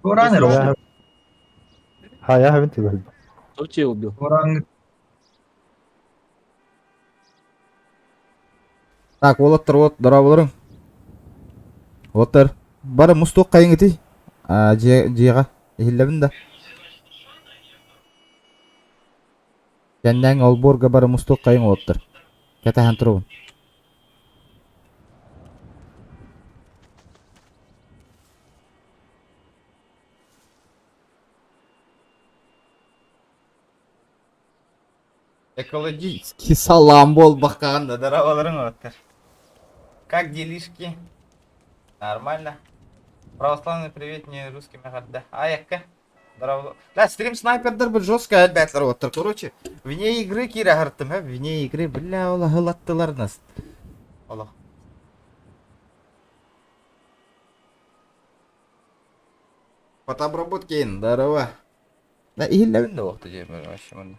Туораан Я haven't even. Кто тебя убил? Туораан Так, уолаттар, уот, дорооболоруҥ. Уолаттар, бары мустуох хайыҥытый? А, дьиэ, дьиэҕэ иһиллэбин да. Кэннээҥ олбуорга бары мустуох хайыҥ уолаттар. Кэтэһэн турабын. Экологический салам буолбаккаҕын да дорооболоруҥ уолаттар. Как делишки? Нормально. Православный привет не русским эҕэрдэ. Айакка. Здорово. Да, стрим снайпердар бу жестко элбэтлэр уоттар. Короче, вне игры киирэ аһартым, э, вне игры, бля, ол аһылаттылар нас. Олох. По обработке, здорово. Да, иһиллэбин да уохта дьиэ вообще манна.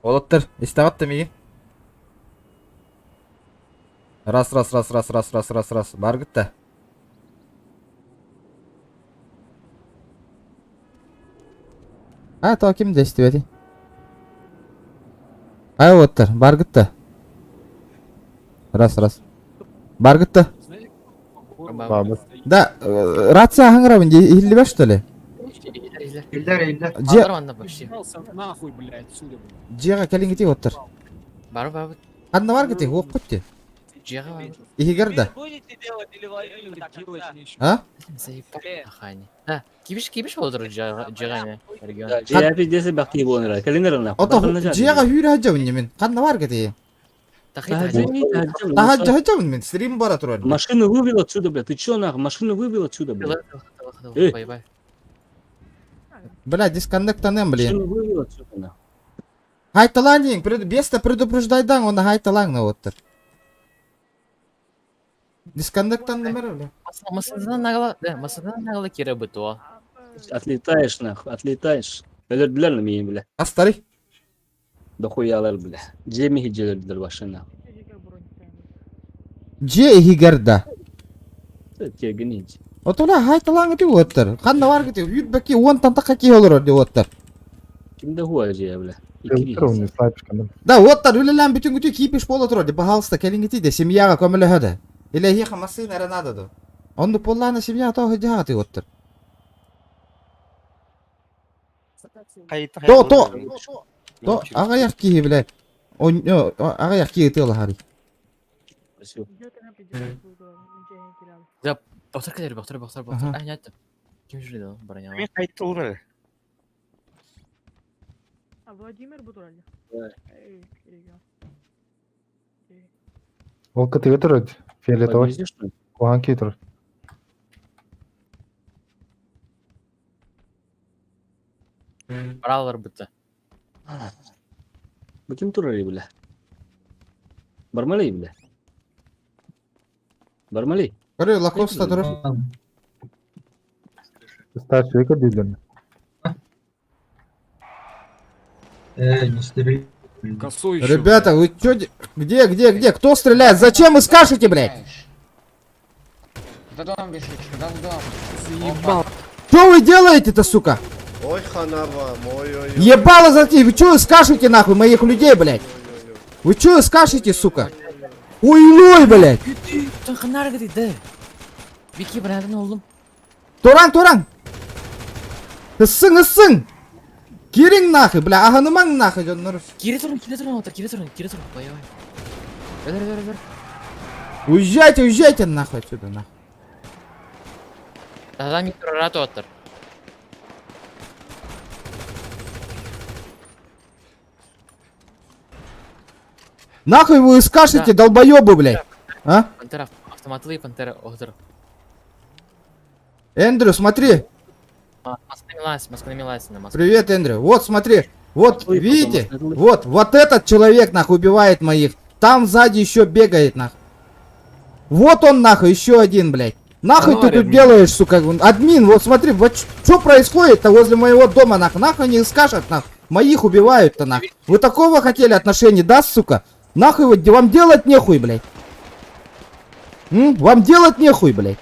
Уолаттар, истэҕит да миигин? Раз, раз, раз, раз, раз, раз, раз, раз. Баргыт да? А, то ким да истибэти? Ай, уолаттар, баргыт да? Раз, раз. Баргыт да? Бабыт. Да, рация аһаҥырабын дии, иһиллибэт что ли? Иллэр иллэр. Дьиэ, Почти. Нахуй, блядь, отсюда, блядь. дьиэҕэ кэлиҥҥитий уоттар. Бар бабыт. Ханна баргытый, уоппут ти. Дьиэҕэ барбыт. Иһигэр да. Будете делать или воюем до конца? Делать нечего. А? Заебал нахани. А, кибиш кибиш болдыр дьиэҕэ регион. Да, я пиздец бахти буолан Кэлин нахуй. Ото дьиэҕэ хүүрэ сылдьабын мин. Ханна баргытый? Таһырдьа сылдьабын мин. Стрим бара турар. Машину вывел отсюда, бля. Ты чё нахуй? Машину вывел отсюда, бля. Эй. Бай-бай. Бля, дисконнектаным, блин. Машину вывел отсюда, нахуй. Хайталаан беста предупреждайдаҥ, уонна хайталааҥ уоттар. Дисконнектанным эрэ, бля. Масынан нагала, да, масынан нагала кире бытуа. Отлетаешь, нахуй, отлетаешь. Өлөрдүлэр на миигин, бля. Астарый. Дохуялар, бля. Дьиэм иһи өлөрдүлэр машина. Дьиэ иһигэр да. Тиэгин иһи. Отула хайталааҥ ити уоттар. Ханна баргыт үүрбэки уонтан тахха киһи олорор ди уоттар. Ким да хуа дьиэ, бля. Икки снайперка. Да, уоттар үлэлээн бүтүн кипиш буола турар ди. Пожалуйста, кэлиҥҥитий да семьяҕа көмөлөһө да. Или эһиэхэ массыына эрэ наада ду. Онну буоллаана семья тоҕо дьаҕаты уоттар. То, то, то, аҕыйах киһи, бля. Онньо, аҕыйах киһи ытыалаһарый. Спасибо. Бохтор кэлэр, бохтор, бохтор, бохтор. Ага. А, нет. Ким жүр броня. Мен қайтты олар. А Владимир Бутуралли. Да. Ол кытыгы турар. Фиолетовый. Подвезешь, что ли? Куһаҕан киһи турар. Баралар бытта. Бу ким турар, бля? Бармалей, бля. Бармалей. Көрө, Лакоста турар. Старший көрдүүлэр. Э, не стреляй. Косой еще. Ребята, вы чё, где, где, где? Кто стреляет? Зачем вы скажете, блядь? До дом бежит, сюда в дом. Заебал. Что вы делаете-то, сука? Ой, хана вам, ой-ой-ой. Ебало зайти, вы чё скажете нахуй моих людей, блядь? Вы чё скажете, сука? Ой, блядь! Ханар говорит, да. Вики, братан, oğlum. Туран, туран! Ыссыҥ, ыссыҥ! Киириҥ нахуй, бля, аһынымаҥ нахуй, дьоннор. Кири турун, кири турун, отыр, кири турун, кири турун. Бай, бай. Өлөр, өлөр, өлөр. Уезжайте, уезжайте нахуй отсюда, нахуй. Тогда микрорату оттыр. Нахуй вы скажете, долбоебы, блядь? А? Пантера, автоматлы, пантера, отыр. Эндрю, смотри. Маска милась, маска милась на маску. Привет, Эндрю. Вот, смотри. Вот, Ой, видите? потом Вот, вот этот человек, нахуй, убивает моих. Там сзади еще бегает, нахуй. Вот он, нахуй, еще один, блядь. Нахуй ты тут делаешь, сука? Админ, вот смотри, вот что происходит-то возле моего дома, нахуй? Нахуй не скажет, нахуй. Моих убивают-то, нахуй. Вы такого хотели отношений, да, сука? Нахуй вот вам делать нехуй, блядь. М? Вам делать нехуй, блядь.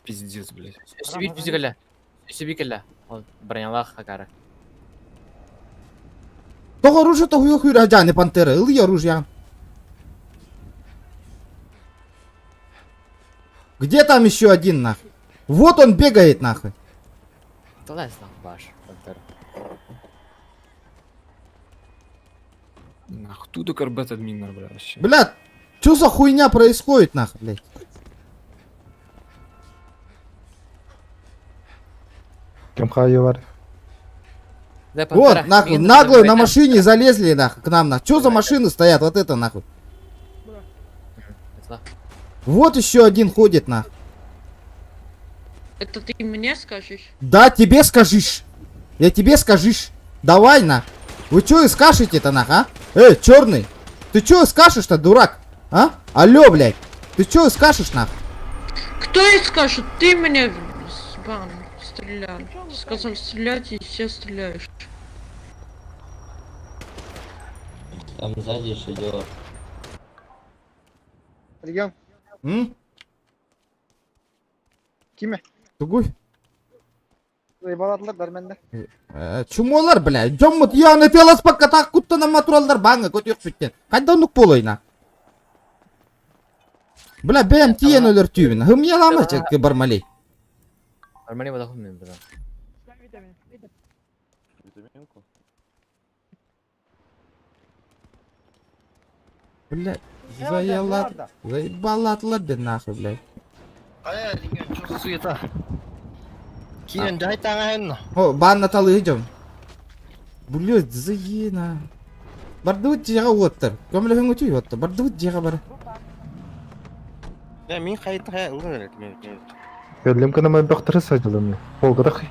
Пиздец, блядь. Өссө биир күүсэ кэллэ. Өссө биир кэллэ. Ол бронялаах акары. Тоҕо оружие тоһуйа хүйрэ дьааны пантера, ылый оружие. Где там еще один нахуй? Вот он бегает нахуй. Тылай баш, пантера. Нахуй, тут карбет админ, бля, вообще. Бля, что за хуйня происходит нахуй, блядь? Ким хайы бар. Да, Вот, Пантера, нахуй, мин нагло на байтан. машине залезли нахуй к нам нахуй. Что за машины стоят, вот это нахуй. Этла. Вот еще один ходит нахуй. Это ты мне скажешь? Да, тебе скажешь. Я тебе скажешь. Давай на. Вы чё скажете-то нах, а? Эй, черный. Ты чё скажешь-то, дурак? А? Алло, блядь. Ты чё скажешь нах? Кто и скажет? Ты мне с бан стрелял. Сказал стрелять и все стреляешь. Там сзади еще дело. Регион, М? Киме? Тугуй. Заебаладылар дәрмәндә. Э, чумолар, блядь. Дьоммут яны теласпакка так куттана матураллар баңа көтүөх сүттен. Хайда оннук буолуой на. Бля, бэм тиен өлөр түүбүн. Хымьялама бармалей. Нормально бодохум мен буда. Бля, заела, заебала да нахуй, блядь. Хайа, регион, что за суета? Кирен, дай таңайын. О, банна талы идем. Блядь, заена. Бардыбыт дьиэҕэ уоттар. Көмөлөһүҥ үтүй уоттар. Бардыбыт дьиэҕэ бар. Я мин хайта хая ылган Кэллим кынама бөхтөрө садылым. Полгадах.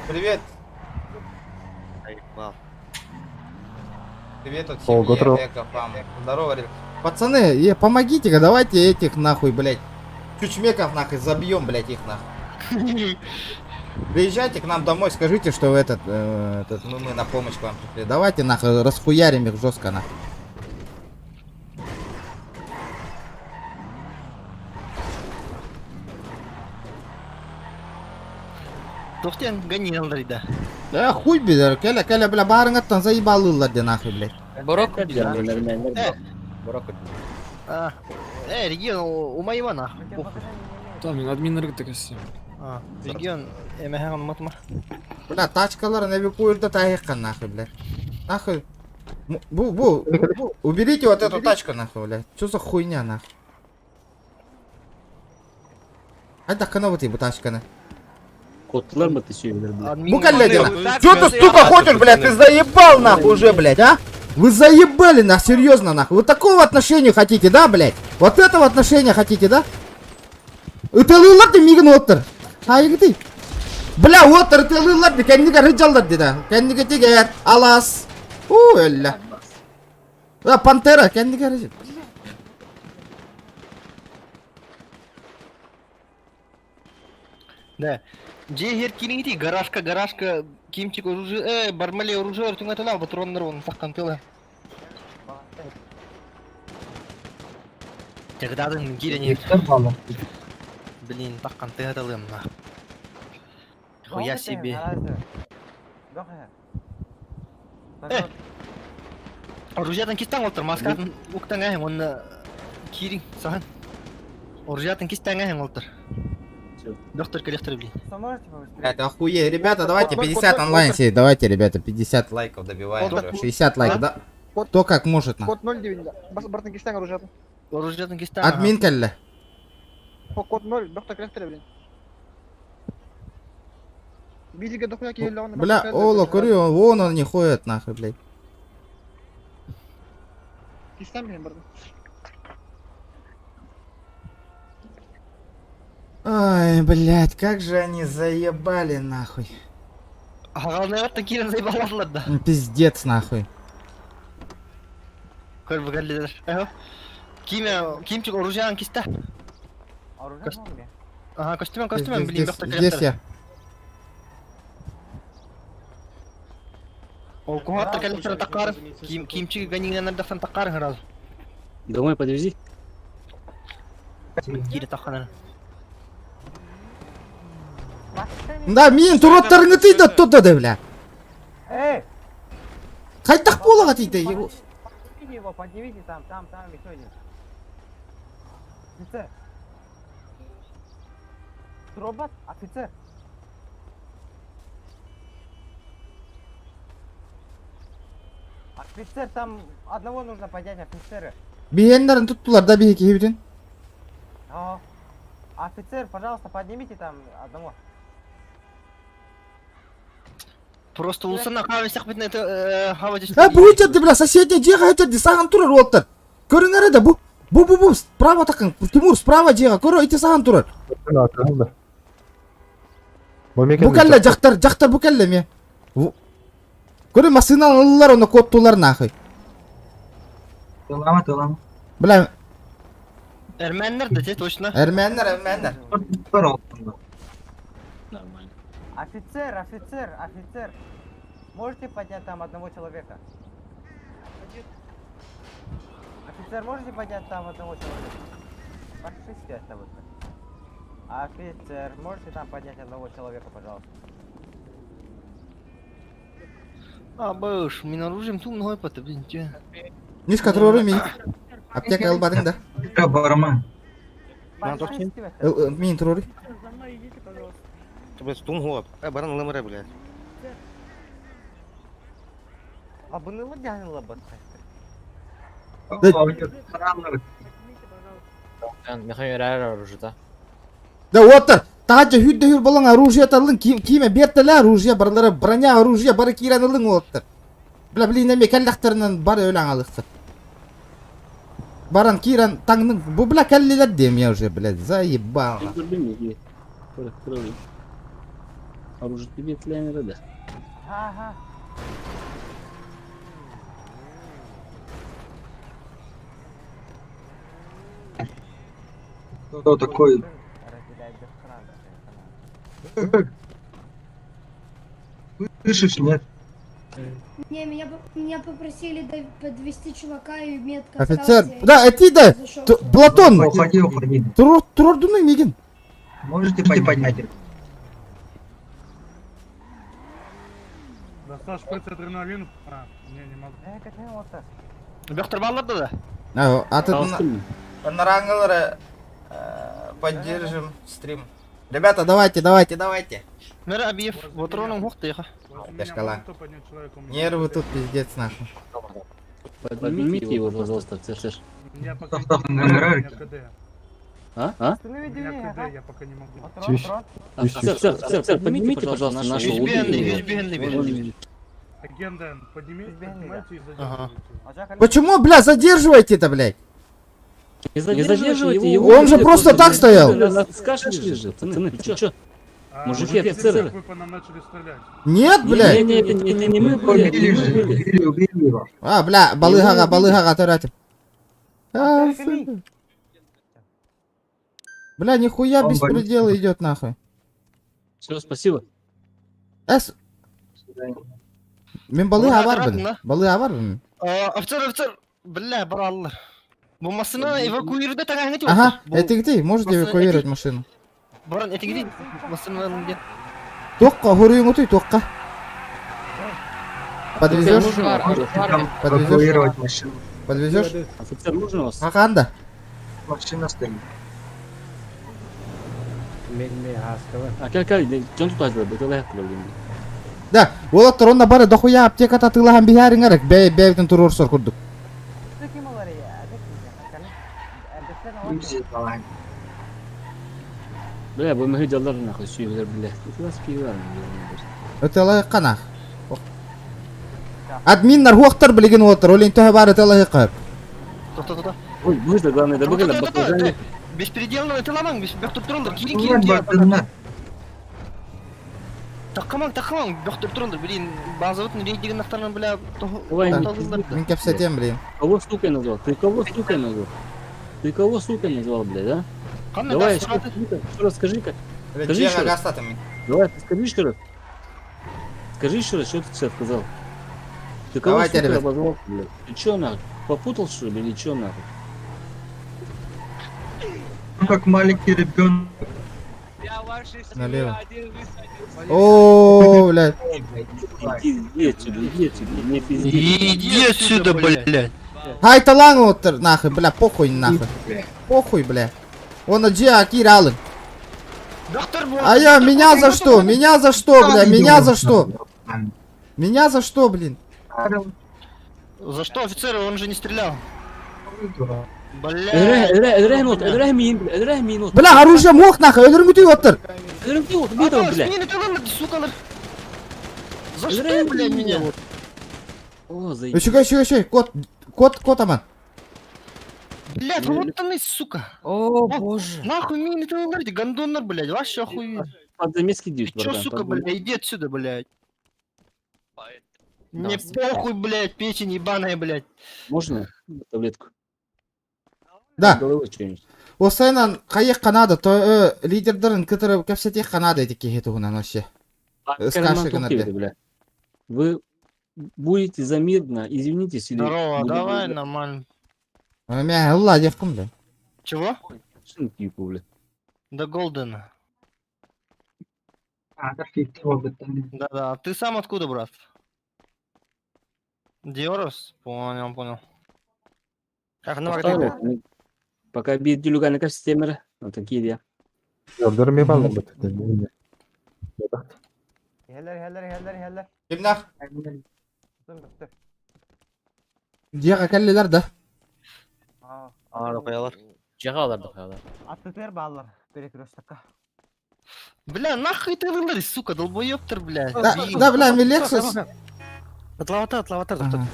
Привет. Привет от О, семьи готово. Экофам. Здорово, ребят. Пацаны, е, помогите-ка, давайте этих нахуй, блядь. Чучмеков нахуй забьем, блядь, их нахуй. Приезжайте к нам домой, скажите, что вы этот, этот, мы, мы на помощь к вам пришли. Давайте нахуй расхуярим их жестко нахуй. Тоқтен гони алдарыда. Да хуй бедер, кэля, кэля, бля, барыңаттан заебалылар де нахуй, блядь. Борок Нормально. Борок. А, э, регион, умайма нахуй. Там, мин админ рык все. А, регион, эмэхэн матма. Бля, тачкаларын эвакуирда тайыккан нахуй, блядь. Нахуй. Бу, бу, бу, уберите вот эту тачку нахуй, блядь. Что за хуйня нахуй? Айда кана вот бу тачканы. Котлар mı тысячу, блядь? Бу коллеги, Чё ты, сука, хочешь, блядь? Ты заебал нахуй уже, блядь, а? Вы заебали нах, серьезно нахуй. Вы такого отношения хотите, да, блядь? Вот этого отношения хотите, да? Ыталыылар ты мигин оттыр. Хайгы Бля, оттыр ыталыылар ты кэннигэ рыджаллар да. Кэннигэ тигер, алас. У, өллө. Да, пантера, кэннигэ рыджал. Да. Же хер киринги гаражка, гаражка, кимчик оружие, бармале оружие, артуңатала, патроннар он саккан тыла. Тегдадын кирене. Блин, таккан тыгаталым на. Хуя себе. Э! Оружиятан кистан олтыр, маскатын уктан әһең, оны кирин, сахан. Оружиятан кистан әһең олтыр. Доктор коллектор, блин. Блядь, охуеть. Ребята, давайте 50 онлайн сидеть. Давайте, ребята, 50 Лайков добиваем. Код- Лёш. 60 лайков, да? Кто как может, на. Код 0 дебин. Бас бартын кистәң оружиятын. Оружиятан кистан. Админ кэллэ. Код 0, доктор коллектор, блин. Билиге дохуя киелі оны. Бля, Оло, курю, вон он не ходит, нахуй, блядь. Кистән, блин, бартын. Ай, блядь, как же они заебали, нахуй. Ағалнай кирин заебаладылар да. Пиздец, нахуй. Көр бүгәллелер. Эхо. Киме, кимчик оружиያን киста. Ага, костюм, костюм, Здесь, блин, здесь, доктор здесь я. Ол куһааттар кэллэхтэрэ таккаарын, ким кимчик ганиҥнанар тахсан таккаарын сразу. Домой подвези. Киирэ тахханар. Да, мин туруоттарыҥытый да туда да, бля. Хайдах буолаҕа тиийдэ? Поднимите его, поднимите там, там, там еще один. Офицер. Робот, офицер. Офицер, там одного нужно поднять, офицеры. Биһиэннэрин туттулар да биһи киһибитин. Ага. Офицер, пожалуйста, поднимите там одного. Просто улсана хависах бит это хавадис. Э, бу жерде, бля, соседний дьиэҕэ жерде саһан турар уолаттар. Көрүҥ эрэ да бу. Бу бу бу справа такын. Тимур справа дьиэҕэ көрө ити саһан турар. Бу кэллэ дьахтар, дьахтар бу кэллэ эмиэ. Көрө массыынаны ыллылар онно куоттулар нахуй. Тылама тылама. Бля, Эрмэннэр да те точно. эрмээннэр, эрмээннэр. Нормально. Офицер, офицер, офицер. Можете поднять там одного человека? Офицер, можете поднять там одного человека? Фашисты остаются. Офицер, можете там поднять одного человека, пожалуйста? А, быш, мин оружием тум ной пата, блин, те. Мишка турору мин. Аптека ылбатыҥ да. Барма. Фашисты Мин турору. За мной идите, пожалуйста. Баран лымра, блядь. А бы дянула бы. Михаил оружие, да? Да уоттар, таһырдьа хүрдэ хүр болон оружие талын киме бертеле оружие барлары броня оружие бары киирэн ылыҥ уоттар. Бля, блин, эме кэллэхтэринэн бары өлөн алыхтар. Баран киирэн таҥның бу бля кэллилэр диэм я уже, блядь, заебал. Оружие тебе тлен да. Ага. Кто такой? Разделяет без храна. Слышишь, нет? Не, меня попросили подвести чувака и метка Офицер, осталась, я да, эти да, зашел. Платон, Уходи, уходи. турордуну мигин. Можете поднять? Достал шприц адреналин. А, не, не могу. Э, как вот так. Бөхтөр баллар да. Атын... Нарангелары поддержим стрим. Ребята, давайте, давайте, давайте. Мэр Абиев, вот ровно хохты, Шкала. Нервы тут пиздец нахуй. Поднимите его, пожалуйста, офицер. А? А? Я пока не могу. Офицер, офицер, офицер, поднимите, пожалуйста, нашего Избиенный, Агента, поднимайте и Ага. Почему, бля, задерживаете-то, блядь? Не задерживайте его. Он же просто так стоял. Скажешь же, пацаны, ты чё? Мужики, офицеры. Вы по нам начали стрелять. Нет, блядь. Не, не, не, не мы были, не мы были. Убили, убили его. А, бля, балыгаға, балыгаға төрәтим. А, сука. Бля, нихуя Он беспредел идет нахуй. Все, спасибо. Эс, мин балыга Ура, барбын. да? Балыга барбын. Офицер, офицер, бля, бараллар. Бу машина эвакуируйда тагаңы Ага, это где? Можете эвакуировать машину. Баран, это где? Машина где? Тоққа, хуруйың утуй, тоққа. Подвезешь? Подвезешь? Эвакуировать машину. Подвезешь? Офицер, можно вас? Хаканда. Машина стоит. А как, как, дьон тут азыр, это лайк проблем. Да, уолаттар онна бары дохуя аптеката тылахан биһээриҥ эрек, бэйэ бэйэбитин туруорсар курдук. Бля, бу мөһү жаллар нахуй сүйүлөр бля. Класс пиво. Ыталайыкка нах. Админнар хуактар билигин уолаттар, олин төһө бар ыталайыкка. Тоқта, тоқта. Ой, быстро, главное, да бүгін баклажан. Беспределно это ламаң, бөхтөр туралдар. Кирин, кирин, кирин. Таққамаң, таққамаң, бөхтөр туралдар. Блин, базовый рейдеген нақтарынан, бля, Давай, Мин кепсетем, блин. Кого сукой назвал? Ты кого сукой назвал? Ты кого сукой назвал, блядь, а? Давай, еще раз скажи-ка. Скажи еще раз. Давай, ты скажи еще раз. Скажи еще раз, что ты сейчас сказал. Ты кого, Давайте, сука, ребят. обозвал, блядь? Ты чё, нахуй? Попутал, что ли, или чё, нахуй? Ну, как маленький ребенок. Я вашей семье Налево. один высадился. О, блядь. Иди, иди отсюда, иди отсюда, не пизди. Иди отсюда, блядь. Хай талаң оттыр, нахуй, бля, похуй, нахуй. Похуй, бля. Он дьиэ киир аалыҥ. Доктор, А я, меня за что? Меня за что, бля? Меня за что? Меня за что, блин? За что, офицер, он же не стрелял. Эдре, Блядь. эдре, эдре, нот, эдре мин, бля, эдре мин, от. Бля, оружие мох, нахуй, өлөрүҥ оттыр. Эдре мин, от, бит, бля. Смени ты вон, сука. За Эдре что, блядь, мин, меня? от. О, заебись. Үчүгэй, үчүгэй, үчүгэй. Кот, кот, кот аман. Блядь, вот он и, сука. О, боже. Нахуй мини ты говорите, гондоннар, блядь, вообще охуеть. Под замески дают, Ты чё, братан, сука, под блядь, иди отсюда, блядь. Мне Да, похуй, блядь, печень ебаная, блядь. Можно таблетку? Да. От Головы что-нибудь. Осайнан хайыахха наада, то э, лидердарын кытары кэпсэтиэххэ наада ити киһи туһунан вообще. А, С Карман кашей Туркевич, гынарда. бля. Вы будете за мирно, извинитесь или... Здорово, будем давай, убивать? нормально. Мэ, ылла диэххин, бля. Чего? Шинкику, бля. Да Голден. Да-да, ты сам откуда, брат? Диорос? Понял, понял. Как на Второй, ну, Пока бит дюлюганы кастемеры, вот такие я. Диордар эмиэ бааллар бит. Кимнах? Дьиэҕэ кэллилэр да. Жагалар да хаалар. Бля, нахуй ты вылазь, сука, долбоёптер, бля. Да, да, бля, ми Lexus. Отлаватар, отлаватар, Ага.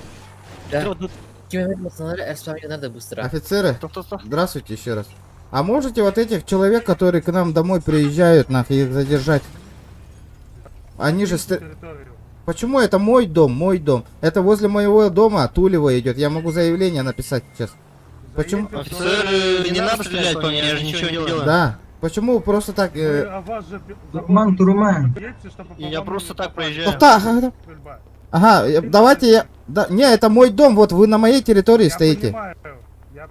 Ким надо быстро. Офицеры, здравствуйте еще раз. А можете вот этих человек, которые к нам домой приезжают, нахуй, их задержать? Они же... стр- Территорию. Почему это мой дом, мой дом? Это возле моего дома Тулева идет. Я могу заявление написать сейчас. Почему? Заедьте в Офицеры, не надо стрелять по мне, я же ничего не делаю. Да. Почему просто так... Вы Э... о вас же Турман, Турман. Едьте, чтобы по Я вам просто не так попали. проезжаю. Тоқта, ага, да. Стрельба. Ага, давайте я... Да, не, это мой дом, вот вы на моей территории Я стоите. понимаю. Я...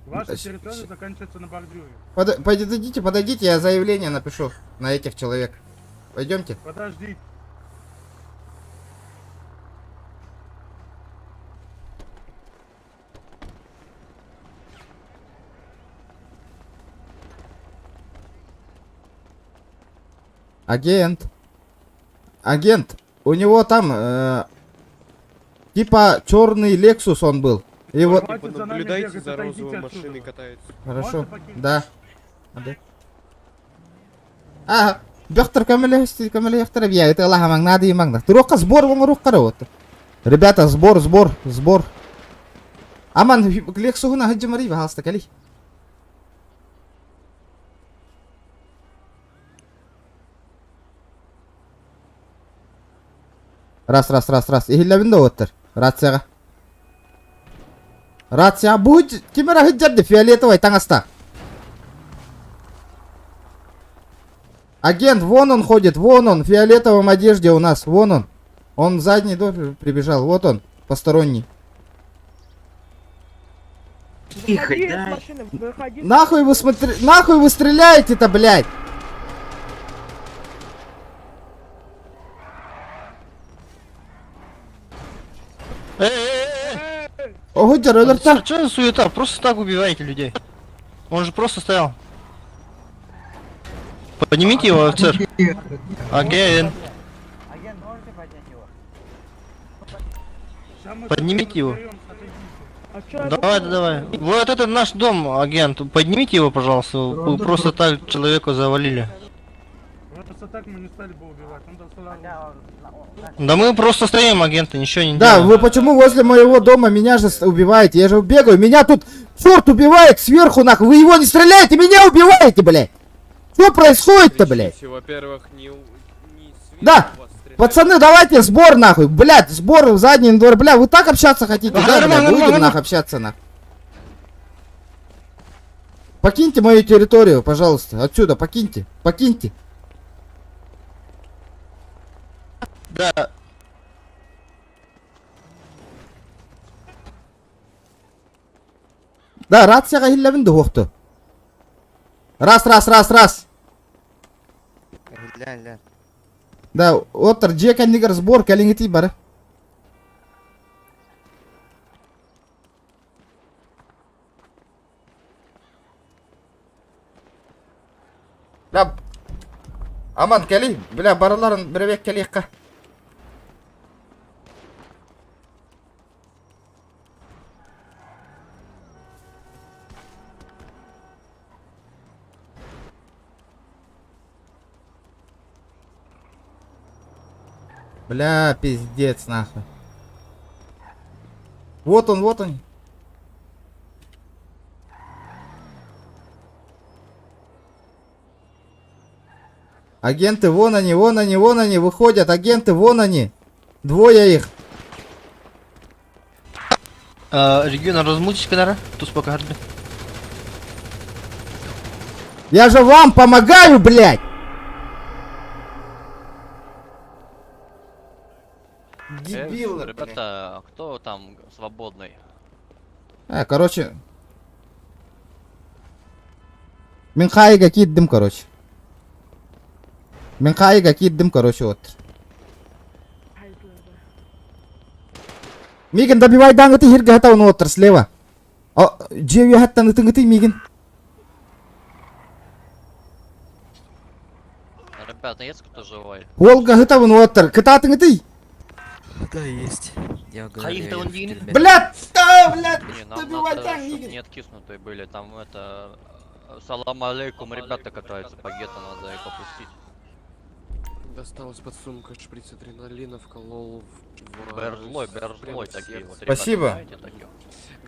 Ваша С- территория заканчивается на бордюре. Подойдите, подойдите, я заявление напишу на этих человек. Пойдемте. Подождите. Агент. Агент. У него там, типа черный Лексус он был. И вот. Хватит за нами бегать, отойдите отсюда. катаются. Хорошо. Можете покинуть? Да. Да. А, Бехтер көмөлөстөр бия, это Аллаха надо и магна. Туруққа сбор оҥоруохха вот. Ребята, сбор, сбор, сбор. Аман, Лексуһуна хаджимари баһаалыста кэли. Раз, раз, раз, раз. Иһиллэбин да оттар. Рацияҕа. Рация будь кимера хыджарды фиолетовый таҥаста. Агент, вон он ходит, вон он, в фиолетовом одежде у нас, вон он. Он в задний двор прибежал, вот он, посторонний. Тихо, да. Нахуй вы смотри, нахуй вы стреляете-то, блядь? Ого, Что за суета? Просто так убиваете людей. Он же просто стоял. Поднимите его, офицер. Агент. Агент, можете поднять его? Ща мы Поднимите его. разберёмся, отойдите. Давай, да, давай. Вот это наш дом, агент. Поднимите его, пожалуйста. Вы просто так человека завалили. Просто так мы не стали бы убивать. Он достал оружие. Да мы просто стоим, агенты, ничего не Да, делаем. вы почему возле моего дома меня же убиваете? Я же бегаю, меня тут черт убивает сверху, нахуй. Вы его не стреляете, меня убиваете, блядь. Что происходит-то, блядь? Во-первых, не, Да, пацаны, давайте сбор, нахуй. Блядь, сбор в задний двор. Бля, вы так общаться хотите, да, Нормально, бля? нормально, Будем, нормально. нахуй, общаться, нахуй. Покиньте мою территорию, пожалуйста. Отсюда, покиньте. Покиньте. Да. Да, рацияҕа иһиллэбин да уохту. Раз, раз, раз, раз. Да, оттор дьиэ кэннигэр сбор кэлиҥитий бары. Бля, Аман кэлий, бля, барыларын биребек кэлиэххэ. Бля, пиздец, нахуй. Вот он, вот он. Агенты, вон они, вон они, вон они, выходят, агенты, вон они. Двое их. Регион размутись кадара, туз пока харды. Я же вам помогаю, блядь! Дебилы, блядь. Ребята, кто там свободный? А, короче. Мин хаайга киирдим, короче. Мин хаайга киирдим, короче, вот. Мигин добивай даңыты хирге хата оны оттыр слева. О, дьиэ үөһэттэн ытыҥытый мигин. Ребята, есть кто живой? Уолга хытабын уоттар. Кытаатыҥытый. Да, есть. Я говорю, я в Блядь, да, блядь, Не, нам добивай надо, даң, чтоб Мигин. не откиснутые были. Там это... Салам алейкум, ребята катаются по гетто, надо их опустить. Досталось под сумка шприц адреналина, вколол в... Берзлой, прямо берзлой в такие сердце. вот. ребята, Спасибо. знаете таких?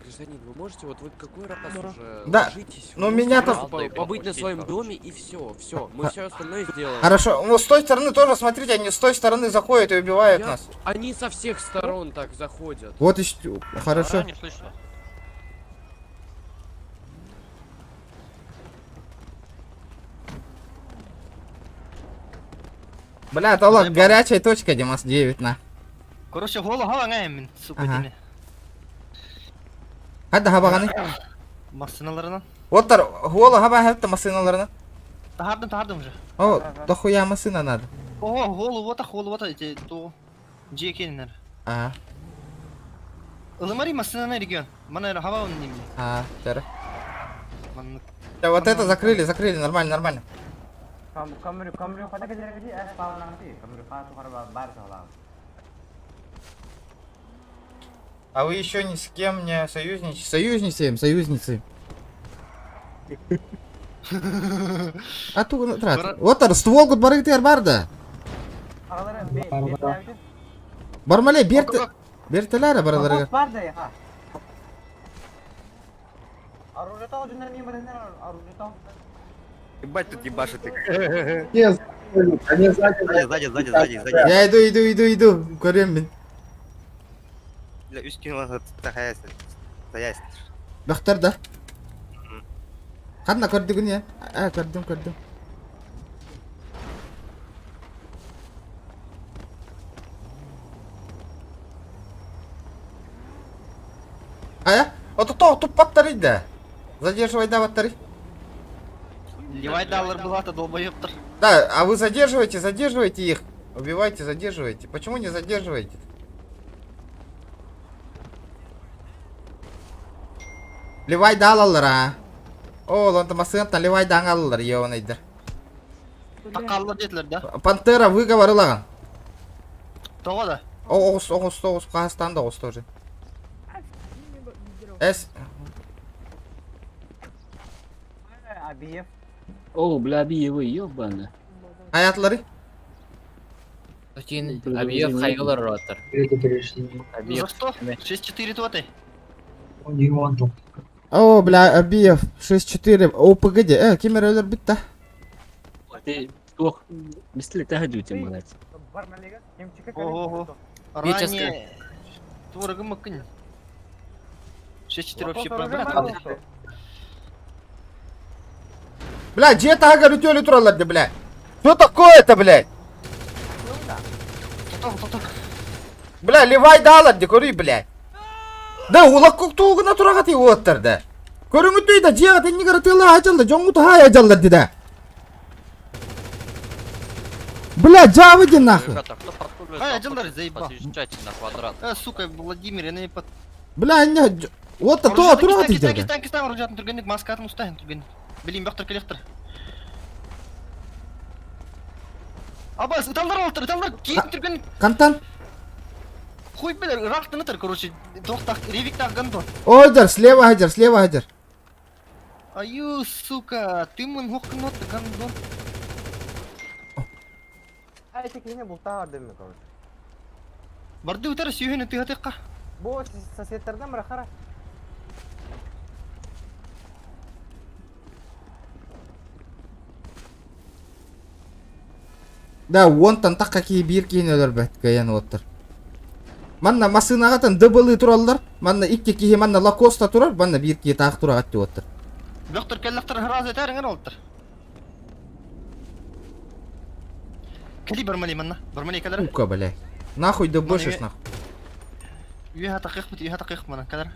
Гражданин, вы можете вот вы какой раз уже Да, ложитесь, но вы меня можете там- просто побыть на своем доме и все, все, мы все остальное сделаем. Хорошо, ну с той стороны тоже, смотрите, они с той стороны заходят и убивают Я- нас. Они со всех сторон так заходят. Вот еще, хорошо. А, не слышно. Бля, Толок, горячая точка, Димас, 9 на. Короче, гола хава мин, сука, Ага. дини. Хадда хабаганы. Машиналарынан. Оттар, гола хаба хәтта машиналарына. Тахардым, тахардым уже. О, дохуя машина надо. О, голу вот, голу вот, эти, то. Дьиэ кэннигэр. А, Ылымари машинаны регион. Мана хава он ним. а, тара. Ман Да, вот это закрыли, закрыли, нормально, нормально. А вы еще ни с кем не союзничаете? Союзницы, союзницы. А ту трат. Вот ар ствол гут барыгытыгар бар да. Бармале берт бертелер бараларга. Ебать тут ебашит их. Не, они сзади, Сзади, сзади, сзади, сзади. Я иду, иду, иду, иду. Көрем мин. Бля, үс кино стоять. Бөхтөр да. Ханна көрдүгүн я? А, көрдүм, көрдүм. А, вот то туппаттар да. Задерживай да баттары. Левай даллар была-то долбоёптыр. Да, а вы задерживаете, задерживаете их. Убивайте, задерживаете. Почему не задерживаете? Левай далалар, а. О, лонта масыган левай дангалар, ёбаныйдыр. Такаллар детлер да. Пантера выговор ылаган. Того да. Оғыз, оғыз, оғыз, Қазақстан да оғыз тоже. Эс, О, бля, Абиевы, ёбаны. аятлары. Өтин Абиев хайгылар ротор. Абиев. За что? 6-4 тоты. О, бля, Абиев, 6-4, ОПГ де. Э, кемер өлөр бітті. Ты ох, быстрее тагадю блядь. Ого. Вечер Ранее. Творогы макын. 6-4 вообще проблема. Бля, дьиэ таһыгар үтүөлүү тураллар де, бля. Что такое-то, блядь? Бля, левай далар де, көрүй, блядь. Да, улак туғына турағаты уоттар да. Көрүҥүтүй да дьиэҕэ тинник ырытыылаах дьалла дьоҥҥут хаайа дьаллар дидэ. Бля, дьаабы дин нахуй. Ребята, кто патрулирует, Ай, заходит, Джилдар, заебал. Подъезжайте на квадрат. Э, сука, Владимир, я не под... Бля, не... Вот то то тура Кистан, дидэ. кистан, кистан, оружиятын түргенник, маскатын устайын түргенник. Билин, бөхтөр келектір. Абас, ыталдар олтыр, ыталдар, киин түргенник. Кантан? Хуй билер, ырақтын ытыр, короче, тоқтақ, ревиктақ гандон. Ой, слева хадер, слева хадер. Аю, сука, ты мын хоқын отты гандон. Барды өтер сүйін тыға тыққа. Бу соседтерден бір қара. Да, уонтан таққа кии биир киһини өлөрбөт кыайан уоттар. Манна массыынаҕытын дыбылыы тураллар, манна икки киһи манна Лакоста турар, манна биир киһи таах тураҕат уоттар. Бөхтөр келлақтыр хразы өтәріңер олтыр. Кели бармали манна, бармали кәлер. Сука, блядь. Нахуй дыбышишь, нахуй. Үйе тақиқ бит, үйе тақиқ мана, кәлер.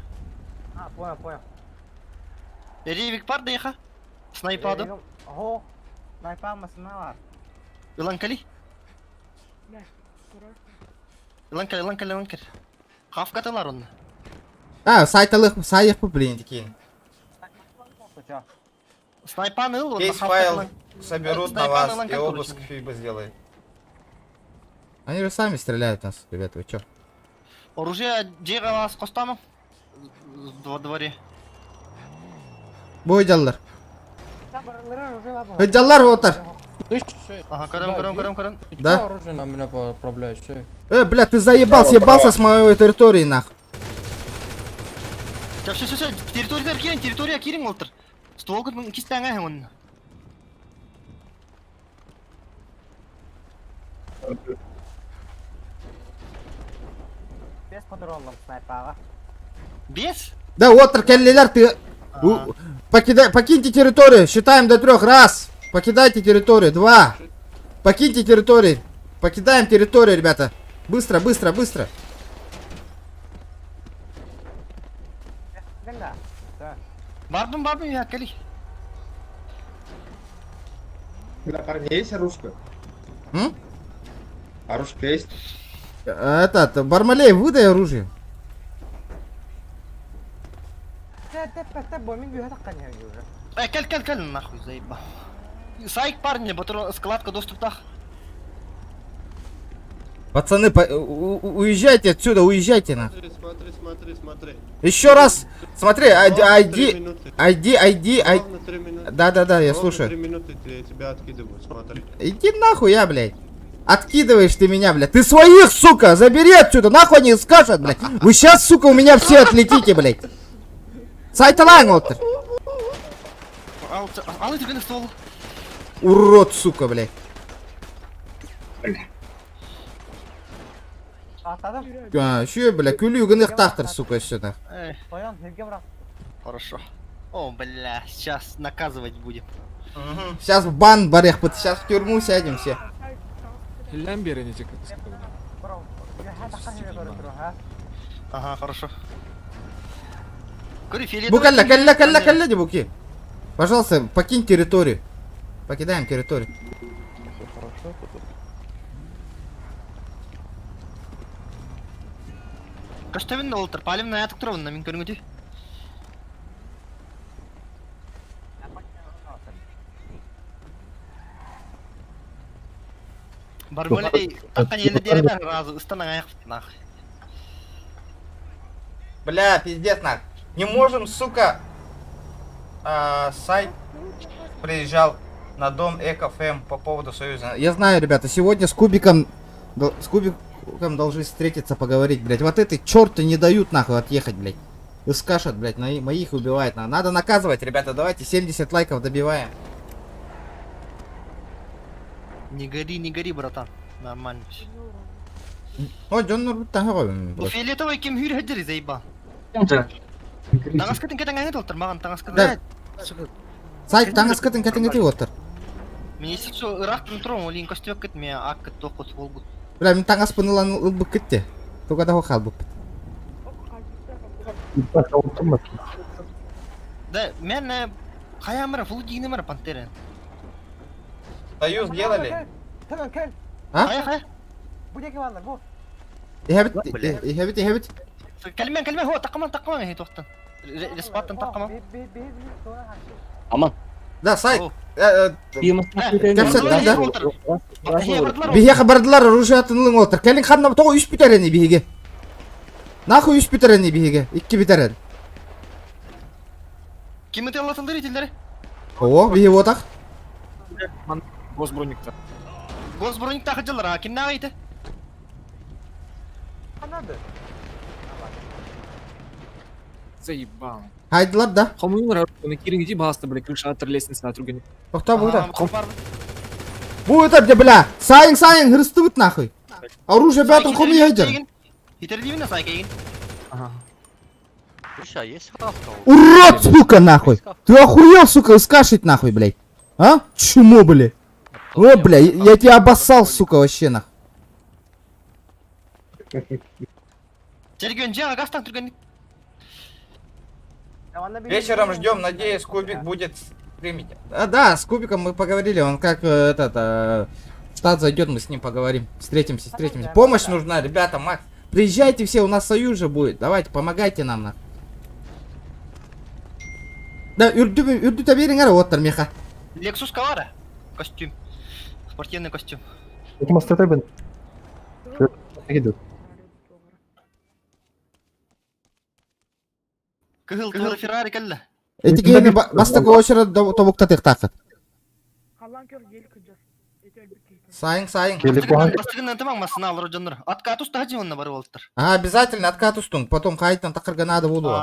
А, понял, понял. Ревик бар дейха. Снайпады. Ого, снайпа масына бар. Илан кали. Илан кали, илан кали, илан кали. Қавкатылар оны. А, сайталых, сайых блин, такие. Снайпаны ыл, Кейс файл соберут на вас и обыск фиба сделает. Они же сами стреляют нас, ребята, вы чё? Оружие жеға вас қостамы? Во дворе. Бой дьаллар. Дьаллар уоттар. Ага, көрем, көрем, көрем, көрем. Да? Оружие на меня поправляешь, Э, бля, ты заебал, съебался с моей территории, нахуй. Все, все, все, территория кирин, территория кирин олтыр. Ствол кистәңә оны. Без патронлым снайпаға. Бес? Да, уоттар, кэллилэр, ты... Покидай, покиньте территорию, считаем до трех. Раз. Покидайте территорию. Два. Покиньте территорию. Покидаем территорию, ребята. Быстро, быстро, быстро. Бардым, бардым, я кали. Бля, парни, есть оружка? М? Оружка есть? Этот, Бармалей, выдай оружие. Э, кел, кел, кел, нахуй, заеба. Сайк, парни, батыр складка доступтах. Пацаны, уезжайте отсюда, уезжайте на. Смотри, смотри, смотри, смотри. Еще раз, смотри, Ровно три ID, минуты. ID, ID, ID. Ровно 3 минуты. Да, да, да, я Ровно слушаю. 3 минуты тебя откидывают, смотри. Иди нахуй, я, блядь. Откидываешь ты меня, блядь. Ты своих, сука, забери отсюда, нахуй они скажут, блядь. Вы сейчас, сука, у меня все отлетите, блядь. Сайталаң уоттар. Ал, ал түргенник ствол. Урод, сука, блядь. А, еще, бля, күлүү гыныктахтыр, сука, сюда. Э, Хорошо. О, бля, сейчас наказывать будем. Сейчас в бан барех, сейчас в тюрьму сядем все. Ага, хорошо. Көрі, фиолетовый Букалля, килля, калля, калля, калля. калля, буки. Пожалуйста, покинь территорию. Покидаем территорию. Каштавин олтыр, палим на ятык тұрғын, мен көріңіде. Бармалей, таққан елі дереді разы, ыстан аяқ нахуй. Бля, пиздец нах. Не можем, сука. А, сайт приезжал на дом Эко ФМ по поводу Союза. Я знаю, ребята, сегодня с Кубиком, с Кубиком должны встретиться, поговорить, блядь. Вот эти черты не дают нахуй отъехать, блядь. И скашат, блядь, на, моих убивает. Надо наказывать, ребята, давайте 70 лайков добиваем. Не гори, не гори, братан. Нормально все. Ой, Джон Бу фиолетовый кем хүрі хәдір заебал. Да. Таңаскатын кәтін әңет олтыр, маған таңаскатын. Да. Сайт таңаскатын кәтін отыр. Мен если что, ырақтын тұрым, олин костюк кет, мен ак кет тоқыт болгут. Бля, мен таңаспын ылан ылбык кетти. Только того халбык. Да, мен хаямара фулдигнемара пантера. Союз делали? А? Хайа хайа. Иһэбит, иһэбит, иһэбит. Кэлимэн кэлимэн хо такаман такаман хи тохтан. Респаттан такаман. Аман. Да, сайт. Кэпсэттим да. Биһиэхэ бардылар оружиятын ылыҥ уолаттар. Кэлин ханна тоҕо үс бүтэрени биһиги. Нахуй үс бүтэрени биһиги. Икки бүтэрен. Ким ытыаллатыллар итиллери? О, биһи буотах. Госброникта. Госброникта хадьалар, а кимнээҕи ити? Заебал. Хайдылар да. Хомуйуңар оны кириңи басты, бля, крыша атыр лестница түрген. Тохтоо бу Бу это где, бля? Сайын сайын хрыстыбыт нахуй. Оружие бәтін хомуй хайдыр. Итердибин сайкейин. Ага. Слушай, а есть хавка? Урод, сука, нахуй! Ты охуел, сука, искашить нахуй, блядь? А? Чмо, блядь? О, бля, я тебя обоссал, сука, вообще нахуй. Терген жа гастан түрген. Вечером ждем, надеюсь, Кубик будет стримить. А, да, с Кубиком мы поговорили, он как этот, в штат зайдет, мы с ним поговорим. Встретимся, встретимся. Помощь нужна, ребята, Макс. Приезжайте все, у нас союз же будет. Давайте, помогайте нам, нахуй. Да, үрдү, үрдү таберин ара оттар меха. Lexus кавара. Костюм. Спортивный костюм. Мастата бен. Кыһыл кыһыл Феррари кэллэ. Эти киһини бастакы очередь тобукта тыктакыт. Сайын, сайын. Келип бухан Бастыгынан тамак масына алыр дьоннор. Откат устаһа онна бар болтар. А, обязательно откат устун, потом хайтан такырга надо буду.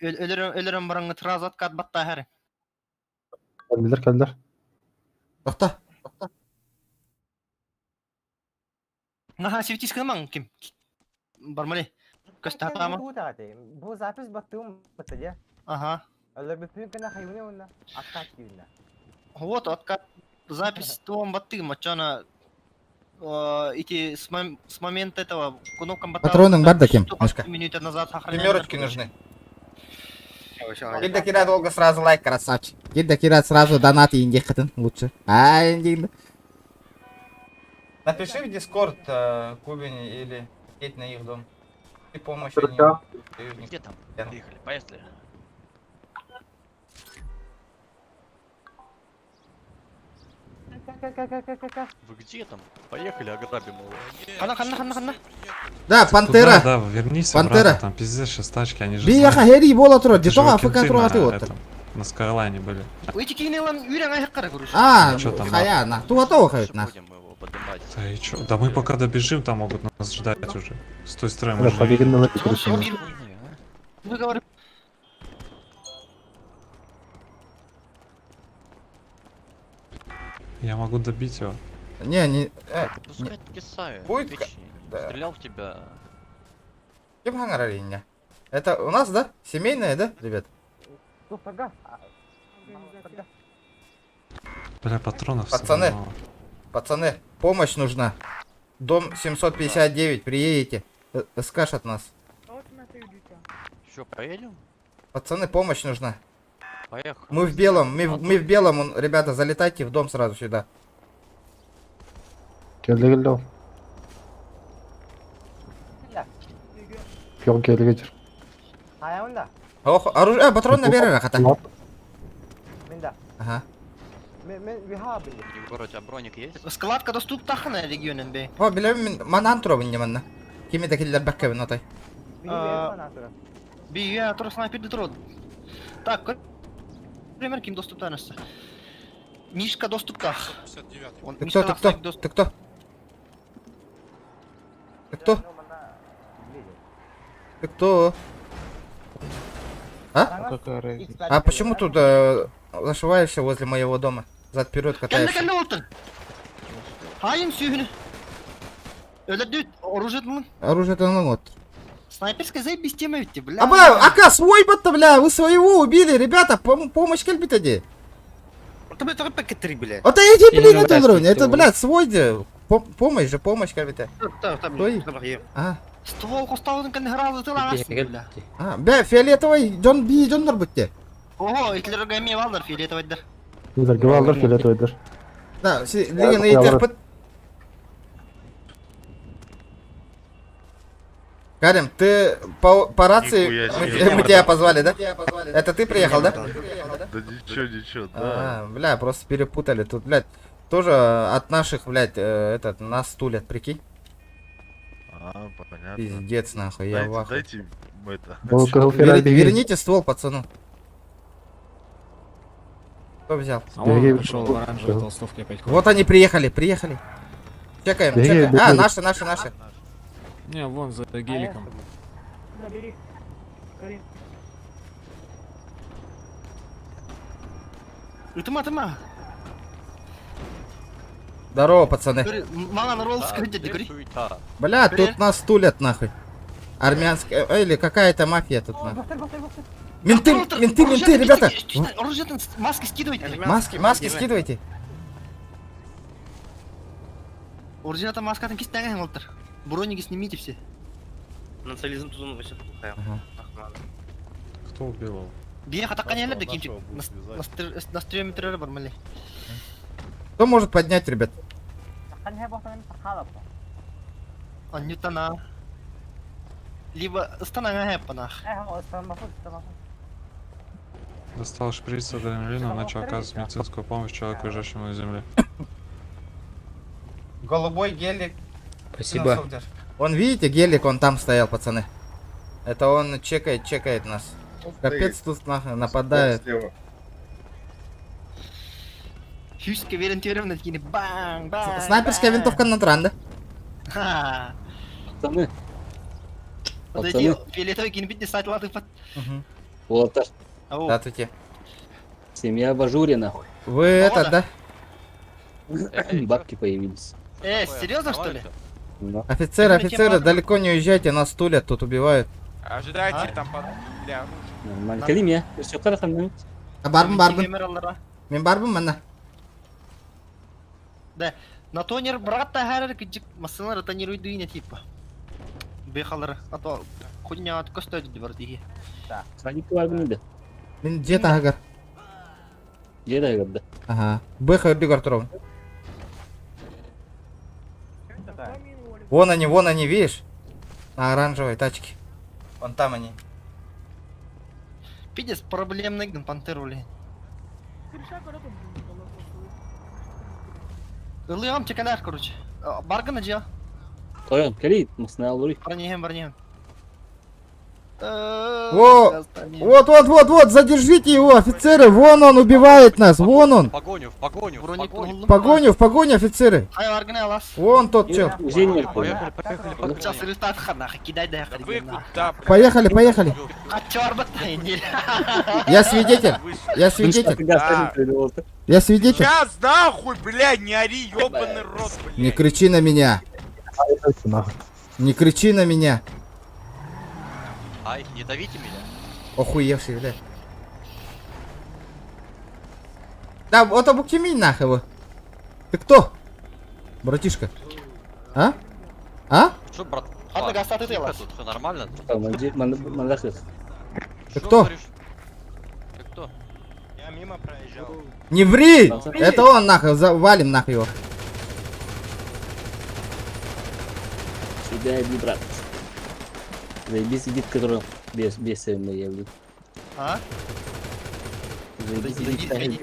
Өлөрөн өлөрөн бараңы сразу откат батта хәрі. Келдилер, келдилер. Тохта. Наха севтис кыман ким? Бармали. Көстә тама. Бу запись баттым батты Ага. Вот откат запись туом баттым, мачана эти с, мом- с момента этого кнопкам баттал. Патроның бар да кем? Мишка. Минута назад сохраняли. Семерочки нужны. Кирда кира долго сразу лайк, красавчик. Кирда кира сразу донат инде хытын лучше. А, инде. Напиши в Дискорд Кубине или едь на их дом. И помощь они Да. союзник. Где там? Я. Поехали, поехали. Вы где там? Поехали, ограбим его. Хана хана хана хана. Да, Пантера. Да, вернись Пантера. обратно, там пиздец сейчас тачки, они же Бияха знают. хери бола тура, Это же детога его АФК кенты тура на ты вот. этом, На Скайлайне были. Эти кинелан үрәң аяққара көрүш. А, Чё там, хая, на. Туа то хают на. Будем его поднимать. Да и чё? Да мы пока добежим, там могут нас ждать уже. С той стороны мы Да, же не побегин видим. на крышу. Выговор. Я могу добить его. Не, не. Пускай кисаю. Будет Ты ка- ч- да. Стрелял в тебя. Кем хангарариння? Это у нас, да? Семейная, да, ребят? Бля, патронов с собой Пацаны. мало. Пацаны, помощь нужна. Дом 759, приедете. Скаж от нас. Что, поедем? Пацаны, помощь нужна. Поехали. Мы в белом, мы в белом, ребята, залетайте в дом сразу сюда. Келди келди ол. Жок келди кечир. Ох, оружие, патрон набери, хата. Ага. Егор, у тебя броник есть? Складка доступ тахана регионен бе. О, билем, мен манан тура бинне манна. Кими да киллер бакка бин отай. Би я тур снайпер тур. Так, пример ким доступ танысы. Мишка доступ тах. Ты кто, ты кто? Ты кто? Ты кто? Ты кто? А? А почему тут зашиваешься возле моего дома? Зад вперед Кэллэ катаешься. кэллэ олтun. Хайын сүйүнү. Өлөрдү оружие мын. Оружие это ну вот. Снайперская заебись тема ведь, бля. Аба, ака, свой бата, бля, вы своего убили, ребята, помощь кельбит бля. Вот эти, блин, это уровень, это, блядь, свой, де. Помощь же, помощь кельбит. Стой. А, Ствол косталын кэн хразы тылаңас, бля. а, бля, фиолетовый, Джон Би, Джон Норбутте. Ого, итлер гами валдар фиолетовайдар. Билерге балдар фиолетовайдар. Да, билигин ыйытыахпыт. Карим, ты по рации мы тебя позвали, да? Это ты приехал, да? Да ничего, ничего, да. А, бля, просто перепутали. Тут, блядь, тоже от наших, блядь, этот, нас тулят, прикинь. А, понятно. Пиздец, нахуй, я Дайте, в ахуе. дайте это. Верните ствол, пацану. Кто взял? А он пришел в оранжевой толстовке опять. Вот они приехали, приехали. Чекаем, Беги, чекаем. А, беги. наши, наши, наши. Не, вон за геликом. Ытыма, тыма. Здорово, пацаны. Маған ролл скрыть, говори. Суета. Бля, тут нас тулят нахуй. Армянская, или какая-то мафия тут нахуй. Менты, менты, менты, ребята! Оружие маски скидывайте. Маски, маски скидывайте. Оружие там маска там кистәңә олтыр. Броники снимите все. Национализм тут он вообще плохая. Кто убивал? Бия хатакка нәләр дә кимчик. На стреметрер бар мәле. Кто может поднять, ребят? Анютана. Либо станаңа хэппанах. Достал шприц с адреналином, начал оказывать медицинскую помощь человеку, лежащему на земле. Голубой гелик. Спасибо. Он, видите, гелик, он там стоял, пацаны. Это он чекает, чекает нас. Капец тут нахуй нападает. Хюске верен терем на бang бang. Снайперская винтовка на тран, да? Ха. Пацаны. Вот Пацаны. эти фиолетовые кинбит не сайт латы под. Уолтер. Ау. Здравствуйте. Семья в ажуре, нахуй. Вы этот, да? Бабки появились. Серьезно что ли? Да. Офицеры, офицеры, далеко не уезжайте, нас тулят, тут убивают. Ожидайте там под... Бля, Нормально. Калим я. Все хорошо, А барбын, барбын. Камералара. Мен барбын, мана. Да. На тонер брат та хәрәр кичек масалар тонируй дуйна типа. Бехалар, а то хуйня от костёт бар дии. Храники барбын иде. Мен жет агар. Жет агар да. Ага. Бэха үрдүгөр туруп. Вон они, видишь? На оранжевой тачке. Вон там они. Пиздец, проблемный гын пантеру ли. Ылыам чекалар, короче. Баргана жа. Тойон, кали, масна алури. Барнихем, барнихем. Во, вот, вот, вот, вот, задержите его, офицеры, вон он убивает нас, вон он. В погоню, в погоню, в погоню. В погоню, в погоню, офицеры. Вон тот чел. Поехали, поехали, погоня. Сейчас результат хана, кидай да Поехали, поехали. Я свидетель, я свидетель. Я свидетель. Сейчас нахуй, бля, не ори, ёбаный рот, бля. Не кричи на меня. Не кричи на меня. Ай, не давите меня. Охуевший, бля. Да, вот обукиминь нахуй его. Ты кто? Братишка. А? А? Что, брат? Ладно, гастаты ты Тихо тут, все нормально? Ты кто? Ты кто? Я мимо проезжал. Не ври! Это он нахуй, завалим нахуй его. Тебя не брат. Заебись гид, который без бесовый я блин. А? Заебись гид.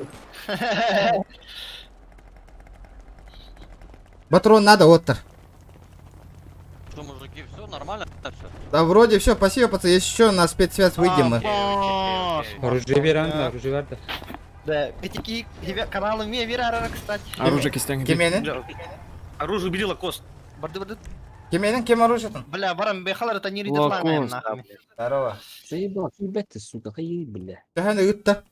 Патрон надо, Оттер. Что, мужики, все нормально? Все. Да вроде все, спасибо, пацаны. Если еще на спецсвязь выйдем мы. Оружие верно, оружие верно. Да, пятики, каналы мне вера, кстати. Оружие кистяң. Кеменин? Оружие убили Лакост. Барды, барды. Кеменин, кем оружие там? Бля, барам бехалар это не Лакост. нахуй. Здорово. Заебал, ебать ты, сука, хай, бля. Таханы ытта.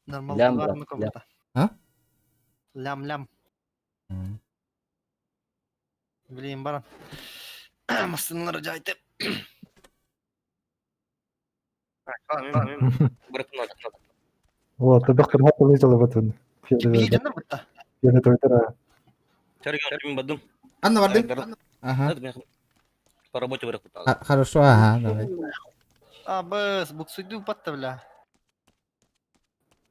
Нормально. Лям, брат, лям. А? Лям-лям. Блин, баран. Масыналар жайды. Вот, ты доктор Хаттон видел в этом. Анна барды. Ага. По работе Хорошо, ага, давай. Абыс, буксуйду батта бля.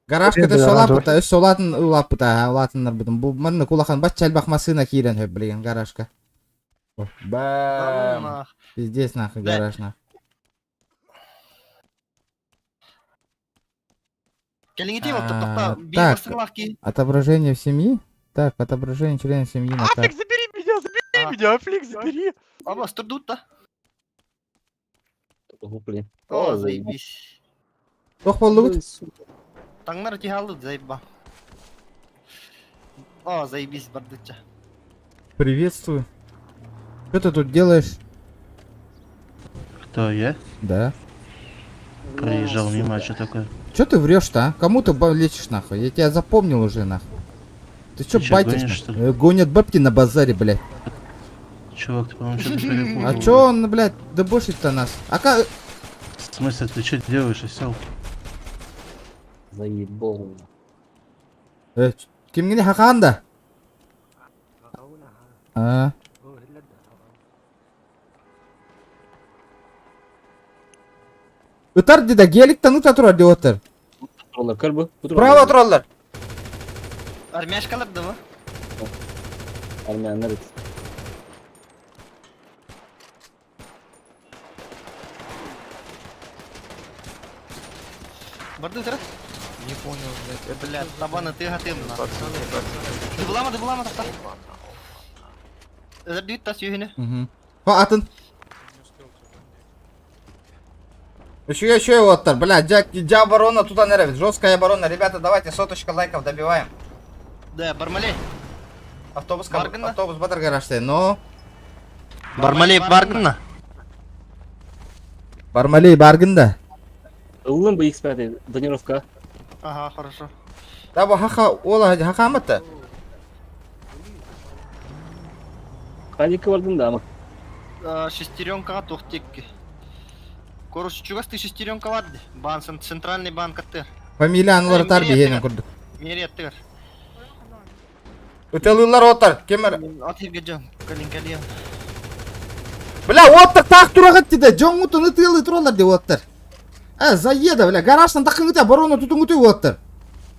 Гаражка да солааппыта, өс солаатын улааппыта, улаатыннарбытым. Бу маннык улахан бачча элбэх массыына киирэн хөп билигин гаражка. Бам! Пиздец нахуй гараж нахуй. Кэлиҥҥитии болтор тохтоо, биир Так, массыыналаах киһи. отображение в семьи. Так, отображение членов семьи на карте. забери меня, забери меня, Афлик, забери. Абас, турдут да. Блин. О, заебись. Туох буоллугут? Таҥнар тиһаллыт заеба. О, заебись, бардыча. Приветствую. Что ты тут делаешь? Кто, я? Да. Проезжал мимо, а что такое? Че ты врешь-то, а? Кому ты лечишь нахуй? Я тебя запомнил уже нахуй. Ты чё Ты чё, байтишь? гонишь, нахуй? что ли? Гонят бабки на базаре, блядь. Чувак, ты, по-моему, что-то перепутал. А чё он, блядь, дебошит-то нас? А как... В смысле, ты что делаешь, осел? Заебал. Э, кимҥиний хакаан да? А. Ытар дии геликтан ыта турар диэ отыр. Тураллар, көр бу. Право тураллар. Армяшкалар да бу? Армяннар. Барды утара? Не понял, блядь. Это Бля, табаны ты гатым на. Пацаны, пацаны. Дыбылама, дыбылама тохта. Өлөрдүт тас үһүнү. Угу. Атын. Еще еще его оттар, бля, дя, дя оборона тут нервит, жесткая оборона, ребята, давайте соточка лайков добиваем. Да, Бармалей. Автобус, Баргана? автобус батар гаражты, но... Бармалей баргына. Бармалей баргында. Ыллым бу X5 тонировка. Ага, хорошо. Да бу хаха, ола хахаматта. Паника бардым да ама. Шестеренкаҕа туох диэкки. Короче, чугас ты шестеренка барды. Бан, центральный банк аттыгар. Фамилия аналар тар биһиэнин курдук. Мери аттыгар. Ыталыылар оттар, кемер. Ат ирге дьон, кэлин кэлиэн. Бля, оттар таах тураҕыт дии, дьоҥҥутун ытыалыы тураллар дии оттар. Э, заеда, бля, гаражтан таххыҥыта, оборона тутуҥутуй оттар.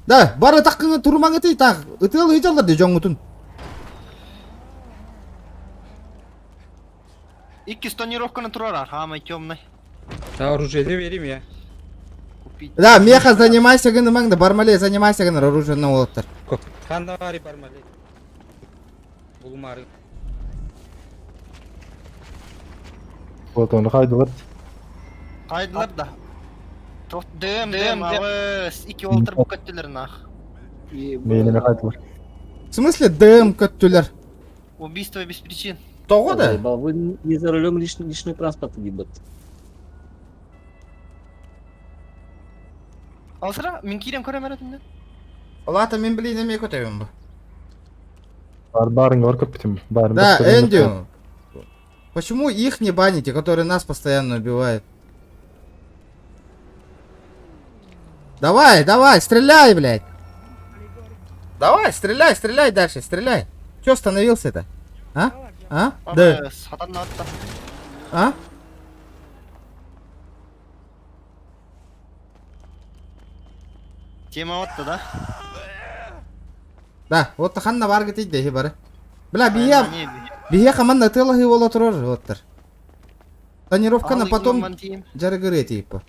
Да, бары таххыҥы турумаҥытый таах, ытыалыы ыдьаллар дии дьоҥҥутун. Иккис тонировканы турар, хаамай темный. Да, оружие верим я. Купить. Да, меха занимайся гынымаң да, Бармалей занимайся гынар оружие оттар. Хандари бармали. Булмары. Вот он хайдылар. Кайдылар да. Дэм, дэм, абыс. Ики олтыр бу көттүлер нах. Мейнеме хайдылар. В смысле ДМ көттүлэр? Убийство без причин. Тоҕо да? Заебал, вы не за рулем личный, личный транспорт ебать. Алсыра, мин киирэн көрөм эрэ Олата мин билин эмиэ көтөбүн бу. Бар барың бар көппүтүм. Барын Да, Энди. Почему их не баните, которые нас постоянно убивают? Давай, давай, стреляй, блядь. Давай, стреляй, стреляй дальше, стреляй. Чё остановился-то? А? А? Да. Абыс, хатан атта. А? Тема отта, да? Да, вот ханна бар гытый бары. Бля, бия, бия хаманна тылы вола турар оттар. Тонировка на потом жарыгыры типа.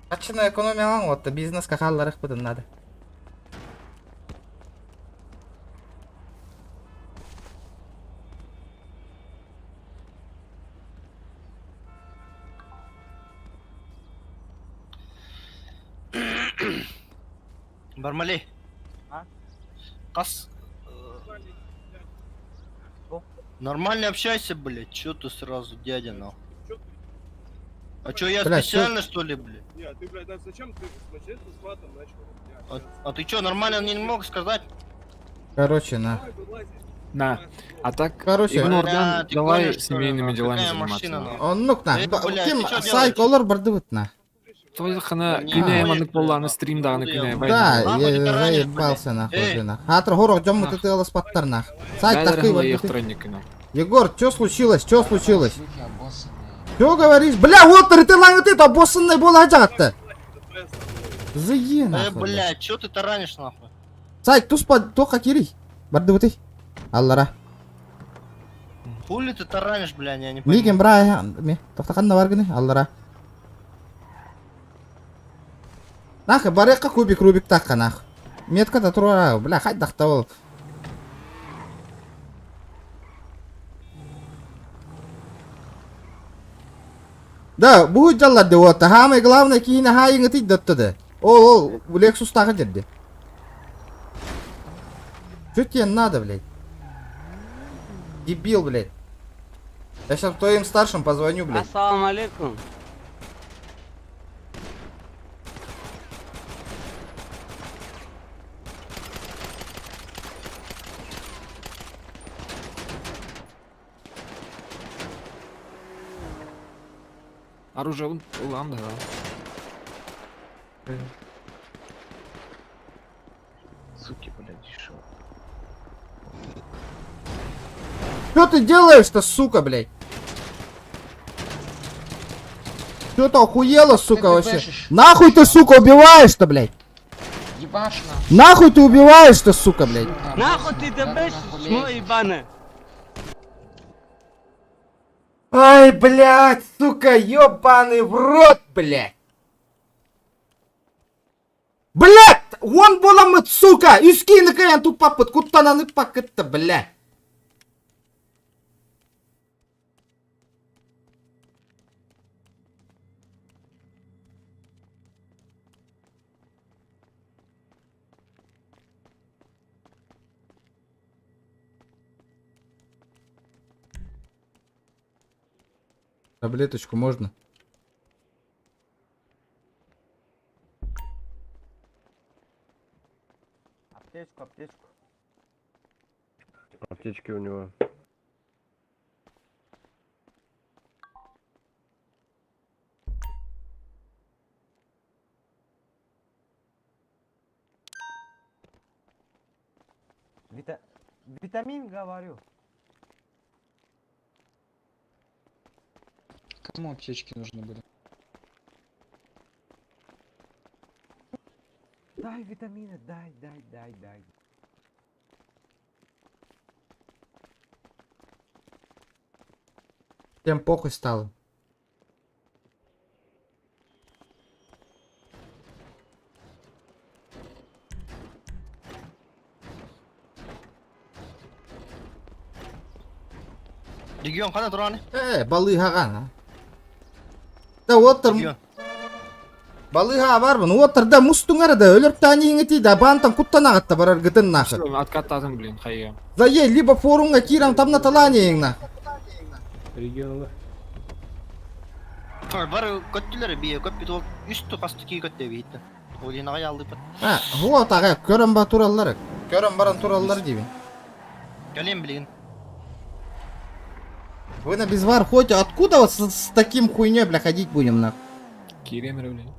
Качына экономия вот бизнес кахалларых бутын надо. Бармалей. Кас. Нормально общайся, блядь. Чё ты сразу, дядя, нахуй? А чё, я Бля, специально, что ли, блядь? Нет, ты, блядь, зачем ты с матом начал? А, а ты чё, нормально не мог сказать? Короче, на. На. А так, Короче, игнор, Бля, да, ты давай гонишь, что ли, семейными нахуй? делами Какая заниматься. машина, надо. нахуй? Оннук на. Э, бля, Ким ты чё сайк делаешь? олор бардыбыт на. Тойхана күнэ маннык буоллааны стрим даҕаны күнэ Да, я заебался нахуй уже нах. Хатыр хорох дьон мутытыаласпаттар нах. Сайт такой Егор, что случилось? Что случилось? Что говоришь? Бля, вот ты лаңыты, то боссынный бола жагатты. Зые Э, нахуй. блядь, чё ты таранишь нахуй? Сайт туспа тоқа кири. Барды бутый. Аллара. Хули ты таранишь, блядь, я не пойму. Миген бра, ме, тоқтақанна бар гыны, аллара. Нахы, барыққа кубик рубик таққа нах. Метка да тура, бля, хайдақта ол. Да, бу жаллар деп отта. Самое главное кийин хайыңы тый даттады. Ол, ол, Lexus тағы жерде. Что тебе надо, блядь? Дебил, блядь. Я сейчас твоим старшим позвоню, блядь. Ассаламу алейкум. Оружие ылан да. Суки, блядь, еще. Что ты делаешь-то, сука, блядь? Что ты охуела, сука, вообще? Нахуй ты, сука, убиваешь-то, блядь? Нахуй ты убиваешь-то, сука, блядь? Нахуй ты дебешишь, чмо ебаное? Ай, блядь, сука, ёбаный в рот, блядь! Блядь! Он буламыт, сука! Үскейні каян тут папыт, куттананы пакытты, блядь! Таблеточку можно? Аптечку, аптечку. Аптечки у него. Вита... Витамин, говорю. Кому аптечки нужны были? Дай витамины, дай, дай, дай, дай. Всем похуй стало. Регион хана тураны? Э, балыыһаҕа. Да оттор Регион. балыыһа барбын. Оттор да мустуңар да өлөртаани иңити да бантан куттанаҕатта барар гытын нахы. Все, откататын, блин, хайя. Заей, либо форумга кирам тамна талани иңна. Регионалар. Бар көттүлөр бие көп бит ол үстү касты ки көттө бит. Ол ена ялды бит. А, вот ага, көрөн ба тураллар. Көрөн баран тураллар дейбин. Кэлем билген. Вы на безвар ходите, откуда вот с таким хуйней, бля, ходить будем, нах? Киремер, блин.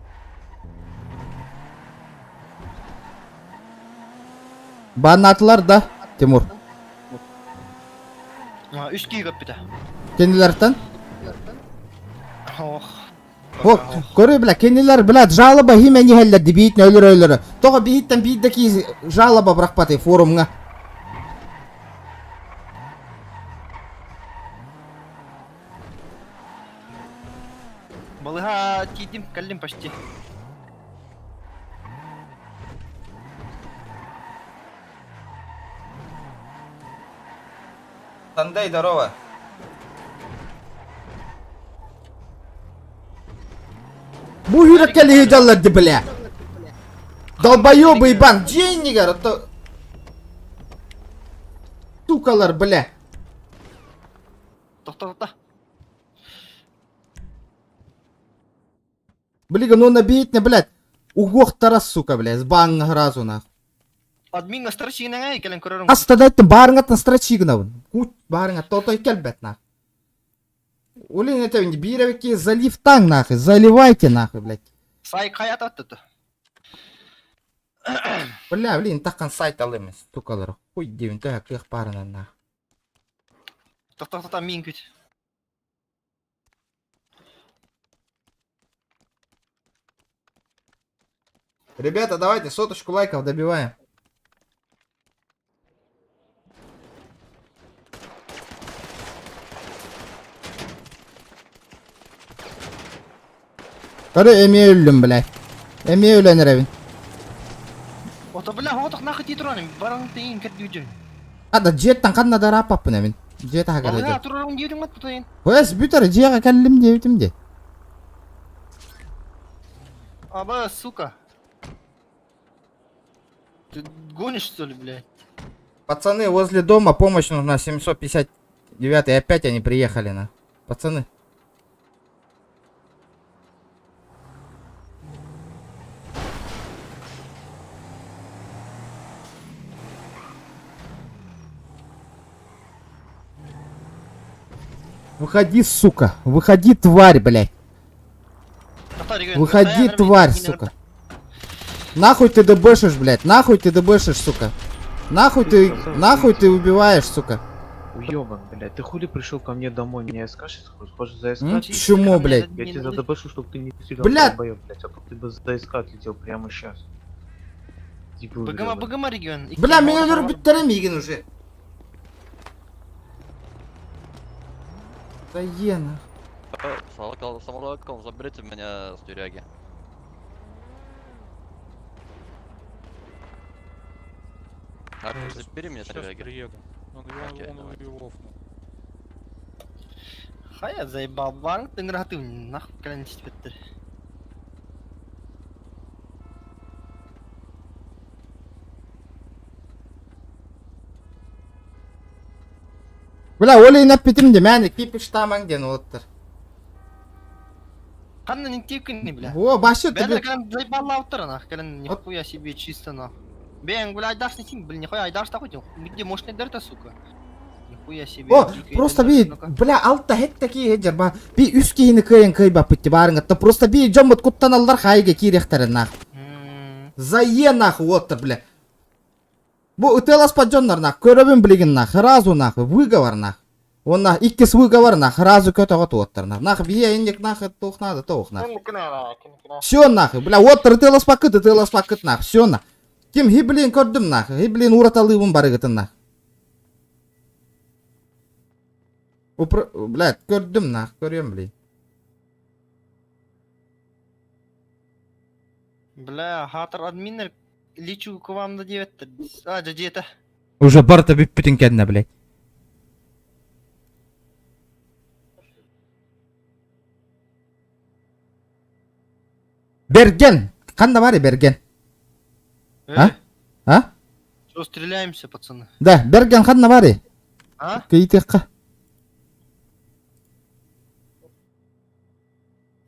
Банатлар да, Тимур. Үс ки көп бит. Кенилертен? Ох. О, көрө, бля, кенилер, бля, жалоба химе нихеллер дебит өлөр өлөр. Тоҕо биһиттен биирдэки жалоба бырахпаты форумҥа. Балыга тидим, кэллим почти. Сандай, здорово. Бу хүреккели жаллар ди, бля. Долбоёбы ебан, деньги, это... Тукалар, бля. Тохто тохто. Блин, ну набить не, блядь. Угох тарас, сука, блядь, с банга сразу, нах. Админ астрачигинен кэлен көрөрүм. Астадайттын барыңаттан страчигнабын. Кут барыңат тотой келбет, нах. Улин это бииревики залив таң, нахуй, заливайте, нахуй, блядь. Сай кая таттı. Бля, блин, таккан сайт алымыз, тукалар. Хуй девин, төһө кых барынан на. Тохто тохто мин күт. Ребята, давайте соточку лайков добиваем. Көрө эмиэ өллүм, блядь. Эмиэ өлөн эрэбин. Ото бля, хотох нахуй титроним. Баран тыйын кэрдүүдүн. Ада дьиэттэн ханна да ырааппаппын эбин. Дьиэ таһыгар Алга сылдьар. турарың диэтиң мат тутайын. Өс бүтэр дьиэҕэ кэллим диэбитим дии. Аба, сука. Ты гонишь, что ли, блядь? Пацаны, возле дома помощь нужна, 759 и опять они приехали на. Пацаны. Выходи, сука. Выходи, тварь, блядь. Выходи, тварь, сука. Нахуй ты дебошишь, блядь. Нахуй ты дебошишь, сука. Нахуй ты убиваешь, сука. Уебан, блядь, ты хули пришел ко мне домой, меня искашь, хочешь М? заискать? Чему, блядь? Я тебя задебошу, чтобы ты не стрелял, Блядь! долбоёб, блядь, а то ты бы за СК отлетел прямо сейчас. Дебил Быгама, гребаный. быгама регион. Бля, меня өлөрбүттэрэ миигин уже. Да е, нах. Салам алейкум, заберите меня с тюряги. Артур, забери меня с Сейчас тюряги. приеду. Он, Окей, он, давай. он его офнул. Хая заебал, баран тыйын рахаты, нахуй кэлэн испеттер. Бля, Оля инаппитим де, мәні кипиш тамаң ден оттыр. Канна не тикни, бля. О, башы Бәлі тебе. кэлэн заебал ауттар, нах, кэлэн нихуя себе чисто, нах. Бен, бля, айдаш не син, блин, нихуя айдаш такой, где мощный дерта, сука. Нихуя себе. О, дикий просто дерта, би, ну-ка. бля, алта хет такие хеджер, ба, би үс кихини кыйын кыйба пытти барыңытта, просто би жомут куттан аллар хайге кирехтерин нах. Зае нах, вот бля. Бу ытылас паджоннар нах, көрөбүн билигин нах, сразу нах, выговор нах. Он нах, иккис выговор нах, сразу көтөгө туоттар нах. Нах, бие инник нах, тух надо, тух нах. Все нахуй, бля, вот ытылас пакыт, ытылас пакыт нах, все нах. Ким хиблин көрдүм нах, хиблин ураталыыбын барыгытын нах. Упр... Блядь, көрдүм нах, көрөм, блин. Бля, хатыр админер лечу к вам на 9. А, где-то. Уже барта бүппүтүн кэннэ, блядь. Берген! Ханна бары Берген? А? А? Что, стреляемся, пацаны? Да, Берген ханна бары? А? Кыйтыкка.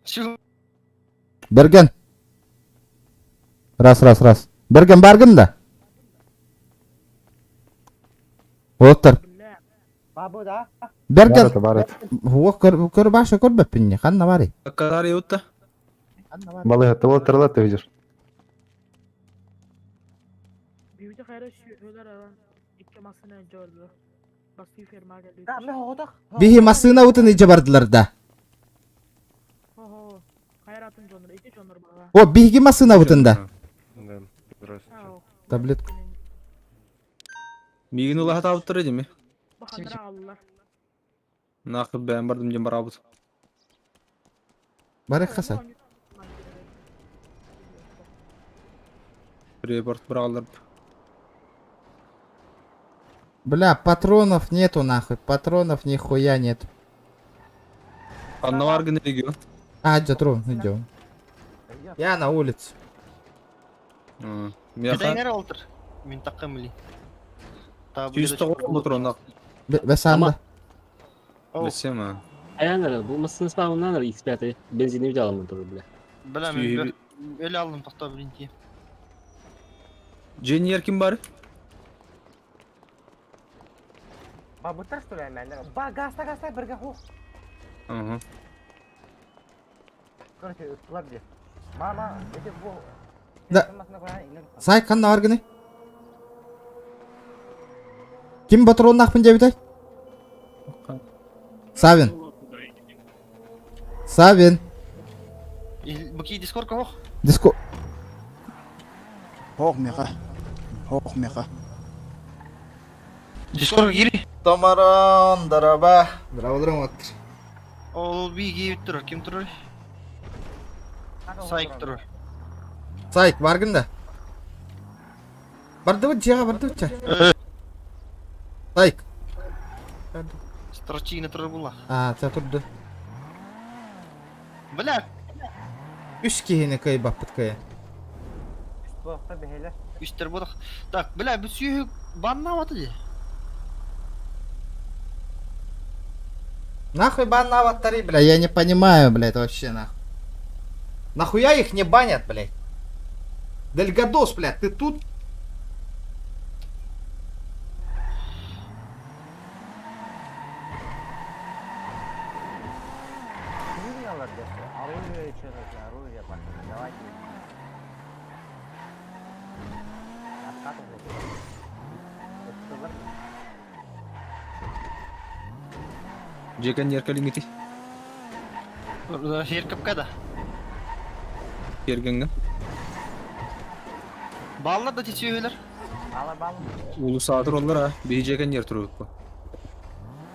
Чё? Берген. Раз, раз, раз. Берген баргын да? Оттар. Берген. Барат, барат. О, көр, көр башы көрбөппүн ханна бары? Кадар ютта. Балыга, ты вот ты видишь. Биһи масына утын иче бардылар да. О, биһиги масына утын да. Да, здравствуйте. Таблетку. Мигин улаха табыттыр эдими. Нахы бән бардым дем барабыз. Бары хаса. Репорт биралар. Бля, патронов нету нахуй, патронов нихуя нет. Анна баргын регион. А, джатру, идем. Я на улице. Мяха. Бетеңер олтыр. Мен тақым ли. 109 патронах. Бесанда. Бесема. Аянар, бу масына спавнанар X5 бензин не алам тоже, бля. Бля, мен өлі алдым тоқта, блин, ти. Дженниер ким бар? Бабыттар что ли, Ба, гаста, гаста, бірге хух. Ага. Короче, где? Да. Сай ханна баргыный? Ким патроннаахпын диэбитэй? Савин. Савин. Буки дискорд кого? Диско... Ох, меха. Ох, меха. Дискорд кири. Томарон, дороба. Здраводром оттыр. Ол би турар, ким турар? Сайк турар. Сайк, баргын да. Бардыбыт дьиэҕэ бардыбыт чэ. Сайк. Строчина турар була. А, чэ турду. Бля. Үс киһини кыайбаппыт кыайан. Үстер будах. Так, бля, бу сүйү баннаваты ди. Нахуй баннаваттары, бля, я не понимаю, блядь, вообще нахуй. Нахуя их не банят, блядь? Дельгадос, блядь, ты тут? Жекан еркалингити. Еркапкада. Ергенген. Баллар да течүөлөр. Улу саатыр олар а. Биһи жекан ер туруп.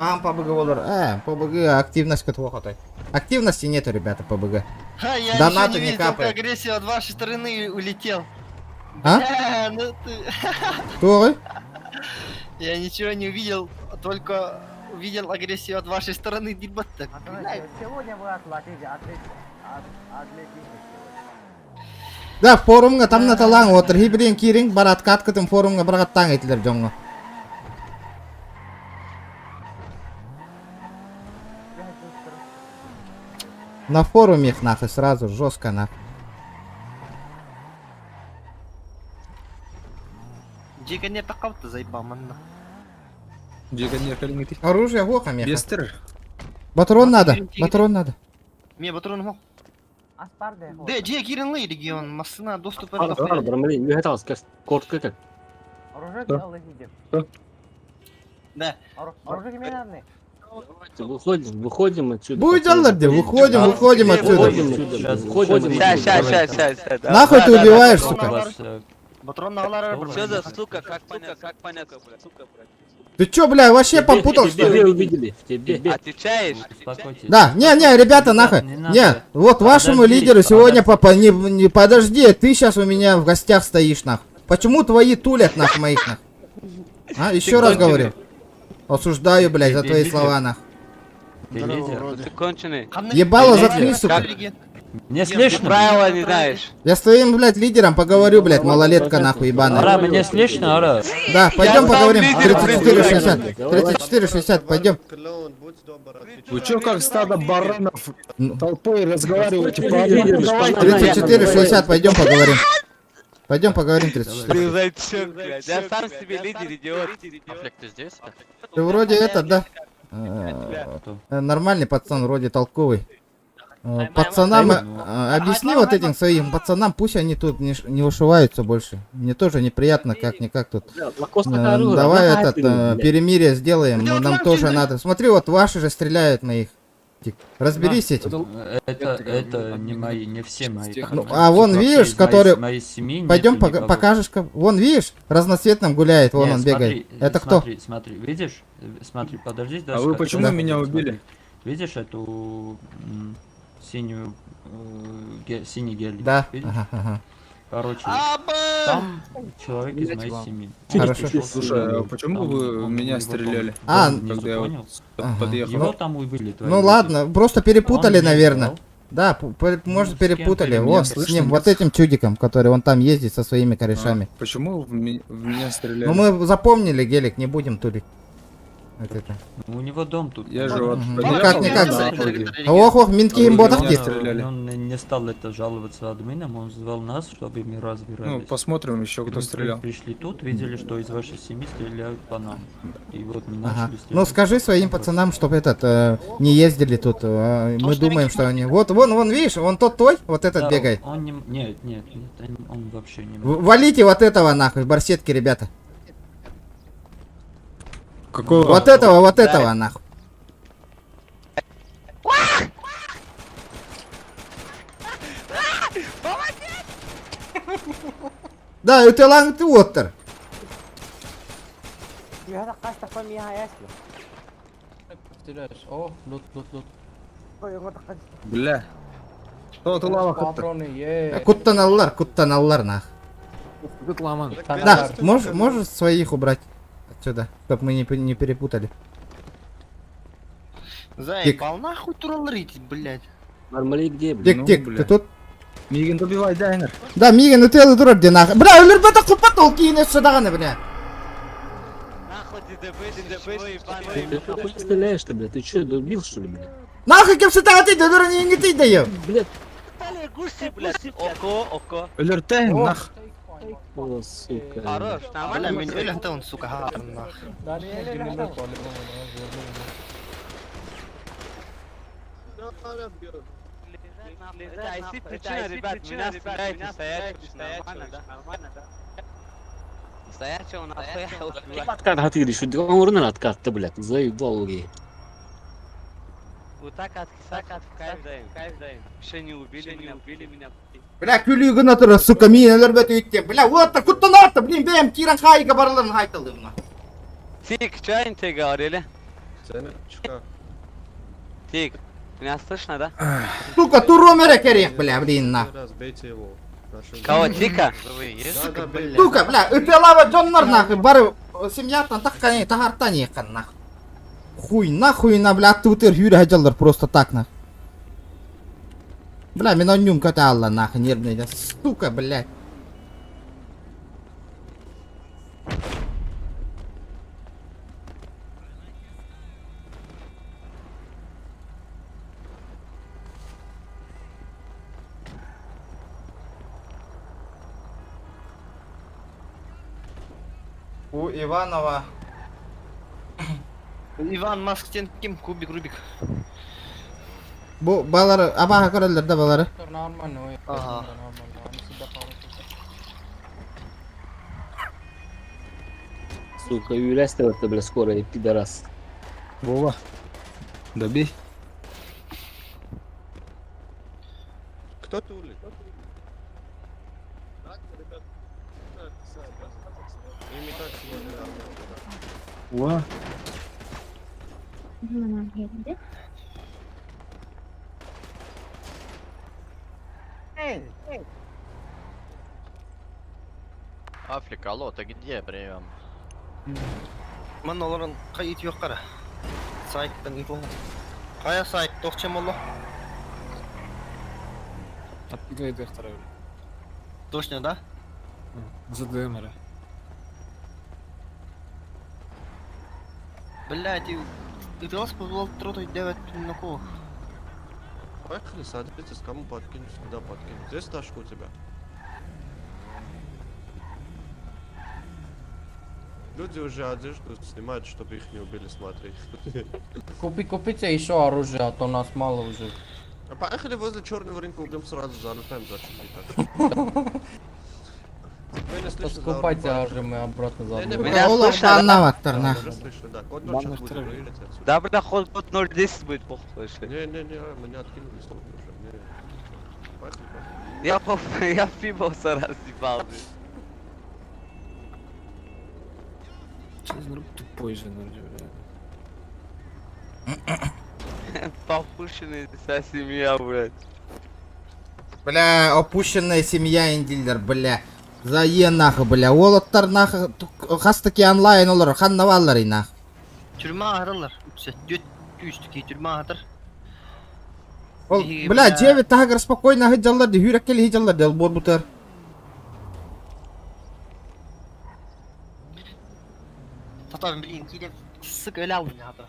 А, ПБГ олар. ПБГ активность хотой. Активности нету, ребята, ПБГ. Ха, я Донаты еще не не видел, только капает. агрессию от вашей стороны улетел. А? Бля, ну ты... Кто? Я ничего не увидел, только увидел агрессию от вашей стороны, дебат так. Сегодня вы отлетите, Да, форумга там наталаң отыр. Хибрин кирин барат каткытын форумга бараттан этилер жоңго. На форуме их нахуй сразу жестко нахуй. Жека не такалты заебал, манна. Жекан еркалингити. Оружие гоха меха. Бестер. Патрон надо, патрон надо. Мне патрон мог. Да, же киринлы регион, машина доступа. Коротко как. Да. Выходим, выходим отсюда. Будет аллар, выходим, выходим отсюда. Выходим отсюда. Ща, ща, ща, ща. Нахуй ты убиваешь, сука? Патрон на Что за сука, как понять, как понять, сука, блядь. Ты чё, бля, вообще попутал, что Тебе ли? увидели, в тебе. Отвечаешь? Да, не, не, ребята, нахуй. Не, вот вашему лидеру сегодня папа, не, не подожди, ты сейчас у меня в гостях стоишь, нахуй. Почему твои тулят, нахуй, моих, нахуй? А, еще раз говорю. Осуждаю, блядь, за твои слова, нахуй. Ты лидер? Ты конченый. Ебало, заткнись, сука. Мне слышно? Правила не знаешь. Я с твоим, блядь, лидером поговорю, блядь, малолетка, нахуй, ебаная. Ара, мне слышно, Ара? Да, пойдем поговорим. лидер, 34-60. 34-60, пойдем. Вы чё как стадо баранов Ну. толпой разговариваете по 34-60, пойдем поговорим. Пойдем поговорим, 34. Ты зачем, блядь? Я сам себе лидер, идиот. Афлек, ты здесь? Ты вроде этот, да? Нормальный пацан, вроде толковый. Пацанам, объясни вот этим своим пацанам, пусть они тут не ушиваются больше. Мне тоже неприятно, как-никак тут. Давай этот перемирие сделаем, но нам тоже надо. Смотри, вот ваши же стреляют моих. Разберись с этим. Это не мои, не все мои. Ну, а вон видишь, который... Моей семьи Пойдем покажешь, вон видишь, разноцветным гуляет, вон он бегает. Это кто? Смотри, смотри, видишь? Смотри, подожди. А вы почему меня убили? Видишь эту синюю, синий гелик? Да. Видишь? Ага. Короче, там человек из моей семьи. Хорошо. Слушай, а почему вы меня стреляли? А, когда я вот подъехал. Его там убили. Ну ладно, просто перепутали, наверное. Да, может перепутали. Вот с ним, вот этим чудиком, который он там ездит со своими корешами. Почему в меня стреляли? Ну мы запомнили гелик, не будем тулить. Вот это. Ну, у него дом тут. Я же вот Ну подъехал, как никак. на Ауди. Ох, ох, мин киһим буотах Меня дии. стреляли. Он не стал это жаловаться админам, он звал нас, чтобы мы Ну, разбирались. посмотрим еще, кто Мы стрелял. Пришли тут, видели, что из вашей семьи стреляют по нам. И вот мы Ага. начали стрелять. Ну скажи своим пацанам, чтобы этот не ездили тут. Мы думаем, что они. Вот, вон, вон, видишь, вон тот твой, вот этот Да, бегает. Он не... Нет, нет, нет, он вообще не... Валите вот этого нахуй, барсетки, ребята. Какого? Вот этого нахуй. Да, это ланг ты оттер. О, лут, лут, лут. Бля. Кто ты лава хатта? Куттаналлар, куттаналлар нах. Да, можешь своих убрать отсюда, чтобы мы не перепутали. Заебал нахуй тураллар идти, блядь. Бармалей где, блядь? Тик, Ну, тик, бля. ты тут? Мигин добивай, дайнер. Да, Мигин, ну ты дурак, где нахуй. Бля, өлөрбөтө купа толкин сюда бля. Ты нахуй стреляешь-то, блядь? Ты че, дубил, что ли, блядь? Нахуй кем сюда ты, дура не ты даю. Блядь, Око, око. Өлөртәйин, нах. о, сука. Хорош, Бля, мин өлөктөн, сука, хатыр нах. Причина, ребят, меня стреляете, стоять, нормально, да? Стоять он нахуй. Откат хатыри, что ты откат-то, блядь, заебал, гей. Вот так от, так от, кайф даем, кайф даем. Еще не убили меня, убили меня. Бля, күлүгүн отура, сука, мин өлөрбөтө үттем. Бля, вот куттан блин, бэм, киран хайга барларын хайтылдым. Тик, что они тебе говорили? Тик, меня слышно, да? Сука, туромера керек, бля, блин, на. Кого, Тика? Сука, бля, үтелава дьоннор нахуй, бары семьяттан тахканы, тахартан екан нахуй. Хуй нахуй на, бля, аттыбытыр хүрэ хажаллар просто так нах. Бля, мен оннюм кота алла нахуй, нервный, да, сука, блядь. У Иванова. Иван Масктен ким кубик Рубик. Бу балары, абаха көрөллөр да балары. Нормально, Ага. Сука, юлястер-то, бля, скоро, и пидорас. Вова. Добей. Кто тулит? Во. Африка, алло, ты где прием? Ман оларын кайыт yok кара. Сайттан ит болду. Кая сайт тохчем болду? Точно, да? ЗДМР. Блядь, и ты вас позвал тротать 9 на кого? Поехали, садитесь, кому подкинуть, куда подкинуть. Здесь ташка у тебя? Люди уже одежду снимают, чтобы их не убили, смотри. Купи, купите еще оружие, а то нас мало уже. А поехали возле черного рынка, убьем сразу, залутаем, зачем так? Меня слышно, Скупайте оружие, мы обратно Не, не, заберем. Меня Ол слышно, да? аннаваттар нах. Уже слышно, да. Код 0 сейчас будет выезжать отсюда. Да, бля, ход код 0.10 будет, похуй, слышно. Не-не-не, меня откинули с уже. Не. Поехали, поехали. Я, пох- я пибался разъебал, блядь. Тупой же, ну, бля. Попущенная вся семья, блядь. Бля, опущенная семья индилер, бля. Зае нахуй, бля. Олоттар нахуй, хастаки онлайн олар, ханнаваллар и нах. Тюрьма ахыралар. Дүт күүстү тюрьма ахыр. Ол, Биһиги, бля, бля. девять тагыр спокойно хыджаллар, ди хүрәккели хыджаллар, дел бор бутар. Татар, блин, килеп Сука, өлө алдым хата.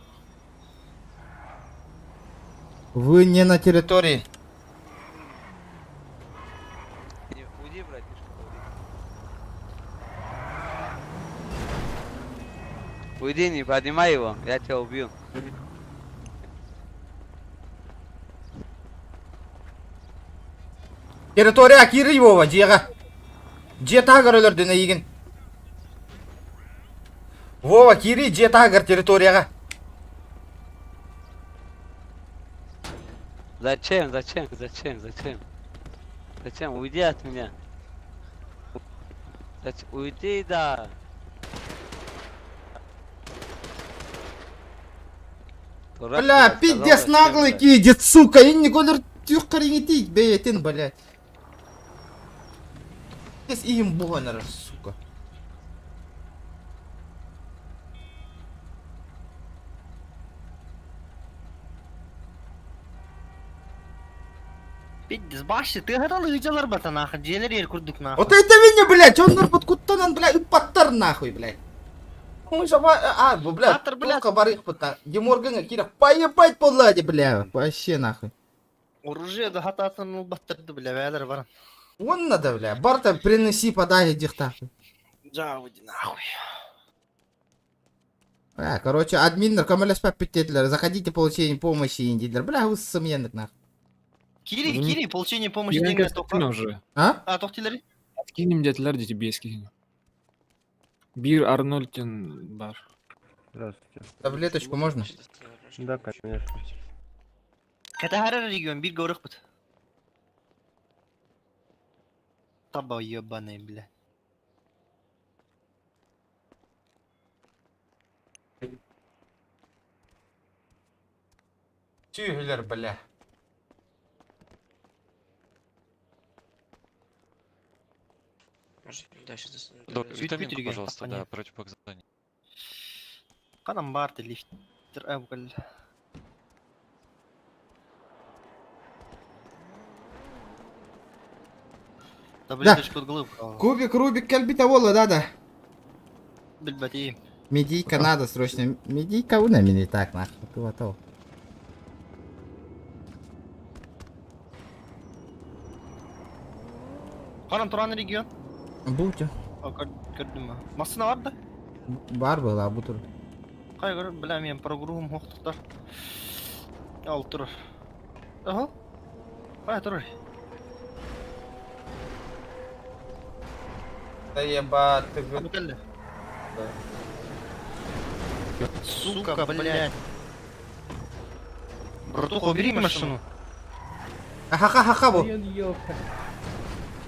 Вы не на территории. Уйди, братишка, уйди. Уйди, не поднимай его, я тебя убью. Территория киирий Вова, дьиэҕэ. Дьиэ таһыгар өлөрдүн эйигин. Вова, киирий дьиэ таһыгар территорияҕа. Зачем, зачем, зачем, зачем? Зачем? Уйди от меня. Зачем? Уйди, да. Дурак Бля, ты, пиздец сказал, зачем, наглый блядь? кидет, сука, инник өлөр тюх бэйэтин, блядь. Здесь им буган, сука. Пиздец, башты, ты хотел ыжалар бата нахуй, дьиэлэр ер курдук нахуй. Вот это меня, блядь, он нарбот куттанан, блядь, ыппаттар нахуй, блядь. Мы же, а, блядь, Атыр, блядь. только барых пыта. Деморгана, Кира, поебать поладе, бля, вообще нахуй. Оружие да хататын ылбаттырды, бля, бээлер баран. Вон надо, бля, барта приноси, подай, дихта. Жауди нахуй. А, короче, админнер, көмөлөспөт диэтилэр, заходите, получение помощи, диэтилэр. Бля, вы сымьянык нахуй. Кири, Ну, кири, получение помощи Киирэн деньги кэпсэтин уже. А? А, тохтилери? Откинем диэтилэр дии биэс киһини. Биир Арнольд диэн баар. Здравствуйте. Таблеточку можно? Да, конечно. Катахара регион, бир горых бут. Таба ебаный, бля. Тюглер, бля. Да, сейчас Док, Чуть витаминку, Питере, пожалуйста, пацаны. да, противопоказаний. Канам барты лифтер әбгіл. Таблеточку от головы. Кубик, Рубик, кэлбитэ буолла, да, да. Билбэтим. Медийка надо срочно. Медийка уна мини так, нахуй. Ты вот Канам туран регион. Будьте. Көрдүм. Массына бар да. Бар была, бутур. Кай көрөр, бля, мен прогруһум хоқтықтар. Ал турар. Ага. Кай турар. Да ебать, ты Бутелле. Сука, блядь. Братуха, убери машину. Ха-ха-ха-ха бу.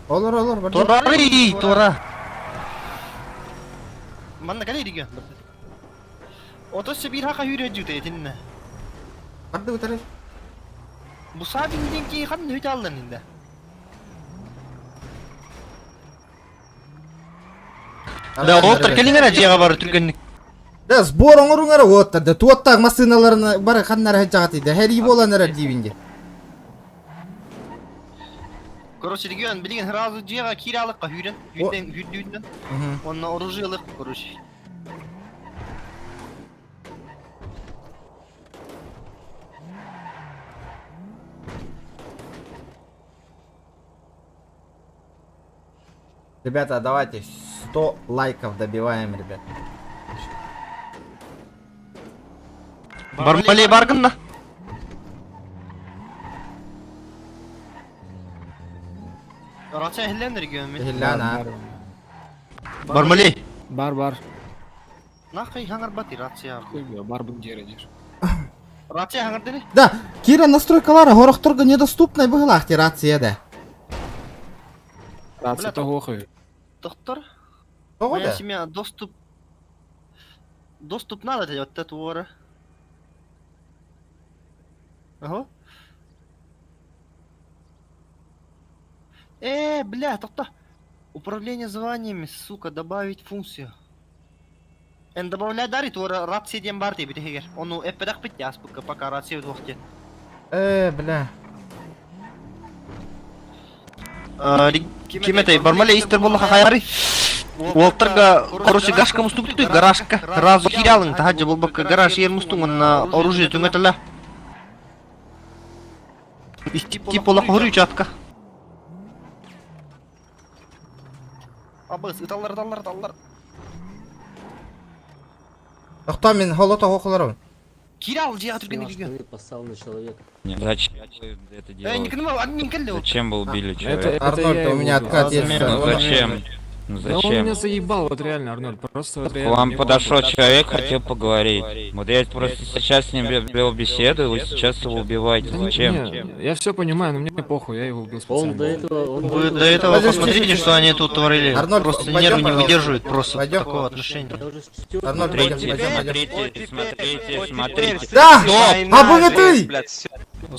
Olur olur. бар. Турары, тура. Манна калей регион. Отос бир хака хүрө жүтэ этинне. Барды бутары. Бу сабинден ки хан хүтэ алдан инде. Да, оттар келиңер жега бар түргөннүк. Да, сбор оңоруңар оттар да. Туоттаг машиналарына бар ханнар хаджагат иде. Хәри болан эрер дибинде. Короче, регион билген сразу жега киралыкка хүрен, хүрден хүрдүндөн. Онна оружиялык, короче. Ребята, давайте 100 лайков добиваем, ребят. Бармалей баргын да. Рация хиллен регион мен. Хиллен, а. Бармалей. Бар бар. Нахай хаңар бати рация. Бар бун диэри диир. Рация хаңар дени. Да, Кира настройкалары хорохторго недоступны быһылаах рация да. Рация тоҕуохуй. Доктор. Тоҕо Моя да? семья доступ Доступ надо для вот этого вора. Ага. Бля, тохто. Управление званиями, сука, добавить функцию. Эн добавляй дарит, вора рация дем барты битегер. Он эппедах бит яспыка, пока рация двухте. Бля. Ким это? Бармале истер болла хаяри. Уолтарга, короче, гашка мустуктуй, гаражка. Разу кирялың, таһа болбакка гараж ер мустуң, онна оружие түңөтөлө. Тип ола хору чатка. Абыс, ыталлар, ыталлар, ыталлар. Тохтоо мин холото хохолорун. Кирял, жига түргенде кирген. Поставил на человека. Зачем вы это Э, делаете? никому, админ келди. Зачем вы убили Это, человека? это Арнольд, я у его меня убил. откат есть. Ну зачем? Ну Да он зачем? меня заебал, вот реально, Арнольд, просто вот К реально. вам мне подошел похуй. человек, хотел поговорить. Вот я просто сейчас с ним вел беседу, и вы сейчас его убиваете. Да Зачем? не, я все понимаю, но мне похуй, я его убил Он специально. до этого... Он Вы до этого Подожди, посмотрите, подожди. что они тут творили. Арнольд, Просто пойдем, нервы не пожалуйста. выдерживают просто Пойдем. такого отношения. Я уже с Арнольд, пойдем, Смотрите, пойдем, пойдем. смотрите, смотрите, смотрите. Да! Стоп! А ты!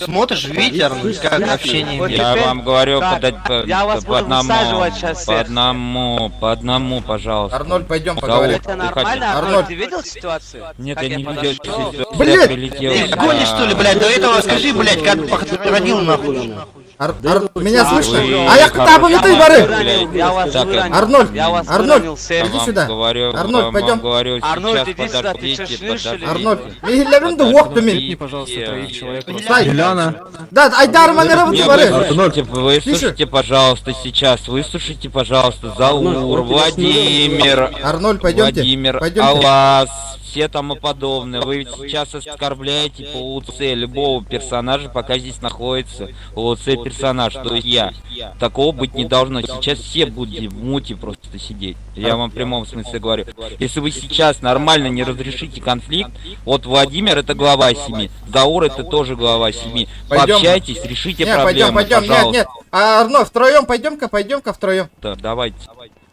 Смотришь, видите, Арнольд, как общение. Вот Я теперь- вам говорю, Так, подать по, я вас по буду одному, высаживать щас по всех. одному, по одному, пожалуйста. Арнольд, пойдем Заур, поговорим. Это нормально, Арнольд. Арнольд? Ты видел ситуацию? Нет, Как я не видел подошел? ситуацию, я Блядь! прилетел Ты сюда. гонишь, что ли, блядь? До этого скажи, блядь, как походил нахуй. Ар- Ар- Меня слышно? Вы А я хороший ты, бары! блядь. Я вас Так, выронил. Арнольд, Я вас Арнольд, выронил Я всех. Иди вам сюда. Говорю, Арнольд, вам пойдем. говорю, Арнольд, сейчас иди сюда, ты чё, подождите, шлюшили? подождите. Арнольд, михиллерин уокту мин. Мне, пожалуйста, троих человек. просто. Стай. Ляна. Да, Айдар Манеров Не, ты бары. выслушайте, выслушайте, пожалуйста, сейчас, выслушайте, пожалуйста, Заур, Арнольд, Владимир, Арнольд, пойдемте. Владимир, Пойдемте. Алас, все тому подобное. Вы ведь сейчас оскорбляете по УЦ любого персонажа, пока здесь находится УЦ персонаж, то есть я. Такого быть не должно. Сейчас все будут в муте просто сидеть. Я вам в прямом смысле говорю. Если вы сейчас нормально не разрешите конфликт, вот Владимир это глава семьи, Заур это тоже глава семьи. Пойдем. Пообщайтесь, решите Не, пойдем, проблемы, пойдем, нет, пожалуйста. нет. А, Арнольд, втроем пойдем-ка, пойдем-ка втроем. Давайте.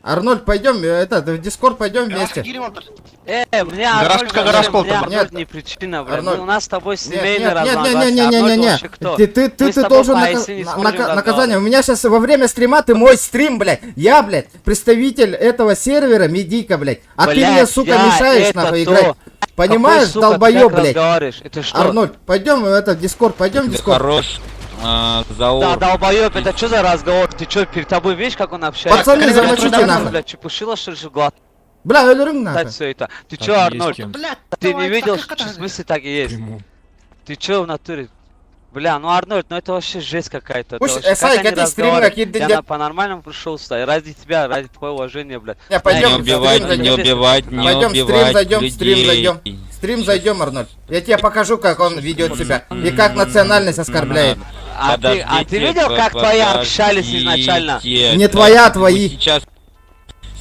Арнольд, пойдем, это, в Дискорд пойдем вместе. Мне Арнольд Гаражка, гараж вообще, мне колтер. Арнольд Нет. не причина, бля. Арнольд. Мы- У нас с тобой Нет, семейный нет, нет, разногласия. нет, нет, Арнольд нет, нет, вообще кто? Ты, ты, ты, Мы с ты тобой должен по нака- IC не на- сможем наказание. разговаривать. У меня сейчас во время стрима ты мой стрим, блядь. Я, блядь, представитель этого сервера, медийка, блядь. А ты Блядь, мне, сука, я мешаешь, это нахуй, то. играть. Понимаешь, Какой, сука, ты долбоёб, как блядь. разговариваешь? Это что? Арнольд, пойдем в этот Дискорд, пойдем в Да Дискорд. хорош, а, Заур. Да, долбоёб, это что за разговор? Ты чё, перед тобой видишь, как он общается? Пацаны, Ты замочите что, нахуй. Блядь, чепушила, что ли, глотать Бля, өлөрүң нахуй. все это? Ты Так чё, и есть Арнольд? кем. Ты не видел, что в смысле так и есть? Приму. Ты чё в натуре? Бля, ну Арнольд, ну это вообще жесть какая-то. это Пусть, вообще- как Сай, они этой стримы разговаривают? какие-то Я дед- на по-нормальному пришел сюда, и ради тебя, ради твоего уважения, блядь. Не, пойдем, Не убивайте, стрим не зайдем. убивать, не Пойдем в стрим убивать зайдем, в стрим людей. зайдем. Стрим зайдем, Арнольд. Я тебе покажу, как он ведет себя и как национальность оскорбляет. А ты, а ты Подождите, видел, как твои общались изначально? подождите. Не твоя, а твои. Вы Сейчас,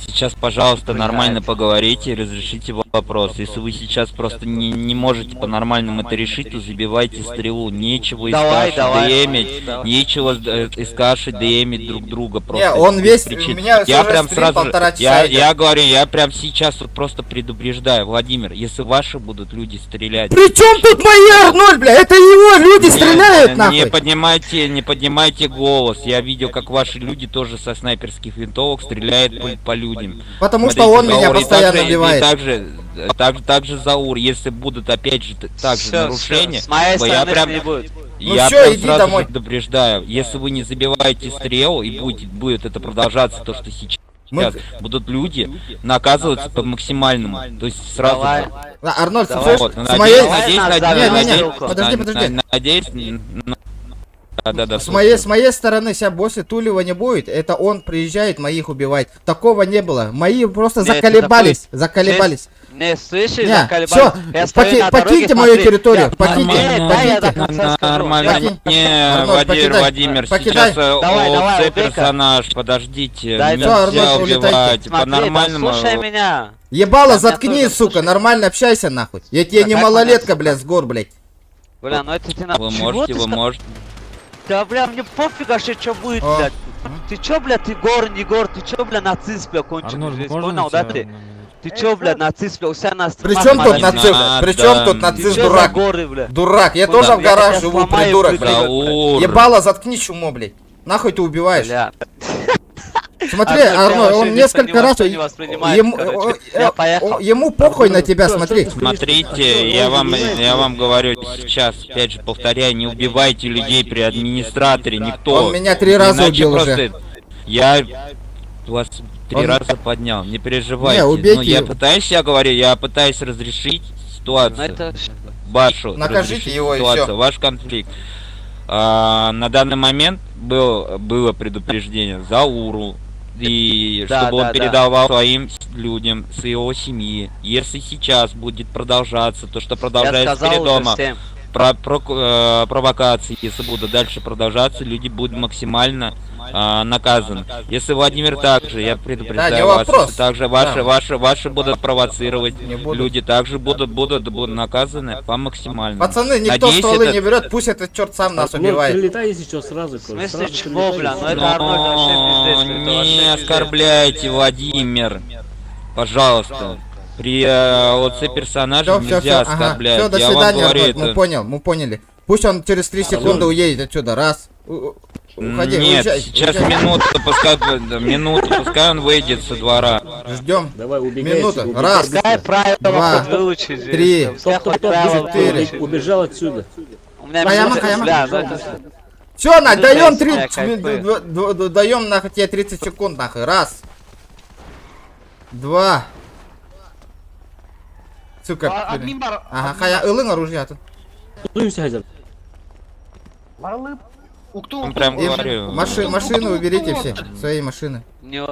сейчас, пожалуйста, Блядь. нормально поговорите и разрешите вопрос. Если вы сейчас просто не можете по-нормальному это решить, то забивайте стрелу. Нечего Давай, искать, давай. дэмить, нечего искать, дэмить друг друга просто. Не, он без весь- причин. у меня я уже прям стрим сразу же- полтора часа я, идет. я говорю, я прям сейчас вот просто предупреждаю, Владимир, если ваши будут люди стрелять. При чем тут мои Арнольд, бля? Это его люди Не- стреляют, Не нахуй. поднимайте, не поднимайте голос. Я видел, как ваши люди тоже со снайперских винтовок стреляют по людям. Потому что Смотрите, он меня Заур, и постоянно также- и убивает. также, так же, Заур, если будут опять же так же Всё, нарушения, всё, с моей то я стороны прям, не будет. Ну я всё, прям иди сразу домой. же предупреждаю, если вы не забиваете стрел и будет это продолжаться, то что сейчас Мы- будут люди наказываться по максимальному, то есть сразу Давай. же. А, Арнольд, Давай. слышишь? Вот, С надеюсь, моей... надеюсь, Давай надеюсь, нас Не, не, не, надеюсь, подожди, подожди. надеюсь, да, да, да, С моей, с моей стороны сейчас боссы Тулева не будет. Это он приезжает моих убивать. Такого не было. Мои просто Нет, это заколебались. такой- Заколебались. Не, слышишь, Не, заколебались. всё, Я стою на дороге, покиньте мою смотри. территорию, Я- покиньте, Нет, дай я до конца скажу. Нормально, Покинь. не, Арнольд, Владимир, покидай. Владимир, Покидай. сейчас Давай, давай, ОЦ убей-ка. персонаж, подождите, Дай, нельзя Всё, Арнольд, улетайте. убивать, Смотри, да по-нормальному. слушай меня. Ебало, Да, меня заткни, тоже, сука, слушай. нормально общайся нахуй. Я тебе Да не как малолетка, понять? блядь, с гор, блядь. Бля, ну это ты на... Вы Чего можете, ты вы ска- можете. Да, бля, мне пофиг вообще, что будет, О. блядь. Ты чё, бля, ты гор, не гор, ты чё, бля, нацист, бля, конченый, Арнольд, жесть, можно понял, да тебя ты? на минуту? Ты чё, бля, нацист, бля, у себя на При стримах чем тут маленький, нацист? надо. При чем тут Ты нацист, чё за дурак? горы, бля? Дурак, я Куда? тоже в Я горах тебя живу, сломаю, придурок, придурок. блядь. Заур. Ебало, заткни чумо, блядь. Нахуй ты убиваешь? Бля. Смотри, Арнольд, я Арнольд, вообще он не несколько раз... не воспринимает, Ему, короче. Я поехал. ему похуй на тебя, смотри. Смотрите, я вам говорю сейчас, опять же повторяю, не убивайте людей при администраторе, никто. Он меня три раза Иначе убил просто уже. Я вас Три Он- раза поднял, не переживайте. Не, убейте Ну, я его. пытаюсь, я говорю, я пытаюсь разрешить ситуацию. Ну это Вашу. Накажите разрешить его и ситуацию, всё. ваш конфликт. На данный момент было предупреждение Зауру, и Да, чтобы он да, да. передавал своим людям, с его семьи. Если сейчас будет продолжаться то, что Я продолжается сказал перед уже дома, всем. провокации, если будут дальше продолжаться, люди будут максимально наказаны. Если Владимир также, я предупреждаю Да, не вас, вопрос. если также ваши, Да. ваши будут провоцировать, Не будут. люди также будут наказаны по максимальному. Пацаны, никто Надеюсь, стволы это- не берет, пусть этот черт сам нас Арнольд, убивает. прилетай, если что, сразу. В смысле сразу чмо, прилетай, бля, если ну это что. Арнольд вообще пиздец, это вообще Не пиздец. оскорбляйте, Владимир. Пожалуйста. При ОЦ персонажа Все, все, нельзя все, ага. оскорблять. Все, до Я вам свидания, говорю, Арнольд, мы это... понял, мы поняли. Пусть он через 3 секунды уедет отсюда. Раз. Уходи, Нет, уезжай, сейчас уезжай. минуту, пускай, да, минуту, пускай он выйдет со двора. Ждем. Давай, убегай Минута. отсюда, убегай Раз, быстро. Пускай правила два, хоть выучить здесь, три, пускай Стоп, стоп, хоть стоп, правила быстро, четыре. выучить. Убежал отсюда. У меня Хаяма, минута, Хаяма. бля, ну это... Все, на, Ну, даем жесть, 3, бля, кайфую. даем нахуй тебе 30 секунд, нахуй. Раз. Два. Сука. А, Админ бар. Ага, хая, ылың оружие атын. Дуемся, Хазер. Укту, Он прям И говорю, машину уберите все, свои машины. Не...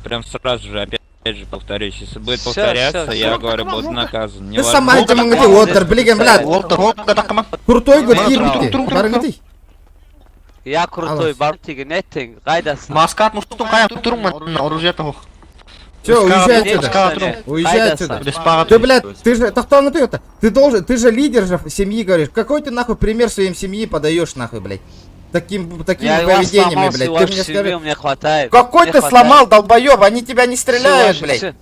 прям сразу же, опять же повторюсь, если будет Всё, повторяться, всё, я всё. говорю, буду наказан. Ты Неважно. сама этим ыңгыты, отыр, билеген, блядь. Крутой год кирбитти. Барыңгыты. Я крутой, Алло. бартиги, неттинг, гайдасың. Маскат мустун кая турман оружие того. Все, уезжай Нет, отсюда. кстати, Уезжай гайдасың. отсюда. Ты, блядь, ты же, так ты это, ты должен, ты же лидер же семьи, говоришь. Какой ты нахуй пример своим семьи подаешь, нахуй, блядь? Таким, такими Я вас поведениями, сломал, блядь. всю Ты вашу мне семью, скажи. мне хватает. Какой Мне ты хватает. сломал, долбоеб? Они тебя не Всю стреляют, вашу- блядь.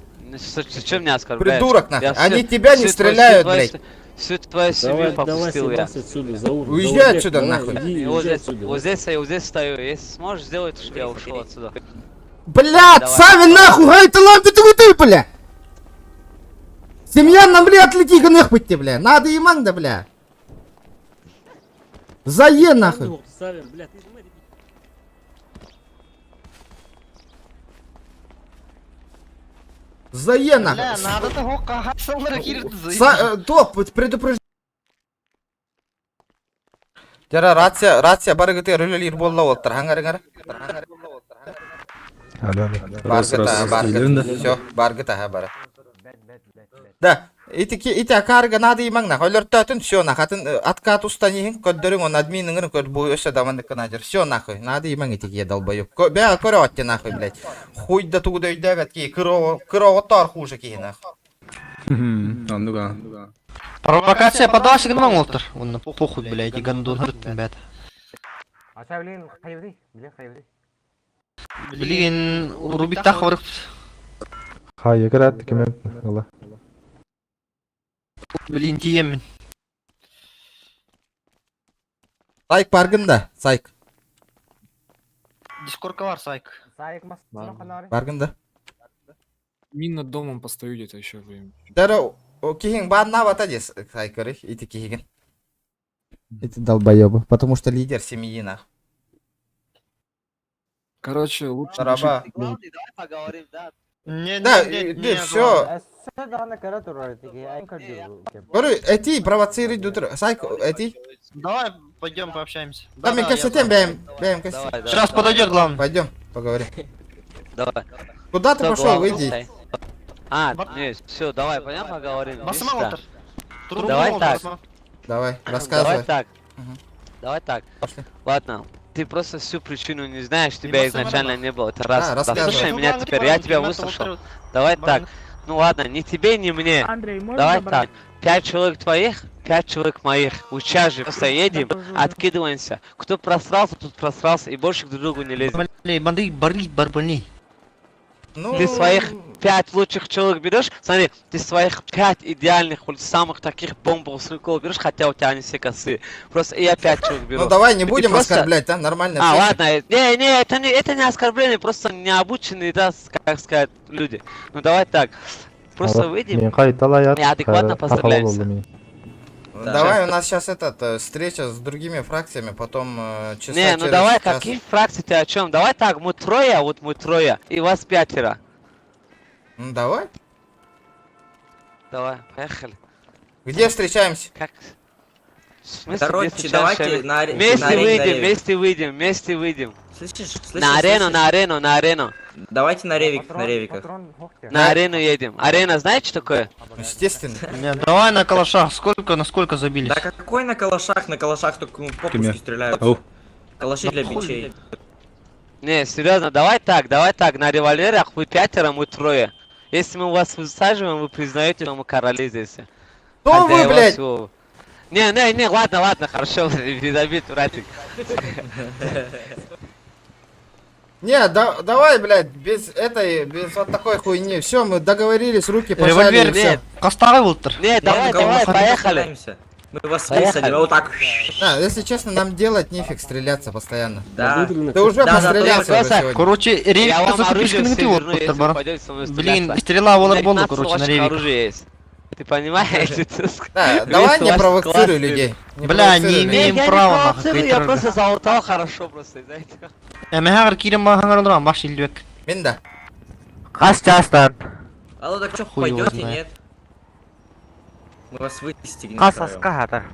Зачем меня оскорбляешь? Придурок, нахуй. Я Они тебя не всю стреляют, твою- блядь. Всю твою семью Давай, давай, попустил я. съебался отсюда, Заур. Уезжай Заурбек, отсюда, давай, нахуй. Иди, И вот уезжай здесь, отсюда. вот здесь, я вот здесь стою. Если сможешь сделать, чтобы я ушел отсюда. Блядь, Давай. сами нахуй, гай ты лампи ты ты, бля. Семья нам, бля, отлети гнехпыть бля. Надо и манда, бля. Зае нахуй. Савин, бля, ты же смотри. Зае нахуй. Бля, надо того кахасалар кирди. Топ, предупреждаю. Жара рация, рация барыгыты рөлелер болла олтыр. Хаңарыңар. Раз, Баргыта, раз, баргыта. раз. Все, баргыта, ха, бара. Да, ити акарга надо имаң нах. Олер төтін, все нах. Атын откат устанихин, көддөрүң он админыңыр көр бу өсө даманды кынажыр. Все нахуй. Надо имаң ити долбоеб. Бә көрө атты нахуй, блядь. Хуй да тугуда өйдөбөт ки кыро кыро тар хуже ки нахуй. Оннук. Провокация подалась гынмаң олтыр. Онна похуй, блядь, и гандон хырттын бәт. Билген Рубик тах барып. Хайы кім ала. Билин тиемен. Сайк баргын да, сайк. Дискордка бар сайк. Баргын да. Мин над домом постою где-то еще время. Дара кихин бан бата дес сайкары, ити кихин. Эти долбоебы, потому что лидер семьи нах. Короче, лучше... Тараба. Главный, давай поговорим, да. Не, Да, не, да, все. Говорю, эти провоцируют дутр. Сайк, эти. Давай пойдем пообщаемся. Да, мен я кассетен бэм, бэм кассет. Давай, давай. Сейчас подойдет главный. Пойдем, поговорим. Давай. Куда ты Кто пошел, главный? выйди. А, не, все, давай, пойдем поговорим. Басыма Иди сюда. олтыр. Давай так. Давай, Давай рассказывай. так. Мгм. Давай так. Пошли. Ладно, ты просто всю причину не знаешь, тебя басыма изначально нахуй. не было. Это раз. Да, Да, рассказывай. слушай меня теперь, я тебя выслушал. Давай так. Ну ладно, ни тебе, ни мне. Андрей, можно Давай так. Пять человек твоих, пять человек моих. Уча же просто едем, откидываемся. Кто просрался, тот просрался и больше к друг другу не лезем. Банды бары барбани. Ну, Ты своих пять лучших человек берешь, смотри, ты своих пять идеальных, вот самых таких бомбов стрелков берешь, хотя у тебя они все косые. Просто и я пять человек беру. Ну давай не И будем просто- оскорблять, да? Нормально. А, всё. ладно, не, не, это не оскорбление, просто необученные, да, как сказать, люди. Ну давай так, просто выйдем и адекватно постреляемся. Давай, у нас сейчас этот, встреча с другими фракциями, потом часа Не, ну через давай, час. какие фракции ты о чем? Давай так, мы трое, вот мы трое, и вас пятеро. Ну давай. Давай, поехали. Где встречаемся? Как? В смысле, Короче, где встречаемся? давайте на аре- Вместе на арене, на выйдем, арене. вместе выйдем, вместе выйдем. Слышишь, слышишь, На арену, слышишь? на арену, на арену. Давайте на ревиках, на ревиках. На арену едем. Арена, знаете, что такое? Естественно. Не, давай на калашах. Сколько, на сколько забились? Да какой на калашах? На калашах только ну, попуски Кеме. стреляют. Ау. Калаши для бичей. Не, серьезно, давай так, на револьверах вы пятеро, мы трое. Если мы вас высаживаем, вы признаете, что мы короли здесь. Кто вы, Хозяева блядь? всего. Не, не, не, ладно, ладно, хорошо, без обид, братик. Не, да, давай, блядь, без этой, без вот такой хуйни. Все, мы договорились, руки пожали Револьвер и всё. Хастааҕый буолтар. Не, давай, ну кого давай, мы поехали. постараемся. Мы вас Поехали. высадим, вот так. Да, если честно, нам делать нефиг стреляться постоянно. Да. Ты уже Да, да, пострелялся уже просто- сегодня. Короче, Я ревик вам закупишь оружие на все верну, если баран. пойдете со мной Блин, стреляться. стрела У меня волор болу, 15 короче, на ваших ревиках. оружия есть. Ты понимаешь? Да, давай не провоцируй людей. Не Бля, не провоцируй людей. имеем Я не права, нахуй, провоцирую, я хейтер. просто залутал хорошо просто, знаете. Эмэхэр киирэн баһаҥар баш илбек. Мин да. Хас часто. Алло, так что, Хуй его пойдете, знает. нет? Мы вас выстегнем. Хас втроем. аскахата.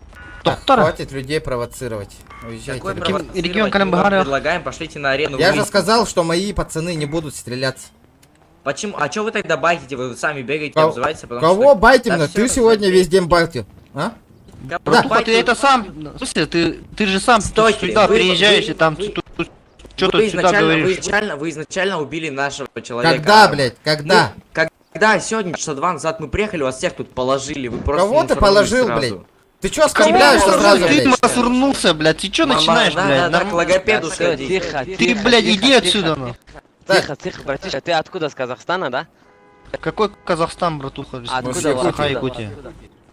Так, Доктор. хватит людей провоцировать. Уезжайте, Какой ребят. провоцировать? Регион Мы вам Калимбахара. предлагаем, пошлите на арену. Я же выйдем. сказал, что мои пацаны не будут стреляться. Почему? А чё вы тогда байтите? Вы сами бегаете, Кого- обзываетесь, а потом Кого что- байтим? Да на? всё Ты равно сегодня забей. весь день байтил, а? Кого Братуха, ты байтил? это сам, в смысле, ты же сам Стойте, сюда вы- приезжаешь вы- и там вы- что-то Вы сюда изначально, вы говоришь. изначально, вы изначально убили нашего человека. Когда, блядь? Когда? Ну, когда сегодня, часа два назад мы приехали, вас всех тут положили, вы просто Кого ты мусорнулись положил, сразу. блядь? Ты чё оскорбляешься Кого сразу, ты блядь? мусорнулся, блядь? Ты чё Мама, начинаешь, да, блядь? да, да, Норм- к логопеду Всё, сходи. Тихо, Ты, тихо, блядь, тихо, иди тихо. отсюда, нахуй. Тихо, тихо, братиша, ты откуда, с Казахстана, да? Какой Казахстан, братуха? Откуда? Саха, Откуда? Якутия.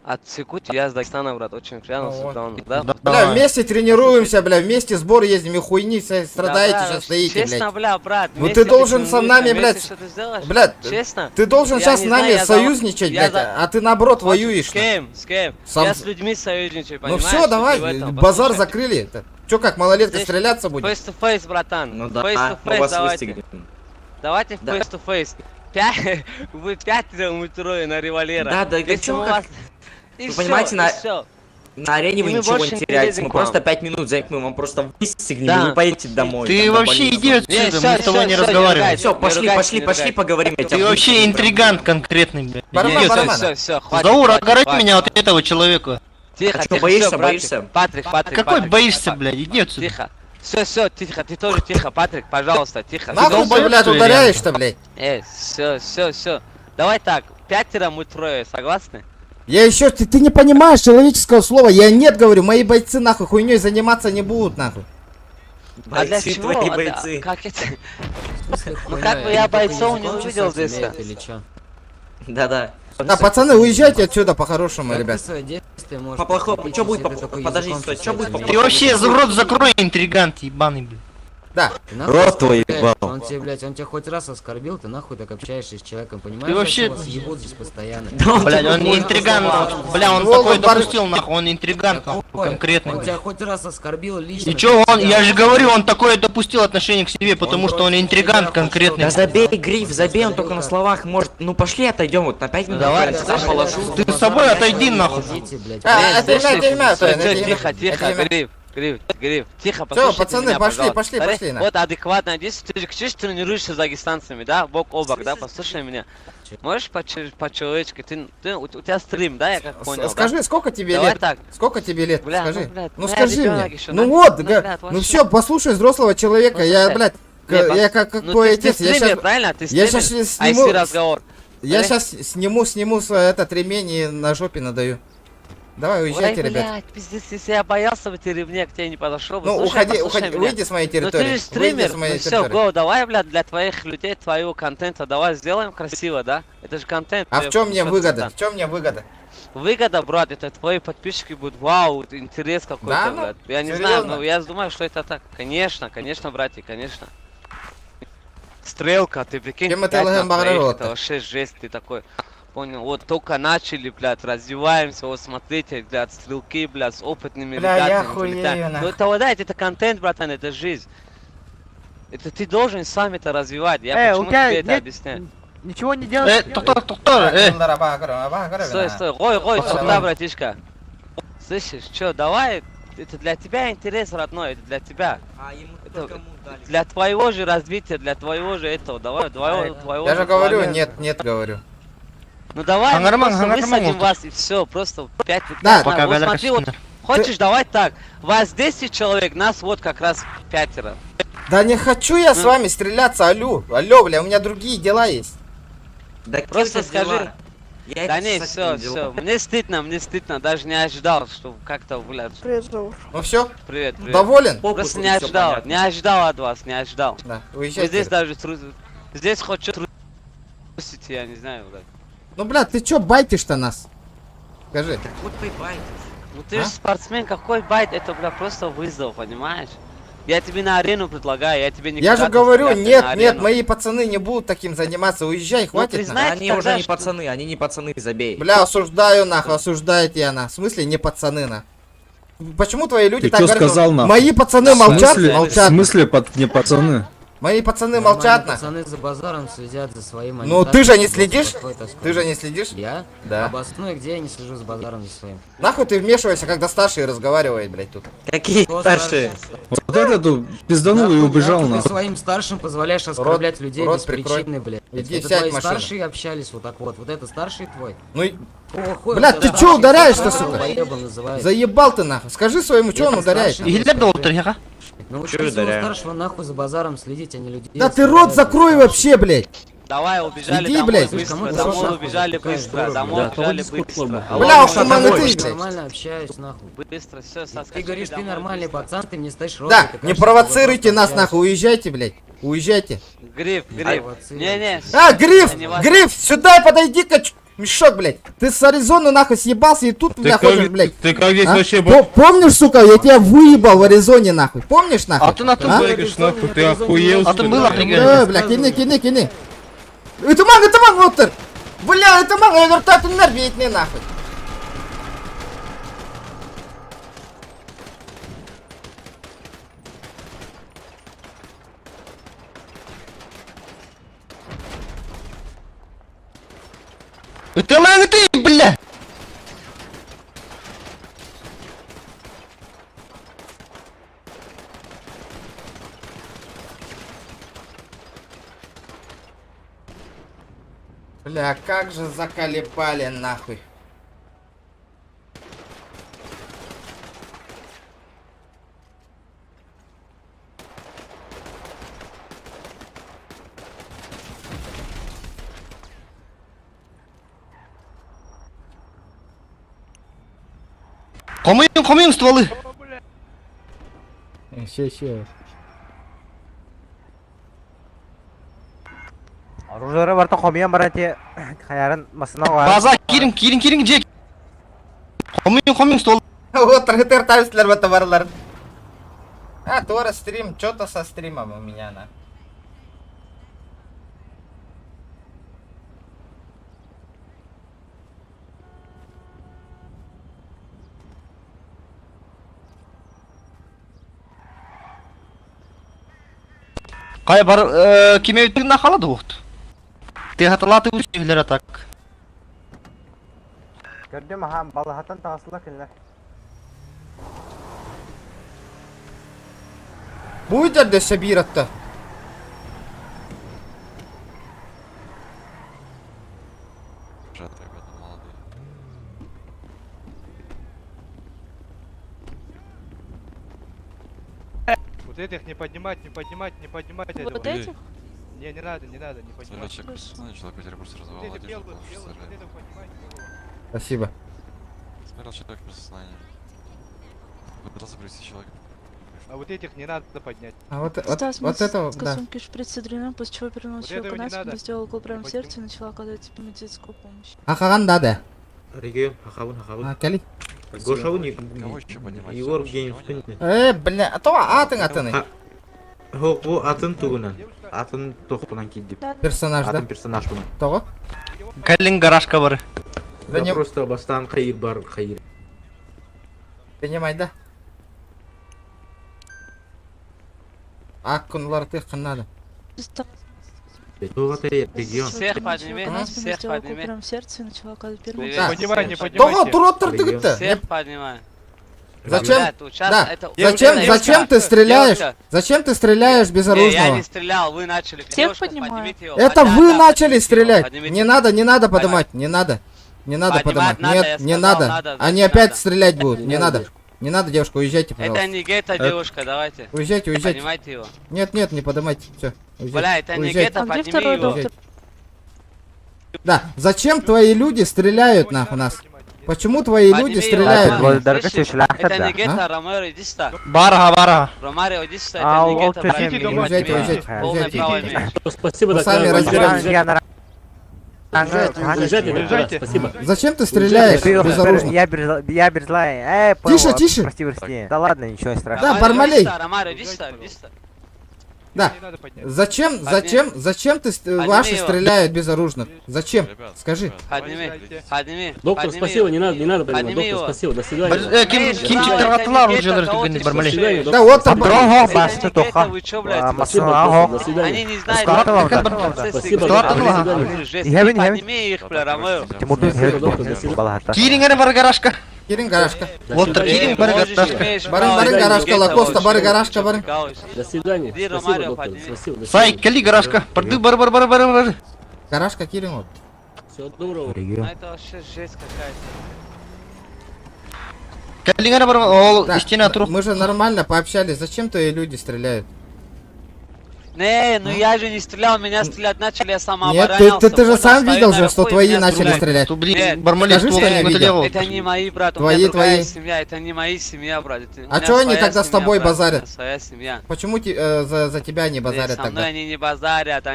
От Якутии, я с Дагестана, брат, очень приятно, Ну вот. Султан, да? Да, Бля, давай. вместе тренируемся, бля, вместе сбор ездим и хуйни все страдаете, Да, сейчас стоите, Честно, блядь. бля, брат, Ну вместе ты должен со тренируешься, нами, вместе блядь, что-то сделаешь? Блядь, Честно? ты должен Я сейчас не с знаю, нами я за- союзничать, я блядь, за- а ты наоборот Вот воюешь. С кем? С кем? Сам- Я с людьми союзничаю, Ну понимаешь? все, Ты в давай, этом, базар послушай. закрыли. Чё, как малолетка Здесь стреляться будет? Face to face, братан. Ну да, Face to мы face, вас давайте. выстегнем. Давайте Да. face to face. Пять, вы пятеро, мы трое на револьвера. Да, да, Если чё, мы как- вас- И Вы всё, понимаете, и на- всё. На арене И вы мы ничего больше не не теряете, лезем мы к вам. просто 5 минут займем, мы вам просто выстегнем, Да. и вы поедете домой. Ты там, до вообще больницы. иди Не, отсюда, всё, мы с тобой всё, не всё, не разговариваем. ругайтесь. Все, пошли, ругайтесь, пошли, не пошли, ругайтесь. поговорим. Я тебя Ты вообще выстегну прям. интригант конкретный, блядь. Бармен, Иди бармен. отсюда. Все, все, хватит. Заур, хватит, огородь хватит. меня от этого человека. Тихо, А чё, тихо, боишься, всё, братик, боишься? Патрик, Патрик, Какой Патрик, боишься, Патрик, блядь? Иди отсюда. Тихо. Все, все, тихо, ты тоже тихо, Патрик, пожалуйста, тихо. Нахуй ты, долбоёб, блядь, что ли, ударяешь-то, блядь? Все, все, все. Давай так, пятеро, мы трое, согласны? Я еще, ты не понимаешь человеческого слова, я нет говорю, мои бойцы нахуй хуйней заниматься не будут нахуй. А для Бойцы чего? твои А для- бойцы. Как это? Ну как бы я бойцов не увидел здесь. Или чё? Да-да. Да, пацаны, уезжайте отсюда по-хорошему, ребят. По плохому, что будет по Подожди, стой, что будет по Ты вообще рот закрой, интригант ебаный, блядь. Да. Рот твой ебал. Он тебе, блядь, он тебя хоть раз оскорбил, ты нахуй так общаешься с человеком, понимаешь? Ты вообще- Вас ебут здесь постоянно. Блядь, он интриган, нахуй. Бля, он Волгу такой бар- допустил, нахуй, он интригант, нахуй, конкретный. Он тебя хоть раз оскорбил лично. И чё он, я же говорю, он такое допустил отношение к себе, потому что он интригант конкретный. Да забей, Гриф, забей, он только на словах может. Ну пошли отойдем вот на 5 минут. Давай, я тебя положу. Ты с собой отойди, нахуй. А, это имя, это имя, Всё, это всё, имя. тихо, тихо, Это имя. Гриф, Гриф, Гриф, тихо, послушайте пацаны, меня, пошли, пожалуйста. пошли, Смотри, пошли, на. Вот адекватно, здесь ты же тренируешься с дагестанцами, да, бок о бок, да, послушай меня. Можешь по-человечески, ты, у тебя стрим, да, я как понял, да? Скажи, сколько тебе Давай лет? так. Сколько тебе лет? Бля, ну, скажи. блядь, Ну бля, скажи ребенок мне. еще, Ну на- вот, ну, га- блядь, ну вообще. все, послушай взрослого человека. Я, Послушай. блядь, Не, я как ну твой ты, ты отец, я стример, сейчас, правильно? Ты я стример? щас А сниму, если разговор? я Смотри. сейчас сниму этот ремень и на жопе надаю. Давай, уезжайте, Ой, ребят. блядь, пиздец, если я боялся бы тебе ремня, к тебе не подошел бы. Ну, Слушай, уходи, послушай уходи, меня. выйди с моей Ну ты территории. же Выйди стример, с моей ну все, территории. го, давай, блядь, для твоих людей, твоего контента, давай сделаем красиво, да? Это же контент. А в чем мне Всё, выгода? братан. В чем мне выгода? Выгода, брат, это твои подписчики будут, вау, вот интерес какой-то, Да, ну, брат. Я не знаю, серьезно? но я думаю, что это так. Конечно, конечно, братик, конечно. Стрелка, ты прикинь, Кем это пять на ЛГМ троих, Баграрот-то? это вообще жесть, ты такой. Понял, вот только начали, блядь, развиваемся, вот смотрите, блядь, стрелки, блядь, с опытными Бля, я ребятами хуею, залетаем. нахуй. Ну это вот, знаете, это контент, братан, это жизнь. Это ты должен сам это развивать, я Э, у почему тебя тебе это нет- объясняю? Ничего не делаешь? Э, токтор, токтор, э. Стой, стой, гой, гой, сюда, братишка. Слышишь, чё, давай, это для тебя интерес, родной, это для тебя. А ему Это для твоего же развития, для твоего же этого, давай, твоего, твоего Я же же говорю, плана. нет, нет, говорю. Ну давай, мы Хангарман, просто хангарман высадим вот. вас и все, просто 5 Да. Пока Вот Валерка смотри, вот, хочешь, давай так, вас 10 человек, нас вот как раз пятеро. Да не хочу я с Ну. вами стреляться, алло. Алло, бля, у меня другие дела есть. Да Просто скажи. Я Да не, все, все, мне стыдно, мне стыдно, даже не ожидал, что как-то, блядь. Ну все, Привет, привет. доволен? Просто не ожидал, не ожидал от вас, не ожидал. Да, Вы уезжай. здесь теперь. даже трус... Здесь хоть что трусите, я не знаю, блядь. Ну, бля, ты чё байтишь-то нас? Скажи. Вот ты байтишь. Ну ты А? же спортсмен, какой байт, это, бля, просто вызов, понимаешь? Я тебе на арену предлагаю, я тебе не Я же куда-то говорю, стреляться, нет, на нет, арену. мои пацаны не будут таким заниматься, уезжай, хватит. нахуй. признайте Они тогда, уже не что- пацаны, они не пацаны, забей. Бля, осуждаю нахуй, осуждаете я на. В смысле не пацаны на? Почему твои люди Ты так чё говорят? сказал, нахуй? Мои пацаны В молчат, смысле- молчат. В смысле, не пацаны? Мои пацаны молчат нахуй. Пацаны за базаром следят за своим. Ну ты же не следишь? Ты же не следишь? Я? Да. Обоснуй, где я не слежу за базаром за своим. Нахуй ты вмешиваешься, когда старшие разговаривают, блядь, тут. Какие старшие? Вот этот пизданул и убежал Ты нахуй. своим старшим позволяешь оскорблять людей рот без прикрой. причины, блядь. Иди это сядь твои в машину. старшие общались вот так вот. Вот это старший твой. Ну и... О, хуй, Бля, вот ты это чё старший, ударяешь-то, который сука? долбоебом называет. Заебал ты нахуй. Скажи своему, чё он Это ударяет? старший, Иһиллэр да олтор, яха. Научи Чё своего ударяю? старшего нахуй за базаром следить, а не людей. Да ты рот оскорблять. закрой вообще, блядь. Давай, убежали Иди, домой блядь. быстро, Кому ты домой нахуй убежали затыкаешь, быстро, дура, домой блядь. убежали Да, кого быстро. Дискорд Алло, Бля, алло, уж ты, блядь. Нормально общаюсь, нахуй. Быстро, все, Ты говоришь, ты нормальный пацан, ты мне стоишь рот Да, затыкаешь, не я с тобой провоцируйте просто нас общаюсь. нахуй, уезжайте, блядь. Уезжайте. Гриф, гриф. Не-не. А, Гриф! не важно. Гриф, сюда подойди-ка, мешок, блядь. Ты с Аризоны нахуй съебался и тут, бля, ходишь, блядь. Ты как здесь А? вообще Помнишь, сука, я тебя выебал в Аризоне, нахуй. Помнишь, нахуй? Атын атын. А? бегаешь, нахуй? Ты охуел, Атын что ли? было Да, бля, кини, кини, кини. Это ман, вот ты. Бля, это ман, я говорю, так ты нервить не нахуй. Ытылаң ты, бля! Бля, как же заколебали нахуй. Хомуйун, хомуйун стволы. Ще, ще. Оружие барта хомуйан барате. Хаярын масына База кирин, кирин, кирин, же. Хомуйун, хомуйун стволы. Вот, РТР тавислер в это варлар. А, Тора стрим, что-то со стримом у меня, на. Кай бар киме на халады вот. Ты хаталаты үчүлөр атак. Көрдүм аха, балахаттан тағасыла кенлер. Будет десе биратта. Ребята, молодые. Вот этих не поднимать, не поднимать, не поднимать Вот этого. этих? Не, не надо, не надо, не поднимать. Человек, человек, который просто Вот разорвал эти одежду, белых, потому что белых, вот стреляет. этого поднимать. Спасибо. Смотрел человек без сознания. Пытался привести человека. А вот этих не надо поднять. А вот, вот, вот этого, да. сумки шприц с адреналином, после чего перевернула Вот человека этого не на спину, надо. сделала укол прямо в Не сердце и начала оказывать тебе медицинскую помощь. Ахаган да, да. Регион, хахабун, хахабун. А, кали. Гошавун, Кого еще поднимать? Егор Всё, больше никого не надо? Бля, а то атын атын. Хо, атын тугунан. Атын тохпунан кидип. Персонаж, да? Атын персонаж бунан. Того? Кэлин гаражка бары. Да не... Просто бастан хайыр бар хайыр. Принимай, да? Аккунулар ты надо. Всех подними, всех подними. Прям сердце начала Привет. Поднимай, не Того, поднимайте. туроттор тыгытты. Всех поднимай. Зачем? Блядь, вот щас Да. это- Зачем, Девушка, зачем ты стреляешь? девушка. Зачем ты стреляешь Не, я безоружного? не стрелял, вы начали. Всех Девушка, поднимаю. поднимите его. Это Да, вы да, начали поднимите его, стрелять. поднимите. Не надо, не надо поднимать, не надо. Не надо Поднимать поднимать. надо, я Нет, не сказал, надо. надо, Они значит, опять надо. стрелять будут. Не надо. Не надо, девушка, уезжайте, Это пожалуйста. не гетто, девушка, давайте. Уезжайте, уезжайте. Поднимайте его. Нет, нет, не поднимайте. Все. Бля, это не Уезжайте. гетто, А где подними второй его. доктор? Да, зачем твои люди стреляют нахуй нас? Почему твои люди Подними его. стреляют? Роман, слышишь? Это не А? гетто, Ромеро, иди сюда. Барха, барха. Ромарио, иди сюда, это не гетто, брат. Идите домой. Уезжайте, уезжайте, Полное уезжайте. право имеешь. Спасибо, Мы доктор. сами разберемся. Уезжайте, доктора, Уезжайте. спасибо. Зачем ты стреляешь безоружно? Я Эй, Тише, тише. Прости, прости. Да ладно, ничего Да, Ромарио, Бармалей. иди сюда, Ромарио, иди сюда, иди сюда. Да. Не надо поднять. Зачем, зачем, зачем ты Подними ваши его. стреляют безоружных? Зачем? Скажи. Подними, подними. Доктор, подними спасибо, его. не надо, не надо поднимать. Подними Доктор, его. спасибо, до свидания. Э, ким ким Имеешь право, чиктараттылар это не оружиелер гетто, кого түгенде ты Бармалей. До свидания, Да доктор. вот там. Это не гетто, вы чё, блядь? Спасибо, доктор, до свидания. Они не знают, Складывал, как да? процессы Спасибо, игры. доктор, до свидания. Жесть, ты подними их, бля, Ромео. Спасибо, доктор, до свидания. Кириңер бар гаражка. Кирин гаражка. До Доктор, свидания. кирин бар Можешь, гаражка. имеешь Барын, право, барын, это не гаражка, гетто, Лакоста, вообще, бары, гаражка, чё бары. прикалываешься? До свидания. Иди, Спасибо, Ромарио, доктор, подними. спасибо, до Сай, свидания. кели гаражка. Барды бар бар бар бар бар. Гаражка Кирин вот. Всего доброго. Ну это вообще жесть какая-то. Кэлиңер бар ол Так, истина тур. мы же нормально пообщались. Зачем твои люди стреляют? Не, ну я же не стрелял, меня стрелять начали, я сам Нет, ты, оборонялся. ты, ты же понял? сам Стою видел на же, что рукой, твои меня начали стреляют. стрелять. Ту, блин, Нет, Бармалей Скажи, ствол что я наталевал. видел. Это не мои, брат, у Твои, меня другая твои. семья, это не мои семья, брат. Это, у А меня чё они своя тогда с семья, тобой брат, у меня базарят? Своя семья. Почему за тебя не Не, базарят со мной тогда? они не базарят,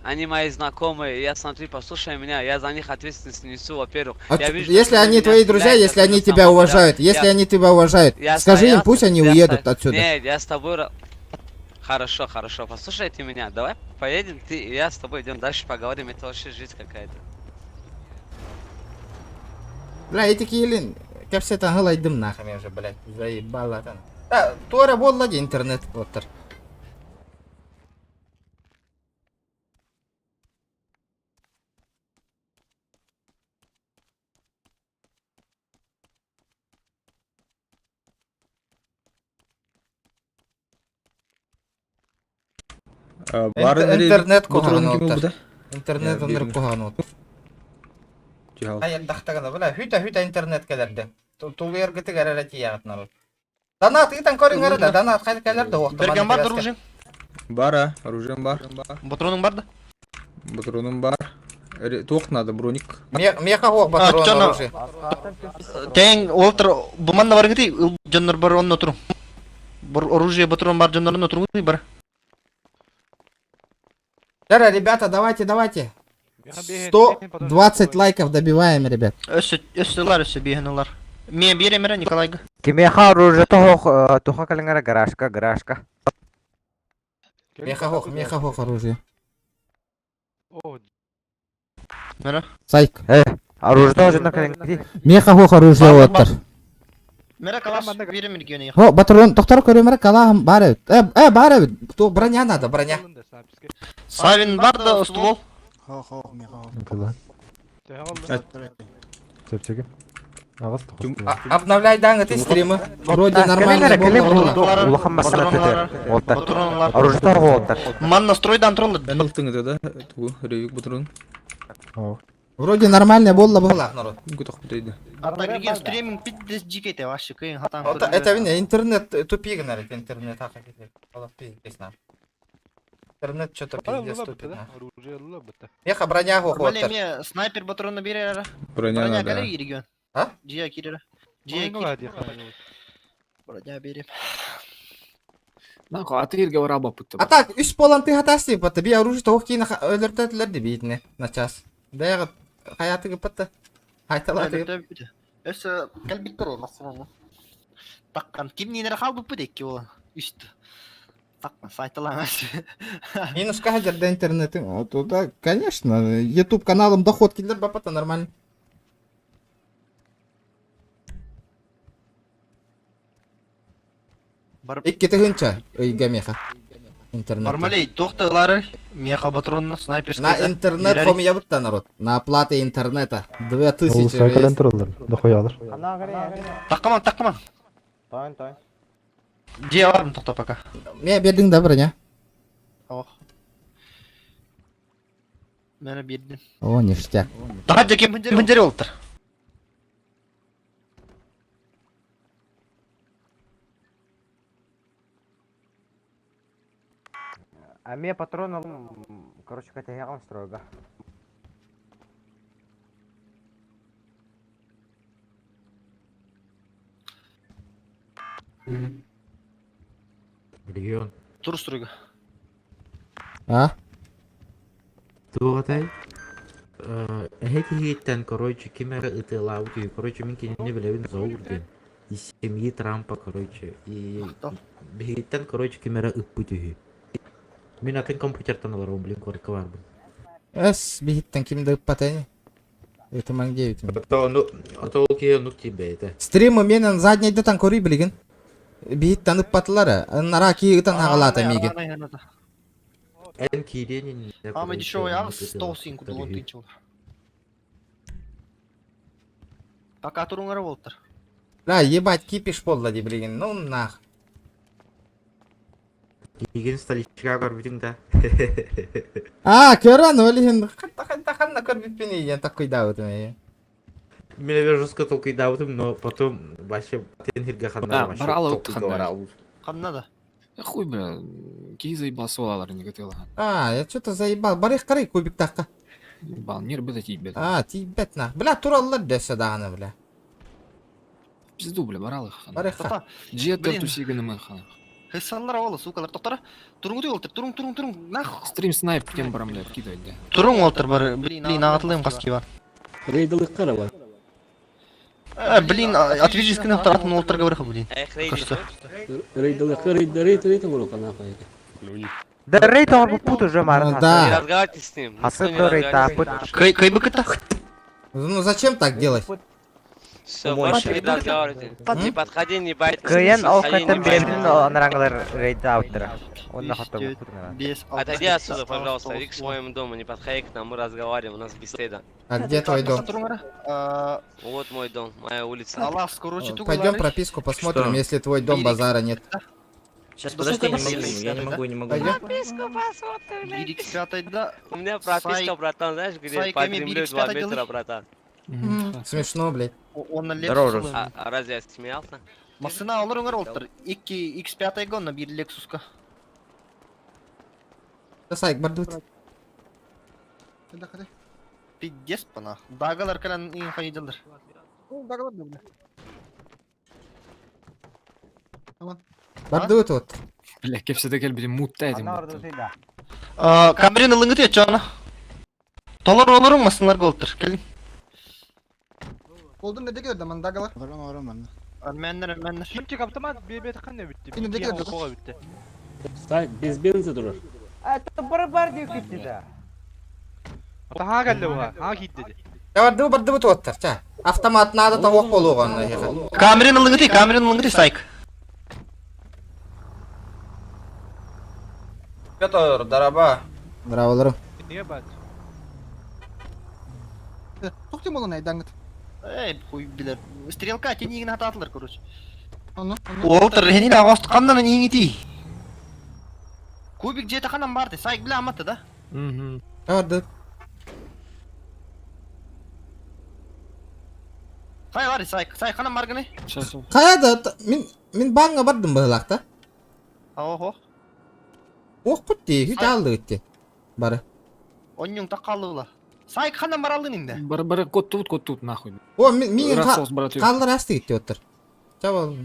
они мои знакомые. Я смотри, послушай меня, я за них ответственность несу, во-первых. А Я вижу, если что они меня твои друзья, стреляют, я если они тоже тебя сам уважают, если Я- они тебя уважают, я скажи им, стоял, пусть они я уедут сто- отсюда. Нет, я с тобой... Хорошо, хорошо, послушайте меня, давай поедем, ты и я с тобой идем дальше поговорим, это вообще жизнь какая-то. Бля, эти киелин, кепсетан гылайдым нахуй уже, блядь, заебало там. Да, туара болла интернет оттар. Интернет кухан оттар. Интернет оныр кухан оттар. Айыр дақтағына, бля, хүтә хүтә интернет кәләрді. Тулы ергіті кәрәрі тиягат народ. Донат, итан көрің әрі донат қайда кәләрді оқты. Берген бар оружие. Бар, а, оружием бар. Патроның бар да? Патроным бар. Тоқ надо, броник. Меха оқ патрон оружие. Тең олтыр буманна бар гити, жоннор бар онно туру. Бар оружие патрон бар жоннор онно туру бар. Дара, ребята, давайте, давайте. 120 лайков добиваем, ребят. Өссө өссөлөр өссө биһенелер. Мен беремер Николайга. Кимеха оружие того туха калингара гаражка, гаражка. Меха хох, меха хох оружие. О, Мера. Сайк. Оружие тоже на калингри. Меха хох оружие оттар. Мера калаш беремер гене. Хо, патрон, тоқтар көремер калахым бар эбит. Бар эбит. То броня надо, броня. Савин бар да ствол. Обновляй данные ты стримы. Вроде нормально было. Улахан масана тетер. Оттар. Оружие того оттар. Ман настройдан троллы. Алтың да, тугу, ревик патрон. Вроде нормально было было, народ. Гутах бутайды. Аттагриген стриминг пиздец жикете вообще кыйын хатан. Это не интернет тупик, народ, интернет пиздец на. Интернет что-то пиздец тупит. Меха броня хох оттар. Мне снайпер патрона берер. Броня надо. регион. А? Жия кирера. Жия кир. Броня берем. Нахуй, атырга вараба путта. А так, үс болан ты хатасты, патта би оружие тоқ кейін өліртәділер де бейтіне на час. Даяғы хаяты кіппатты. Айталады. Өсө калбиттер масына. Таккан ким ненер халбы бу декки ол. Үстü. Сайталаңас. Минуска хадьарда интернетин. Вот туда, конечно, YouTube каналым доход киллер бапата нормально. 2000 ыйга меха. Интернет. Нормалей, туох ылары, меха патронна, снайперская. На интернет хомуйабыт народ. На оплата интернета. 2000 есть. тураллар, дохуялар. Таккаман, таккаман. Тойн, тойн. Дьиэ барым тохто пока. Мен бердиң да броня. Ох. Мені бердим. О, ништяк. Daha жеке мындер олтыр. А мне патрон, короче, хотя я вам строго. Регион. Тур стройга. А? Тугатай. Эһэ короче, кимера ытылаут, короче, мин кинини билэбин зоур диэн. Из семьи Трампа, короче, и биһиттэн, короче, кимера ыппыт үһү. Мин атын компьютертан аларым, блин, корка барбын. Эс, биһиттен кимди ыппатайны? Это маң 9. А ну, а то ол киһи оннук тиийбээтэ. Стримы менен заднийда тан көрүй билигин. Биһиттен ыппатылар. Нара ки ытан хагалата миги. Эн киириэн Ама дешевый а, 100 кудулун тынчы ол. Пока туруңара болтыр. Да, ебать, кипиш болла ди билигин. Ну нах. Киигин столичка көрбүтүң да. А, көрөн олихин. Хатта хатта ханна көрбүппүн я такой да вот. Мен эбе жестко толкуйдаабытым, но потом вообще тен хирге Да, ханна вообще баралы толкуйга ханна. баралбыт. Ханна да. Хуй, бля, киһи заебался олалар не готова. А, я что-то заебал. Барых карай кубик такка. Ебал, нервы да тиийбэт. А, тиийбэт на. Бля, тураллар дөссө даҕаны, бля. Пизду, бля, баралы хана. Барых Тота. Дьиэ Блин. тусиганы хана. Хысаллар ола, сукалар. Токтара. Туруң олтыр, туруң, туруң, туруң. Нах. Стрим снайп тем барам, бля, кидать, да. Туруң олтыр бар. Блин, ағатылайым қаски бар. Рейділік қара бар. Блин, отвяжись к атын олтыр говорю, блин. Эх, рейди. Кажется. Рейділік рейд рейд рейд оңыру қана Да рейд он пут уже Ну Не да. разговаривайте с ним. А Никто не ты рейд, а разговаривает. Кай кай быкыта? Ну зачем так делать? Все, больше не разговаривайте. Не подходи, не байтесь. Кыйын Не ол подходи, не кытын байтесь. бердин анараңылар рейд ауттыра. Онна хатта Отойди отсюда, пожалуйста, иди к своему дому, не подходи к нам, мы разговариваем, у нас беседа. А где твой дом? Вот мой дом, моя улица. Алас, короче, тугу Пойдем прописку посмотрим, Что? если твой дом базара нет. Сейчас, подожди, не могу, я не могу, не могу. Пойдем. Прописку посмотрим, блядь. Бирик пятый, да. У меня прописка, братан, знаешь, где Сай, под ками, землей Бирик 2 пятый метра, делай. братан. Смешно, блядь. Он на Здорово, Lexus. А разве я смеялся? Масына олар оңар олтыр. 2 X5 гонна бир Lexusка. Сайк бардут. Пиздец пана. Дагалар калан ин хайдалар. Бардут вот. Бля, кепсede кел били мутта этим. Камрин ылыңыт ечана. Толор олорун масынлар голтыр. Келин. Болдум ne geldi man dagalar. Арменнер, арменнер. Yine de geldi. Сайк без бенза тұрар. Бар Барды барды вот вот. Ча. Автомат надо того полугон. Камрин ылыңыт, камрин ылыңыт сайк. Петр, дараба. Браво, Токтим olan aydan Эй, хуй билер. Стрелка тени ататылар, короче. Onu. Олтыр, хенин агост кандан иңити. Кубик жете канан барды, сайк биле аматты да. Барды. Кай бар, сайк, сайк канан баргыны. Сейчас. Кая да мин банга бардым быһылаахта. Охо. Ох кутти, хит алды итти. Бары. Оннюң такалыла. Сайк канан баралдын инде. Бар бар кот тут, кот тут, нахуй. О, мин Рас брат. Қалдыр асты итти оттыр. Чабал.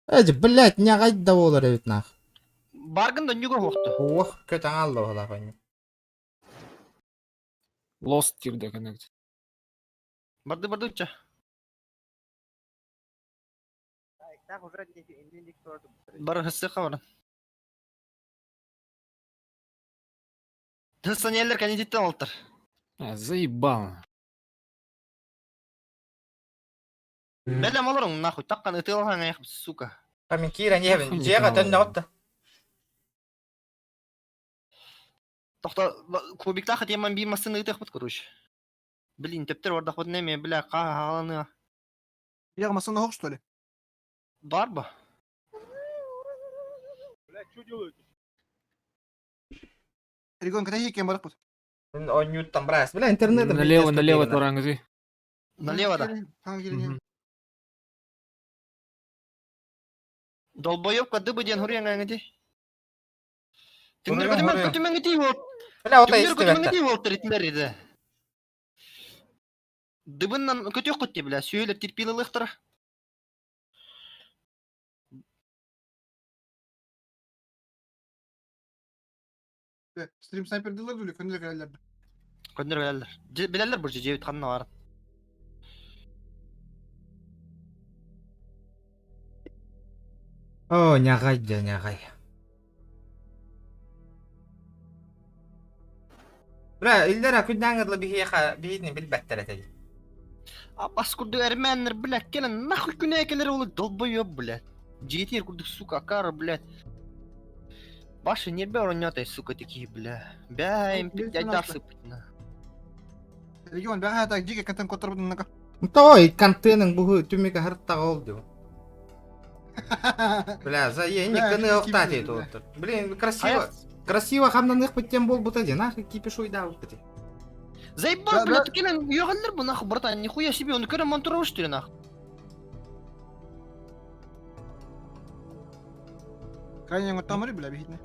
Эжи, блядь, не кайда болар эбит нах. Баргын да нюга хокту. Ох, көт аңалды быһылаах ойны. Lost тирде connect. Барды барды уча. Бар хыссы кабар. Саниэллэр кэнититтэн олтар. А, заебал. Бэлэм олоруҥ нахуй таккан ытыалаһаҥ эх сука. Камин киирэн иһэбин. Дьиэҕэ төннөҕүт да. Тохто кубиктаах этиэмэн биир массыына ыытыахпыт короче. Блин, төптөр бардахпытына эмиэ бля хааланыа. Я массыына оһох что ли? Бар ба. Бля, что делаете? Регион, когда кем барахпыт? Оонньууттан брас. Бля, интернет. Налево, налево тураңызы. Налево да. Долбоебка дыбы диэн хуруйан ити. Түҥнэр көтүмэн көтүмэн ити вот. Бля, ота Түҥнэр көтүмэн истибэттэр. ити вот итилер иде. Дыбыннан көтүөх көттө бля, сүйелер терпилылыктара. Стрим снайпер дылар дули, көннөр келелер. Көннөр билэллэр. Билэллэр бу жебит ханна бар. О, нягай да нягай. Бля, иллера күннәңгыдлы биһиэхэ биһини билбэттэр этэ. Абас курдук эрмээннэр, блядь, кэлэн нахуй күнээкелер ол долбоёб, блядь. Жетер курдук, сука, акара, блядь. Башы нербе оронньотой, сука, такие, бля. Бя, им айдар сыпать, на. Регион, бага так дике контент котор буду Той контентын бугу түмүкэ хартага ол дип. Бля, за я не кыны охтати тут. Блин, красиво. Красиво хамнаных пыттен бол бута ди, нахуй кипишу да упыти. Заебал, блядь, кэлэн үөҕэллэр бу нахуй, братан, нихуя себе, он көрөн монтуруш что ли, нахуй. Крайне тамыры, бля, бихитне.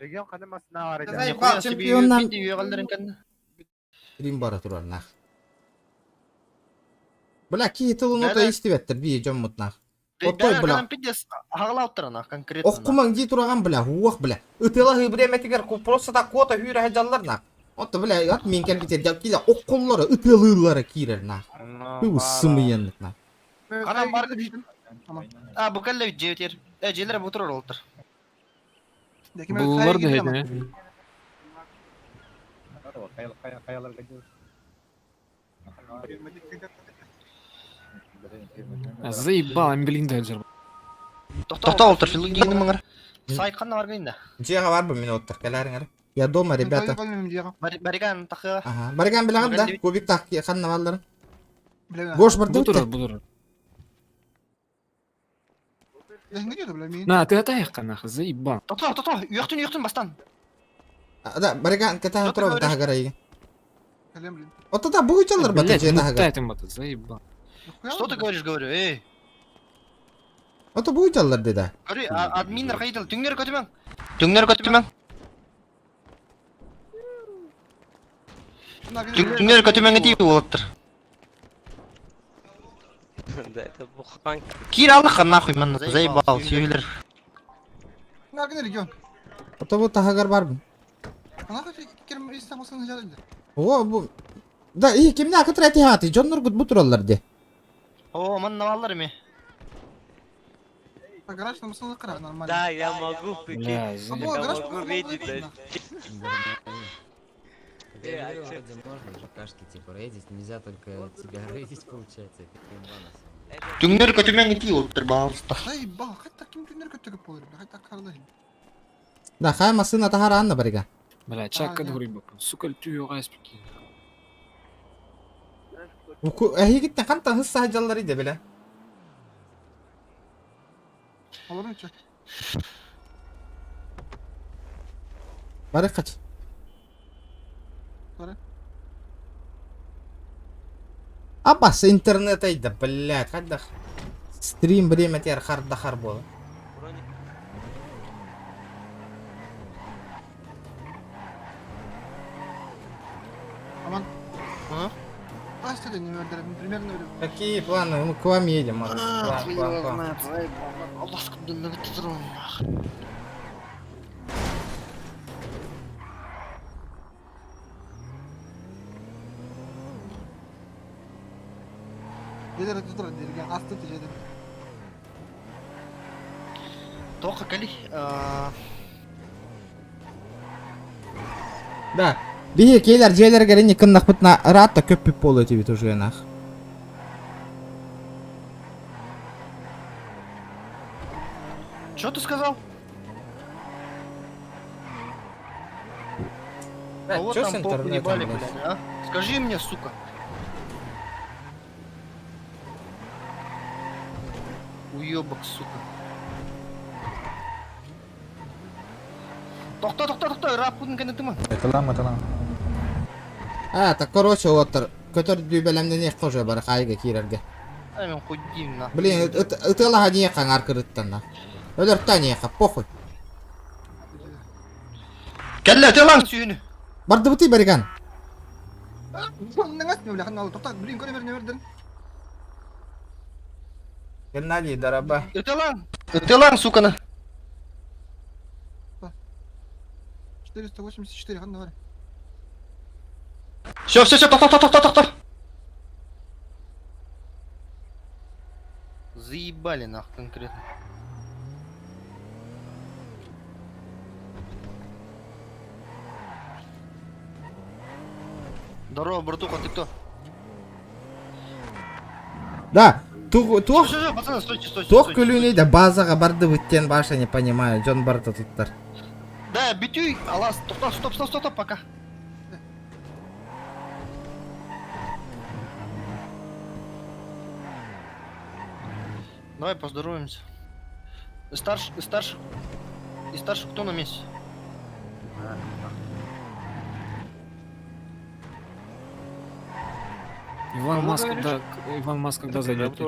Регион қандай масына бар еді? Заебал, Нихуя себе, чемпионнан. үөҕэллэрин кэннэ. Рим бара турар нах. Бля, ки тылын ота истибеттер би жоммут нах. Отой бля. Пиздец, хагалауттар нах, конкретно. Охкумаң ди тураган бля, хуах бля. Ытыла хыбреметигер просто так кота хүрэ жаллар нах. Отто бля, ат мен келбитер жап киле окколлары ытылыылары кирер нах. Бу сымыяннык нах. Анам бар. А, бу кэллэ жебитер. Э, желер бу турар олтар. Буллар да хедне. А, заебал, блин, да жар. Тохто олтар, филу дигин маңар. Сай ханна бар гейнда. Жега бар бу минуттар келәриңер. Я дома, ребята. Бариган тахы. Ага, барган билаган да, кубик так ханна баллары. Гош бар Бу турар, дыбыт. бу турар. На, На, ты атайыққа нахуй, заебал. Тохто, тохто, үөхтүн, үөхтүн бастан. Да, барган ката турар тахагар. Отто да бу жаллар бата Блядь, же тахагар. муттайтын бата, заебал. Что ты говоришь, говорю, эй. Отто бу жаллар деда. Говори, админнер хайдал, түңнер көтүмәң. Түңнер көтүмәң. Түңнер көтүмәң ити болыптыр. Да, это буханка. Кир аллаха нахуй мен заебал, сүйелер. Регион. Отто бу тахагар бар бу. О, бу Да, и кимне акытыр эти хаты, Джоннор гуд бу тураллар де. О, мен наваллар ме. Гараж там нормально. Да, я могу, прикинь. Бля, Я заебал. могу видеть, да. Я говорю, вроде можно ЖКшки типа рейдить, нельзя только тебя рейдить, получается, это имба на самом деле. Түңнер көтүмәң ити болыптыр, балыста. Заебал, хотя ким түннер көтөгөп болор, хотя карлы. Да, хай масына тахара анна барига. Бля, чакка дурый Сука, түйе прикинь. Уку эхигиттен ханта хысса жаллар иде биле. Алар нче. Бары кач. Бары. Абас интернет айда, блядь, хадда. Стрим время тер харда хар бола. Аман. А? А, что примерно. Какие планы? Мы к вам едем, может. К вам, к вам, к вам. Аллах кудын турун. Жедер тур дерген, асты жедер. Тоқа кали. Да. Биһи кейлер дьиэлэригэр ини кыннахпытына ыраатта көппүт буолуо этибит уже нах. Что ты сказал? Бля, Кого чё с там похуй интернетом, ебали, блядь? блядь, а? Скажи мне, сука. Уебок, сука. Тохто, тохто, тохто, рап кудын кene тыма. Эталам, эталам. А, так короче, оттар. Көтөр дүүбэлэмнэниэх кожа бар хайга киирэргэ. Ай, мен хуйдим, нахуй. Блин, ытыалаһа диэ хаҥар кырыттан Өлөртө аниэхэ, похуй. Кэллэ, тылаң сүйүнү. Бардыбытый бариган. Блин, көрө Геннадий, дороба. Ытылаң. Ытылаң, суканы. 484, хан давай. Все, все, все, тохто, тохто, тохто, тохто. Заебали нах конкретно. Здорово, братуха, ты кто? Да, тух тух Все, все, пацаны, стойте, стойте. туох стойте, күлүүнүй да базаға бардыбыттен баша не понимаю, Джон барда туттар. Да, битюй, алас, стоп, стоп, стоп, стоп, стоп, пока. Давай поздороваемся. Старший, старший, и старший кто на месте? Иван Кого Маск, говоришь? когда, Иван Маск когда зайдет?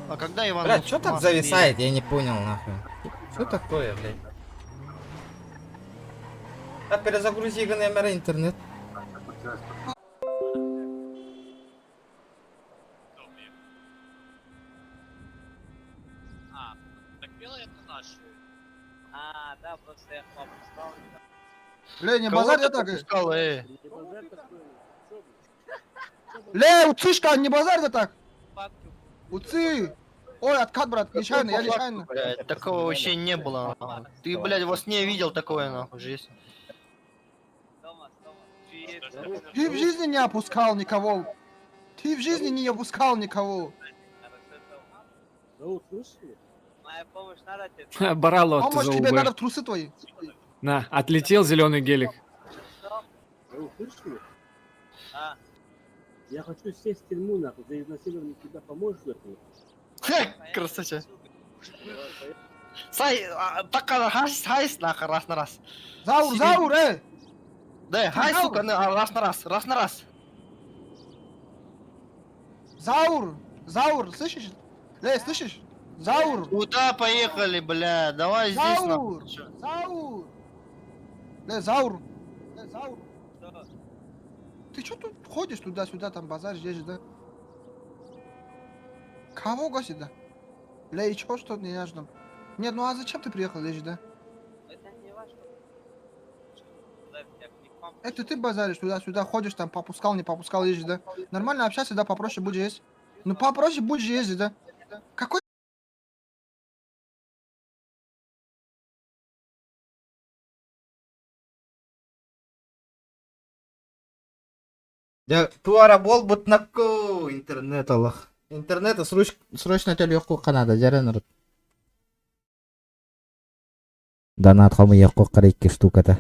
А когда Иван Блядь, Маск что так Маск зависает, я не понял нахуй. Что такое, блядь? А перезагрузи ГНМР. Интернет. А, так белый это наши. А, да, просто я пропускал. Ле, не Кого базарь ты я так. пропускал, эй? Ле, уцишка, не базарь да так. Уцы. Ой, откат, брат, нечаянно, я нечаянно. Блядь, такого вообще не было. нахуй. Ты, блядь, во сне видел такое, нахуй, жизнь. Ты в жизни не опускал никого. Ты в жизни не опускал никого. Моя помощь надо тебе? Барало ты Помощь за тебе УБ. надо в трусы твои. На, отлетел зеленый гелик. А. Я хочу сесть в тюрьму, нахуй, за изнасилование тебя поможешь, нахуй? Красавчик. Сай, так хайс, хайс, нахуй, раз на раз. Заур, Сиди. Заур, эй! Да, хай, Заур. сука, на- раз на раз, раз на раз. Заур, Заур, слышишь? Эй, слышишь? Заур, Куда поехали, бля? Давай здесь, Заур, нахуй. Заур. Ле, Заур, Ле, Заур. Ты чё тут ходишь туда-сюда, там базар здесь, да? Кого гостит, да? Ле, и чё, что не нужно? Нет, ну а зачем ты приехал, Лежи, да? Это не ваш. Это ты базаришь туда-сюда, ходишь там, попускал, не попускал, ездишь, да? Нормально общайся, да, попроще будешь есть. Ну попроще будешь ездить, да? Какой Я туара бол бутнаку интернет Аллах. Интернета срочно төлөккү канада жаран урут. Донат хомуйакку карайки штуката.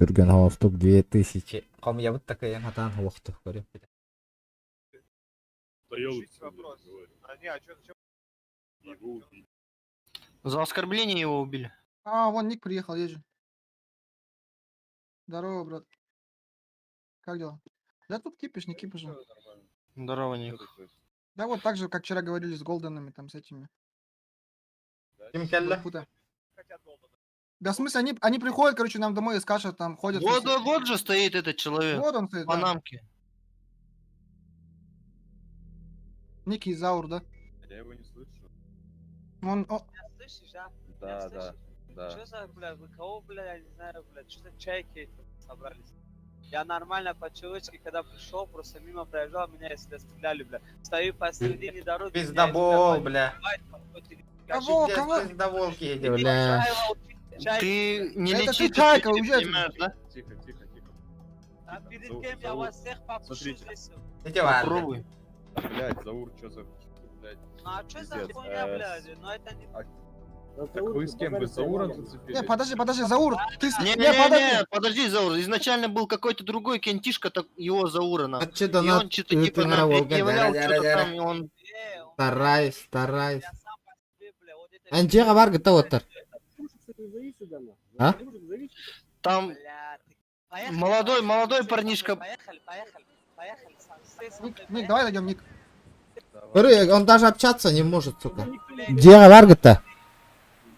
Түрген хостук 2000. Ком я вот такая хатан хуохту көрүп. За оскорбление его убили. А, вон Ник приехал, езжу. Здорово, брат. Как дела? Да тут кипиш, не кипиш. же. Здорово, Ник. Да вот так же, как вчера говорили с Голденами, там с этими. Ким келли? Пута. Да в смысле, они приходят, короче, нам домой и скажут, там ходят. Вот, вот, вот же стоит этот человек. Вот он стоит, В да. Панамке. Ники Заур, да? Я его не слышу. Он, о, Меня слышишь, да? Да, Меня да, слышишь? да. Что за, бля, вы кого, бля, я не знаю, бля, что за чайки эти собрались? Я нормально по человечке, когда пришел, просто мимо проезжал, меня если стреляли, бля. Стою посередине дороги, меня Пиздобол, если бля. подбивают, подходят. Кого, кого? Пиздоволки эти. Бля. Ты не Это лечи, ты чайка, уезжай понимаешь, да? Тихо, тихо, тихо. А перед кем я вас всех попущу Смотрите. здесь? Иди ладно. Попробуй. Блять, Заур, что за... Блядь. Ну а что за Пиздец. хуйня, блядь? Ну это не... Так вы с кем? Вы с Зауром зацепились? Не, подожди, подожди, Заур, ты... Не, Не, не, подожди. не, подожди, Заур, изначально был какой-то другой кентишка, так его Заура, нахуй. А че И донат? он что-то типа Ты нам Волга, предъявлял, дара, что-то дара. там, и он... Стараюсь, стараюсь. Анжеға бар гыта оттар. А? Там молодой, молодой парнишка. Поехали, поехали, поехали. Ник, Ник, давай дойдем, Ник. Көрі, он даже общаться не может, сука. Жеға бар гыта.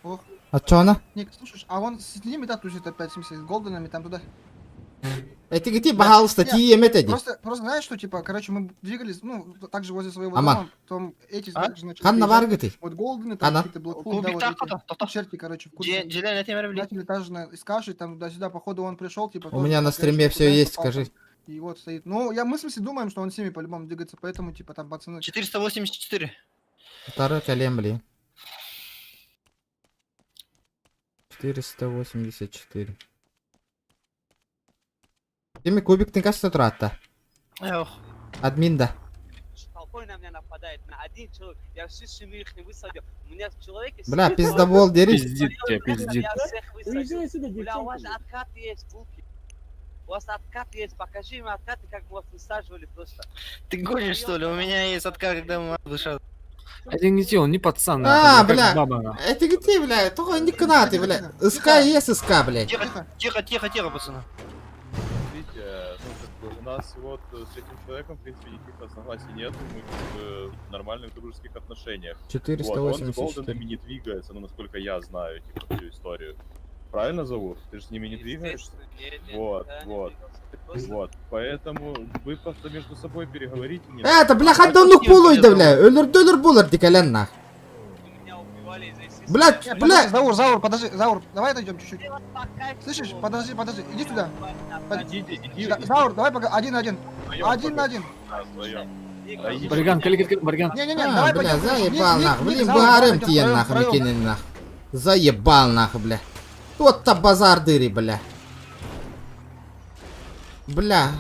Ох. А чё она? Ник, слушаешь, а он с ними, да, тусит опять, в смысле, с Голденами там туда. Эти гити, пожалуйста, Не, ти емет эди. Просто, просто знаешь, что, типа, короче, мы двигались, ну, также возле своего Аман. дома, потом эти А? также начали Ханна приезжать. бар гыты. Вот Голдены, там Ханна. какие-то Блэкфул, да, вот эти черти, короче, в курсе. Джилен, я тебе Начали также из каши, там туда-сюда, походу он пришел, типа... У тоже меня там, на короче, стриме все куда-то есть, попал скажи. там. И вот стоит. Ну, я, мы в смысле думаем, что он с ними по-любому двигается, поэтому, типа, там пацаны... 484. Второй колен, блин. 484. Тими кубик ты кажется трата. Эх. Админ да. Толпой на меня нападает, на один человек. Я всю семью их не высадил. У меня в человеке... Бля, пиздобол, дерись. Пиздит тебя, пиздит. Я всех высадил. Бля, у вас откат есть, буки. У вас откат есть, покажи им откаты, как мы вас высаживали просто. Ты гонишь, что ли? У меня есть откат, когда мы вышел. Это не те, он не пацан, А, нахуй, как бля. баба, нахуй. Это где, бля? Только не канаты, бля. СК есть СК, блядь. Тихо, тихо, тихо, тихо, пацаны. Смотрите, ну, как бы у нас вот с этим человеком, в принципе, никаких разногласий нет, мы как бы в нормальных дружеских отношениях. Вот, он с 484. Голденами не двигается, ну, насколько я знаю, типа, всю историю. Правильно, Заур? Ты же с ними не двигаешься? Вот, вот. Вот, поэтому вы просто между собой переговорите. не Это, бля, хаддонлук булуйды, бля. Өлөр булыр дикелен нах. Блядь, Не, бля. подожди, Заур, Заур, подожди, Заур, давай отойдем чуть-чуть. Слышишь, подожди, подожди, иди сюда. Идите, иди. Да, Заур, давай пока, один на один. Вдвоем Один на пока. один. Да, вдвоем. Да, идите. Барган, кали, кали, Барган. Не-не-не, А, давай бля, пойдем. заебал Ник, нах. Ник, Блин, Ник, Заур, барым давай тиен пойдем нах, втроем, мекенин нах. Заебал нах, бля. Тот-то базар дыри, бля. Бля.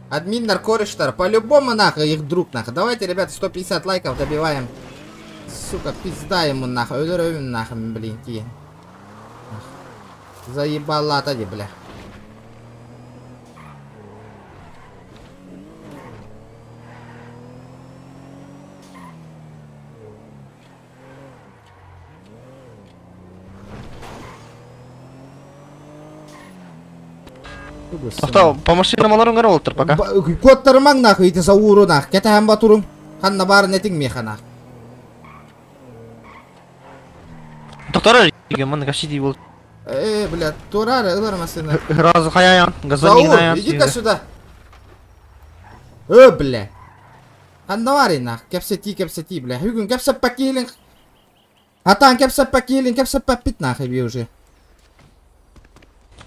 Админ наркорештар, по-любому нахуй их друг нахуй. Давайте, ребята, 150 лайков добиваем. Сука, пизда ему нахуй. Өлөрөбүн нахуй, блин, ти. Заебала тади, бля. Тоқта, по машинам аларың кара олтыр пока. Куоттарымаң нахуй, ити саууру нах. Кэтэхэн батурум. Ханна баар нетиң меха нах. Тоқтар, маны каши дей бол. Э, бля, турары, ылар машина. Разы хаяян, газони Заур, иди-ка сюда. Э, бля. Ханна бар нах. Кэпсети, кэпсети, бля. Бүгүн кэпсэппэ киилин. Атаан кэпсэппэ киилин, кэпсэппэ пит нахуй би уже.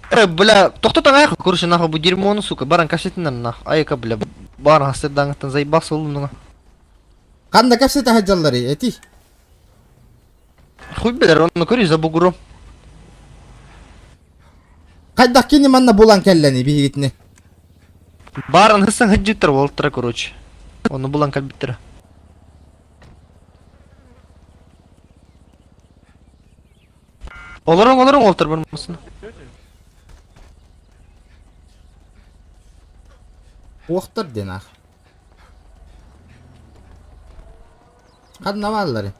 Э, бля, тоқтатан аяқ, короче, нахуй, бу дерьмоны, сука, баран кашетинер, нахуй. Айка, бля, баран хастырдаңыттан заебался олым, Ханна кэпсэте хаджаллары, эти. Хуй, бля, он көрі за бугром. Хайдах кини манна булан кэллени биһигитини. Баран хысан хаджиттер болтыра, короче. Оны булан калбиттер. Олорон, олорон олтыр бір мысын. Уохтар ден ах. Ханна бааллары.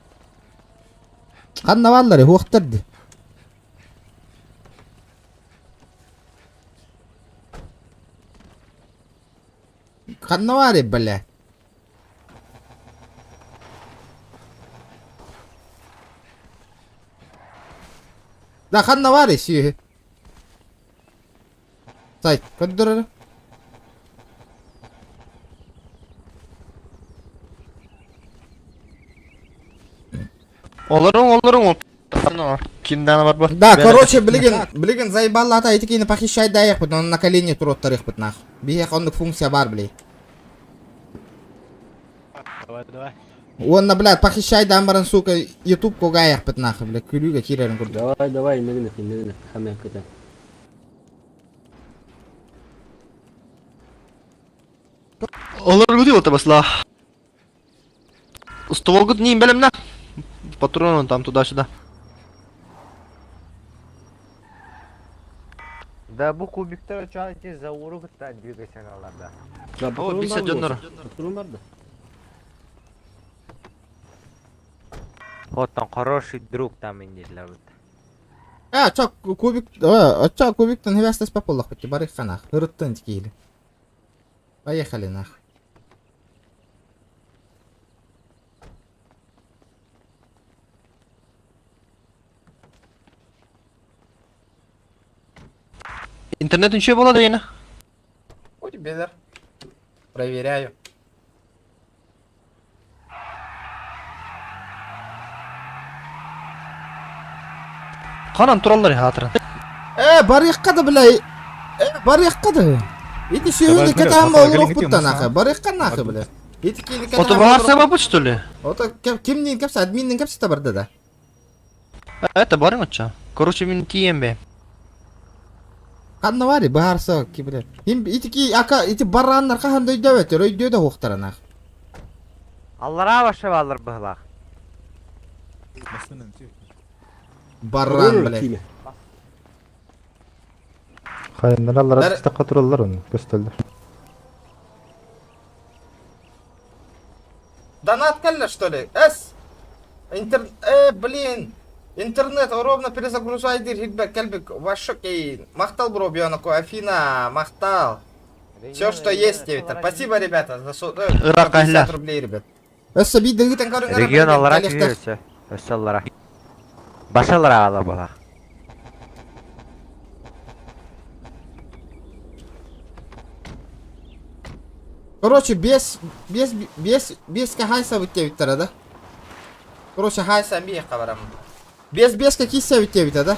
Ханна бааллары, уохтар ди. Ханна баары, бля. Да, ханна баар сүөһү. Сайт, көрдөр эрэ. Олорун, олорун, Кимдана бар бу? Да, короче, билигин, билигин заебаллата ити кини похищай даайахпыт, он на колени туруоттарыахпыт нах. Биһиэхэ оннук функция бар, блин. Давай, давай. Уонна, блядь, похищайдаан баран, сука, ютуб кугаайахпыт нахуй, блядь, күлүүгэ киирэрин курдук. Давай, давай, иннигин, иннигин, хамя көтө. Олор гуди вот басла. Ствол не имбелем на. Патроны там туда-сюда. Да бу кубиктар чаати за уругуттан двигайся аларда. О, бисә дьоннор. Патрон бар да. Вот там хороший друг там инделер. А, чак кубик, а, чак кубиктан хевестес папаллах бити, барых ханах, ырыттын тикиили. Поехали нах. Интернет ничего было да ина? У тебя, Проверяю. Канан тураллар хатырын. Э, барыахха да, бля, э, барыахха да. Ити сүөһүнү кэтээн олоруохпуттан нахуй, барыахха нахуй, бля. Ити кини кэтээн Ото баарса бабыт что ли? Ото кимниин кэпсэ, админниин кэпсэтэ барда да. Это барың отча. Короче, мин тием бе. Ханна баар, баарса, ки, бля. Им ити ки ака ити барааннар хаһан да өйдөөбөттөр, өйдөө да хуохтара нах. Аллара баша балар быһлах. Баран, бля. Хайыннар аллара тыстаққа тураллар оны, көстөллөр. Донат кэллэ, что ли? Эс! Интер... блин! Интернет ровно перезагружай дир хитбек кэлбит вообще кейн. Махтал бро бионаку, Афина, махтал. Все, что есть, Виктор. Спасибо, ребята, за 50 рублей, ребят. Өссө биир дыгытан көрүҥ Регион аллара күйөсө. Өссө аллара. Баша аллара ала була. Короче, без, без, без, без хайса бүттебиттер да? Короче, хайса бие хабарам. Без без какие бүттебит да?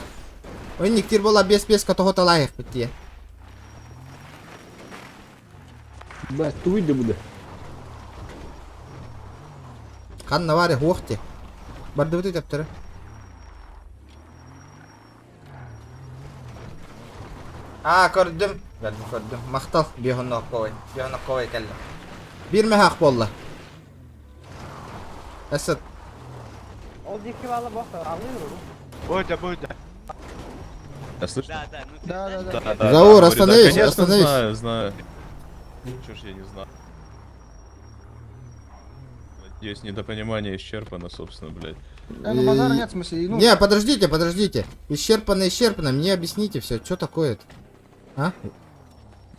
Өнниктир бола без без катохота лайық бүттие. Бля, туй да буде. Ханна варе хуохте. Барды бүттеп А, көрдүм. Көрдүм, көрдүм. Махтал биохоннокковой. Биохоннокковой кэллэ. Бир мехах болла. Эсет. Ол дики бала бохта, алыр. Бодя, Бодя. А слышно? Да, да, ну ты Да, да, Да, да. да, да, Заур, говорю, да, остановись, конечно, остановись. знаю, знаю. Чё ж я не знаю. Надеюсь, недопонимание исчерпано, собственно, блядь. Да, ну базара нет, в смысле, ну... Не, подождите, подождите. Исчерпано, исчерпано. Мне объясните все, что такое это? А?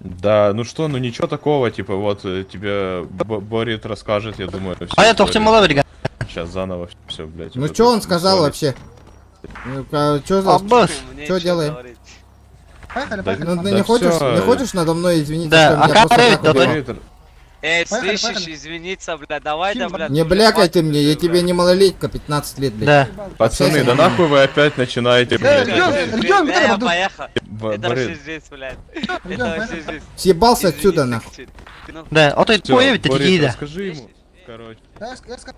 Да, ну что, ну ничего такого, типа, вот тебе Борит расскажет, я думаю, всю А я тохтем мала берген. Сейчас заново все, блядь. Ну вот что это он сказал мусолить. вообще? Ну, чё за... Аббас. Чё делаем? Поехали, Да, поехали. Ну, ты Да не хочешь, всё. не хочешь надо мной извиниться, Да, что а меня как просто так рейд, да, убили? Борит, Эй, Поехали, слышишь, поехали. извиниться, бля, давай, да, бля. Не ты блякай ты хватит мне, уже, я тебе бля. не малолетка, 15 лет, блядь. Да. Пацаны, да нахуй вы опять начинаете, Э, блядь. регион, это- регион, Бля, Виталий, я Бардук. поехал. Б- Это вообще Борит, жесть, блядь. Регион, Это вообще поехали. жесть. Съебался отсюда, Извиниться нахуй. кричит. Ты ну, Да, ото всё, появит Борит, такие да. расскажи ему, короче. Да, я скажу,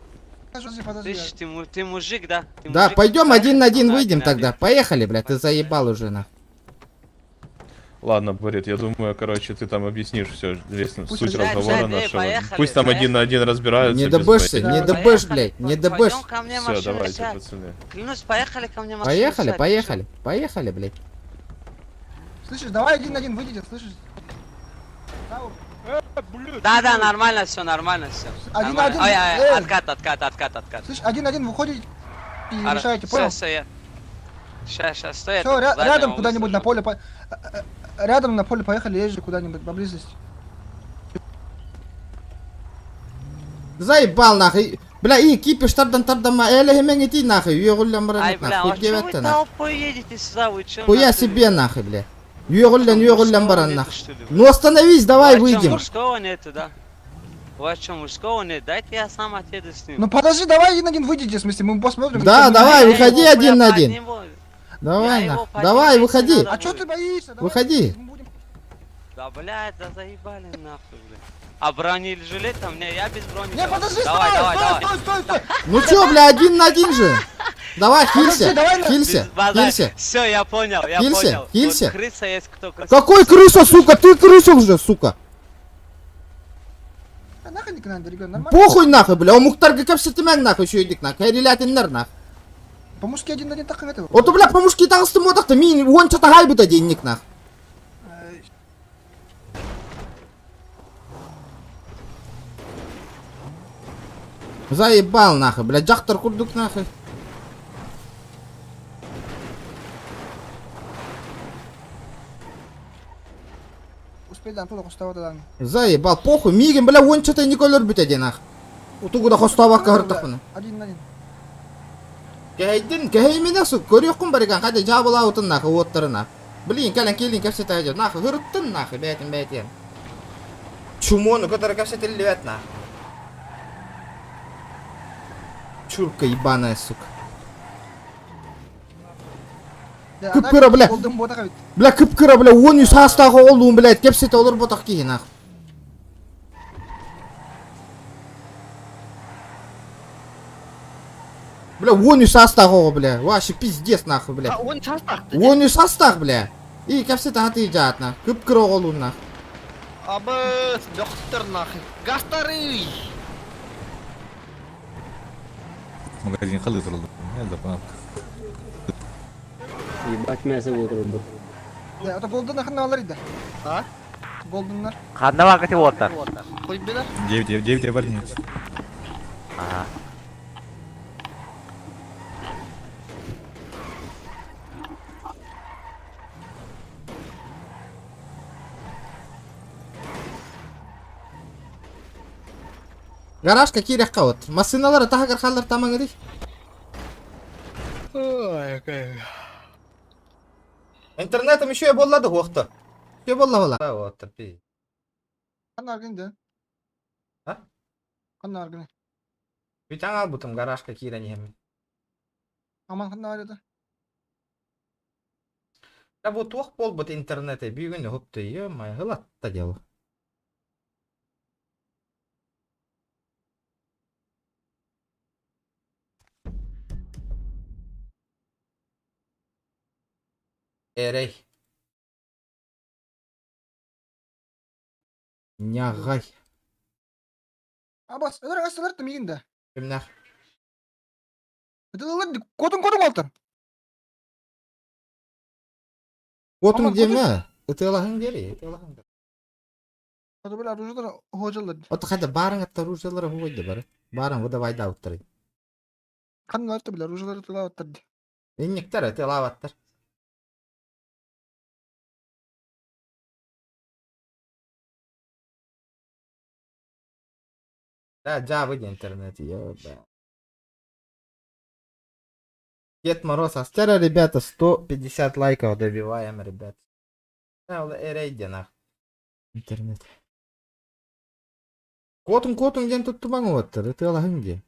подожди, подожди. Слышишь, ты мужик, да? Ты Да, мужик? пойдем один на один Да, выйдем один на тогда. один. Поехали, блядь, ты заебал уже, нахуй. Ладно, Борит, я думаю, короче, ты там объяснишь все, весь Пусть суть Блядь, разговора блядь, эй, нашего. поехали, Пусть там один на один разбираются. Не без добышься, боя. не Да, добышь, поехали, блядь, не пойдем добышь. ко мне Все, машину давайте, сядь. пацаны. Клянусь, поехали ко мне машину Поехали, сядь, ты поехали, поехали, блядь. Слышишь, давай один на один выйдите, слышишь? Заур, чё? Да, да, нормально все, нормально все. Один на один, Ой, ой, эй. откат, откат, откат, откат. Слышь, один на один выходите и решаете, понял? Все, все, я. Сейчас, сейчас, стой. я Все, тут заднего рядом куда-нибудь на высажу. поле, рядом на поле поехали, езжи куда-нибудь поблизости. Заебал, нахуй. Бля, и кипиш тардан тардама, эле хемен ити нахуй, үөгүллэн баран Ай, бля, нахуй а чё вы диэбэттэ нахуй. толпой едете сюда, вы чё Хуя нахуй? себе нахуй, бля. Үөгүллэн, үөгүллэн мужского баран нету, нахуй. что ли, Ну остановись, давай У вас чё, выйдем. мужского нету, да? У вас чё, мужского нет? Дайте я сам отъеду с ним. Ну подожди, давай один на один выйдите, в смысле, мы посмотрим. Да, кто давай, будет. выходи Я его, один бля, на один. подниму. Давай, Я его нахуй. Давай, поднимать не выходи. надо А чё ты боишься? Давай. Выходи. Да, блядь, да заебали нахуй, блядь. А бронежилет там, не, я без брони. Не, подожди, давай, стой, давай, стой, давай. стой, стой, стой. Ну чё, бля, один на один же. Давай, хилься, Подожди, давай на- хилься, хилься. Все, я понял, я Хилься, понял. хилься. Вот крыса есть кто крыса. Какой крыса, сука? Ты крыса уже, сука. Да нахуй не надо, ребят, нормально. Похуй нахуй, бля, омуктарга кэпсэтимэҥ нахуй, үчүгэйдик нахуй, кэрилээтиннэр нахуй. По-мужски один на один так этого. Ото, бля, по-мужски таҕыстым уотахта, мин уонча таһаайбыта диэнник нах. Заебал нахуй, бля, дьахтар курдук нахуй. Успей, да, туда хостава да. Заебал, похуй, миигин, бля, уончата не өлөрбүтэ диэн нах. Утугу да хостообакка сырыттахпына. Один на один. Кэһэйдин, кэһэйиминэ сук, көрүөххүн барыган, хайда дьаабылаабытын нахуй, уоттарына. Блин, кэлэн киэлин кэпсэтэ сылдьар, нахуй, ырыттын нахуй, бэйэтин бэйэтигэр. Чумону кытары кэпсэтиллибэт нахуй. Чурка ебаная, сука. Кып-кыра, бля. Бля, кып-кыра, бля, 13 саастаах оҕолуун, блядь, кэпсэтэ олорботох киһи, нахуй. Бля, 13 саастаах оҕо, бля, вообще пиздец, нахуй, бля. Он саастаах. 13 саастаах, бля. И кэпсэтэ сатыы дьаат, нахуй. Кып-кыра оҕолуун, нахуй. Абыс, доктор нахуй. Гастары! Магазин халы тураллар. Ебать мясо отырды. Да, это голден нахрен алар иде. А? Голденнар. Ханна вакыты оттар. Кой била? 9 9 бар нет. Ага. Гаражка киириэххэ вот. Массыыналар таһыгар хааллар тамаҥырый. Интернетом еще и буолла да уохта. Еще буолла буолла. Вот, пи. Ханна аргын да. А? Ханна аргын. Бүтән албытым гаражка киирэн иһэммин. Аман ханна арыда. Да бу туох буолбут интернети бүгүн уһукту ё-моё, ылатта дело. Эрэй. Ньаҕай. Абас, өлөр астылар да миигин да. Кимнээх? Ытылылар куотун куотун уолтар. Куотуҥ Аман, диэмэ. Ытыалаһыҥ диэри, ытыалаһыҥ. Ото бile оружиялар хоожаллар. Ото хайда баарыҥ атта оружиялара хуойда бары. Баарыҥ выдавайдаабыттар. Ханна арты бile оружиялар ытылаабыттар ди. Инниктэр ытыалаабаттар. Да, дьаабы диэн интернет, ёба. Дед Мороз, астера, ребята, 150 лайков добиваем, ребят. Да, ол эрэй диэн ах. Интернет. Куотуҥ куотуҥ диэн туттумаҥ уоттар, ытыалаһыҥ диэн.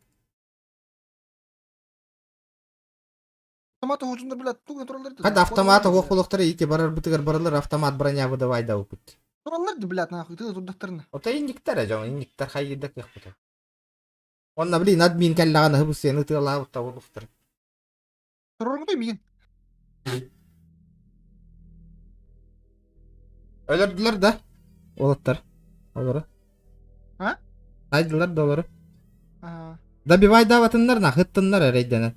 Автомат хоожундар бile тугу тураллар ди. Хата автомата уох болохтара ити барарбытыгар баралар автомат броня выдавайдаабыппыт. Тураллар ди блядь нахуй тыы турдахтарына. Ото инниктэр ээ дьон, инниктэр хайыырда кыахпыт. Онно блин админ кэллэҕинэ хыбысыаны ытыалаабыт олохтор. Туроргутой миигин. Өлөрдүлэр да уолаттар. Олору. А? Айдылар да олору. Ага. Добивайдаабатыннар нах ыттыннар эрэйдэнэн.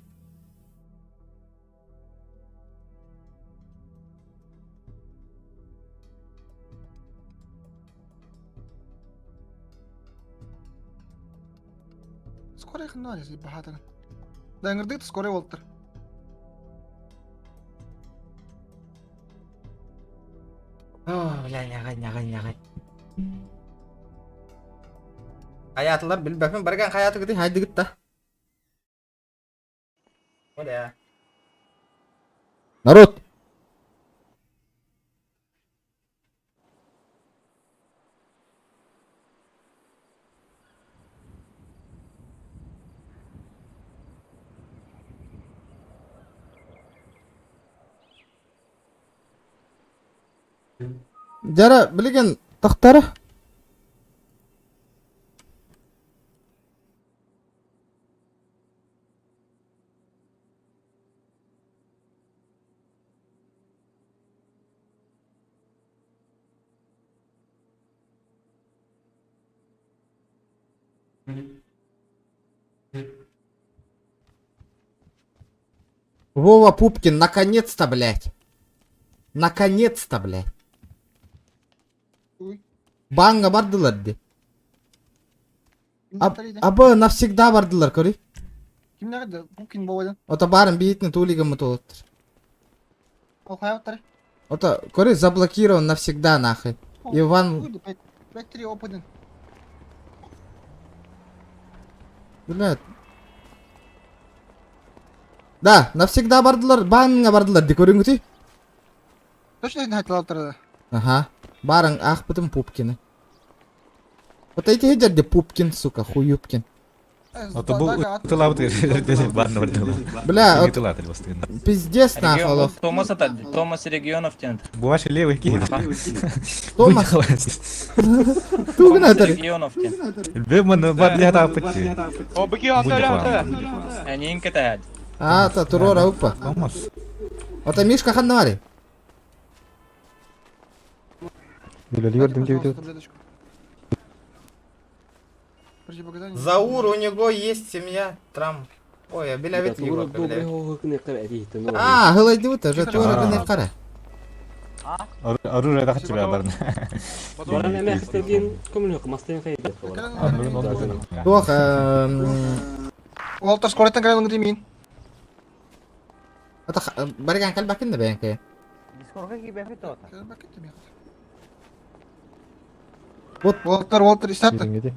Скорый ханна если бахатыр. Да ыңырдык скорый болуптур. О, бля, ньаҕай, ньаҕай, ньаҕай. Хайаатылар билбэппин барган хайаатыгытый хайдыгыт да. Оля. Народ! Дьара, билигин тахтара. Вова Пупкин, наконец-то, блядь. Наконец-то, блядь. Банга бардылар ди. Абы навсегда бардылар, көрүй. Ким nerede? Пупкин бабадан. Ота барын биитин тулиган мутолоттор. Ол хайаттар. Ота, көрүй, заблокирован навсегда, нахуй. Иван, 5-3 опыдын. блядь. Да, навсегда бардылар, банга бардылар, ди көрүңүтүй. Точно не хотела да. Ага. Барын ах бытым Пупкины. Вот эти хедер Пупкин, сука, хуюпкин. Ото бу ытылабыт баанна бардылар. Бля, пиздец нахуй. олох. Томас это, Томас регионов тент. Бу ваши левый киһи. Томас. Тугун атар. регионов тент. Бе маны бар ле тапыт. О, быки ата, Они катают. А, та турора упа. Томас. Ота Мишка ханнавари. Заур, у него есть семья Трамп. Ой, а беля ведь его, бля. А, гылайды уже тура гыны кара. Оружие да тебя барна. Туох, Уолтер скореттен кайылың деймін. Ота барган калбакын да бәйнке. Вот Уолтер, Уолтер, истәтті.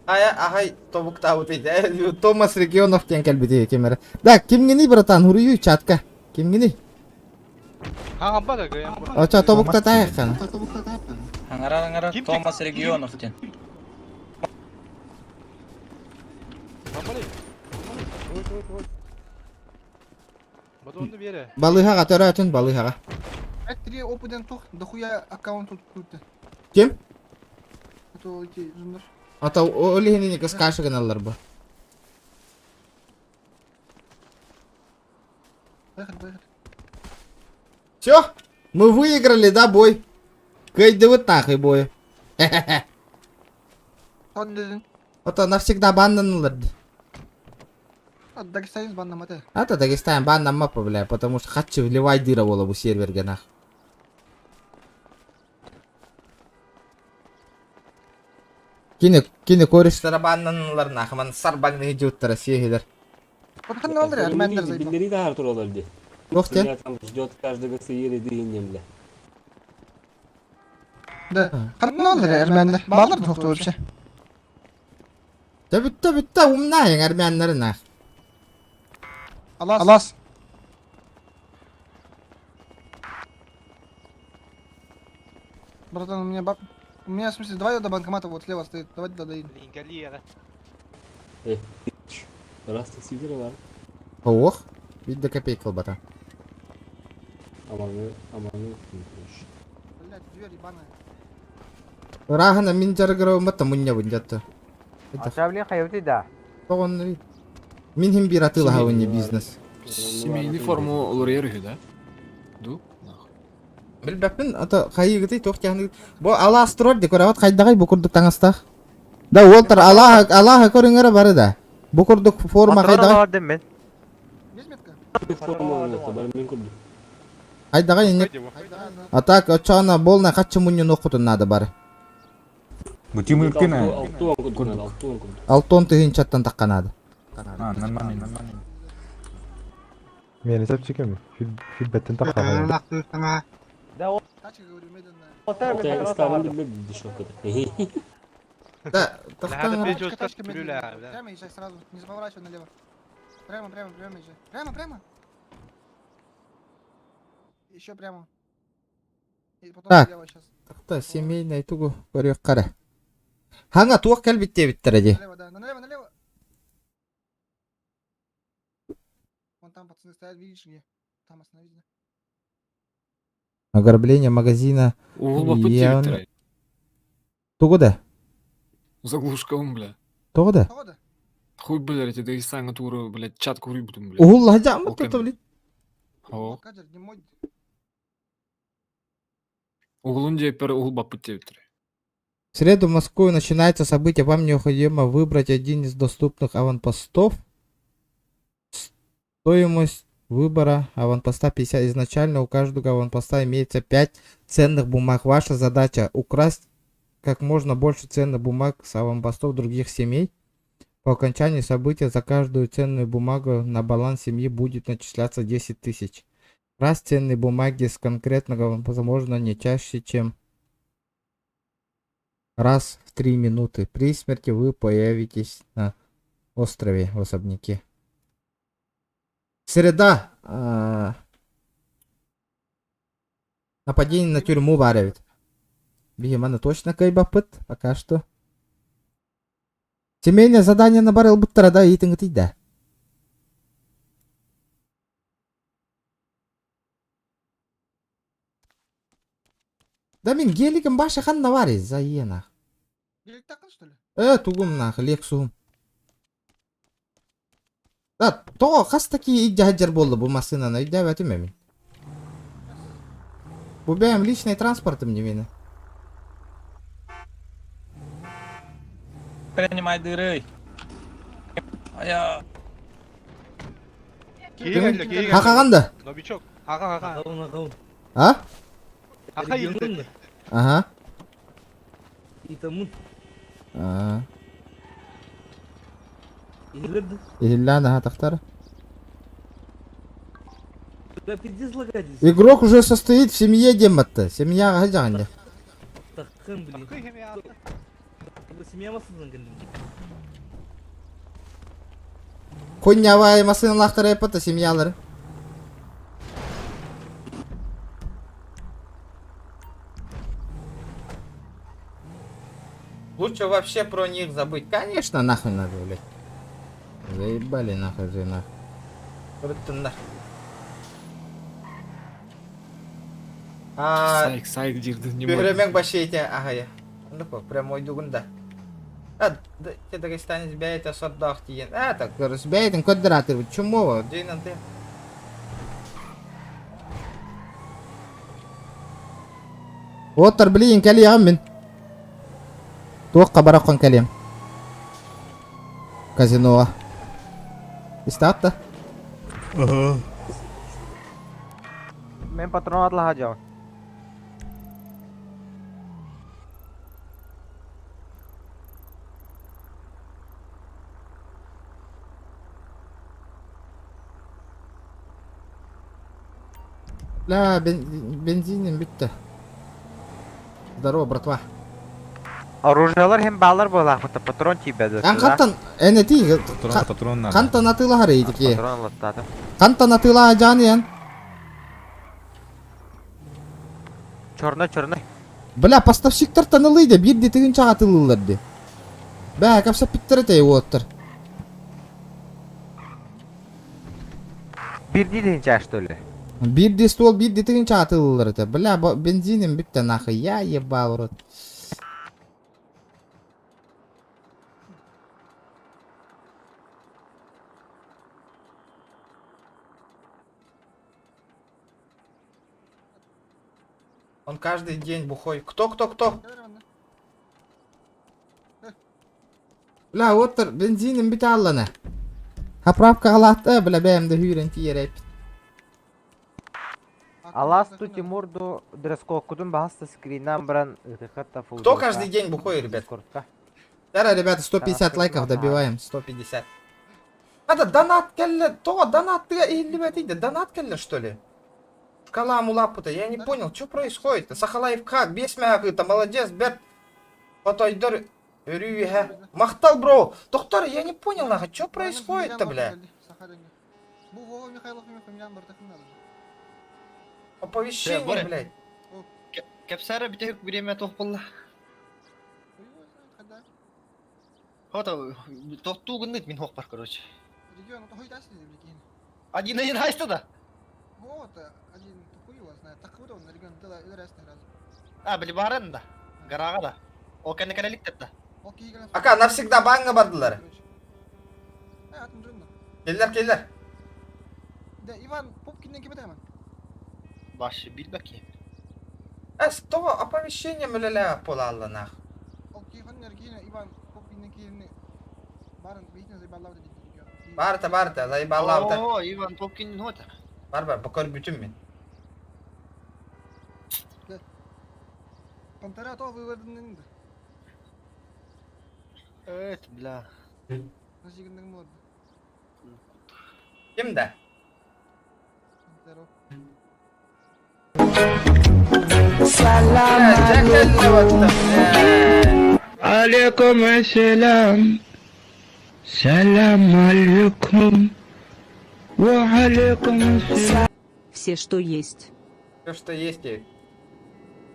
Ай, ахай, тобукта вот эти. Томас регионов кен калбити кемер. Да, кимгини братан, хурую чатка. Кимгини? Оча тобукта тайхан. Ангара, ангара, Томас регионов тент. Балыхага төрөтүн балыхага. 5-3 опыдын тух, дохуя аккаунт тут тут. Ким? Это эти зумдар. Ата олихини кыскашы гыналар бу. Поехали, поехали. Все, мы выиграли, да, бой? Кайдывыт нахуй бой. Сон дедin. Ото навсегда баннанылар. Дагестан баннаматы. Ата Дагестан баннамапа, бля, потому что хатчы вливай дыра бола бу серверге нах. Кини, кини корештара баннанылар нах, ман сарбагны жуттара сехилер. Бакын алыр Эрмендер зайба. Ох те. Да. Катын алыр Эрмендер. Балар тоқты вообще. Да бүтті бүтті умна армяннары нах. Алас. Алас. Братан, у меня баб... У меня, в смысле, давай до банкомата, вот слева стоит, давай туда доедем. Ох, видно копейка бата. Блядь, дверь ебаная. Рахана мин жаргырау мата мунья бунжатты. Мин хим бир атыла хауни бизнес. Семейный форму лурьер да? Ду? Билбәппин, ата хайыгыты тох тяхны. Бу Аллах строй де көрәват хайдагай бу курдук таңастах. Да Уолтер Аллах Аллах көрүңөрө бары да. Бу курдук форма хайдагай. Хайдагай не. А так очана болна качы мунья окутун надо бары. Бу тимыркына. Алтон тыгын чаттан такканады. А, нормально, нормально. Мени сәпчекем. Фидбеттен таққа. Тачка, говорю, медленно. Да, тохтоон эрэ. Тачка, тачка медленно. Прямо езжай сразу, не поворачивай налево. Прямо, прямо, прямо езжай. Прямо, прямо. Еще прямо. И потом Так. налево сейчас. Тохто, семейный тугу көрүөххэ эрэ. Хаҥа туох кэлбит диэбиттэрэ дии. Налево, да, налево, налево. Вон там пацаны стоят, видишь где? Там остановись, да. Ограбление магазина. Уһулбаппыт явно- диэбиттэрэ. Тугу да? Заглушкалым, бля. Тугу да? Хуй, блядь, эти Дагестана туры, блядь, чат курибутум, блядь. Уһулла дьааммыт Ол кэм. тута, блин. О. Кадр, не мой. Уһулун диэппэр уһулбаппыт диэбиттэрэ. В среду в Москве начинается событие. Вам необходимо выбрать один из доступных аванпостов. Стоимость выбора аванпоста 50. Изначально у каждого аванпоста имеется 5 ценных бумаг. Ваша задача украсть как можно больше ценных бумаг с аванпостов других семей. По окончании события за каждую ценную бумагу на баланс семьи будет начисляться 10 тысяч. Красть ценные бумаги с конкретного аванпоста можно не чаще, чем раз в 3 минуты. При смерти вы появитесь на острове в особняке. Среда. А, Нападение на тюрьму варят. Бигемана точно кайбапыт пока что. Семейное задание на барыл буттара да итин да. Да мин гелигим баша хан навари заена. Гелик такын, что ли? Э, тугум нах, лексум. Да, то хас таки идя болду бу машинаны өйдөөбөтүм эми. Бу бэйэм личный транспортым не мени. Принимай дыры. А я... Хакаганда? Новичок. Ага, ага. А? Аха, илде. Ага. А. Илляна тахтар. Игрок уже состоит в семье Дематта. Семья гаджанде. Коньявай машиналахтар эпата семьялар. Лучше вообще про них забыть. Конечно, нахуй надо, блядь. Заебали нахуй же нахуй. Круто А, Сайк, сайк диирдин не мой. Бөхрөмөк башете, ага я. Ну прям ойдугунда. А, да, те дагестанец бәйте сордах тиен. А, так, бәйтин квадратыр, чумова. Динан ты. Оттар блин, калиям мин. Туаққа бараққан калиям. Казиноға. Истатта. Мен патрон атлаха жау. Ля, бензиним бітті. Здорово, братва. Оружиялар hem балар болақ, патрон тибеді. Ан қантан, әне ти, Патрон, патрон надо. қантан атыла хары итики. Патрон латтадым. Қантан атыла жан Черный, черный. Бля, поставщиктар танылыйды, bir де тігін чағатылылар де. Бә, капсап биттер әтей оттыр. Bir дейін что ли? Bir де стол, bir де тігін чағатылылар әте. Бля, бензинім бітті нахуй, я ебал рот. Он каждый день бухой. Кто, кто, кто? Бля, оттыр, бензинім біте алланы. Хаправка қалатты, бля, бәмді хүрен тиереп. Аласту Тимурду дресс-кодун бахаста скринан бран Кто каждый день бухой, ребят? Дара, ребята, 150 лайков добиваем, 150. Надо донат келле, то донат ты или донат келле, что ли? Шкала мулапута, я не понял, что происходит? Сахалаев как, без мягы, молодец, бет. Потойдор. Өрүү үһэ. Махтал, бро! Доктор, я не понял, нахуй, что происходит-то, бля? Бу Вова Михайлов фамилиян бартахын надо. Оповещение, блядь. Кэпсээрэ бүтэһик бириэмэ туох буолла? Хото тохтуу гынныт мин хуохпар, короче. Регион, это хуй даст или Один один хайста да? Вот, один, хуй его знает. Так вот он, регион, да, и раз раз. А, били бааран да. Гарага да. Ол кэннэ кэлэликтэр да. Ака, навсегда банга бардылар. Келлер, келлер. Да, Иван, Пупкин ким этэмэн? Баш билбэки. Эс, того оповещение мүлеле полалланах. Ол киһин эргиин Иван Пупкин киһини барын бихин заебаллав dedi регион. Барта, барта, заебаллавта. О, Иван Пупкин хота. Бар, бар, бакор бүтүн мин. Пантера то выведен. Эт, бля. Насигиннең мод. Ким да? Пантера. Алейкум ассалам. Салам алейкум. Ва алейкум ассалам. Все, что есть. Все, что есть. и-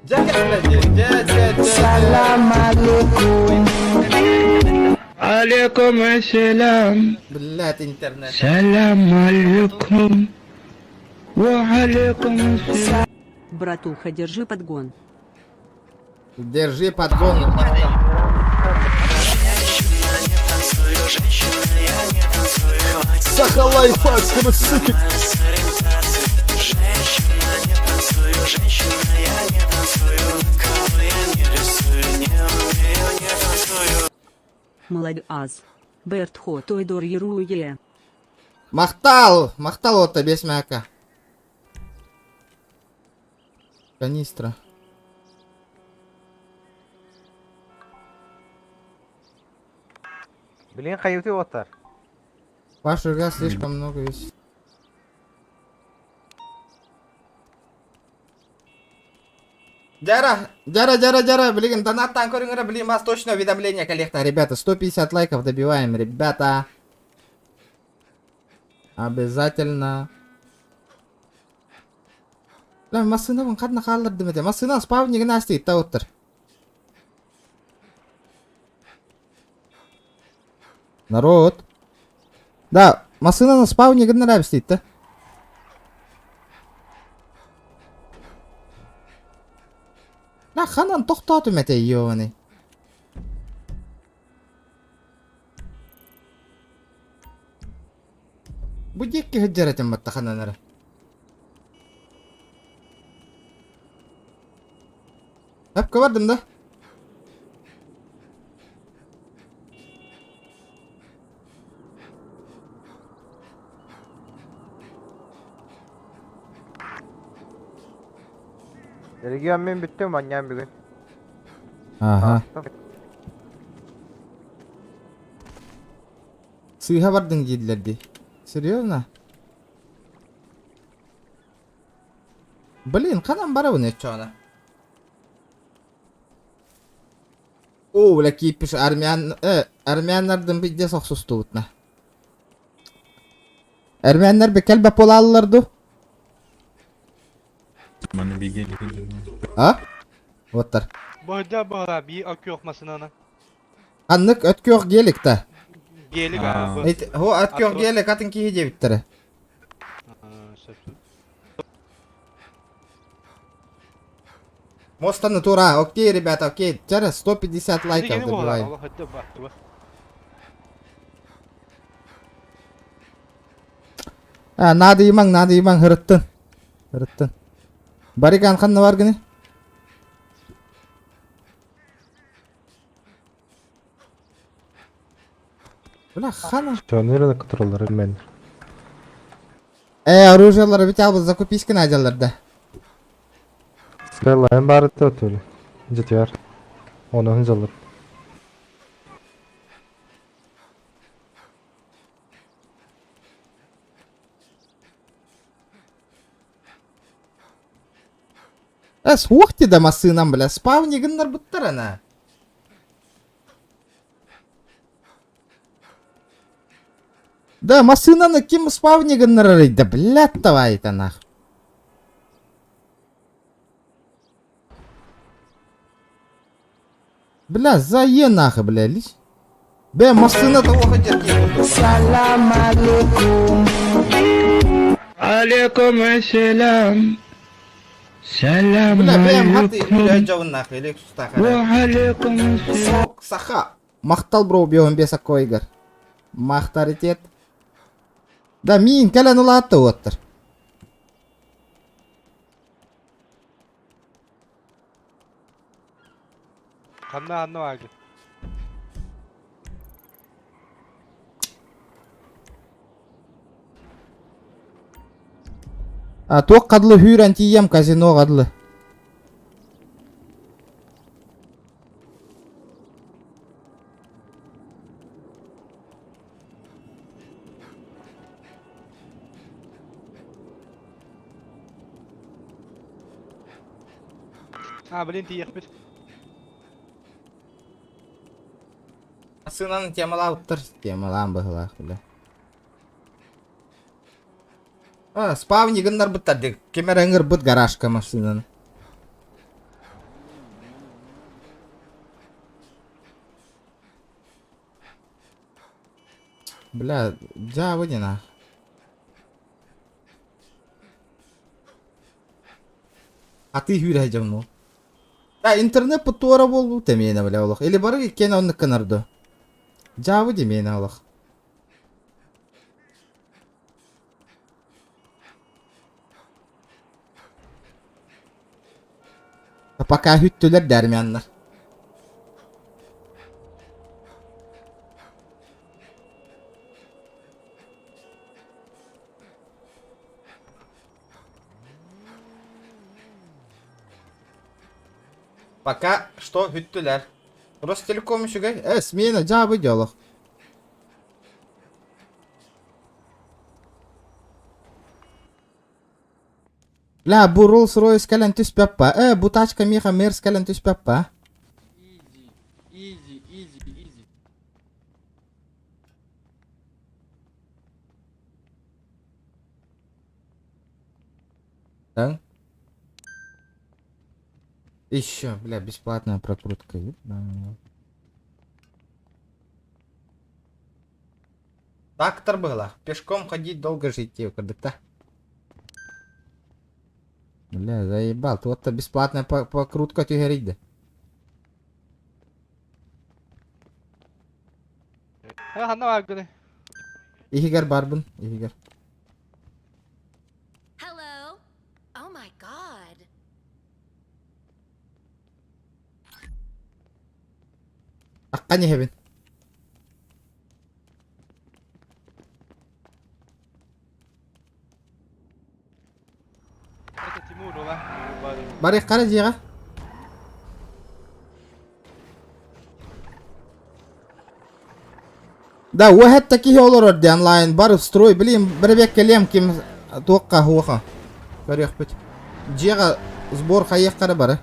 Дякер, блядь, дя, дя, дя, Салам алейкум. Алейкум ассалам. Блядь, интернет. Салам алейкум. Ва алейкум ассалам. Братуха, держи подгон. Держи подгон. Саха лайфхак, суки. Молодец. Берт Хотойдор Еруе. Махтал! Махтал вот без мяка. Канистра. Блин, хайыты оттар. Ваш газ слишком много весит. Дяра, дяра, дяра, дяра, блин, донаттан көрүңөрө, блин, вас точно уведомление коллекта. Ребята, 150 лайков добиваем, ребята. Обязательно. Бля, машина вон хадна халлар дымете. Машина спавниг насти, тауттер. Народ. Да, машина на спавне нравится стоит, да? Да, ханан тохтату мете ёваны. Будекки хыджаратым батта хананара. Хап бардым да. Регион мен бүттүм, анням бүгүн. Ага. Сыйха бардың дейділерді. Серьезно? Блин, қанан бара бұны чона? О, бля, кипиш, армян, армяннардың бізде соқсусты бұтна. Армяннар бекел баполалыларды. Маны бигели. А? Оттар. Бада бара би акёх масынана. Аннык өткөк гелик та. Гелик Эт, хо өткөк гелик атын киһи дебиттері. Моста натура. Окей, ребята, окей. Через 150 лайков добиваем. А, надо иман, надо иман, хырыттын. Хырыттын. Барикан ханна бар гыны? Бля, хана. Чонырын контроллары мен. Оружиялары бит албыз закуписки надялар да. Скайлайн бары төтөлü. Жетер. Оны хынжалыр. Суох да масынам, бля, спавнигыннар буттар ана. Да, массыынаны ким спавни гыннарарый да, блядь, давай это нах. Бля, зае нахуй, бля, лич. Бля, массыына того хотят. Салам алейкум. Алейкум ассалам. Салам Бля, бэм хаты, бля, жабын нахуй, Lexus Алейкум Сок, саха. Махтал бро, бьем без акойгар. Махтаритет. Да, мин кэлэн улаатта уоттар. Ханна ханна бааргын? А туох кадлы хүүрэн тиийэм казино кадлы. А, блин, тиийэхпит. Массыынаны темалаабыттар, темалаан быһылаах бля. А, спавни гыннарбыттар дик. Ким эрэ ыҥырбыт гаражка массыынаны. Бля, дьаабы диэн Атыы хүүрэ дьонну. Да, интернет туора буолбут эмиэнэ бля олох. Или бары иккиэн оннук гынар дуо? Дьаабы димиэнэ олох. Пока хүттүлэр дәрмяннар. Пока что бүттүлэр. Ростелеком үчүгэй. Э, смена дьаабы дьолох. Бля, бу Rolls Royce кэлэн түспэппа. Э, бу тачка миэхэ Мерс кэлэн түспэппа. Easy, easy, easy. Да? Еще, бля, бесплатная прокрутка. Ебаный. Трактор было. Пешком ходить долго жить, да? Бля, заебал. Тут-то бесплатная покрутка түһэрийдэ. Э, ханна бааргын? Иһигэр барбын, иһигэр. Hello. Oh my god. Аккан иһэбин. Это Тимур, да? Барыаххара дьиэҕэ. Да, уэһэт киһи олорор ди онлайн бар в строй, блин, бэрэбиэккэлиэм ким туохха хуоха. Көрүөхпүт. Дьиэҕэ сбор хайыаххара бары.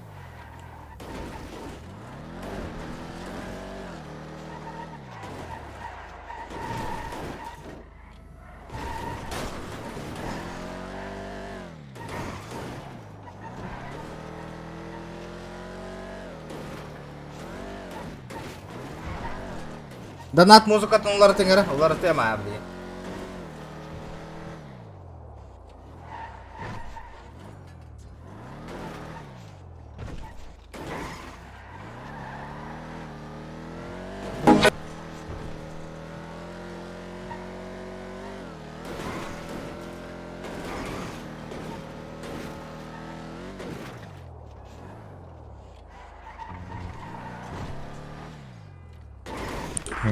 Донат музыкатын уларытыҥ эрэ, уларытыам аа блин.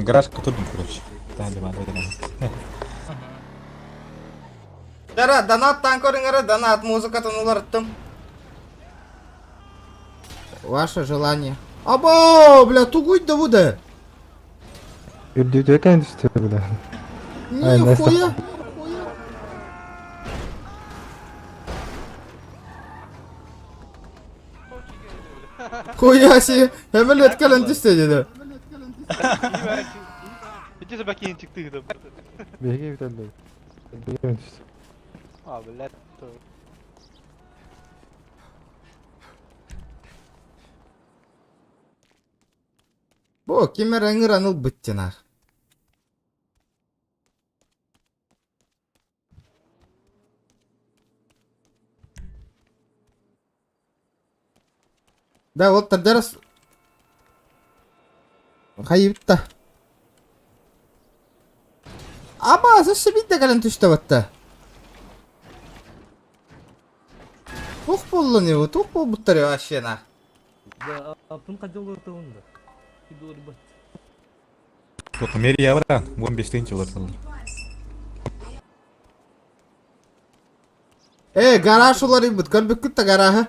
Гараж кутурдум, короче. Да, да, да, да. Дара, донат көрүҥ эрэ, донат музыкатын уларыттым. Ваше желание. Або, бля, тугуй да буде. Үрдүтүөкэн түстэ бля. Нихуя. Хуя себе, Эмилет кэлэн түстэ деді. Ити собакинчик тыгыды. Биһиги бүтэллэр. Биһиги А, блядь. Бу ким эрэ ыҥыран ылбыт тинар. Да, вот тогда раз... Хайыбытта. Аба, сөссө биирдэ кэлэн түстэ батта. Тух буоллун его, тух буолбуттар вообще на. Да, аппын хадьа олортоҕун да. Кидуорбат. Мерия бара, 15 тысяч олортолор. Э, гараж уларыйбыт, көрбүккүт да гараһы.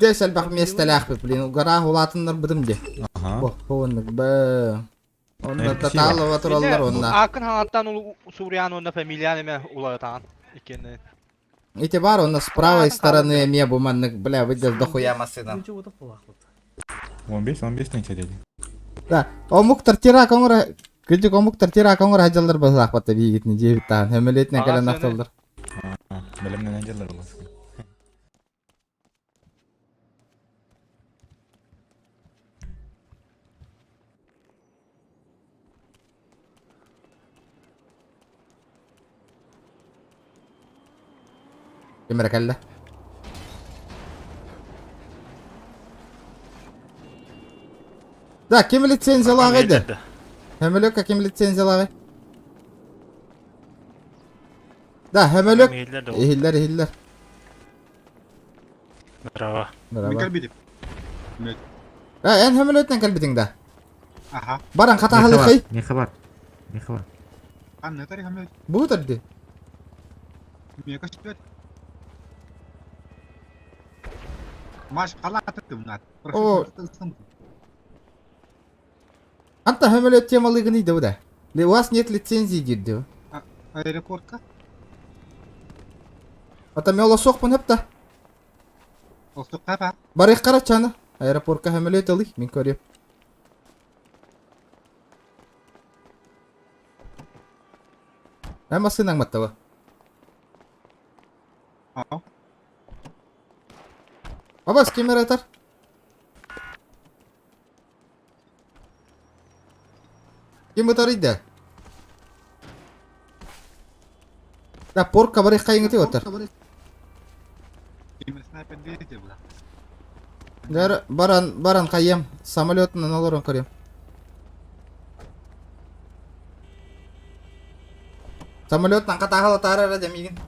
Дес элбэх миэстэлээхпит, блин, гараж улаатыннарбытым дии. Ага. Бо, оннук, бэ. Онно татаалова тураллар онна. Акын хаңаттан Сурьян онна фамилиян эме улаатаан. Иккенне. Эти бар, у нас с правой стороны эмиэ бу маннык, бля, выдел дохуя машина. 15, 15 тысяч деді. Да, омуктар тирак оҥоро, кырдьык омуктар тирак оҥоро сылдьаллар быһыылаахпат биигитини дьиэбит таһан, һөмөлүөтүнэн кэлэн ахталлар. Бэлэмнэнэн дьаллар олас. Ким эрэ кэллэ. Да, ким лицензиялааҕый да? Һөмөлүөккэ ким лицензиялааҕый? Да, һөмөлүөк. Иһиллэр, иһиллэр. Здорово. Здорово. Э, эн һөмөлүөтүнэн кэлбитиҥ да? Аха. Баран хатаһалыхый. Не хабар. Не хабар. Бу төрдү. О. Анта һөмөлүөт темалыгын иде да. У вас нет лицензии диир Аэропортка? Ата мен олосуохпун хөп Олсукка ба? Барых карачаны. Аэропортка һөмөлүөт ылый, мин көрүөм. Ә машинаң маттабы. Ау. Абас ким атар? Ким ытар Да, порка барых кайыңыты отар. Ким снайпер видите була? Дәр баран баран кайым самолетынан олорон көрөм. Самолетынан катахала тарара демигин.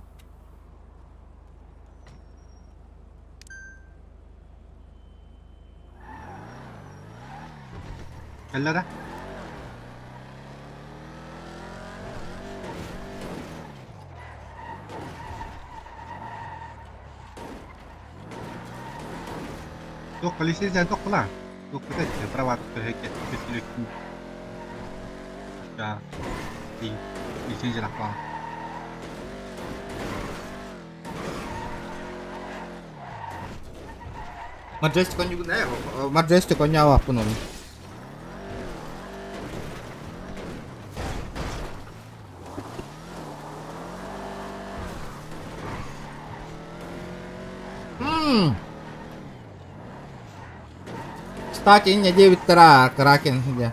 Кэллэ да? Туох полицейская туох була? Туох бутет, права туох көһөккө Да. И лицензия лапа. Маджестик он Маджестик он няваппын оны. Кстати, не 9 тара, Кракен где?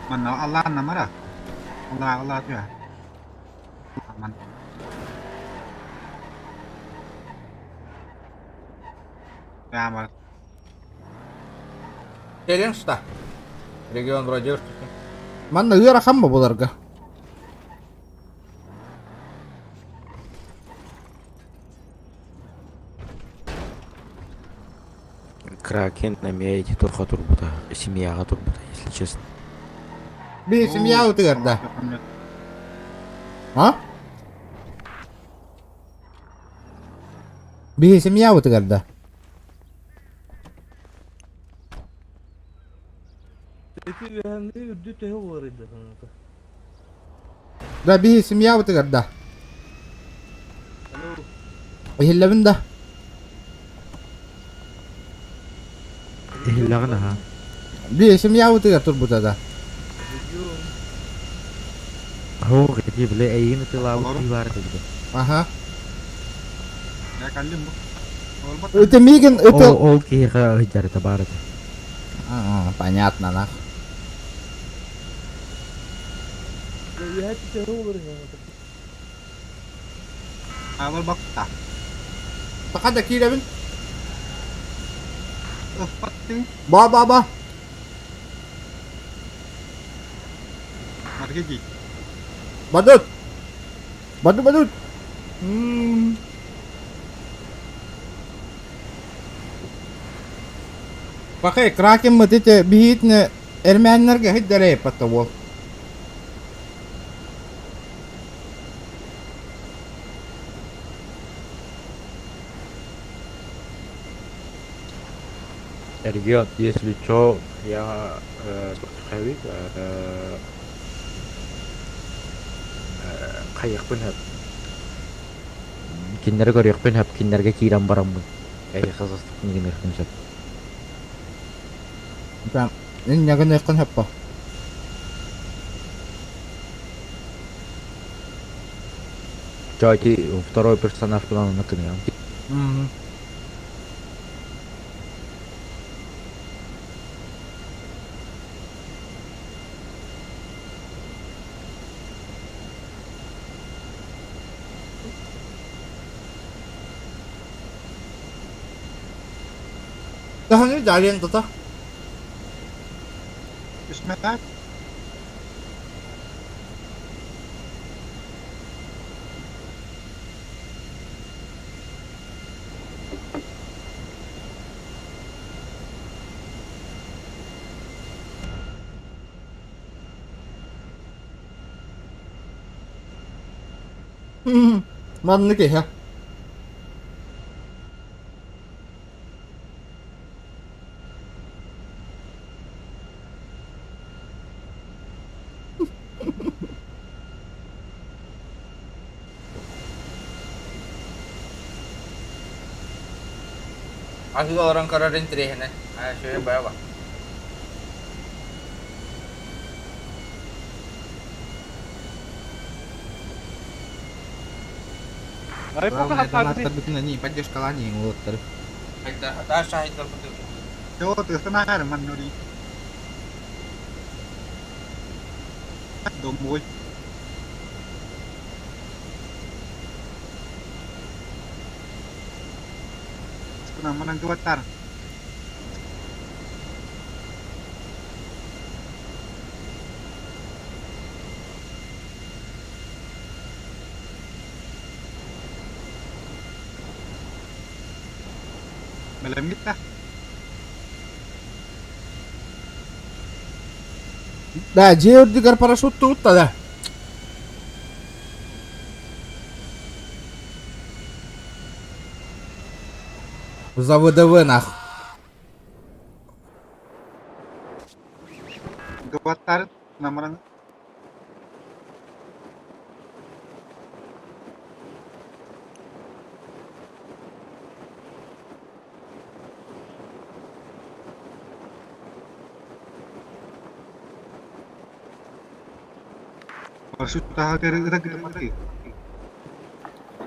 Манна Аллах намара. Аллах Аллах түә. Ман. Прямо. Келен что? Регион вроде Манна ыарахан ба буларга? Кракен на тоха турбута, семьяға турбута, если честно. Би семья утыгар да. А? Би семья утыгар да. Да би семья утыгар да. Иһиллэбин да? Иһиллэҕин аха. Би семьябытыгар турбута да. Ох, ити бile эйигин ытылаабыт киһи баар этэ бile. Аха. Это мигин это... Ол, ол киһиэхэ ыйдарыта баар этэ. А, понятно, нах. Пока да киирэбин. Ба ба ба. Бадут. Бадут бадут. М. Пахай, кракен мы эти биһитне эрмээннэргэ хиддэрэй патта уол. Регион, если чё, я хайвик хайыахпын сөп. Кинилэри көрүөхпүн сөп, кинилэргэ киирэн бараммын. Эһиэхэ састыкпын гыныахпын сөп. Инньэ гыныаххын сөп по. Чё, ити второй персонаж планына кыныам. Даһаны дален тута. Маннык иһэ. Аһыы олорон көрөр интэриэһинэй. Үчүгэй быаба. Главное, донаттарбытын они поддержкалаан иһиҥ уолаттары. Да, дьиэ үрдүгэр парашют туутта да. За ВДВ нах.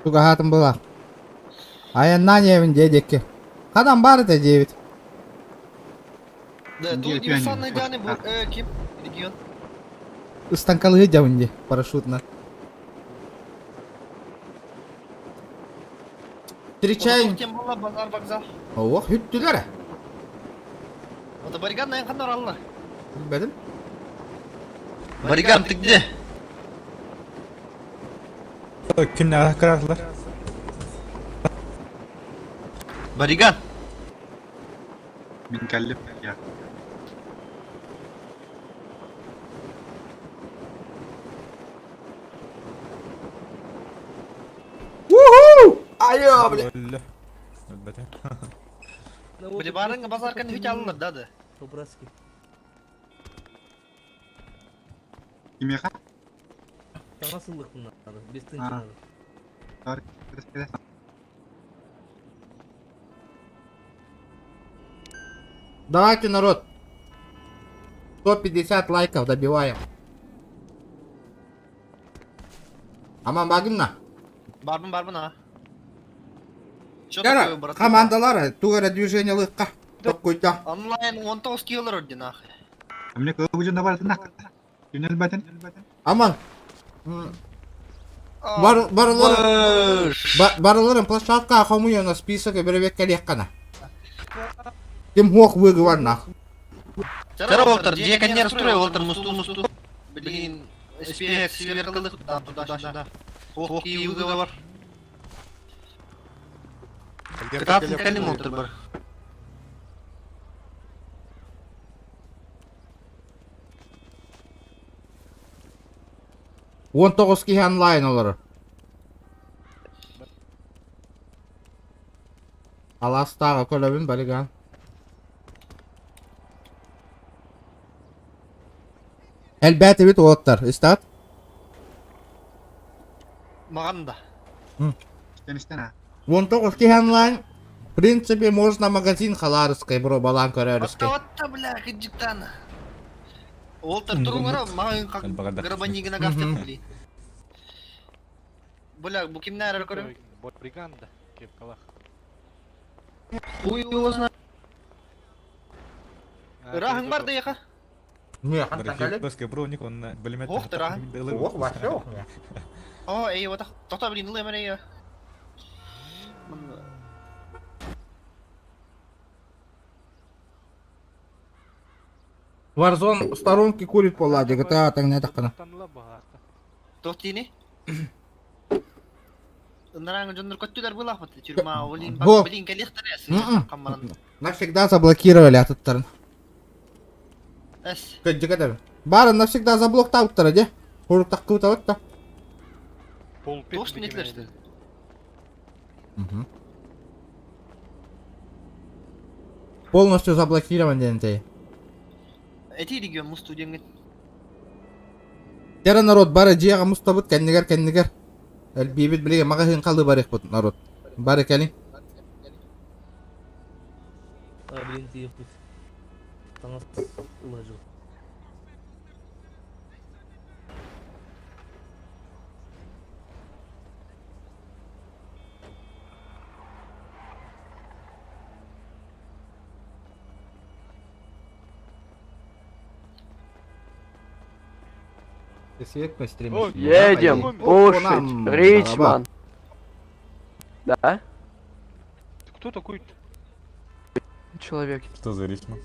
Тугаһаатын была. Айаннаан иэбин дьиэ диэки. Ханан баар этэ диэбит. Да, тут универсальный идеальный был, ким? Регион. Ыстаҥкалыы дьабын дии парашютна. Встречаем. Кем была базар вокзал? Ох, бүттүлэр. Вот Бариган на ханнар алла. Билбэтим. Бариган, ты где? Кимнәр кырарлар? Бариган. Уху! Айо, бля. Өллө. Өлбөтө. Били барың базар кан хүт алыныр да да. По-братски. Саҥа сыллык надо, без тынча надо. Давайте, народ. 150 лайков добиваем. Аман багынна. Барбын барбын а. Чё Кара, такое, братуха? командалар, тугара движение лыкка. Токкуйта. Онлайн 19 килолар орден нахуй. А мне кого на бар нах. Түнел батын. Аман. Бар барыларын барыларын площадка хомуя на список беребек калеккана. Ким хуох выговор нах. Вчера Волтер, где конец строил, Волтер, мусту, мусту. Блин, СПХ, сверкалых, там туда-сюда. Ох, и выговор. Кататься калим, Волтер, бар. Он тоғыз киһи онлайн олорор. Аластағы көлөбүн балиган. Элбээтибит уолаттар, истат? Маған да. Истен истен а. Он тоғыз киһи онлайн. В принципе, можно магазин халарыскай бро балан көрөрүскэй. Отта, бля, кыджиктан. Волтер, туруңара, маған как грабанигина гафтет, блин. Бля, бу кимнәр көрөм? Бриганда, кепкалах. Хуй его знает. Рахың бар да яха. Не, Ох, ты рахың. Ох, вообще ох. О, эй, вот тоқта, блин, ылы әмір, Warzone в сторонке курит по ладе, GTA так не таққана. Тоқтini? Ынраң жоннор көттүлөр булах бат тюрьма, блин, Бо. блин, коллектор эс. Мм. Камаран. Навсегда заблокировали аттарын. Эс. Кыджык Барын навсегда заблоктауттара, де? Хурук таққы та. Тош нетлерсти. Полностью заблокирован дентей. Эти регион мусту денген. Тера народ бары жиға мустабыт кәннігер кәннігер. Әлбибит білеге мағахын қалы барық бұт народ. Бары кәлі. А, блин, ты ехать. Таңас уложил. Едем кушать, Ричман. Да? Кто такой? Человек. Что за Ричман?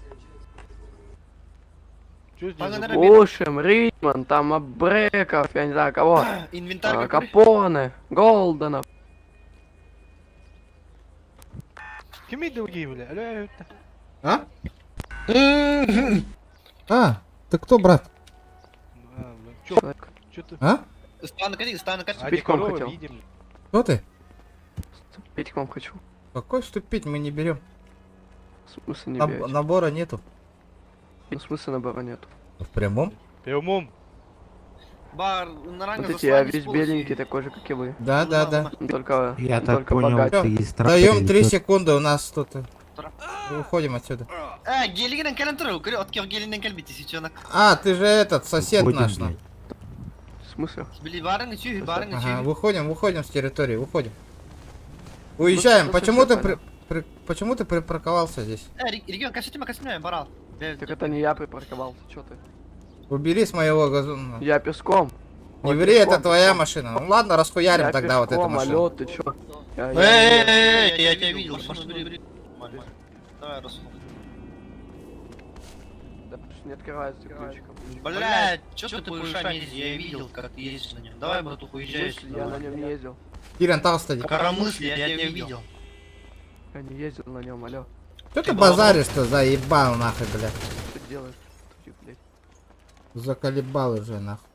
Кушаем, Ричман, там Абреков, я не знаю кого. Инвентарь А, какой? Капоне, Голденов. Кими другие, бля? А? А, ты кто, брат? Человек. А? Стану кати, стану кати. Вступить к вам хотел. Кто ты? Вступить к вам хочу. Какой вступить мы не берем? В смысле не Наб- берете? набора нету. В смысле набора нету? В прямом? Прямом. Бар, ынраң Смотрите, я весь беленький, такой же, как и вы. Да, да, да. Только, Я так только понял, богаче. ты из трактора Даем или 3 чё? секунды, у нас тут. Уходим отсюда. Э, гелигинен кэлен туру, көрө, откер гелинен кэлбити сичонак. А, ты же этот, сосед Уходим, наш. на. блядь. В смысле? Били барың үчү, барың Ага, үчү. выходим, выходим с территории, выходим. Уезжаем. Ну, Почему ты всё при, при- почему ты припарковался здесь? Э, регион, касетиме, касетиме, барал. Так это не я припарковался, чё ты? Убери с моего газона. Я песком. Не Вот ври, пешком, это твоя пешком. машина. Ну ладно, расхуярим Я тогда вот эту пешком, машину. алло, ты чё? Я- я- Эй, эй, я тебя видел, машину бери, бери. Давай, расход. Да, потому что не открывается ключиком. Бля, чё ты по ушам ездишь? Я видел, как ты ездишь на нем. Давай, братуха, уезжай. В смысле, Я на нем не ездил. Киран, тағыс Коромысли, я тебя видел. Я не ездил на нем, алло. Что ты базаришь-то, заебал нахуй, бля. Что ты делаешь? Ты, блядь. Заколебал уже нахуй.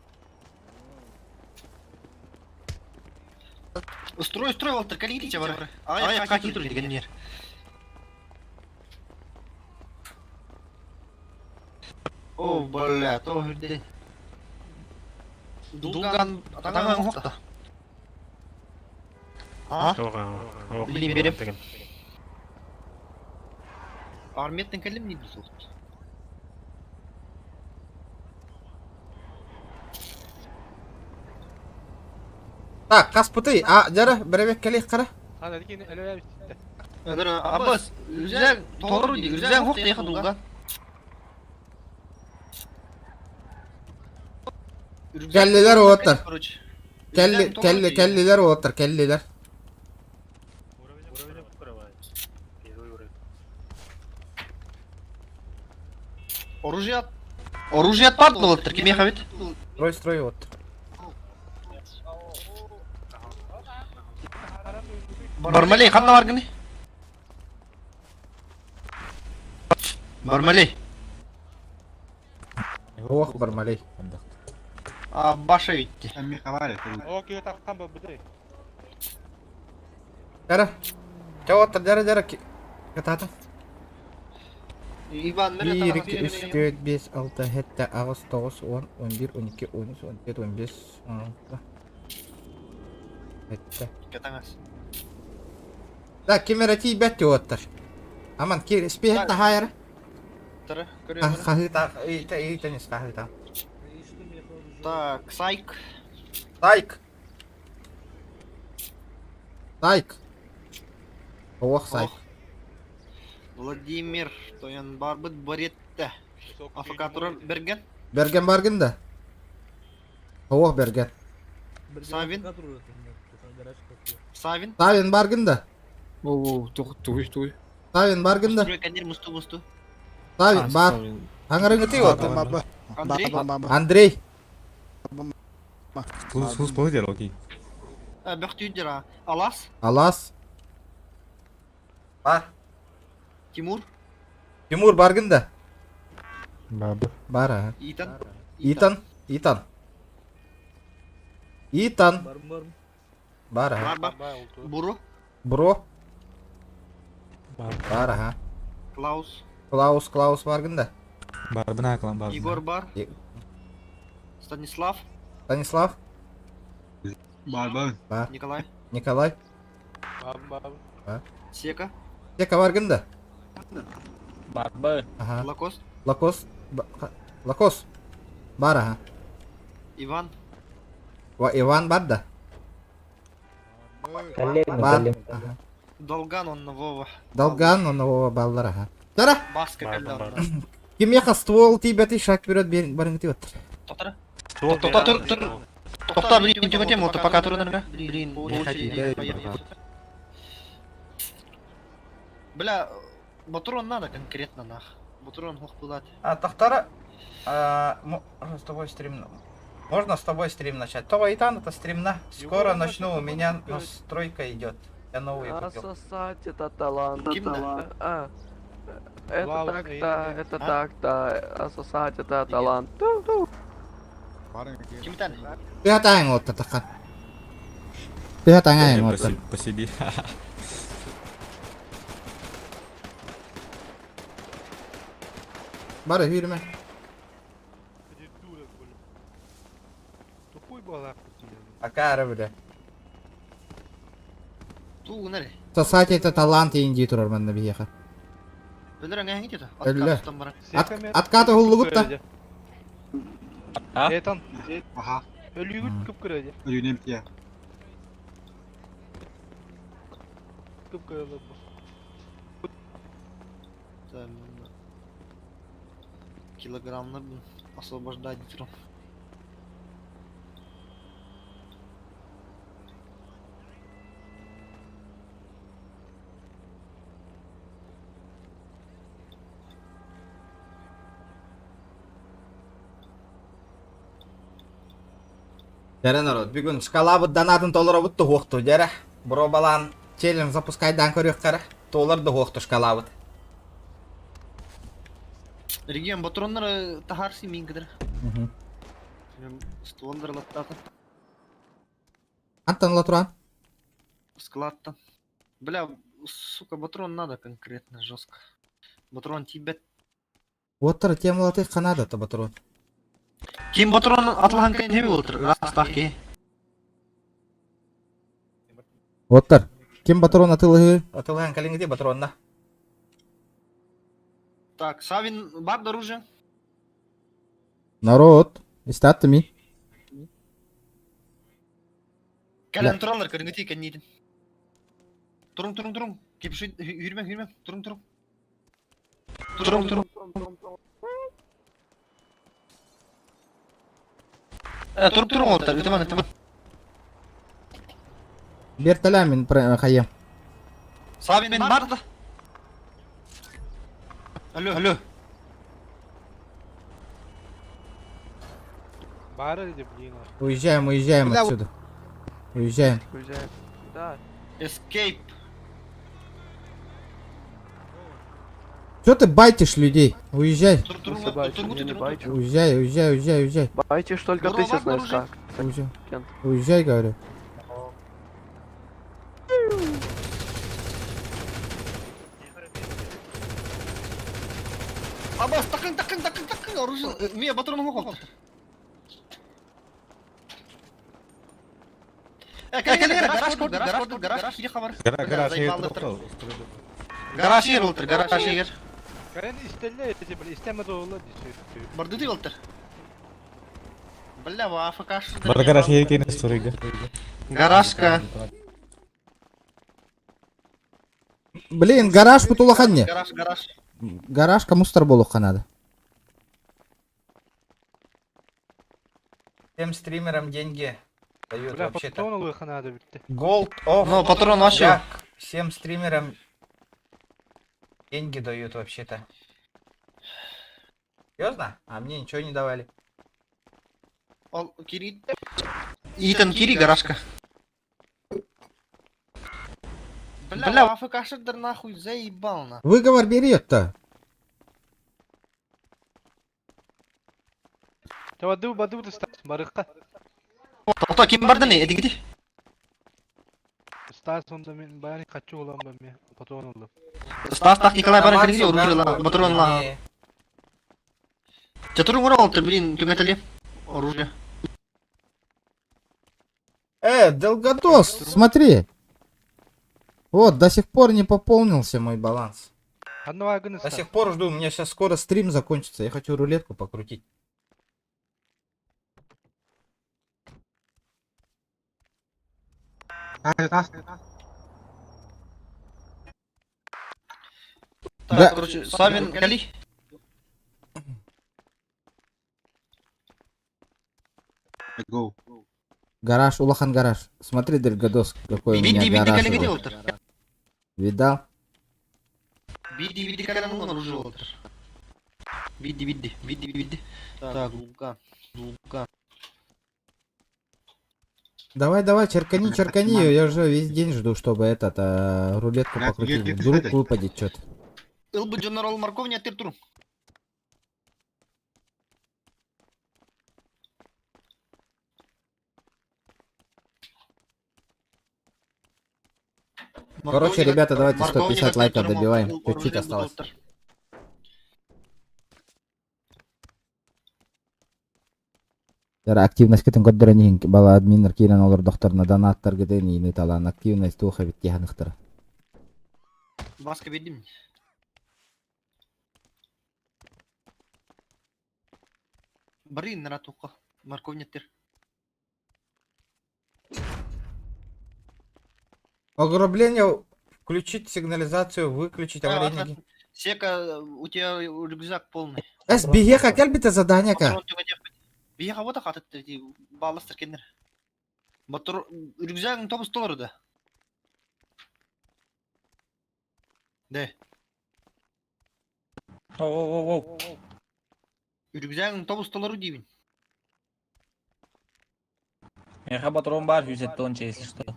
Строй, строй, Волтер, калите бар. А я как не дегенер. О, бля, то где. Дулган, атаңан хокта. А? Блин, берем. Армияттан кэллим дии суох. Так, хаспытый, а, дьара, бэрэбиэккэлиэх хара. Аббас, үрзәк тору ди, үрзәк хоқ тейха дулга. Кэллилэр уоттар. Кэлли, кэлли, кэллилэр уоттар, кэллилэр. Оружие Оружие бар долаттыр, ким яхабит? Строй, строй вот. Бармалей, ханна баргыны? Бармалей. Ох, Бармалей. А, баша витти. Дара. Чаоттар, дара, дара. Катата. Иван, 1, 2, 3, 4, 5, 6, 7, 8, 9, 10, 11, 12, 13, 14, 15, 16. 7. Катаңас. Да, ким эрэ тиийбэт уоттар. Аман, кир, спиһет таһаайара. Тара, Хаһыта, ыйта, ыйта, хаһыта. Так, Сайк. Сайк. Сайк. Ох, Сайк. Владимир, тоян барбыт баретте. Афакатурар Берген. Берген баргын да. Ох, Берген. Савин. Савин. Савин баргын да. О, тугуй, тугуй. Савин баргын да. Стройканер мусту мусту. Савин бар. Аңырыңыты вот. Андрей. Андрей. Сус болдер, окей. Бөхтүйдер, Алас. Алас. Бар. Тимур. Тимур баргын да. Бабы. Бар, а. Итан. Итан. Итан. Итан. Бар, а. Бар, бар. Буру. Бро. Бар, ага. Клаус. Клаус, Клаус баргын да. Барбын аклан барбын. Егор бар. Станислав. Станислав. Барбын. Бар. Николай. Николай. Бар. Сека. Сека баргын да. Барбы. Ага. Лакос. Лакос. Лакос. Бар, ага. Иван. Ва Иван бар да. Бар. Ага. Долган он Вова. Долган он Вова баллар, ага. Тара. Баска когда. Ким яха ствол тибети шаг вперед барыңты вот. Тоқтара. Тоқта тұр тұр. Тоқта, блин, тем, вот пока тұр Блин, Бля, Батурон надо конкретно нах. Батурон хох пулат. А, Тахтара, с тобой стрим... Можно с тобой стрим начать? Това и там это стримна. Скоро начну, у меня настройка идет. Я новую купил. Сосать это талант. А, Это так-то, это так-то, а сосать это талант. Ким тан? Ты вот тахан. Ты вот. Посиди. Бар, yürüme. Акара, бля. Ту, наре. Сосать это талант инди турар манна биеха. Өлөр аңа хеңит это. Өллө. Откаты hulлугут та. Этан. Ага. Өлүгүт көп көрөдө. Өлүнем тия. Көп көрөдө. Килограммны освобождать утром. Дәрі народ, бүгін шкала донатын толыр бұтты хоқты, дәрі. Бро балан челлендж запускайдан көрек қара. Толыр да хоқты шкала бұт. Регион батроннар тахарси мин кедер. Стволдар латтатын. Антон Латран. Складтан. Бля, сука, батрон надо конкретно жестко. Батрон тебе. Оттыр темлаты қанады та батрон. Ким батрон атлахан кен хеби олтыр. Растах ки. Оттыр. Ким батрон атылығы? Атылыған кәліңгіде батронна. Так, Савин бар оружие. Народ, истаттыми? Кэлэн тураллар көрүҥүтүй кэнниитин. Туруҥ, туруҥ, туруҥ. Кипши, үрмэҥ, үрмэҥ, туруҥ, туруҥ. Туруҥ, туруҥ. Э, туруҥ, туруҥ олтар, ытыман, ытыман. Берталямин хайа. Савин бар да. Алло, алло. Уезжаем, уезжаем Бля, отсюда. Уезжаем. Уезжаем. Да. Escape. Че ты байтишь людей? Уезжай. Я не байчу. Уезжай, уезжай, уезжай, уезжай. Байтишь только ты сейчас знаешь как. Уезжай. Кент. Уезжай, говорю. Абас, такын, такын, такын, такын, оружие. Мия, патрон мохол. Э, кэлэн, гараж көрдүк, гараж көрдүк, гараж кири хабар. Гараж Заебалдыр. Гараж егер олтыр, гараж егер. Барды ди олтыр. Бля, АФК. Бар гараж екен история. Гаражка. Блин, гараж бутулахан не. Гараж, гараж. Гараж кому старболуха надо. Всем стримерам деньги дают вообще-то. Gold of Ну, патрон вообще. Jack. Всем стримерам деньги дают вообще-то. Серьезно? А мне ничего не давали. Ол, кири. Итан, кири, гаражка. Бля, АФК шедер нахуй заебал на. Выговор берет-то. Тоқта, ким барды не? Эдиги. Стас, так, Николай барын кирги, оружие ла, патрон ла. Чатурун урал, ты, блин, түгәтели. Оружие. Долгодос, смотри. Вот, до сих пор не пополнился мой баланс. До сих пор жду, у меня сейчас скоро стрим закончится. Я хочу рулетку покрутить. Так, Да. короче, Савин, кали. Go. Гараж, Улахан гараж. Смотри, Дельгадос, какой у Биди, меня биди, гараж. калиги уже. олтыр. Видал? Биди, биди, калиги оружие олтыр. Биди, биди, биди, биди. Так, Лука, Лука. Давай, давай, черкани, черкани. Я уже весь день жду, чтобы этот рулетку Бля, покрутили. где ты Вдруг сидишь? выпадет что-то. Ылбы Джонарол морковня тир туру. Короче, ребята, давайте 150 лайков добиваем. Чуть-чуть осталось. Яра активность кытын көрдөрөн бала админнер киирен олор докторна донаттар гытын ини талан активность туха бит тиһаныхтара. Маска бердим. Барын наратука. Морковня тир. Ограбление включить сигнализацию, выключить аварийный. Сека, у тебя рюкзак полный. Эс биһиэхэ кэлбитэ задание ка. Биһиэхэ вот хатыт балластыр кеннер. Батыр рюкзагың тобус толор да. Де. Рюкзагың тобус толору дейбин. Меха патрон бар, если что.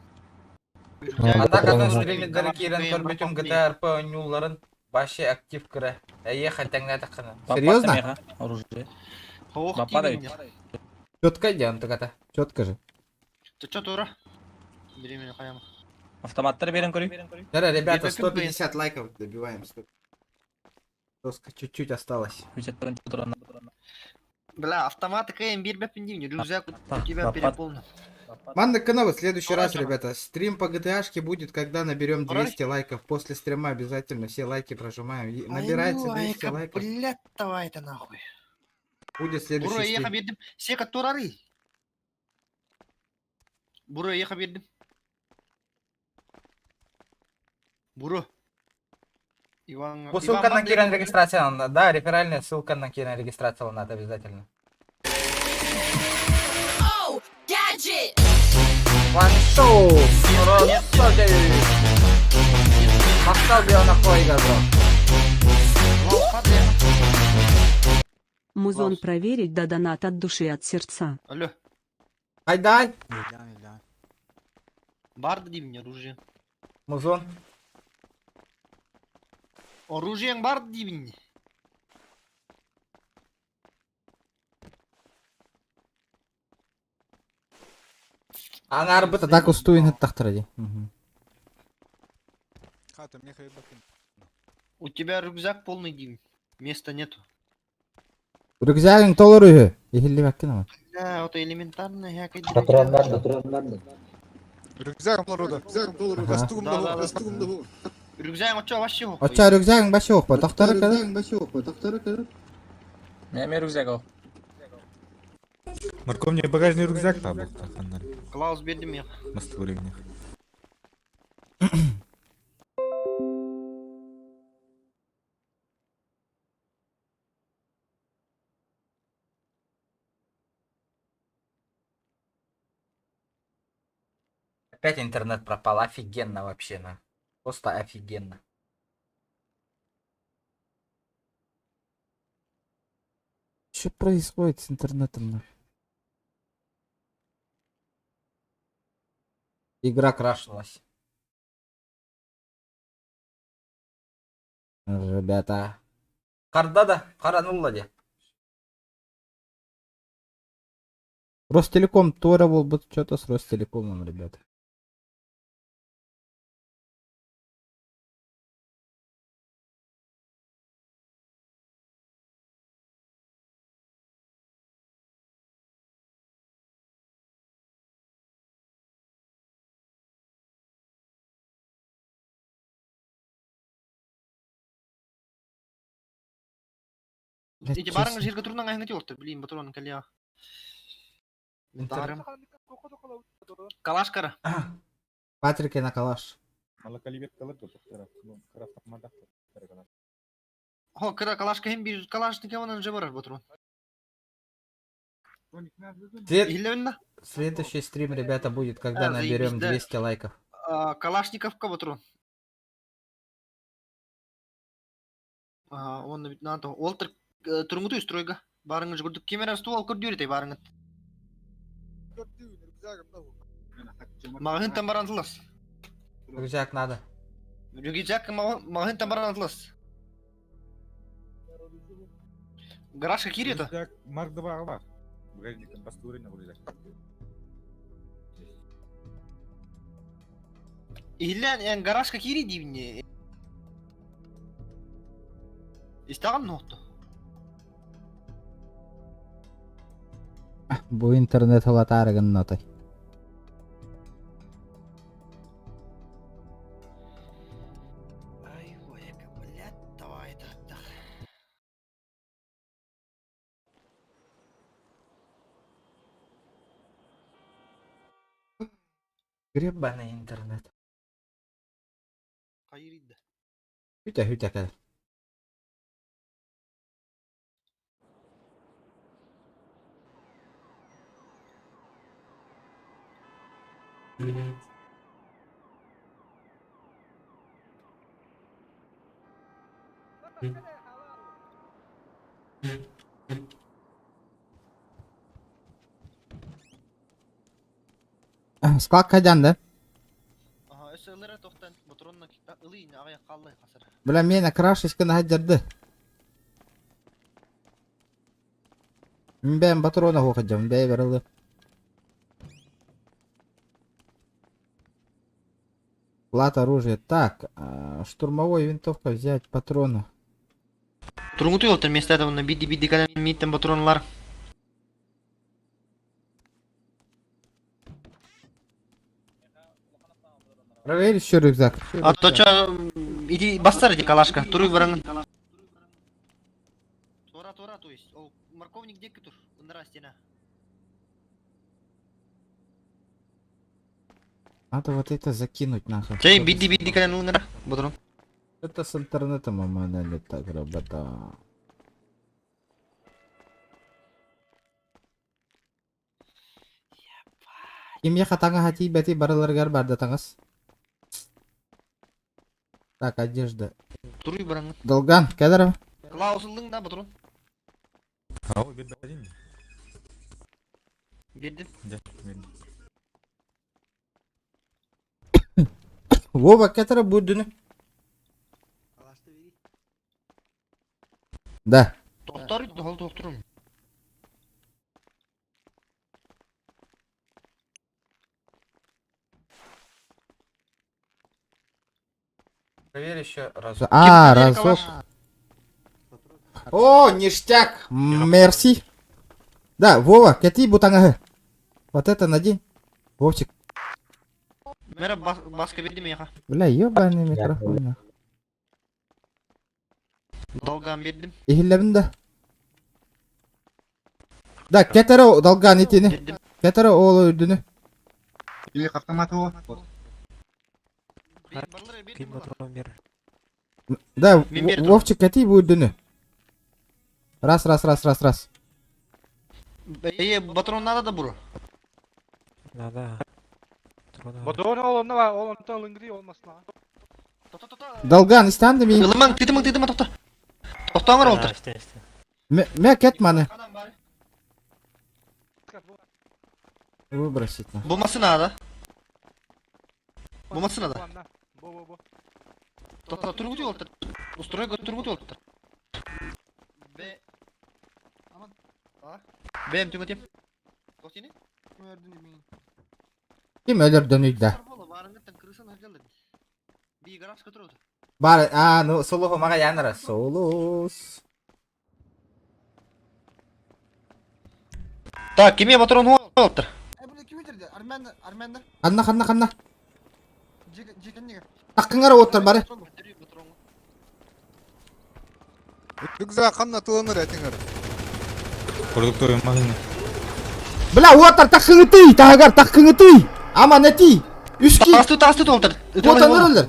Анда катын стримердер киирен көрбүтүм GTA RP ойнууларын башы актив кыра. Эйе хатаңна таққана. Серьезно? Оружие. Ох, Бападай. Четко идем так Четко же. Ты чё, тура? Бери меня, хаяма. Автоматтар берен көрүй. Да, ребята, Где-то 150 лайков добиваем. 100. Чуть-чуть осталось. Бля, автоматы КМ бир бепин деймин, рюкзак у тебя переполнен. Манна каналы, в следующий раз, ребята, стрим по GTA-шке будет, когда наберем 200 лайков. После стрима обязательно все лайки прожимаем. И Набирайте 200 лайков. Блядь, давай это нахуй. Будет следующий Буро еха стрим. бердим. Сека турары. Буро еха бердим. Буро. Иван. Бу ссылка на киирэн регистрация, да, реферальная ссылка на киирэн регистрация надо обязательно. Oh, gadget! One шоу! Махтал био бро. Музон проверить да донат от души от сердца. Алло. Айдай! Барды деймін оружие. Музон. Оружиең бар деймін. Аңар быт Так устуин тахтаради. Хата, мне хайбакин. У тебя рюкзак полный деймін. Места нету. Рюкзагың толор үйі. Ехилли баккин Да, вот элементарно я Рюкзак толору Рюкзак толору. Костюм Да, да, да. костюм да. Рюкзак очо вообще хох. Оча рюкзагың башы оқпа. Тахтары када. Мен рюкзак ал. Марко, мне багажный рюкзак там был. Клаус бердим я. Мастуры Опять интернет пропал. Офигенно вообще, на. Просто офигенно. Что происходит с интернетом? нахуй? Игра крашнулась. Ребята. Карда да, каранулла де. Ростелеком Тора был бы что-то с Ростелекомом, ребята. Блядь, Эти честно. барыңы жерге турнан айыңы те Блин, патрон калия. Дарым. Калашкара. Патрик на калаш. Хо, кыра калашка hem bir калашник онан же барар патрон. След... Следующий стрим, ребята, будет, когда А, наберем заебись, да. 200 лайков. Калашниковка патрон. Ага, он надо. Олтер туруңуту стройга. Барыңы жүгүрдүк. Кемера ствол көрдүр барыңы. Магын там баран тылас. Рюкзак надо. Рюкзак магын там баран тылас. Гаражка кири это? Рюкзак Марк 2 бар. Багажник бастуры на рюкзак. Илен эн гаражка кири деймне. Истаган ноқту. Бу интернет алатарыгын нотой. Гребаный интернет. Кайридді. Хүтә хүтә кәл. Склад кайдан да? Ага, өсө ылыра тоқтан патронна ылы ағая қаллай қасыр. Бля, мені крашечка хаджарды. Бәм патрона хоқаджам, бәй барылы. Плат оружие. Так, штурмовой винтовка взять, патроны. Туруңуту олтер место этого на биди биди калем миттен патронлар. Проверь еще рюкзак. А то чё, иди бастар иди калашка, туруй бараҥын. Тура тура, то есть, ол морковник диэки тур, ынара стена. Надо вот это закинуть нахуй. Чэй, бидди бидди кэлэн ынара, бодорон. Это с интернетом у меня не так работа. Кимиэхэ таҥаһа тиийбэтий барыларыгар барда таҥас. Так, одежда. Туруй бараҥын. Долган, кэлэр Клаусыллыҥ да ботурун. Ау, бир бэрин. Биэрдим. Дьэ, бирдим. Вова, кэтэрэ бу үрдүнү. Да. Тохтор, ол тохторум. Проверь еще раз. А, разок. О, ништяк. Мерси. Да, Вова, кэти бу таҥаһы. Вот это надень. Вовчик. Мера баска берди миэхэ. Бля, ебаный микрофон. Долган бердим. Иһиллэбин да. Да, кэтэрэ долган итини. Кэтэрэ оол үрдүнү. Или автомат его. Да, Вовчик, кэти бу үрдүнү. Раз, раз, раз, раз, раз. Э, патрон надо да буро? Надо. Бодон ол онно бар, ол онтон ылынгри olmasın ha. Долган, истан ми. Ылымаң, тытымаң, тытыма, тохто. Тохтоңор олтыр. Мэ кэт маны. Выбросить на. Булмасы надо. Булмасы надо. Тохто, тургут олтыр. Устрой тургут олтыр. Б. Б, түңөтем. Ким өлөрдөн үйдө? Бар, а, ну, солуху мага янара. Солус. Так, киме патрон олтыр. Армяндар, армяндар. Ханна, ханна, ханна. Жекеннеге. Таккыңар оттар бары. Рюкзак ханна тылыныр этиңер. Продуктовый магазин. Бля, оттар таккыңы тагар таккыңы Ама нети. Үски. Тасты, тасты толтыр. Вот анырылар.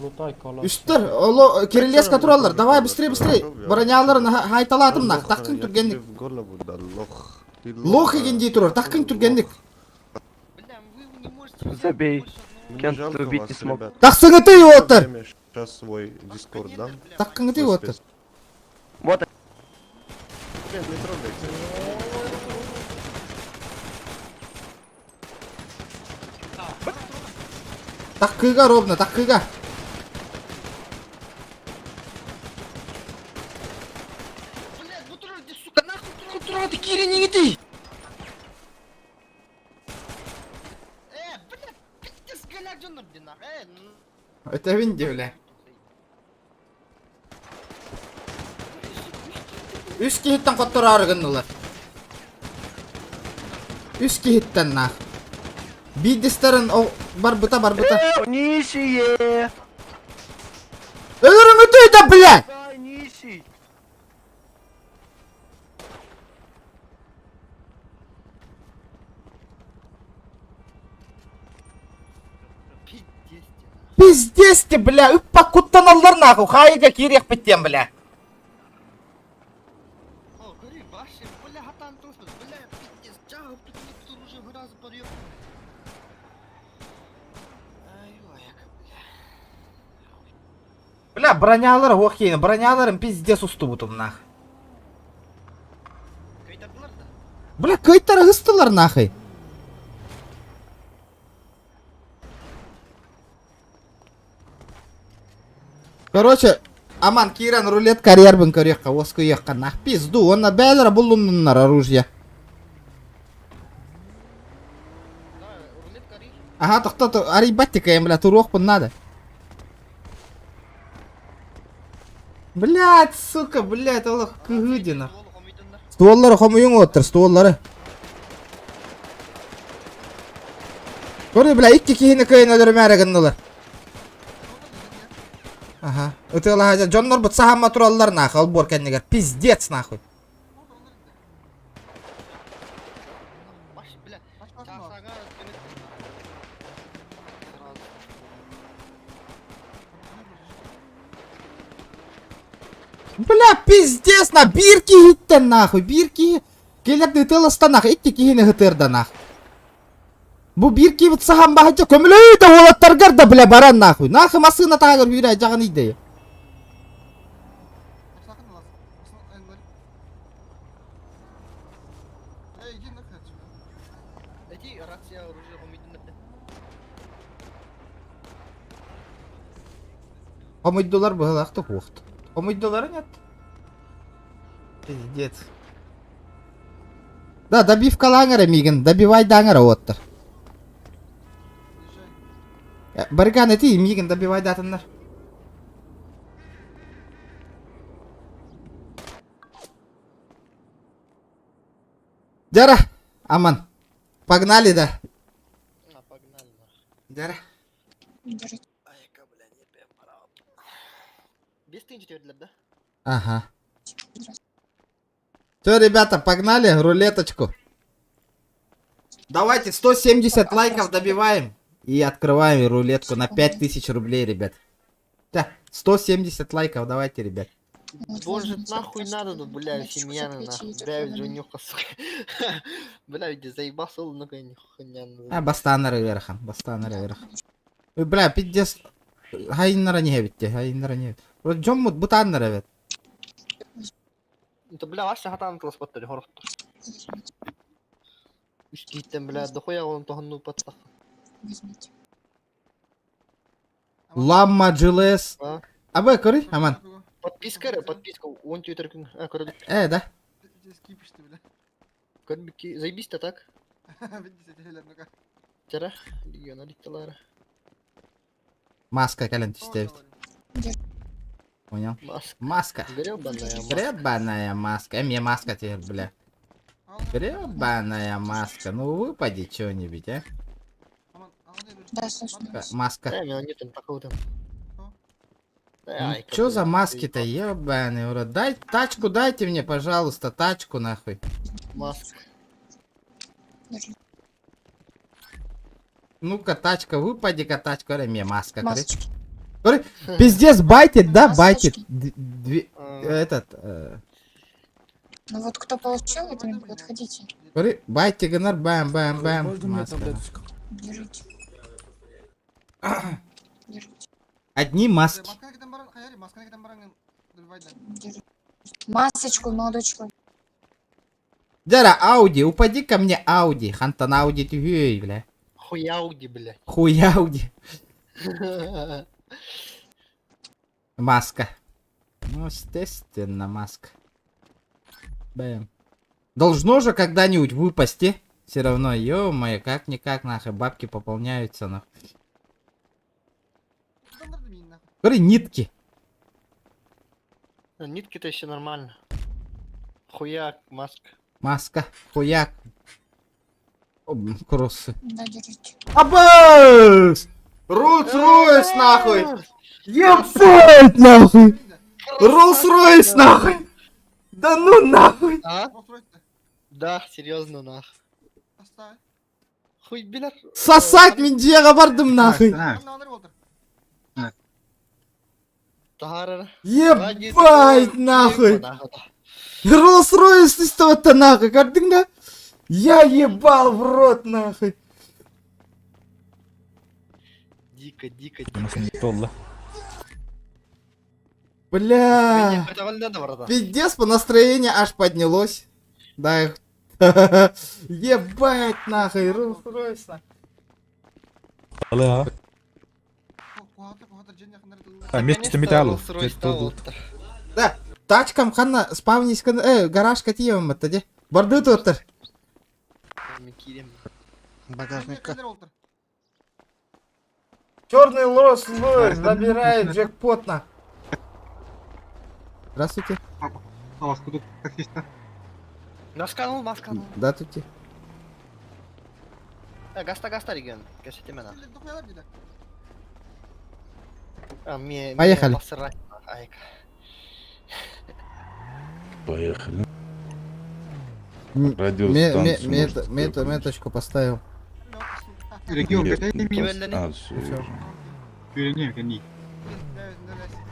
Үстер, оло Кириллеска туралар. Давай быстрее, быстрее. Броняларын хайталатым нах. Таккың түргенник. В горло буду, лох. Ты Лох егенде турар. Таккың түргенник. Забей. Мне Кент жалко убить вас, не смог. ребят. Таксыңы ты оттар. Сейчас свой дискорд дам. Таккыңы ты оттар. Вот. Нет, не трогайте. Таккыга ровно, таккыга. Тураты киренеги ты. Это винди, бля. Үс киһиттэн хоттороор гыннылар. Үс киһиттэн нах. Бидистерин о барбыта барбыта. Нищие! Өлөрүң өтөйдө, бля! Нищий! Пиздец ты, бля, үппа куттаналлар нахуй, хайга кириэх биттен, бля. Бля, бронялар охейн, броняларым пиздец устубутум нах. Бля, кыйтар ыстылар нахуй. Короче, Аман Киран рулет карьербын көрекка, оску екка нах пизду, онна бәлер булуннар оружие. Ага, тохто, арибаттика, бля, туруохпун надо. Блядь, сука, блядь, олох кыгыдина. Стволлары хомуйуң оттыр, стволлары. Көрі, бля, икки киһини кыйын өлөрүмээрэ гыннылар. Ага. Ытыалаһа дьоннорбут саһамма тураллар нахуй, олбуор кэннигэр. Пиздец нахуй. Бля, пиздец, на биир киһиттэн нахуй, биир киһи келер ытыаласта нахуй, икки киһини ытырда нахуй. Бу биир киһибит саһан баһычча көмөлөй да уолаттаргар да бля баран нахуй. Нахуй массыына таһыгар үүрэ дьаҕан ийдэйэ. Хомуйдулар быһылаах да хуохт. Хомуйдулар нет? Пиздец. Да, добивкалааҥ эрэ миигин, добивайдааҥ эрэ уоттар. Барыгаан этий, миигин добивайдаатыннар. Дьара, Аман, погнали, да. Дьара. Ага. Все, ребята, погнали рулеточку. Давайте 170 лайков добиваем и открываем рулетку на 5000 рублей, ребят. Да, 170 лайков давайте, ребят. Боже, нахуй надо, ну, бля, семьяны, нахуй, бля, женюха, сука. Бля, иди заебался, ну-ка, нихуя. А, бастанары верхан, бастанары верхан. Бля, пиздец. Хайнара не битте, хайнара не. Вот жоммут бутаннар эбит. Это, бля, вообще хатан класс паттары, хорохтор. Үс киһиттэн, бля, дохуя он тоһонну паттах. Ламма GLS. А? Абы көрүй, аман. Подписка эрэ, подписка, он твиттер күн, а, көрдүк. Э, да. Көрбүкки, заебись то так. Тера, регионалитталара. Маска кэлэн түстэ эбит. Понял? Маска. Маска. Гребаная маска. Гребаная маска. Мне маска теперь, бля. Гребаная маска. Ну выпади что-нибудь, а? Да, слушаю. Маска. Э, меня нет, там такого там. Ну, чё за маски-то, ебаный урод? Дай тачку, дайте мне, пожалуйста, тачку нахуй. Маска. Ну-ка, тачка, выпади-ка тачку, Ре, мне маска. короче. Масочки. Короче, Пиздец, байтит, да, байтит. Этот, Ну вот кто получил, это не подходите. короче, байтик, гнар, бам, бам, бам. Маска. Держите. Держите. Одни маски. Держите. Масочку, молодой человек. Дяра, Ауди, упади ко мне, Ауди. Хантан Ауди, тюгей, бля. Хуяуди, бля. Хуй Ауди. Маска. Ну, естественно, маска. Бэм. Должно же когда-нибудь выпасть, Все равно, ё-моё, как-никак, нахуй, бабки пополняются, нахуй. Говори, нитки. Ну, Нитки-то еще нормально. Хуяк, маска. Маска, хуяк. О, кроссы. Да, держите. Абас! Роллс-Ройс, нахуй! Ебать, нахуй! Роллс-Ройс, нахуй! Да ну нахуй! А? Да, серьезно, нах. Хуй билер. Сосать мин дьиэҕэ бардым нахуй! Тахарара. Ебать, нахуй! Роллс-Ройс түстэ нахуй, көрдүҥ да? Я ебал в рот, нахуй! Дико, дико, дико. Бля! Пиздец, по настроение аж поднялось. Да, Ебать, нахуй, Роллс-Ройс, нахуй. Алло. А, вместе металлу. Да, тачкам ханна спавнись гаражка тием это де. Борду туттар. Багажникка. Черный Роллс Ройс забирает джекпот на. Здравствуйте. Таксиста. Масканул, масканул. Да, тут. Э, гаста, гаста, регион. Кэсете мена. А мне, мне Поехали. посрать, айка. Поехали. М- Радиостанцию мет- может, Меточку поставил. Регион, Нет, катай не ми. пос- А, всё, Всё. уже. Күренем, кәни.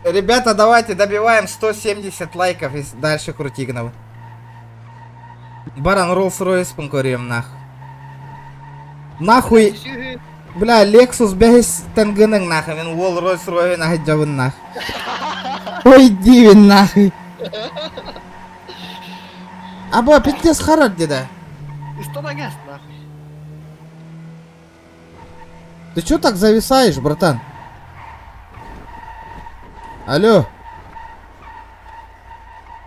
Ребята, давайте добиваем 170 лайков и дальше крути гнов. Баран Роллс-Ройс пункорим нах. Нахуй, бля, Lexus бәһис тәнгенең нахуй, мин Wall Rolls Royce нахуй жабын нах. Ой, дивин нахуй. Аба, пиздец харар деда. Истанагас, нахуй. Ты чё так зависаешь, братан? Алло.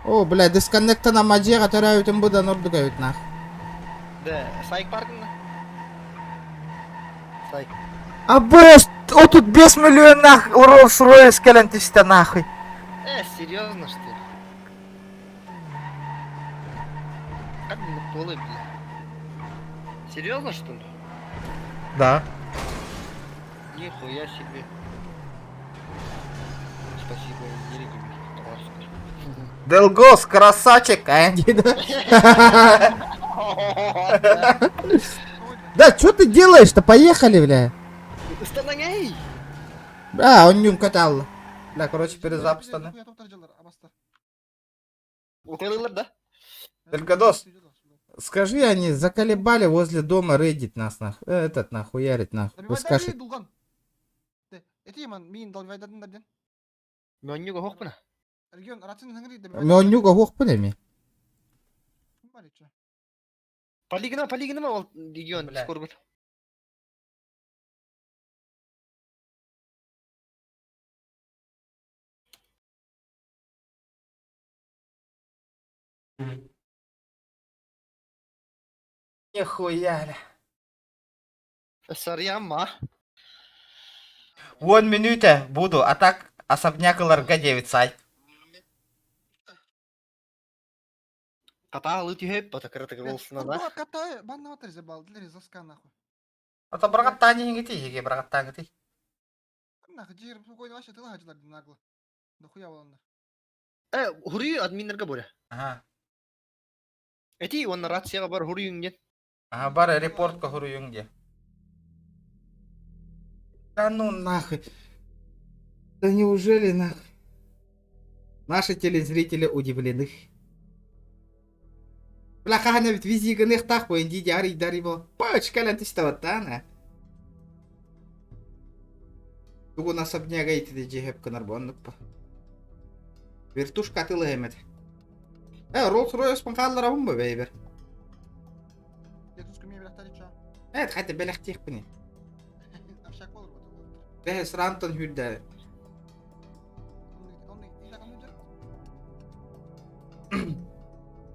О, бля, дисконнектана мажеға төрәүтін бұдан ордуга өт нах. Да, сайк паркында. Сайк. Абы, о тут 5 миллион нах Rolls-Royce кэлэн түстэ нахуй. Серьезно, что ли? Как на полы, бля? Серьезно, что ли? Да. Нихуя себе. Спасибо, Ерегин. Делгос, красавчик, а? Да, что ты делаешь-то? Поехали, бля. Истанагай! Бля, он нюм катал. Бля, короче, перезапуск. Укрылар, да? Делгадос. Скажи, они заколебали возле дома рейдить нас, нах. Этот, нахуярить, нах. Выскашить. Мөннүгө хокпуна. Регион, рацияны саңгыр Мөннүгө хуох эми. Полигона, полигона ол регион скоргут. Нихуя, бля. Сарьяма. Вон минута буду, а так особняк ЛРГ-9 сайт. Катаалы түһеп, батакырытыгы болсуна да. Катай, банна отыр забал, для заска нахуй. А то брагаттани хингити, еге брагаттани. Нахуй, жер спокойно вообще ты лагажилар нагло. Дохуя болондар. Хури админнерге боря. Ага. Эти он рацияга бар хури юнген. Ага, бар репортка хури юнге. Да ну нахуй. Да неужели нахуй? Наши телезрители удивлены. Бля, хахана ведь визиган их тах бо инди диари дари бо. Пач калан тиставаттана. Тугун особняга итиде жехеп кынар боннук па. Вертушка атылы эмет. Rolls Royce пан қаллар абын ба бейбер. Evet, хәтта бәләхтих бini. Бәһес рантон хүрдә.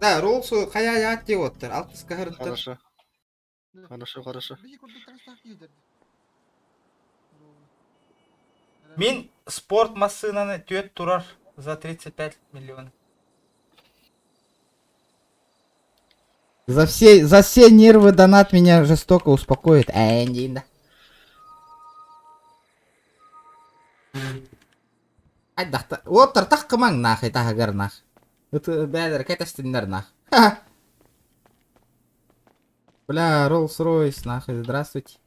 Да, Rolls кая ят деп оттыр. Алтыс кахырттыр. Хорошо. Хорошо, хорошо. Мин спорт машинаны төт турар за 35 миллион. За все нервы донат меня жестоко успокоит. Энди, да. Ай, дахта. Оттар тах кымаң нах, тахагар нах. Это бәдер кәтәстиннәр нах. Ха. Бля, Rolls-Royce, нахуй, здравствуйте.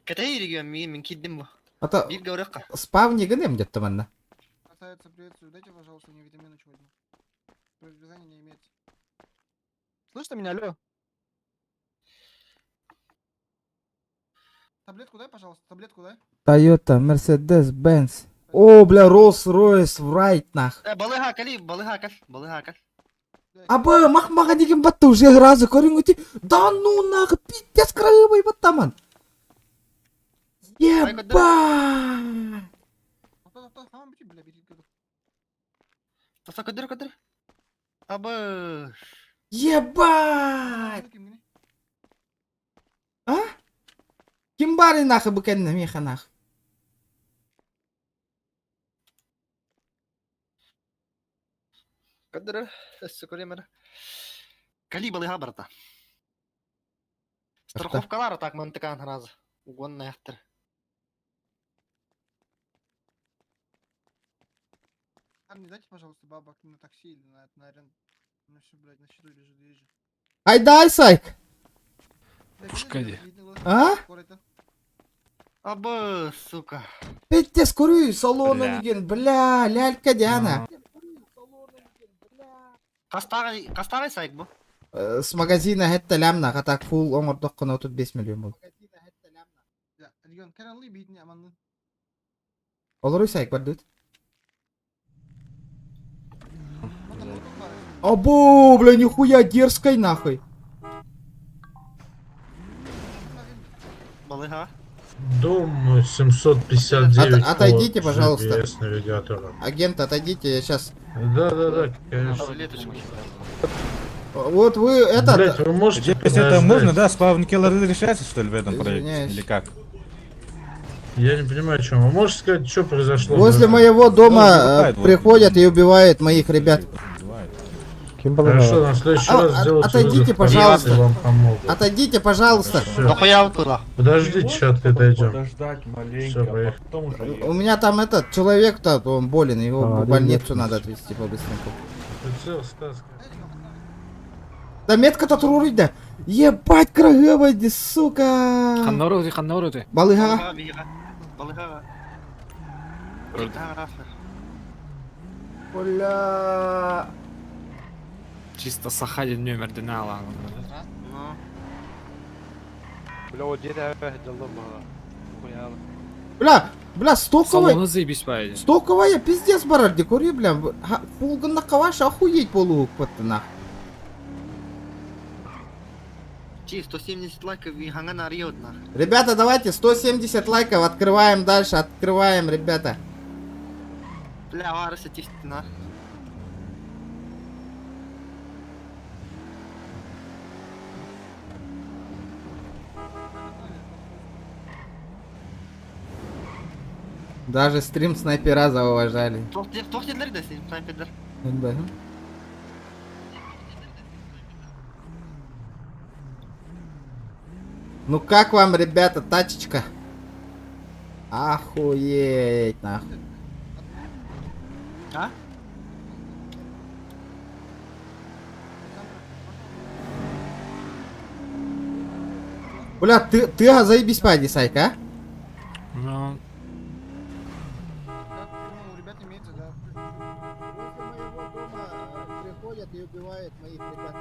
Катай регион мин мин киддим бу. А то Бир гавракка. спавни гынем где-то манна. Красавица, приветствую. Дайте, пожалуйста, мне витаминочку возьму. Противопоказаний не имеется. Слышно меня, алло? Таблетку дай, пожалуйста, таблетку дай. Toyota, Mercedes, Benz. О, бля, Rolls-Royce, right нах. Балыга кали, балыга кал, балыга кал. Абы, махмаға деген батты уже разы көріңіте. Да ну нахуй, пиздец красивый баттаман. Ебать! Тоса көдөр көдөр. Абы. Ебать! А? Ким бары нахуй букенне миха нах? Көдөр. Эссе көремер. Кали балыга барта. Страховкалар так мантыкан разы. Угонна яктыр. Не дайте, пожалуйста, бабок на такси или на аренду. У меня все, блядь, на счету лежит, езжу. Айдай, Сайк! Пушкади. А? Абы, сука. Петте скорую салону деген, бля, лялька Диана. Кастагы сайк бу. С магазина хетте лямна, хатак фул оңордок кына 35 миллион бол. Регион, кәрәнлы бейтіне аманны. Олоруй Сайк бар дут. Або, бля, нихуя дерзкой нахуй. Балыга. Дом 759 Отойдите, по пожалуйста. GPS навигатору. Агент, отойдите, я сейчас. Да, да, да, конечно. Вот вы этот. Блять, вы можете То есть это можно, да, с Павникела разрешается, что ли, в этом проекте? Извиняюсь. Или как? Я не понимаю, о чем. Вы можете сказать, что произошло? Возле моего дома Ну, бывает, вот. приходят и убивают моих ребят. Хорошо, на следующий раз сделайте Отойдите, вызов, пожалуйста. вам помогут. Отойдите, пожалуйста. Всё. Подождите, сейчас отойдем. Подождать маленько, Всё, поехали. потом уже У меня там этот человек-то, он болен, его А, в больницу надо отвезти по-быстренькому. Офицер Стас. Да метка-то да. Ебать, крагавайди, сука. Ханнору ханнору ты. Балыга. Балыга. Бля. Чисто Сахалин номер динала. Бля, бля, стоковая. Салоны заебись поедет. Стоковая, пиздец, барар, кури, бля. Фулган на каваш, охуеть полуук нах. Чи, 170 лайков и ханган ариот нах. Ребята, давайте 170 лайков открываем дальше, открываем, ребята. Бля, варыса тишти нах. Даже стрим снайпера зауважали. Тохтелер да сен, снайперлер. Да. Ну как вам, ребята, тачечка? Охуеть, нахуй. А? Бля, ты заебись пади, Сайка, а? Ну. Ну, у ребят имеется, да. Приходят и убивают моих ребят.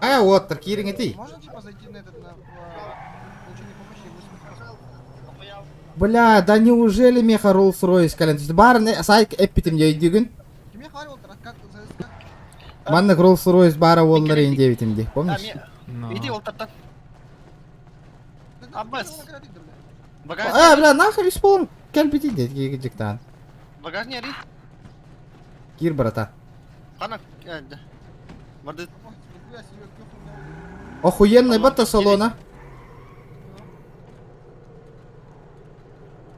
А, вот, таркиринг и ты. Можно типа зайти на этот, на получение помощи и вызвать, пожалуйста? Бля, да неужели меха Rolls-Royce, колен? Бар, сайк эппитим я идюгин. Кеме харил, как, как? Маннык Rolls-Royce бара волнары индевитим помнишь? Иди, ол таттан. Аббас. А, бля, нахуй исполн. Кэлбити дед, Багажник ари. Кир, брата. Кана, да. Барды. Охуенный батта салона.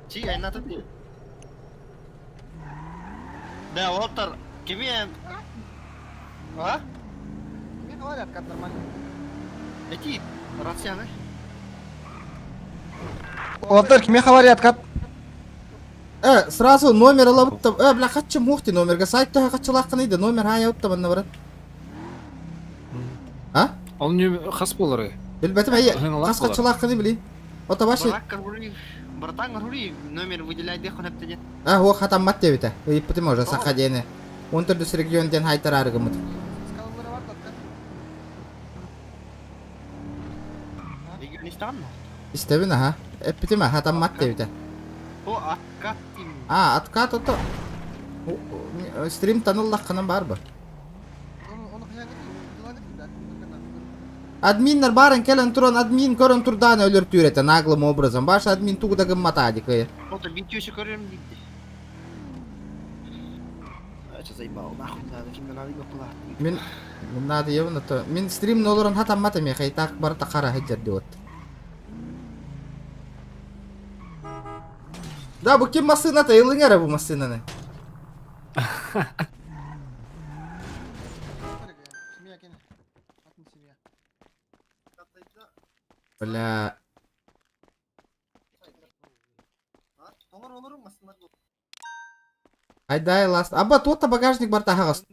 Чи, айна тут. Да, Уолтер, кеме... А? Кеме говорят, как нормально. Эти, рация, не? Уолтер, кеме говорят, как? Сразу номер алабытта. Бля, хатчы мухти номерге. Сайтта хатчылаққын номер хай аутта банна брат. А? Ол не хас болары. Билбетим, әй, хас хатчылаққын били. Ота башы. Братан, рули, номер выделяй дехон эптеде. А, о, хатаммат дебите. Ыйыппытым уже саха дени. Он түрдүс регионден хайтар аргымыт. Регион истан? Истебин, аха. Эппитим, хатаммат дебите. О, откат. А, откат ото. Стрим таныллаққынан бар бы. Админнер барын келен туран админ көрөн турдан өлөр түрете наглым образом. Баш админ тугда гыммата дикы. Ото видео көрөм дейт. А, что заебал, нахуй надо, кимге надо его Мен надо явно то. Мен стрим нолорон хатаммата ме хайтак бар тақара хаджар диот. Да, бу ким машина-то, илыңара бу машинаны. Бля. Айдай ласт. Аба туота багажник бар таһаҕас.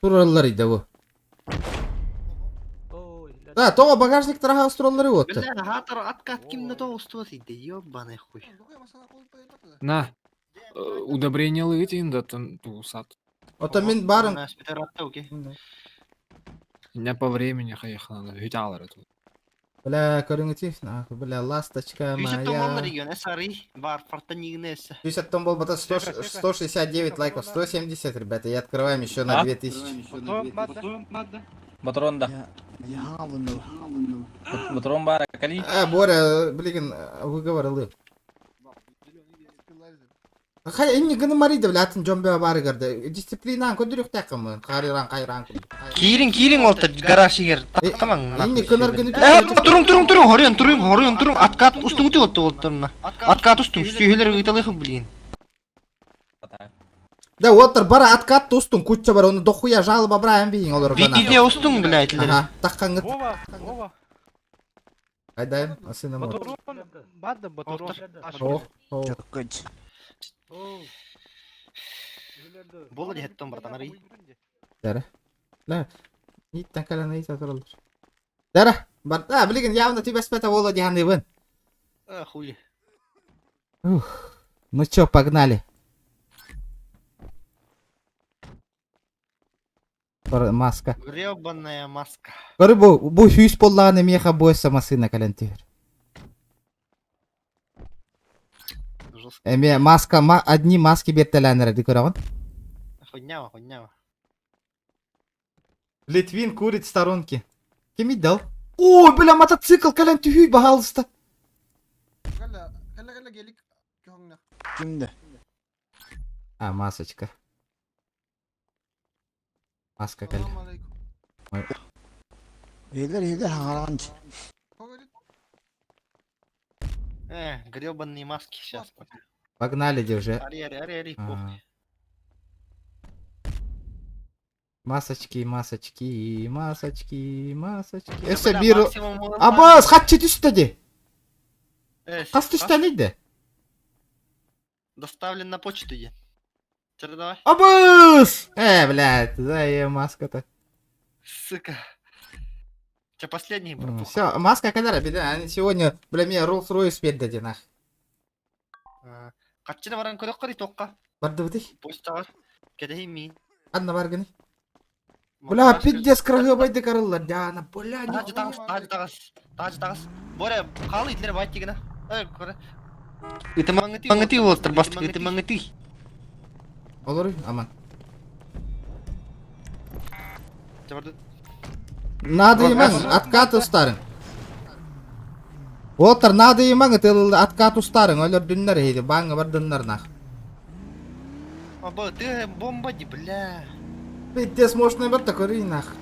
Тураллар иде бу. Да, тоҕо багажник таһаҕас тураллар вот. Бля, хатар откат ким на то устуот иде, ёбаный хуй. На. Удобрение лыгытин да тусат. Ото мин барым. Не по времени хаехана, хүталар это. Бля, көрүҥүтү, бля, ласточка моя. регион, сары, бар, фортанигнеса. 50 тонн был 169 лайков, 170, ребята, и открываем еще на 2000. Батрон да. Батрон бар, кали. А, Боря, блин, выговорил. Хай, инни гыны мариды, бля, атын жомбе бары гарды. Дисциплинан көдүрүк тақымын, қариран қайран. Киирин, киирин олтар, гараж игер. Тақтамаң. Инни кынар гыны Э, турун, турун, турун, хорыйын, турун, хорыйын, турун, откат устуң үтү отты олтарына. Откат устуң, сүйелер ыйталыхы, блин. Да, оттар бара откат устун, куча бар, оны дохуя жалоба брайан бейін олар. Видео устуң, блядь. Ага, таққаңыт. Вова, Вова. Айдайым, асыным от. Бады, батурон. Ох, ох. Бола дехеттон, братан, арый. Дәрі. Ла, ниттен калана ит атыралар. Дәрі, бар, а, билигин явно ты беспета вола диханыбын. А, хули. Ух. Ну чё, погнали. Маска. Гребаная маска. Көрі бу, бу хүйс боллағаны меха бойса масына кален түйір. Эме маска, ма, одни маски бертеләнер, ди көрәгін. Хуйнява, хуйнява. Литвин курит в сторонке. Кем дал? Ой, бля, мотоцикл кален түйүй бағалыста. Кимде? А, масочка. Маска кале. Ой. Елер, елер, хаңаранч. Э, гребаные маски сейчас. Погнали, держи. Ари, ари, ари, ари, похуй. Масочки, масочки, масочки, масочки. Да, Эсе бля, бир... максимум он Абас, хатчы түсті де. Э, Қас түсті нейді? Доставлен на почту иди. Чер, давай. Абас! Э, блядь, за маска-то. Сука. Че последний, братуха? Все, маска когда беда, они сегодня, бля, мне Rolls-Royce пердеди, нах. Катчына баран көрөк карый тоққа. Барды быты? Почтага. Кедей мин. Анна баргыны. Бля, пиздец, крагы байды карылар, Диана, бля, не Тажы тагыс, тажы тагыс, тажы тагыс. Боря, калы итлер байт дегена. Эй, көрө. Итымаңыты, маңыты болтыр, бастык итымаңыты. Olur, aman. Жабарды. Надо иман, откат устарын. Отыр, надо иман, тыл откат устарын, олар дүннер хейді, баңы бар дүннер нах. Аба, ты бомба ди, бля. Пиздец, можно бар такой нах.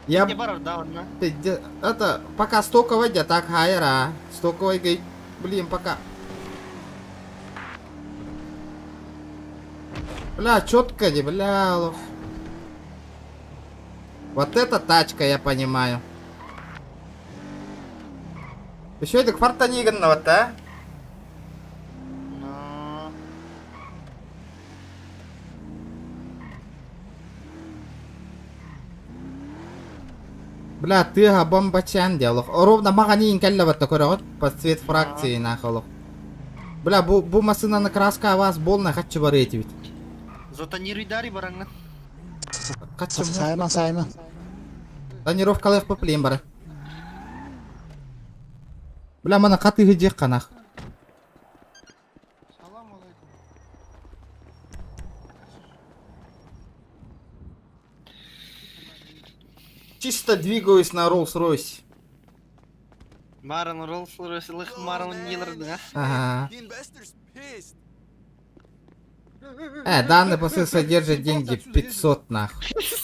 Я... Не барар да, одна. Пиздец, это, пока стоковый дя, так хайра. Стоковый, гей, блин, пока. Бля, четко, не, бля, лох. Вот это тачка, я понимаю. Еще это квартаниган, вот, а? Бля, ты бомбачан делох. Ровно мағанин кәллі батта көріғыт. Под цвет фракции нахолох. Бля, бу, бу машинаны краска вас болна хатчы бар эти ведь. Затонируй дари бараңна. Хатчы Сайман, Сайман. Тонировкалых поплем бара. Бля, мана қаты жек қанақ. Чисто двигаюсь на Rolls-Royce. Маран Роллс Ройс, лых Маран Нилар, да? Ага. Данный посыл содержит деньги 500 нах.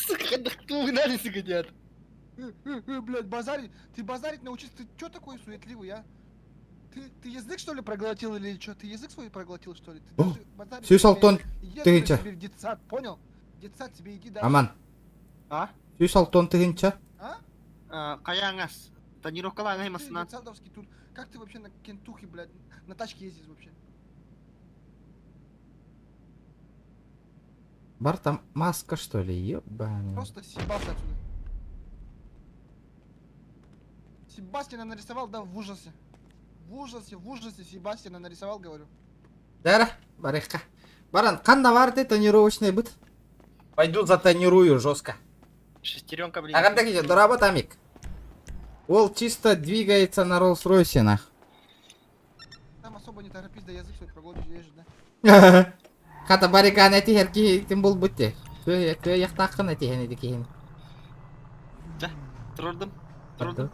Сука, да кто угнали, сука, дед? Блядь, базарить. Ты базарить научись. Ты чё такой суетливый, а? Ты язык, что ли, проглотил или чё? Ты язык свой проглотил, что ли? Ты О, даже базарить Сүйіс не Алтон, умеешь. Иди ты отсюда чё? себе в детсад, понял? В детсад тебе иди дальше. Аман. А? Сүйіс Алтон тыгынча. Каяңас. Тонировкалар Ты аймасынан. детсадовский тут. Как ты вообще на кентухе, блядь, на тачке ездишь вообще? Бар там маска что ли, ебаный. Просто съебался отсюда. Себастьяна нарисовал, да, в ужасе. В ужасе, в ужасе Себастьяна нарисовал, говорю. Дара, барыхха. Баран, ханна баар ты тонировочный быт. Пойду затонирую жестко. Шестеренка, блин. Аганда киһи, дорабат Амик. Ол чисто двигается на Роллс-Ройсе, нах. Там особо не торопись, да язык свой проглотишь, ешь, да. Хата барикан этиһэр киһи тим булбут те. Кыайахтааххын этиһэн ити киһини. Турдум. Турдум.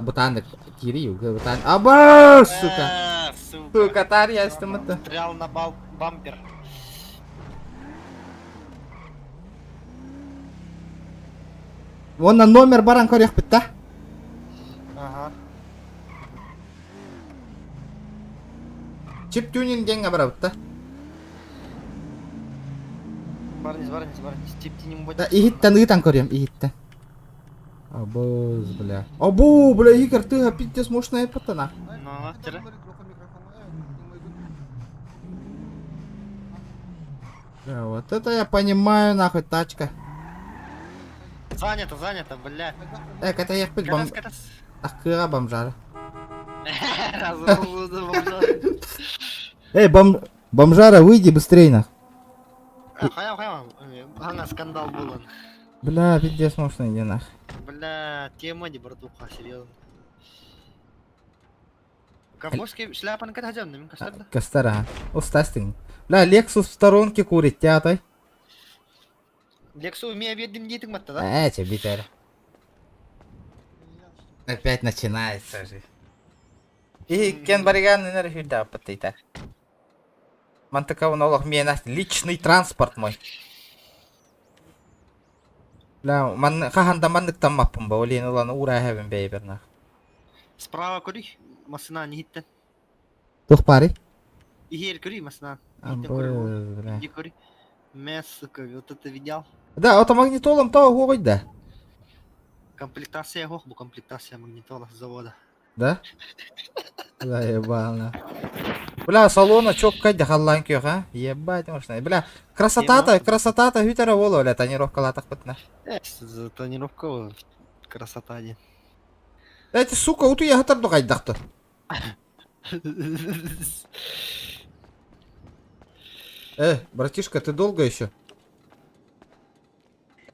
Бытааннык киири юга бытаан. Аба, сука. Сука. Сука, тарья астымыты. Стрял на бал бампер. Уонна номер баран көрүөхпүт да. Ага. Чип тюнинг диэҥҥэ барабыт да. Барнис, барнис, барнис. Чип тюнинг Да иһиттэн ыытан көрүөм, иһиттэн. Абыз, бля. Абу, бля, Игорь, ты пиздец мощная патана. Ну, вчера. Бля, вот это я понимаю, нахуй, тачка. Занято, занято, бля. Так, это я хоть бом... Катас, катас. Акыра бомжара. Разрулы, бомжара. Эй, бом... бомжара, выйди быстрей, нах. Хайа, хайа, ана скандал был. Бля, пиздец мощный, иди нах. Бля, тема не, братуха, серьезно. Ковбойский шляпаны когда хотел, мен кастарда. Кастара. Устастың. Бля, Lexus в сторонке курит, тятай. Лексу ми обедим дейтің батта, да? Э, тебе битер. Опять начинается же. И Кен Бариган нер хүдә патыйта. Мантыка он олох мен личный транспорт мой. Бля, ман хаханда маннык таммаппын ба, олен улан ура хэвен бейбер нах. Справа көри, масына не хиттен. Тух пари? Игер көри, масына. Абы, бля. Иди көри. Мә, сука, вот это видел. Да, ото магнитолом то гойд да. Комплектация хох, бу комплектация магнитола с завода. Да? Заебал, Бля, салона чок кайда халлан кёх, а? Ебать, можно. Бля, красота-то, красота-то хүтәрә вола, бля, тонировка латах бытна. Э, за тонировка красота один. Эти, сука, уту я хатар дугайдакты. Э, братишка, ты долго еще?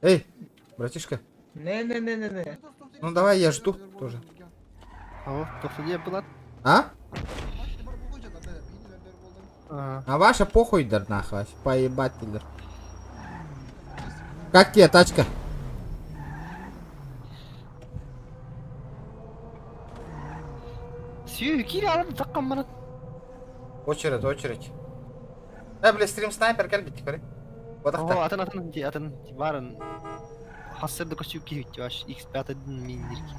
Эй, братишка. Не-не-не-не-не. Ну давай, я жду тоже. О, то была. А? А ваша похуй да нахуй, поебать ты. Как тебе тачка? Сүй, кире алып таққан мана. Очередь, очередь. Э, бля, стрим снайпер кәл битти көрі. О, атын атын атын барын. Хассырды көсүп кийбит ваш X5 миндирки.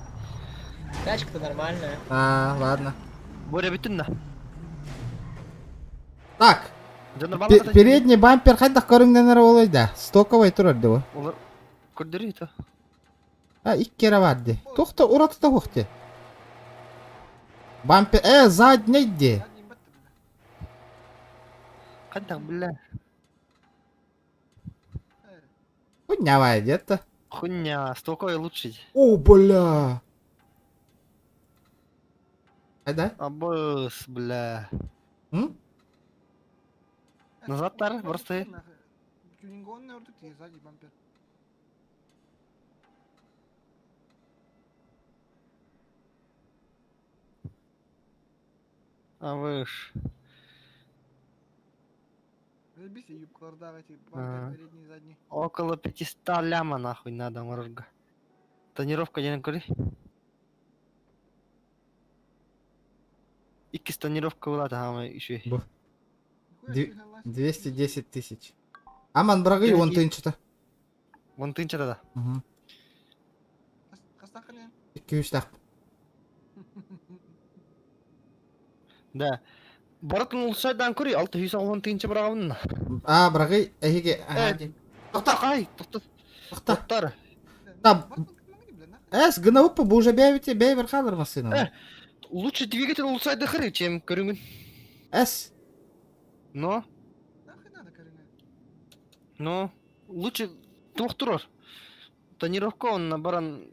Тачка-то нормальная. А, ладно. Боря бүтүн на. Так. Передний бампер хайдах көрүңдөнөр олой да. Стоковый турар дебо. Олар көрдөрү то. А, иккере бар ди. Тохта ураты да хохте. Бампер, э, задний ди. Кантак бля. Хуйня где-то. Хуйня, стоковый лучше. О, бля. Айда? Абыс, бля. М? Назад тар, просто. Тюнингованный ордук, сзади бампер. А вы ж. Заебись, юбкаларда эти бампер передний, задний. Около 500 ляма нахуй надо, морга. Тонировка ден көри. Икки тонировка была там еще. 210 тысяч. Аман брагы, он тынчыта. Вон тынчыта да. Угу. Икки так. Да. Баратын улсайдан көри, 610 тыынча барагабын. А, брагы, эһиге. Тохта, кай, тохта. Тохта. Да. Эс, гына уппа, бу уже бәйбите, бәйбер халыр машина. Э, лучше двигатель улсайды хыры, чем көрүңүн. Эс. Но. Но. Лучше туох турар. Тонировка онно баран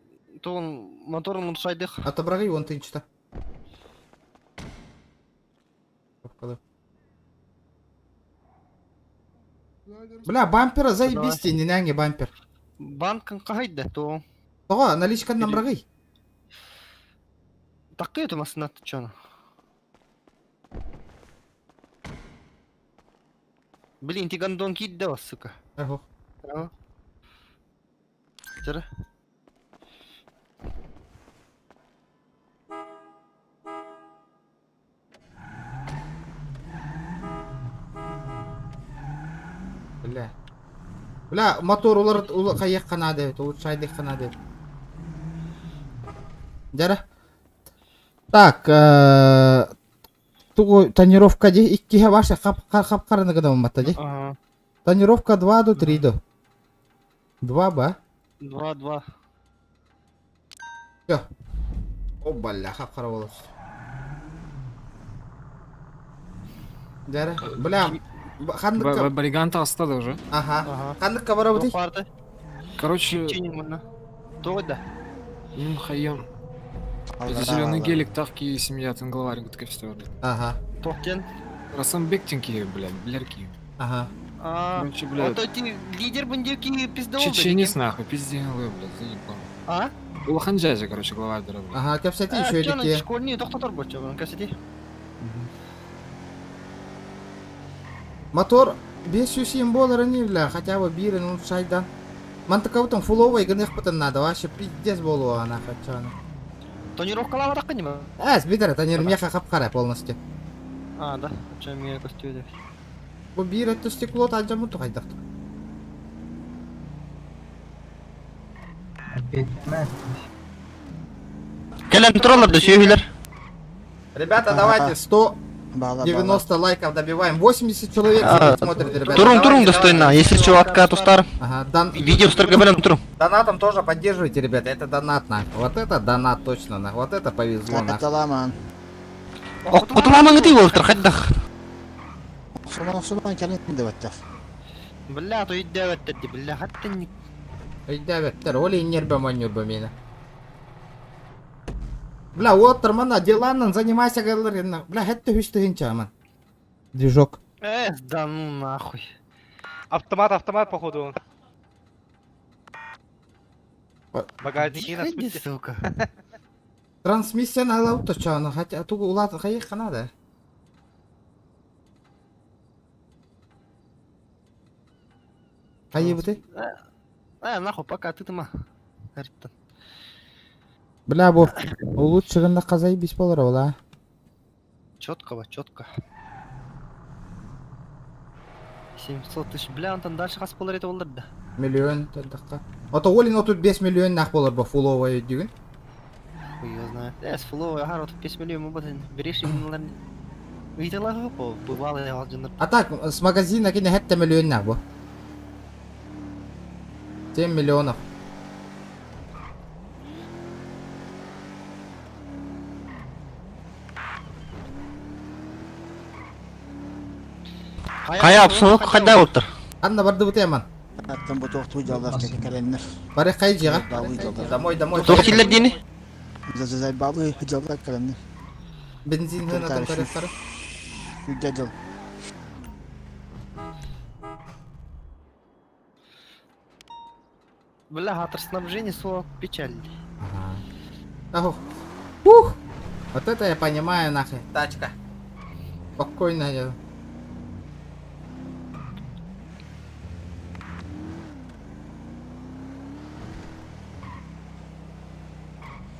тугун моторун уларсайдых. Отобрали вон тынчта. Бля, бампера заебись не нянги бампер. Банкын кахайда то. Того, наличка намрагый. Такые то масына чоно. Блин, ти гандон кидда, сука. Ага. Ага. Жара. Бля. Бля, мотор улар ула кайык канады, улучшайды канады. Жара. Так, тугу тонировка ди иккиһэ ваша хап хап караны гына батта ди. Ага. Тонировка 2 до 3 до. 2 ба. 2 2. Все. О, бля, хап кара болот. Жара, бля, ханнык Бариганта астады уже. Ага. Ханнык кабара бутый. Короче, Тоғда. М, хайым. Зеленый гелик тавки семья тынглаварь гутка все. Ага. Тоқтен. Расамбек тенки, блядь, блерки. Ага. А, Короче, блядь. Ото ти лидер бундеки пиздол. Чеченец нахуй, пиздел, блядь, заебал. А? Улаханджази, короче, главарь блядь. Ага, кепсети еще или Школьный доктор боча, кепсети. Мотор 507 доллара не, бля, хотя бы бирен улучшайдан. Мантыка там фуловый гыных потом надо, вообще пиздец болу она хотя. Тонировкалава так не Э, сбитер, тонировка хап полностью. А, да, чем я костюм. Бу бир өттө стекло талжамы тухайдак. Келен туралар да сүйүлөр. Ребята, давайте 190 лайков добиваем. 80 человек смотрит, ребята. Турун, турун Давайте, достойно. давайте. Если чего откат устар. Ага, дан... Видео стар белем турун. Донатом тоже поддерживайте, ребята. Это донат, нахуй. Вот это донат точно, нахуй. Вот это повезло, нахуй. Каталаман. Кутуламан гити болтур хаддах. Охсуман охсуман келин деп Бля, то иддәвәттәди, бля, хатта ни. Өйдәбәттер, ол нербе манюрбе мені. Бля, отыр мана, деланнан занимайся, говорил, бля, хәтта хүсті хинча, аман. Движок. Э, да ну нахуй. Автомат, автомат, походу он. Багажники на Иди, сука. Трансмиссия на ауто чаны, хотя тугу улат хайых надо. Хайы ты? Э, нахуй, пока ты тыма. Бля, бу улучшигында казай бис болар ола. Четко, четко. 700 тысяч, бля, он там дальше хас болар это болар да. Миллион тандакка. Ото олин отут 5 миллион нах болар бу фуловая дигин. Хуй его знает. Э, с фуловой, ага, вот 5 миллион, вот, берешь и наверное. Видела, бывало, я один. А так, с магазина кине хәтта миллион нах бу. 7 миллионов. Кая обстановка кайда болуптур? Анна барды бу теман. Аттан бу тоқту жалдар кекеленнер. Бары кай жига? Домой, домой. Тоқ дени? Зазай бабы жалдар келеннер. Бензин хына там көрөстөр. Үйдө жол. Бля, хатыр снабжение слово печаль. Ага. Ух! Вот это я понимаю, нахуй. Тачка. Спокойно я.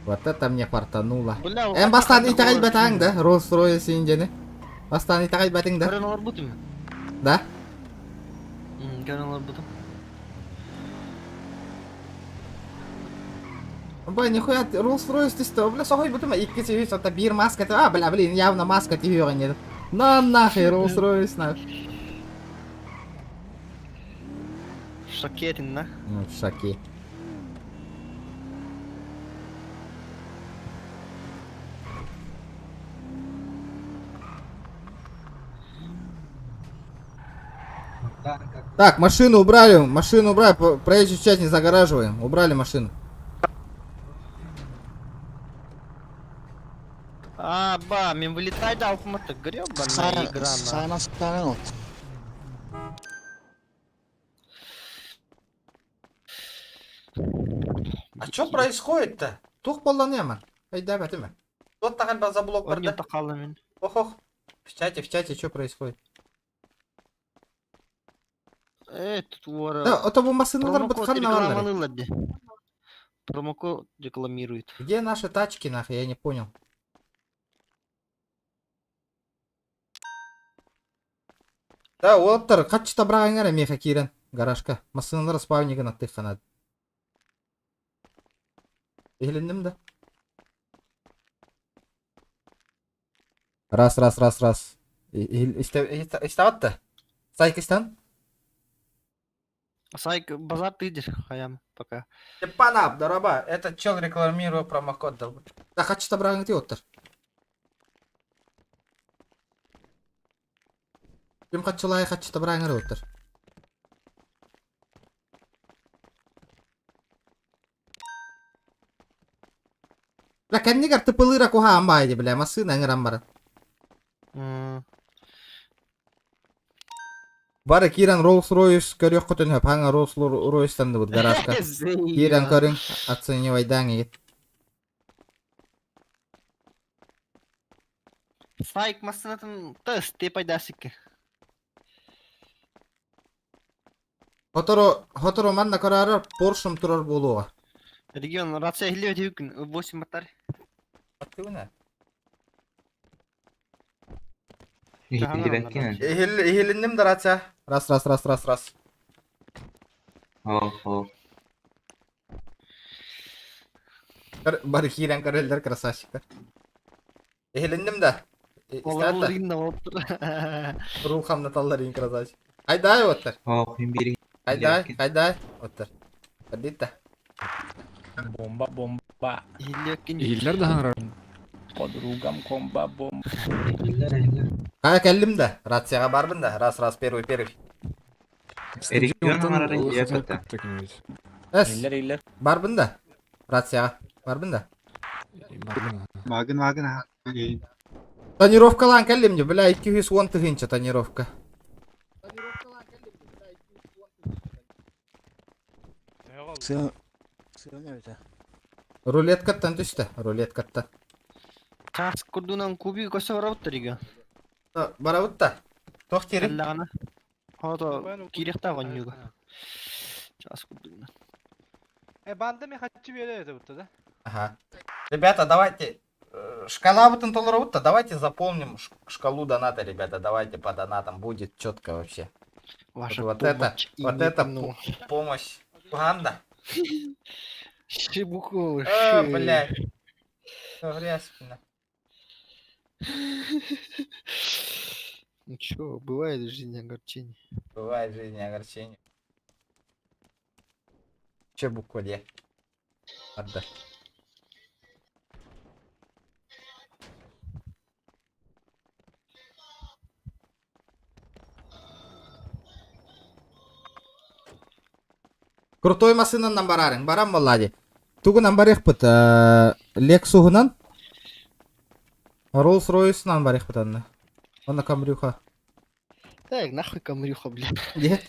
Вот это мне фартануло. Бля, Эм бастан итагай батаң да, Rolls Royce индени. Бастан итагай батың да. Көрөн олар бутум. Да? Көрөн олар бутум. Бля, нихуя, Rolls Royce ты бля, сохой бутум, икки сүйүс, это бир маска, а, бля, блин, явно маска түйөгөн На нахуй, Rolls Royce, нахуй. Шокетин, на? Ну, в шоке. Так, машину убрали, машину убрали, проезжую часть не загораживаем. Убрали машину. А, ба, мен вылетай да алфмата, гребаная игра, на. А что происходит-то? Тух болланы Айда бәтіме. Вот так за блок Он не барда. тақалы мен. Ох, ох. В чате, в чате, что происходит? Э, тут вора. Да, это bu машиналар Промокод бытхан навалары. рекламалылар де. Промокод рекламирует. Где наши тачки, нахуй, я не понял. Да, оттар, каччыта брагаңар меха кирен гаражка. Машиналар спавнигін аттық қанады. Ehlindim да. Раз, раз, раз, раз. Иставатты. Сайкистан. Сайк, базар ты идешь, хаям, пока. Степанап, дораба, этот чел рекламирует промокод дал. Да, каччыта брагаңар ти оттар. Ким каччылай каччыта брагаңар оттар. Бля, кәннигер тыпылыра куха амбайды, бля, машина аңырам бара. Бары Киран Rolls Royce көрөк көтөн хөп, хаңа Rolls Royce танды бут гаражка. Киран көрүң, оценивайдан егет. Сайк машинатын тест, ты пайдасыки. Хоторо, хоторо манна карара Поршем турар болуға. Регион, рация хиле өтүкүн, 8 батар. Активно. Эхилинним да рация. Раз, раз, раз, раз, раз. Бары Киран көрөллөр красавчиктар. Эхилинним да. Рухамна таллар ең красавчик. Айдай оттар. Айдай, айдай оттар. Адитта. Бомба, бомба. Иллер да хаңрар. Подругам комба бомба. Кая кәллим да, Рацияга барбын да. Раз, раз, первый, первый. Эс. Барбын да. Рацияга. Барбын да. Магын магын ha. Тонировкалан кәллим де, бля, 210 тыгынча тонировка. Рулеткаттан түсті, рулеткаттан. Час курдунан куби көсө барабыттар регион. Барабытта. Тох тери. Аллагана. Хото кирехта гонюга. Час курдунан. Э, банда мен хочу бере это да? Ага. Ребята, давайте. Шкала бутын толоробутта, давайте заполним шкалу доната, ребята. Давайте по донатам будет четко вообще. Ваша вот, вот это, помощь вот это именно. помощь. Уганда. Шибукова, О, блядь. Грязь, бля. Ну чё, бывает в жизни огорчение. Бывает в жизни огорчение. Че буква Д? Отдай. Крутой машинанан барарың, барам боллади. Тугунан барыхпыт, Лексуһунан. Rolls Royce'нан барыхпыт анна. Онна Камрюха. Так, нахуй Камрюха, блядь. Где?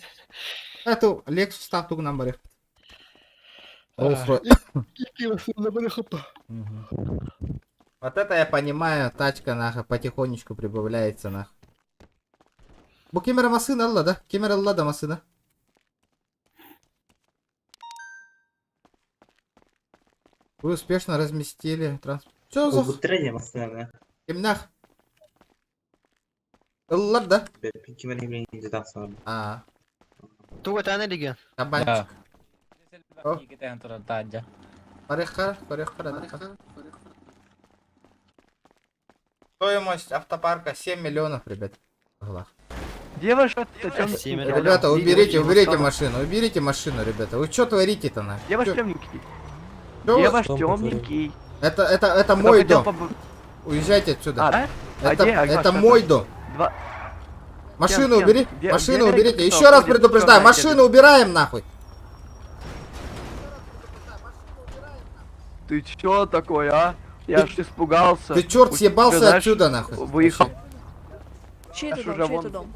Это Lexus та тугунан барыхпыт. Rolls Royce. Вот это я понимаю, тачка нахуй потихонечку прибавляется нахуй. Бу кемера машина алла, да? Кемера алла да машина. Вы успешно разместили транспорт. Чё за... Кимнах? Ыллар да? А. Туга таны регион. Кабанчик. Парехкара, парехкара, Стоимость автопарка 7 миллионов, ребят. Глав. Девушка, Ребята, уберите, уберите машину, уберите машину, ребята. Вы что творите-то на? Девушка темненький. Чё вы- Девушка темненький. Это мой хотел дом. Уезжайте отсюда. А, да? А Это, где? А это что мой это? дом. Два. Машину Кен, убери. где- Машину где уберите. кто Еще раз ходит в предупреждаю. чёрной Машину убираем нахуй. Ты чё такой, а? Я аж испугался. Ты черт У съебался тебя, знаешь, отсюда нахуй. Выехал. Чей это Аж дом? уже Чей вон. это дом?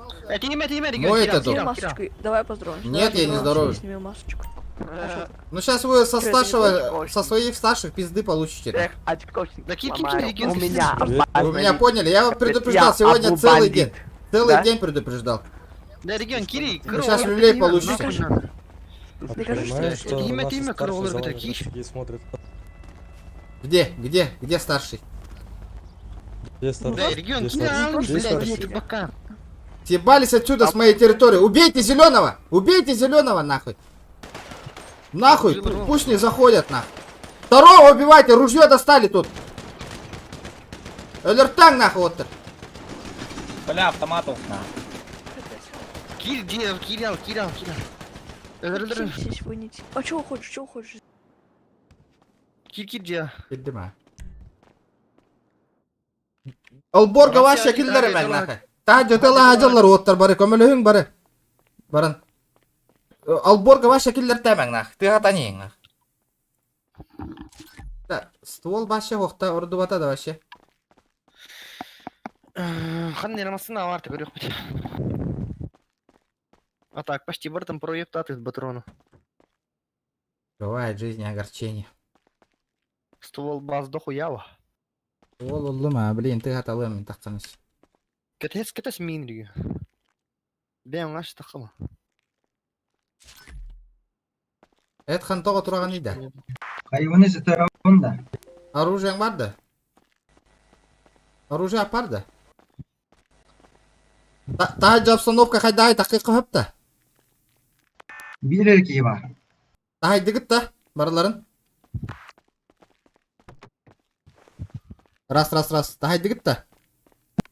Мой это дом. Сними масочку. Давай поздороваемся. Нет, Давай я не поздороваемся, здороваюсь. Сними масочку. Ну сейчас вы со Чё, это не старшего, твой? со своих старших пизды получите. Эх, очкошник Да кир, кир, сломаю. кир, У кир, меня Вы меня поняли? Я вам предупреждал Я сегодня Абу целый Бандит. день. Целый Да? день предупреждал. Да, регион, Кири, Вы сейчас люлей получите. Докажи, что Понимаешь, что Имя, наши имя, старшие за кролик, вами такие. такие смотрят. Где? Где? Где старший? Где старший? Да, регион, Где Кири, старший? Где блядь, старший? нет, бока. Съебались отсюда с моей территории. Убейте зеленого! Убейте зеленого нахуй! Нахуй! Пусть не заходят нахуй. Второго убивайте! Ружье достали тут! Элертанг нахуй вот. Бля, автоматов на. Кир, где, Кирилл, Кирилл, Кирилл. Здесь вынете. А чего хочешь, чего хочешь? Кир, Кир, где? Билдим Олборга ваша киллер мен нахуй. Та жотела ажаллар оттар бары көмөлөһүң бары. Баран. Алборга ваша киллер тәмәң нах. Ты хатани нах. Да, ствол баша хохта ордубата да вообще. Хан не рамасына варты көрөк бит. А так, почти бортом проебтат из патрона. Бывает в жизни огорчение. Ствол баз дохуява. Ствол уллума, блин, ты хаталым тахтаныс. Кетес кетес мин риги. Бен аш тахыла. Эт хан тога тураган иде. Хайваны да. Оружиең бар да? Оружие апар да? Та обстановка хайдай такыйкы хөпта. Бир эрки бар. Тахай дигит та барларын. Раз, раз, раз. Тахай дигит та.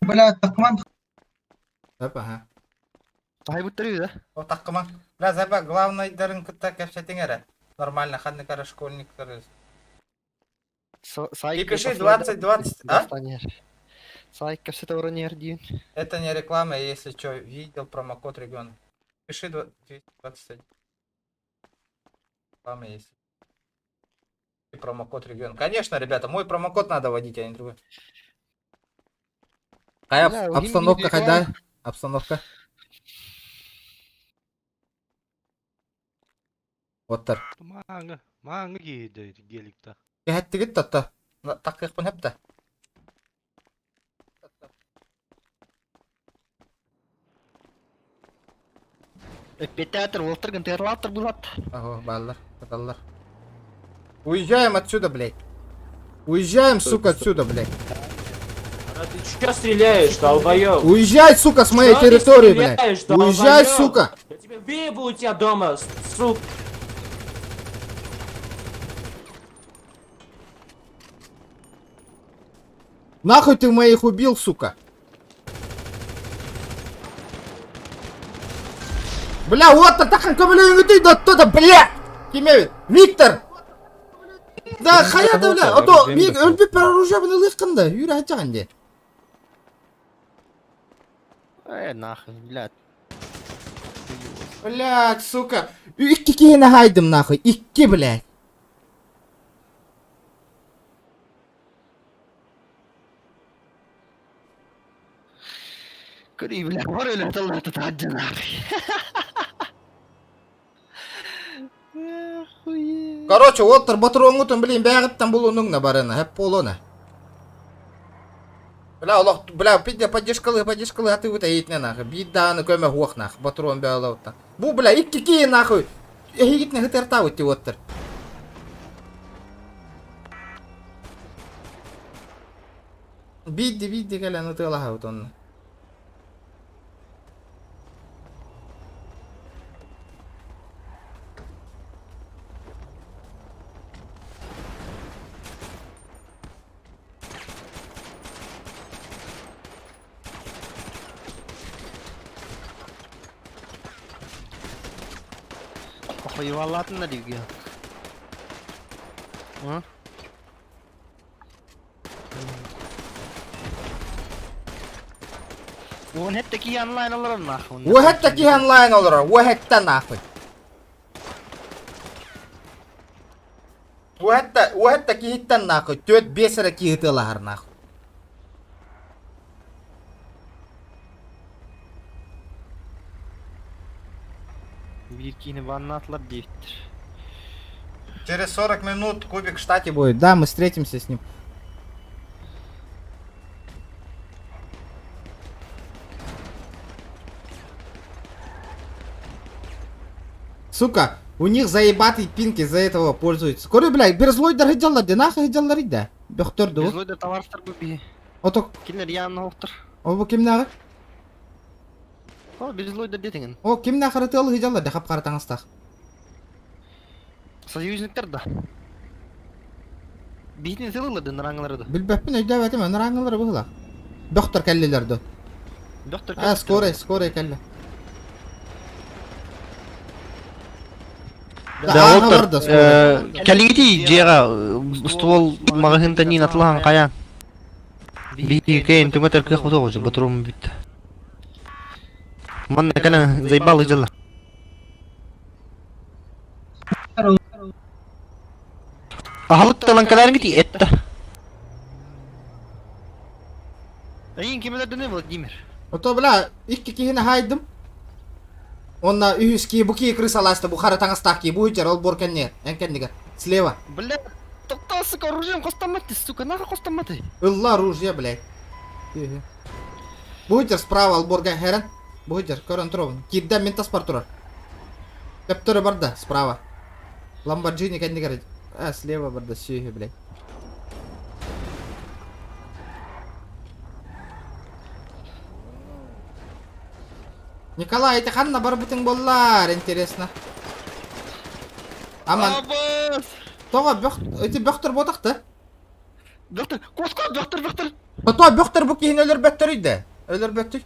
Бля, такман Хөп, ага. Тахай буттары да. О, таккыма. Бля, заба, главный дарын кытта кәпшәтең әрі. Нормально, ханны школьниктар. Сайк И пиши 20-20, а? Сайк кәпсәтә уранер дин. Это не реклама, я, если что, видел промокод региона. Пиши 221. Реклама есть. И промокод регион. Конечно, ребята, мой промокод надо вводить, а не другой. Кая Бля, обстановка реклама. хайдай? Обстановка. Оттар. Маңы, маңы гейді геликта. Кәһәттігіт татта. Такыйкпын хөпта. Петятер, Волтер, Гантерлатер булат. Ого, баллар, каталлар. Уезжаем отсюда, блядь. Уезжаем, сука, отсюда, блядь. А ты чё стреляешь, долбоёб? Уезжай, сука, с моей Чё ты территории, блядь. стреляешь, Уезжай, долбоёб? сука. Я тебя выебу у тебя дома, сука. Нахуй ты моих убил, сука? Бля, вот так ты да кто-то, бля! Кимевит? Виктор! Да, хаята, бля, а то миг өлбүп бар оружие буну лыккында, юрэ хачаган Э, нахуй, блядь. Блядь, сука. Икки кихини хайдым нахуй, икки, блядь. Кори, бля, бар эле таллата таджа нахуй. Короче, оттор батыроңутун, блин, бягыттан булунуң на барына, хеп полона. Бля, Аллах, бля, пидде поддержкалы, поддержкалы, а ты вот эйтне нахуй. Бидданы көмө хуах нахуй, батырон бялауттан. Бу, бля, икки кии нахуй. Эгитне хытырта өтти оттор. Бидди, бидди кэлэн ытыалаха утонна. Охуевалатын да диге. А? 17 киһи онлайн олорор нахуй. 17 киһи онлайн олорор, 17 нахуй. 17, 17 киһиттэн нахуй, 4-5 эрэ киһи ытыалаһар нахуй. Биир киһини баннаатылар диэбиттэр. Через 40 минут кубик в штате будет. Да, мы встретимся с ним. Сука, у них заебатый пинг из-за этого пользуются. Көрө, блядь, безлойдар хыдьаллар, де нахуй хыдьаллар да. Бөхтөр ду. Безлойдар товарыстар бу биһи. Ото Кинилэр яанна оһохтор. О бу кимнээҕи? О, безлойдар диэтиҥин. О, кимнээх ырытыал хыдьаллар де хап-хара таҥастаах. Союзниктар да. Биһитин сылылар да нараңылары да. Билбэппин өйдөөбөтүм, нараңылары быһылаах. Бөхтөр кэллилэр ду. Бөхтөр А, скорый, скорый кэллэ. Да, оттор, кэлиҥити дьиэҕэ ствол маҕаһыынтан иин атылаһан хайаан. Биһиги кэйин түҥэтэр кыах бутуох ботурум бүттэ. Манна кэлэн заебал ыдьалла. Аһылык талан кэлээриҥити этта. Эйин кимилерден Владимир? Ото бля, икки киһини хаайдым. Онна үһүс киһи бу киһи крысаласта бу хара таҥастаах киһи бу үчэр ол буор кэннигэр, эн кэннигэр. Слева. Бля, тоқтоо, сука, оружием хостаммат, сука, нахуй хостаммат. Ылла оружие, блядь. Бу үчэр справа алборга хэрэн. Бу үчэр көрөн туробун. Киирдэ мин таспар турар. Төптөрө барда справа. Ламборджини кэннигэр. А, слева барда сүөһү, блядь. Николай, ити ханна барбытыҥ буоллар, интересно. Аман. Тоҕо бөх ити бөхтөр буотах да? Бөхтөр, коско, бөхтөр, бөхтөр. Тото бөхтөр бу киһини өлөрбөттөрүй да? Өлөрбөттүй.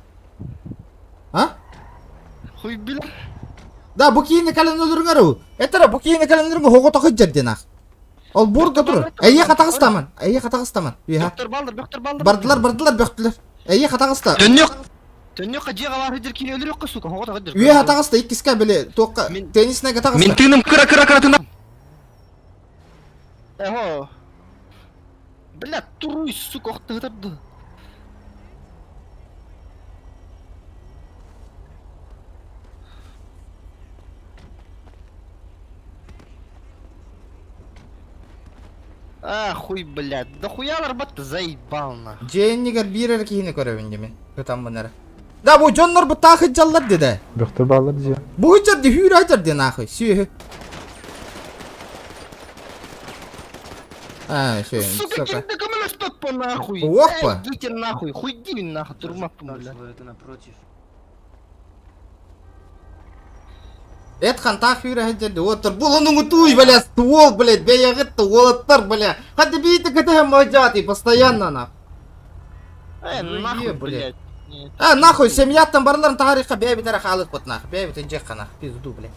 А? Хуй билэр. Да, бу киһини кэлэн өлөрүҥэр уу. Этэрэ бу киһини кэлэн өлөрүҥ хоҕото сылдьар диэн ах. Ол бурга турар. Эйиэ хатаҕыстаман. Эйиэ хатаҕыстаман. Үөһэ. Бөхтөр баллар, бөхтөр баллар. Бардылар, бардылар, бөхтүлэр. Эйиэ хатаҕыста. Төннүк. Төннүк дьиэҕэ баар сылдьар киһини өлөрүөххэ, сука, хоҕото сылдьар. Үөһэ хатаҕыста иккискэ били туохха тенниснайга таҕыста. Мин тыыным кыра кыра кыратына. Эхо. Бля, туруй, сука, охтыгытарды. А, хуй, блядь. Да хуя батта заебал на. Дьиэннигэр биир эрэ киһини көрөбүн дьэ мин. Ытаммын эрэ. Да бу дьоннор бу таах ыдьаллар дедэ. Бөхтөр бааллар дьиэ. Бу ыдьар ди хүүрэ ыдьар ди нахуй. Сүөһү. А, все, Сука, ким ты көмөлөспөт нахуй? Опа. Идите нахуй, хуйди нахуй, турмаппын, блядь. Это напротив. Эт хантаах хүүрэ ыдьар ди. Оттор булунуҥу туй, бля, ствол, блядь, бэйэҕит уолаттар, бля. Хадды биити кэтэһэн модьааты постоянно нахуй. Э, нахуй, блядь. А, нахуй, семьяттан барыларын таарыйха бэйэбит эрэ хаалыахпыт нахуй. Бэйэбит ындьыахха нахуй, пизду, блядь.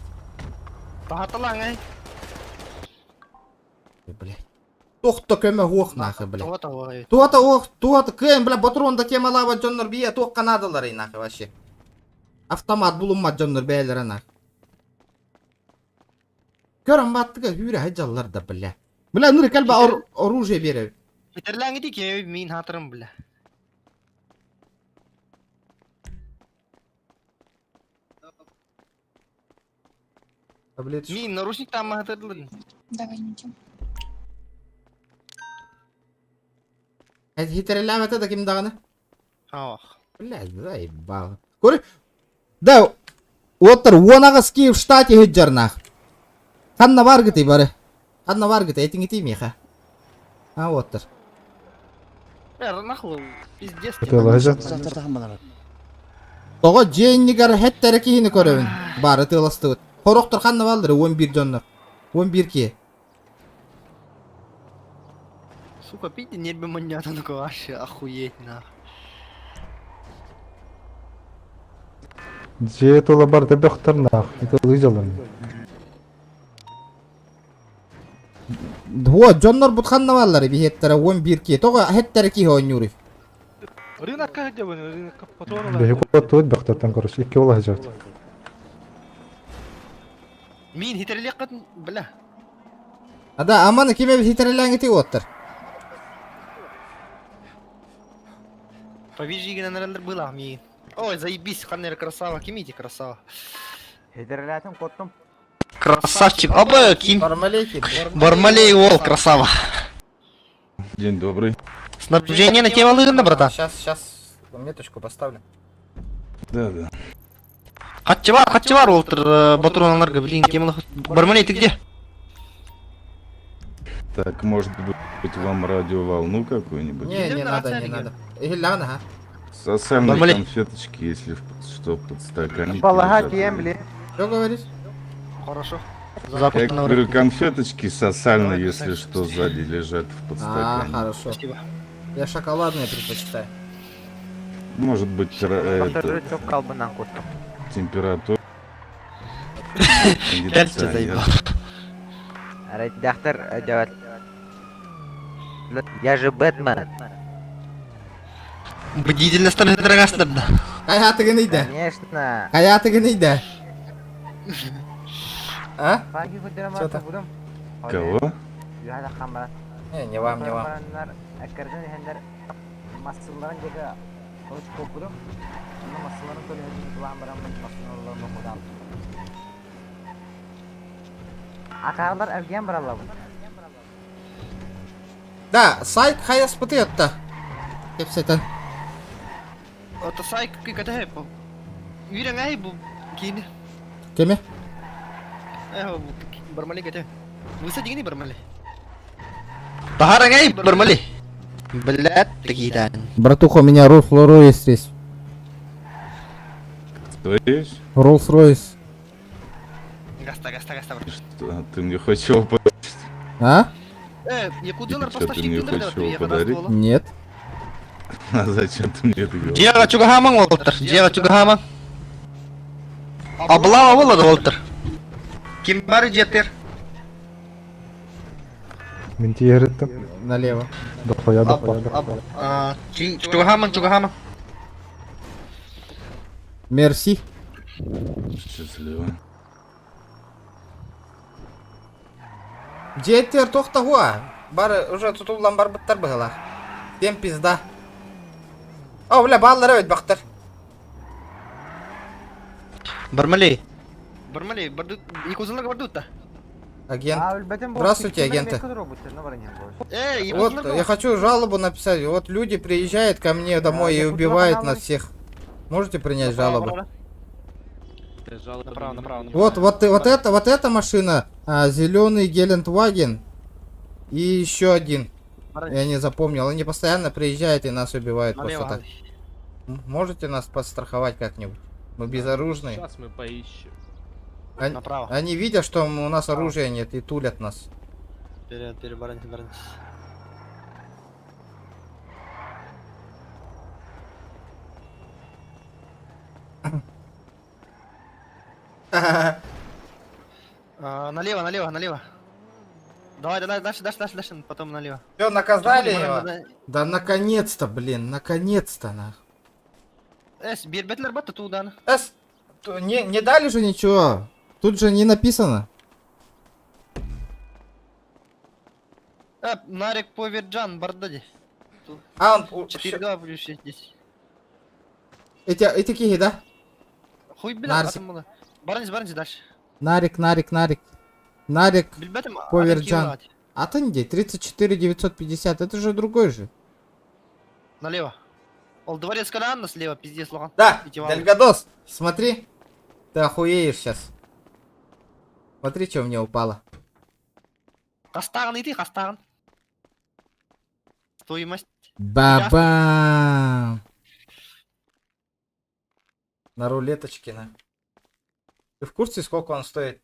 Таһаталаң, эй. Блядь. Туох да көмө уох нахуй, блядь. Туга того, Туата ох, туата кыайын, бля, ботуруон да темалаабат дьоннор бие туохха наадаларый нахуй вообще. Автомат булуммат дьоннор бэйэлэрэ нахуй. Көрөн баттыга хүүрэ хадьаллар да, бля. Бля, ныр кэлбэ оружие биэрэбит. Хитерлээҥити киэби миин хаатырым, бля. Миин наручник тааммаһытырлын. Давай, Нитя. Хитерелээбэтэ да ким даҕаны. Ах. Бля, заебал. Көрө. Да, уоттар 18 Киев штате сылдьар нах. Ханна баргытый бары? Ханна баргыты этиҥитий миэхэ. А уоттар. Э, нахуй, пиздец. Тоҕо дьиэннигэр хэттэрэ киһини көрөбүн. Бары тыаластыбыт. Хорохтор ханна бааллар 11 дьоннор. 11 киһи. Сука, пейте нервы маньята, ну вообще охуеть нахуй. Дьиэ тула барда бөхтөр нах. Это лыжалар. Во, дьоннор бут ханна бааллар биһиэттэрэ 11 киһи. Тоҕо хэттэрэ киһи оонньууруй? Рынокка сылдьабын, рынокка патрон ылар. Биһи куоттубут бөхтөртөн короче, икки уол сылдьабыт. Мин хитэрилиэххин бля. Ада аманы ким эбит хитэрэлээҥити уоттар. Повижигин эрэллэр быылаах миигин. Ой, заебись, ханна красава, ким ити красава. Хедерлятым коттум. Красавчик, оба, ким? Бармалей ким? Бармалей уол, красава. День добрый. Снабжение на тема лыгында, братан. Сейчас, сейчас, меточку поставлю. Да, да. Хатчы бар, хатчы бар, олтыр батроналарга, блин, кем Бармалей, ты где? Так, может быть, вам радиоволну какую-нибудь? Не, не надо, не надо. Ладно, ага. Сосальные Бармалей. конфеточки, если что, подстаканники Балага лежат. тиемли. Что говоришь? Хорошо. Я говорю, конфеточки сосальные, если что, сзади лежат в А, подстакане. хорошо. Спасибо. Я шоколадные предпочитаю. Может быть, это, температура. Дальше заебал. Редактор делает. Я же Бэтмен. Бдительность дорогастырда. Кая тыгын иде. Конечно. Кая тыгын иде. А? Чё там? Кого? Не, не вам, не вам. Акарлар эрген баралар. Да, сайт хаяс пытыетта. Кепсетен. Ото сайк кикате бу. Үйрен ай бу кини. Кеме? Э бармали кете. Выса дигини бармали. Тахаран ай бармали. Блядь, такие Братуха, у меня Rolls-Royce есть. Кто есть? Rolls-Royce. Гаста, гаста, гаста. Что, ты мне хочешь его подарить? А? Э, якудзалар Что, ты мне поставщик хочешь его подарить? Нет. А зачем ты мне это говоришь? Дьиэҕэ чугаһаамаҥ уолаттар, дьиэҕэ чугаһаамаҥ. Облава буолар уолаттар. Ким бар дьиэтигэр? Мин тиэреттим. Налево. Дохуя, дохуя, дохуя. Чугаһаамаҥ, чугаһаамаҥ. Мерси. Счастливо. Дьиэтигэр тохтоһуо. Бар уже тутуллан барбыттар быһыылаах. Тем пизда. О, бля, бааллара эбит бахтар. Бармалей. Бармалей, барду, якудзаларга бардутта. Агент. Здравствуйте, агенты. Э, Вот, я хочу жалобу написать. Вот люди приезжают ко мне домой и убивают нас всех. Можете принять жалобу? Направо, направо, направо. Вот, вот, вот это, вот эта машина, зеленый Гелендваген и еще один. Я не запомнил. Они постоянно приезжают и нас убивают просто Налево. так. Можете нас подстраховать как-нибудь? Мы безоружные. Сейчас мы поищем. Они, Направо. они видят, что у нас оружия нет и тулят нас. Вперед, вперед, баранец, баранец. А, налево, налево, налево. Давай, давай, дальше, дальше, дальше, дальше, потом налево. Все, наказали Баран, его? баран. Да наконец-то, блин, наконец-то, нах. Эс, бербетлер батта туудан. Эс, не, не дали же ничего. Тут же не написано. Э, Нарик Поверджан, бардади. А, он... 4, 2 плюс 6, 10. Эти, эти киги, да? Хуй, бля, Нарсик. атом было. Баранец, баранец, дальше. Нарик, Нарик, Нарик. Нарик Билбетим, Поверджан. А ты где? 34 950, это же другой же. Налево. Ол дворец Каланна слева, пиздец, лохан. Да, Идти вам. Дальгадос, смотри. Ты охуеешь сейчас. Смотри, что мне упало. Хастаган иди, хастаган. Стоимость. Бабам! На рулеточке, на. Ты в курсе, сколько он стоит?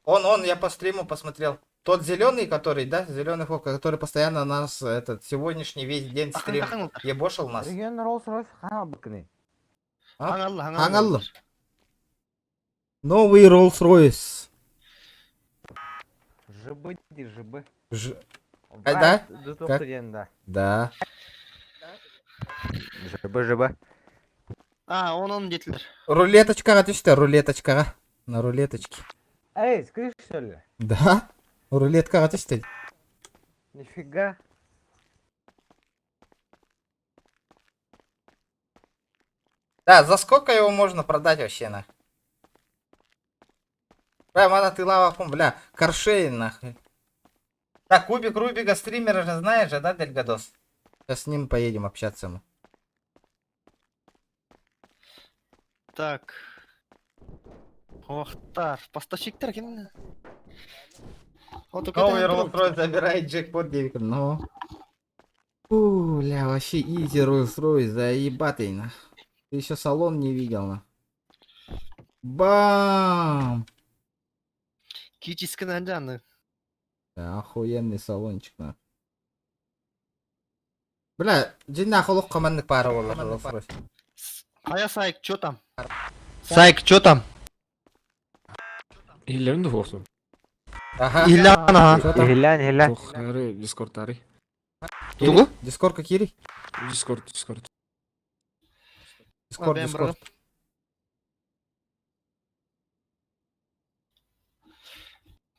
Он, я по стриму посмотрел. Тот зеленый, который, да, зеленый фок, который постоянно нас, этот, сегодняшний весь день стрим ебошил нас. Регион Rolls-Royce хана А? Хангаллы, Хангаллы. Новый Rolls-Royce. ЖБ, ЖБ. Ж... Да? Как? Да. ЖБ, ЖБ. А, он он детилер. Рулеточкаҕа түстэ, рулеточкаҕа. На рулеточке. Эй, с крыши, что ли? Да? Рулеткаҕа түстэ. Нифига. Да, за сколько его можно продать вообще, нах? Бля, мана ты лава пум, бля, каршеринг, нахуй. Так, Кубик Рубика стримера же знаешь же, да, Дельгадос? Сейчас с ним поедем общаться мы. Так. Охтар, поставщиктар ким? Новый Rolls-Royce забирает джекпот 9. Ну. Фу, бля, вообще изи Rolls-Royce, заебатый, нах. Ты еще салон не видел, на. Бам! Кичискин анжаны. Да, охуенный салончик, на. Бля, дьиҥнээх олох командных пара буолла Rolls-Royce. Хайа Сайк, чё там? Сайк, чё там? Иһиллэрин да суохсун. Ага. Иһиллээн, аха. Чё там? Иһиллээн, иһиллээн. Туох эрэ Дискордтары. Тугу? Дискордка кири? Дискорд, Дискорд. Дискорд, Бэм, Дискорд.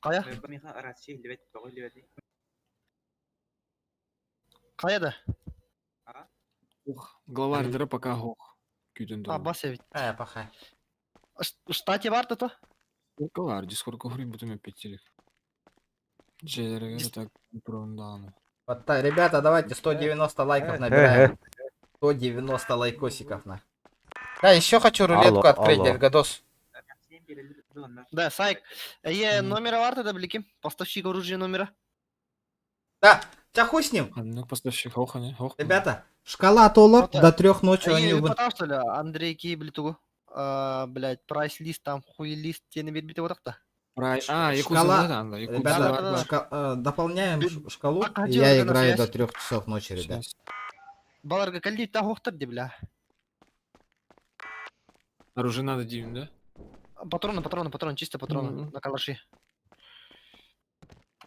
Хайа? Хайа да? Ух, глава РДР пока хох. Күүтэн А, бас эбит. Э, пахай. Штате бар то? Бар, Дискордка хурин бутум эппеттилик. Дьиэлэригэр так туран Вот так, ребята, давайте 190 лайков набираем. 190 лайкосиков на. Да, еще хочу рулетку Алло, открыть, алло. Дельгадос. Да, Сайк. Е, номера бар да биликим. Поставщик оружия номера. Да, тебя хуй с ним. Ну, поставщик хох, не? Хох. Ребята, шкала толлар до 3 ночи они Е, убы- потому что ли, Андрей Кибли тугу. А, блядь, прайс-лист там, хуй-лист, тени бербите отакта. Прай... А, Якудза, Шкала, да, да, Якудза. ребята, Да-да-да. дополняем шкалу, А, и я хотел играю на до связь. 3 часов ночи, ребят. Баларга калли та хохтар де, бля. Оружие надо, Дим, да? Патроны, патроны, патроны, чисто патроны Мгм. на калаши.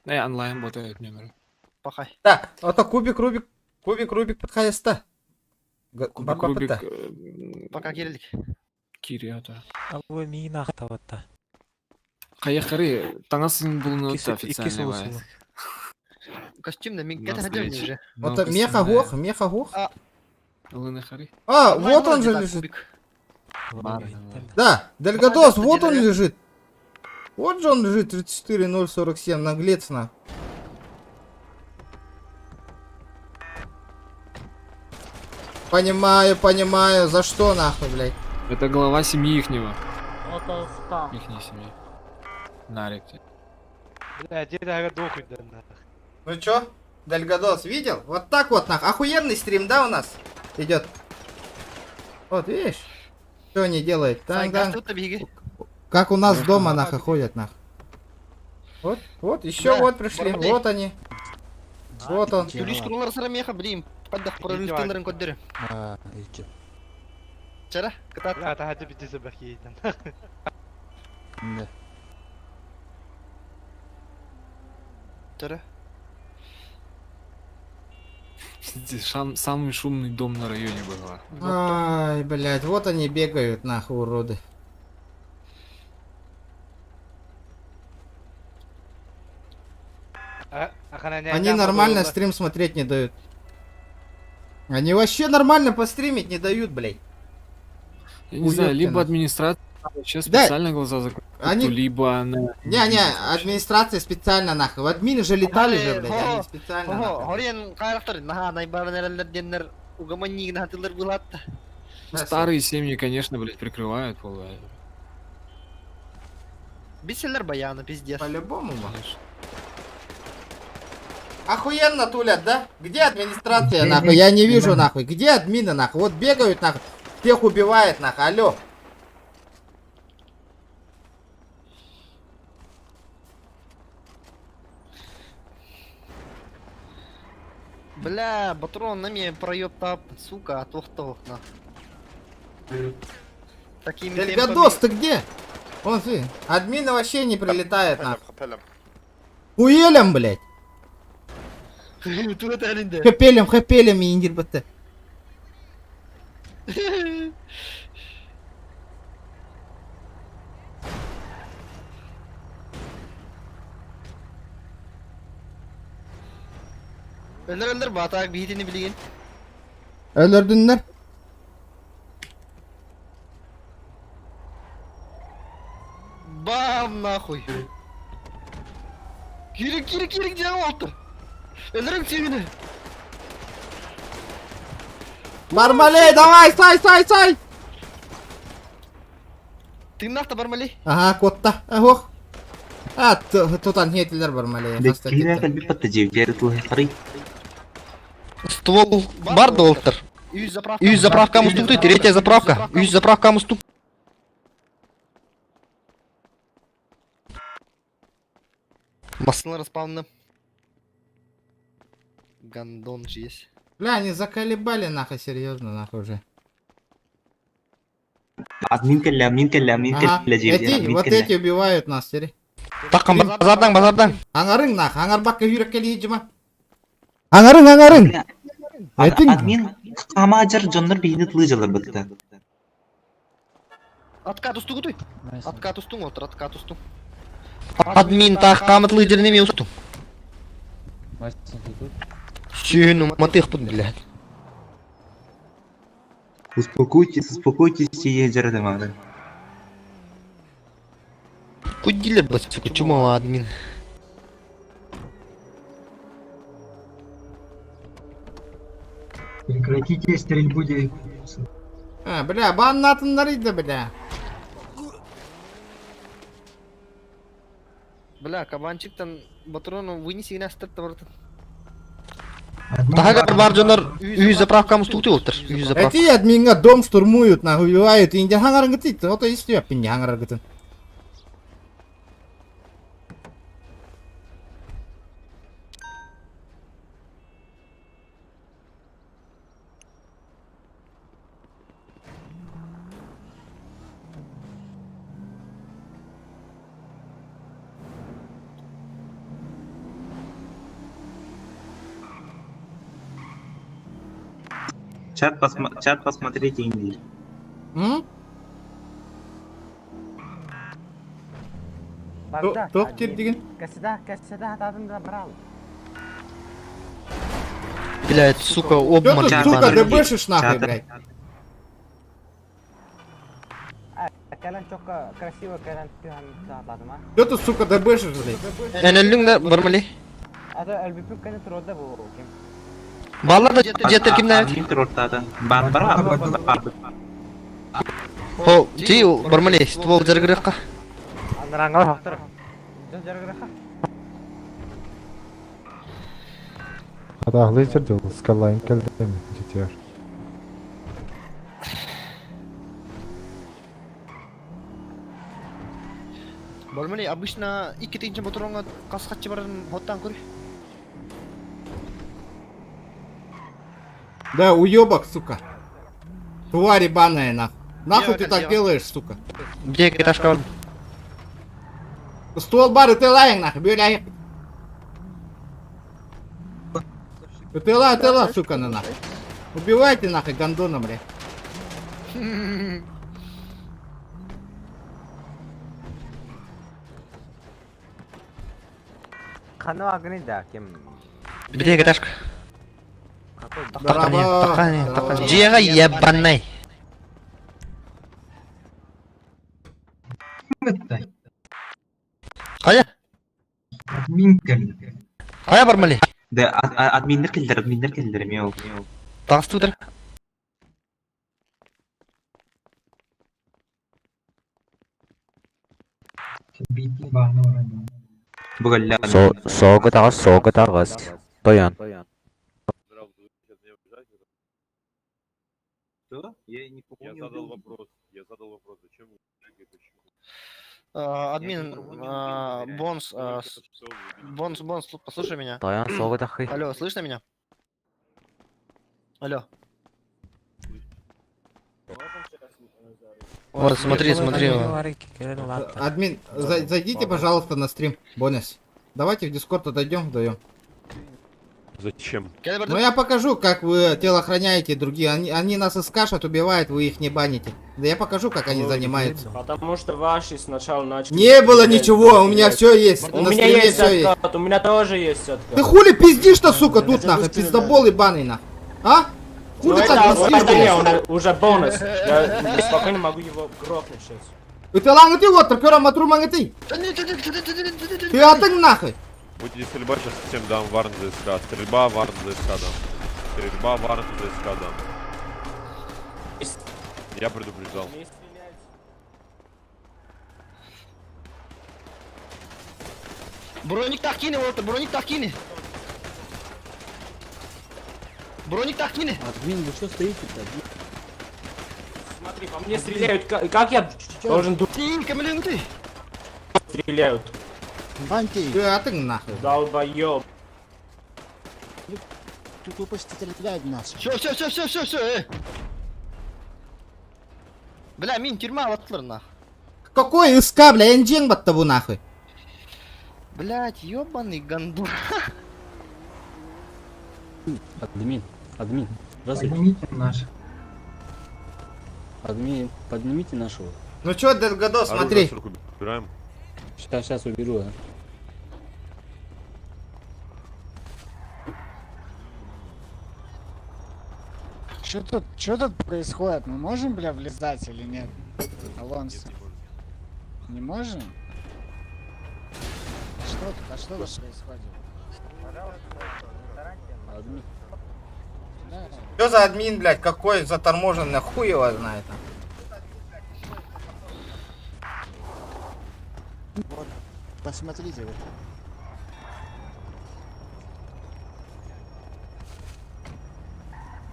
Э, онлайн ботает номер. Пахай. Так, это кубик, Рубик, кубик, Рубик подходиста. Кубик, Рубик, э, Пока кирилик. Кириата. Алло, миин ахтабатта. Хайахары, таҥасын булуну Икки официальный сыл бай. сыл. Костюм на мин На кете хадер встрече. уже. Ну, Вот меха гох, меха гох. Лыны хары. А, вот он же лежит. Да, Дельгадос, вот он лежит. Вот же он лежит, 34047, наглец на. Понимаю, понимаю, за что нахуй, блядь? Это глава семьи ихнего. Это спам. Ихней семьи. Нарик. Бля, деда дохуй да нах. Ну чё, Дельгадос, видел? Вот так вот, нах. Охуенный стрим, да, у нас идет? Вот, видишь? Что они делают? Там, Сайк, да. тут беги. Как у нас дома, нахуй, ходят, нахуй. Вот, вот, еще Да, вот пришли, Барбей. вот они. Вот он. Түлүс курулар сара меха, блин. Паддах прорыв коддеры. Чара, кытат. Бля, та хати бити забахи Чара. Здесь самый шумный дом на районе был. Ай, блядь, вот они бегают, нахуй, уроды. Они нормально стрим смотреть не дают. Они вообще нормально постримить не дают, блядь. Я не знаю, Уёбки, либо нахуй. администрация вообще Да. специально глаза закрыла, Они- либо она... Не, не, администрация специально нахуй. В админы же летали же, блядь, они специально нахуй. Хорен кайрактар, наха найбаран эрелер деннер угаманнигин хатылар булатта. Старые семьи, конечно, блядь, прикрывают пол. Биселер баяны, пиздец. По-любому, Охуенно тулят, да? Где администрация, Нахуй, я не вижу, нахуй. Где админы, нахуй? Вот бегают, нахуй. Всех убивает, нахуй. Алло. Бля, патрон на мне проеб сука, тох на. Такими Дельгадос, ты где? Вон ты. Админы вообще не прилетают, нахуй. Хуелем, блядь. Туга тәринде. Хэппелем, хэппелем индир бытты. Өлөр өлөр батак биитини билигин. Өлөрдүннэр. Бам нахуй. Киирик киирик киирик диэн олтур. Өлөрүм сиигини. Бармалей, давай, сай, сай, сай! Тыыннаах да бармалей. Ага, куотта. Ох. А, тутан хиэтилер бармалей. Ствол бар да олтур. Үс заправка муступтуй, третья заправка. Үс заправка муступ. Масло распавны. Гандон же есть. Бля, они заколебали нахуй, серьезно, нахуй уже. Админ кэллэ, админ кэллэ, админ Ага, кэллэ, эти, вот эти убивают нас, сери. Таккан базардан, базардан. Аңарың нах, аңарбакка хүрек кели жыма. Аңарың, аңарың. Этиң. Админ хамажыр дьоннор биһини тылыжалар бытта. Откат устугутуй. Откат устуң отыр, откат устуң. Админ тах камытлы жерine устуң. Сүйін уматых пут, блядь. Успокойтесь, успокойтесь, сие жарадамады. Кудилер, блядь, сука, чума админ. Прекратите стрельбу А, бля, баннатыннар иди, бля. Бля, кабанчиктан патрону вынеси и настырт бартын. Тагар бар жонор үй заправка мустуктуй олтыр. Үй заправка. Эти админга дом штурмуют, нахуй, убивают. Инде хаңарың гытыйт, ото истеп, инде хаңарың гытын. Чат, посма... Чат посмотрите, Индиль. М? Тоқ тер деген. Кәсіда, кәсіда атадым да брал. Блядь, сука, Чё обморок. ты, сука, дебешишь нахуй, блядь? Кэлэн çok красиво кэлэн түһэн атадым а. Чё ты, сука, дебешишь, блядь? Энеллүң да бармали. Ата өлбүпүк кэнэ турда бу ким. Баллар да жеттер кимнер? Админ турортады. Бар бар бар. Хо, ти бармали, ствол жаргырыкка. Андраңга хактыр. Жон жаргыраха. Атағлы жерде ол скаллайын келді жетер. Бармали обычно икки тыгынча патронга каскатчы барын хоттан көр. Да, уебок, сука. Тварь ебаная, нахуй. Нахуй ты так делаешь, сука? Где киташка бар? Ствол бар, ты лайк, нахуй, бля. Ты ла, ты ла, сука, на нахуй. Убивайте нахуй гондона, бля. Ханы агны да ким. Где киташка? Здорово. Такани, Здорово. такани. Жега ебаный. Кая? Админ кэллэ. Кая бармали? Да, админдер келдер, админдер келдер, мео. Тагыстыдыр. Бүгілі. Соғы тағыз, соғы тағыз. Тоян. Что? Я не Я задал вопрос. Я задал вопрос, зачем вы и почему? Админ, Бонс, Бонс, Бонс, послушай меня. Тоян, соғы тахы. Алло, слышно меня? Алло. Вот, смотри, смотри. Админ, зайдите, пожалуйста, на стрим. Бонус. Давайте в Дискорд отойдем вдвоем. Зачем? Ну я покажу, как вы телохраняете другие. Они, они нас искашат, убивают, вы их не баните. Да я покажу, как они занимаются. Потому что ваши сначала начали... Не было ничего, у меня все есть. У На меня стриме есть всё есть. откат, у меня тоже есть откат. Ты хули пиздишь-то, сука, тут нахуй, пиздобол ебаный нахуй. А? Ну Хули это, так пиздишь, это не, блядь? он уже бонус. Я спокойно могу его грохнуть сейчас. Ыталаң ты вот, көрө матурмаң ты. Ты атың нахуй. Будет стрельба, сейчас всем дам варн за СК. Стрельба, варн за СК дам. Стрельба, варн за СК дам. Я предупреждал. Броник тахкини, Уолтер, броник тахкини. Броник тахкини. Админ, вы что стоите-то? Смотри, по мне стреляют. Как я должен думать? Ты. Стреляют. Ты атың нахуй. Долбоёб. Тупо стреляют нас. Все, все, все, все, все, все, э. Бля, мин тюрьма алаттылар нах. Какой СК, бля, энжең батта бу нахуй. Блять, ёбаный гандон. Админ, админ, здравствуйте. Поднимите наш. Админ, поднимите нашего. Ну чё, Делгадо, смотри. Оружие с рук убираем. Сейчас, сейчас уберу, а. Что тут происходит? Мы можем, бля, влезать или нет? Алонсо. Не можем? Что тут, а что тут происходит? Админ. Что за админ, блядь, какой заторможенный, хуй его знает. Вот, посмотрите. Вот.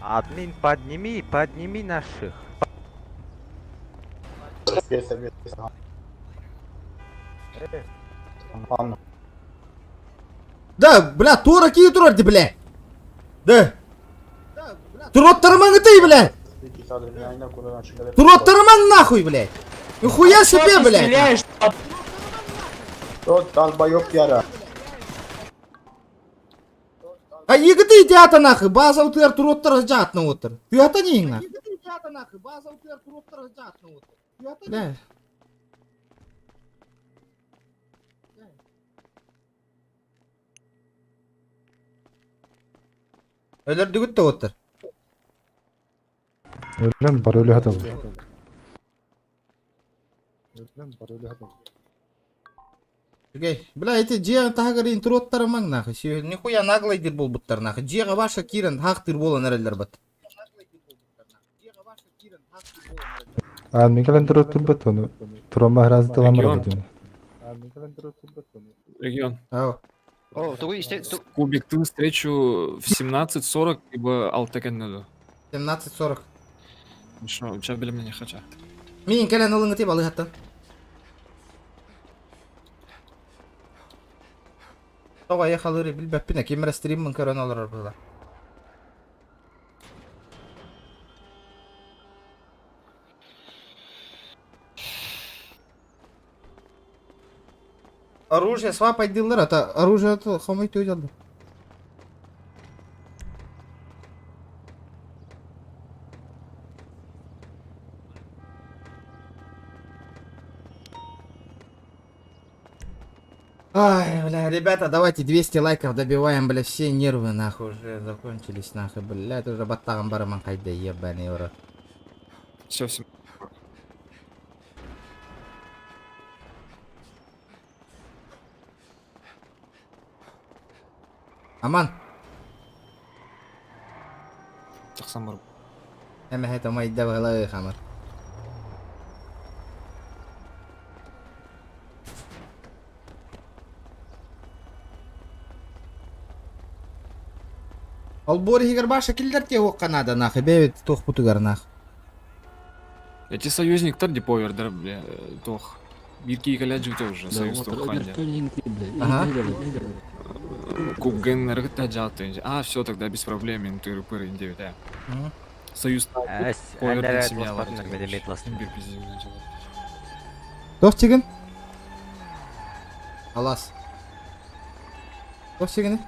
Админ, подними, подними наших. Да, бля, тура кии турар бля. Да. Туроттарымаң ты, бля. Туроттарымаң нахуй, блядь. Нихуя себе, блядь. Стреляешь, А егіті идиота нахуй, база утыр туроттар жатны отыр. Ты ата не нахуй. Бля. Өлөр дүгүт те отыр. Өлөн бар өлө хатыл. Окей. Бля, эти жиға тағырын туроттарымаң нахуй. Нихуя наглый дир болбуттар нахуй. Жиға ваша кирен хақ тыр болан әрелер бат. А мен кэлэн тура турбат оны. Турама хразы таламар бит. Регион. Ау. О, тугуй исте... Кубик, ты встречу в 17.40, либо Алтакен надо. 17.40. Что, сейчас били не хочу. Мин кэлэн ылыңы тип алы хаттан. Тоға ехалыры билбәппин, кемера стриммын көрөн олорор была. Оружие свапать дилер, это оружие это хомой түйділді. Ай, бля, ребята, давайте 200 лайков добиваем, бля, все нервы нахуй уже закончились нахуй, бля, это уже баттаган барыман кайда, ебаный в рот. Все, все. Аман. Тахсан бар. Эме это майда балай хамар. Ол бор егер баша килдер те канада нахуй, бебет тох путугар нах. Эти союзниктар диповер, да, бля, тох. Бирки и жить уже, союз тох ханде. Ага. Куген рыта джаты. А, все, тогда без проблем, интыры пыры 9, да. Союз повер семья Тох тиген? Алас. Тох тиген?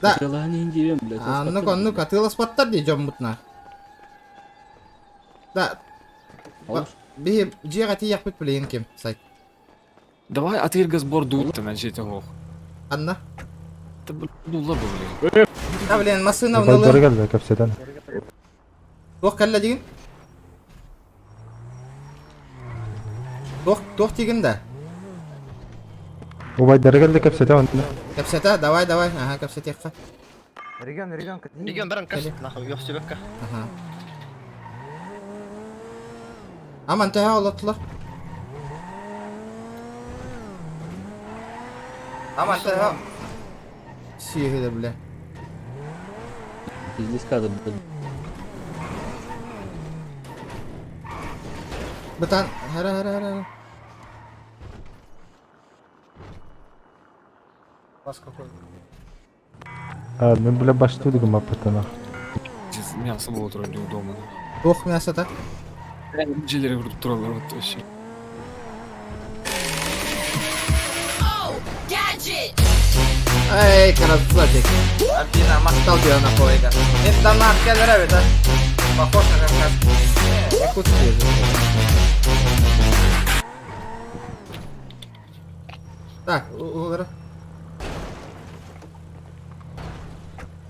Да. Атыылаһан иһин диэбин, блядь. Аннык оннук атыыласпаттар дии дьоммутна. Да. Биһи дьиэҕэ тиийэхпит билигин ким сайт. Давай атыырга сбор дууттан анчете хоох. Анна. Дулла бу блин. Да блин, массыына Байдары внылы. келді, кәпседен. Туох кэллэ дигин? Туох туох дигин да? Убайдары келді, кәпседен. Кэпсэтэ, давай, давай, ага, кэпсэтиэххэ. Регион, регион, Регион баран кас, нахуй, ёхсибекка. Ага. Аман төһө олоттулар? Аман төһө. Сиэһилэр бля. Пиздец кадр, блядь. Бытан, хара хара хара. Вас какой? А, мен бля башты дигім аппытана. Мясо было вроде у дома. Туох мясота? Джилери вроде троллер вот вообще. Эй, красавчик. Афина, махтал тебя на койка. Это нахуй нравится, а? Похож на кавказский. Якутский же. Так, у-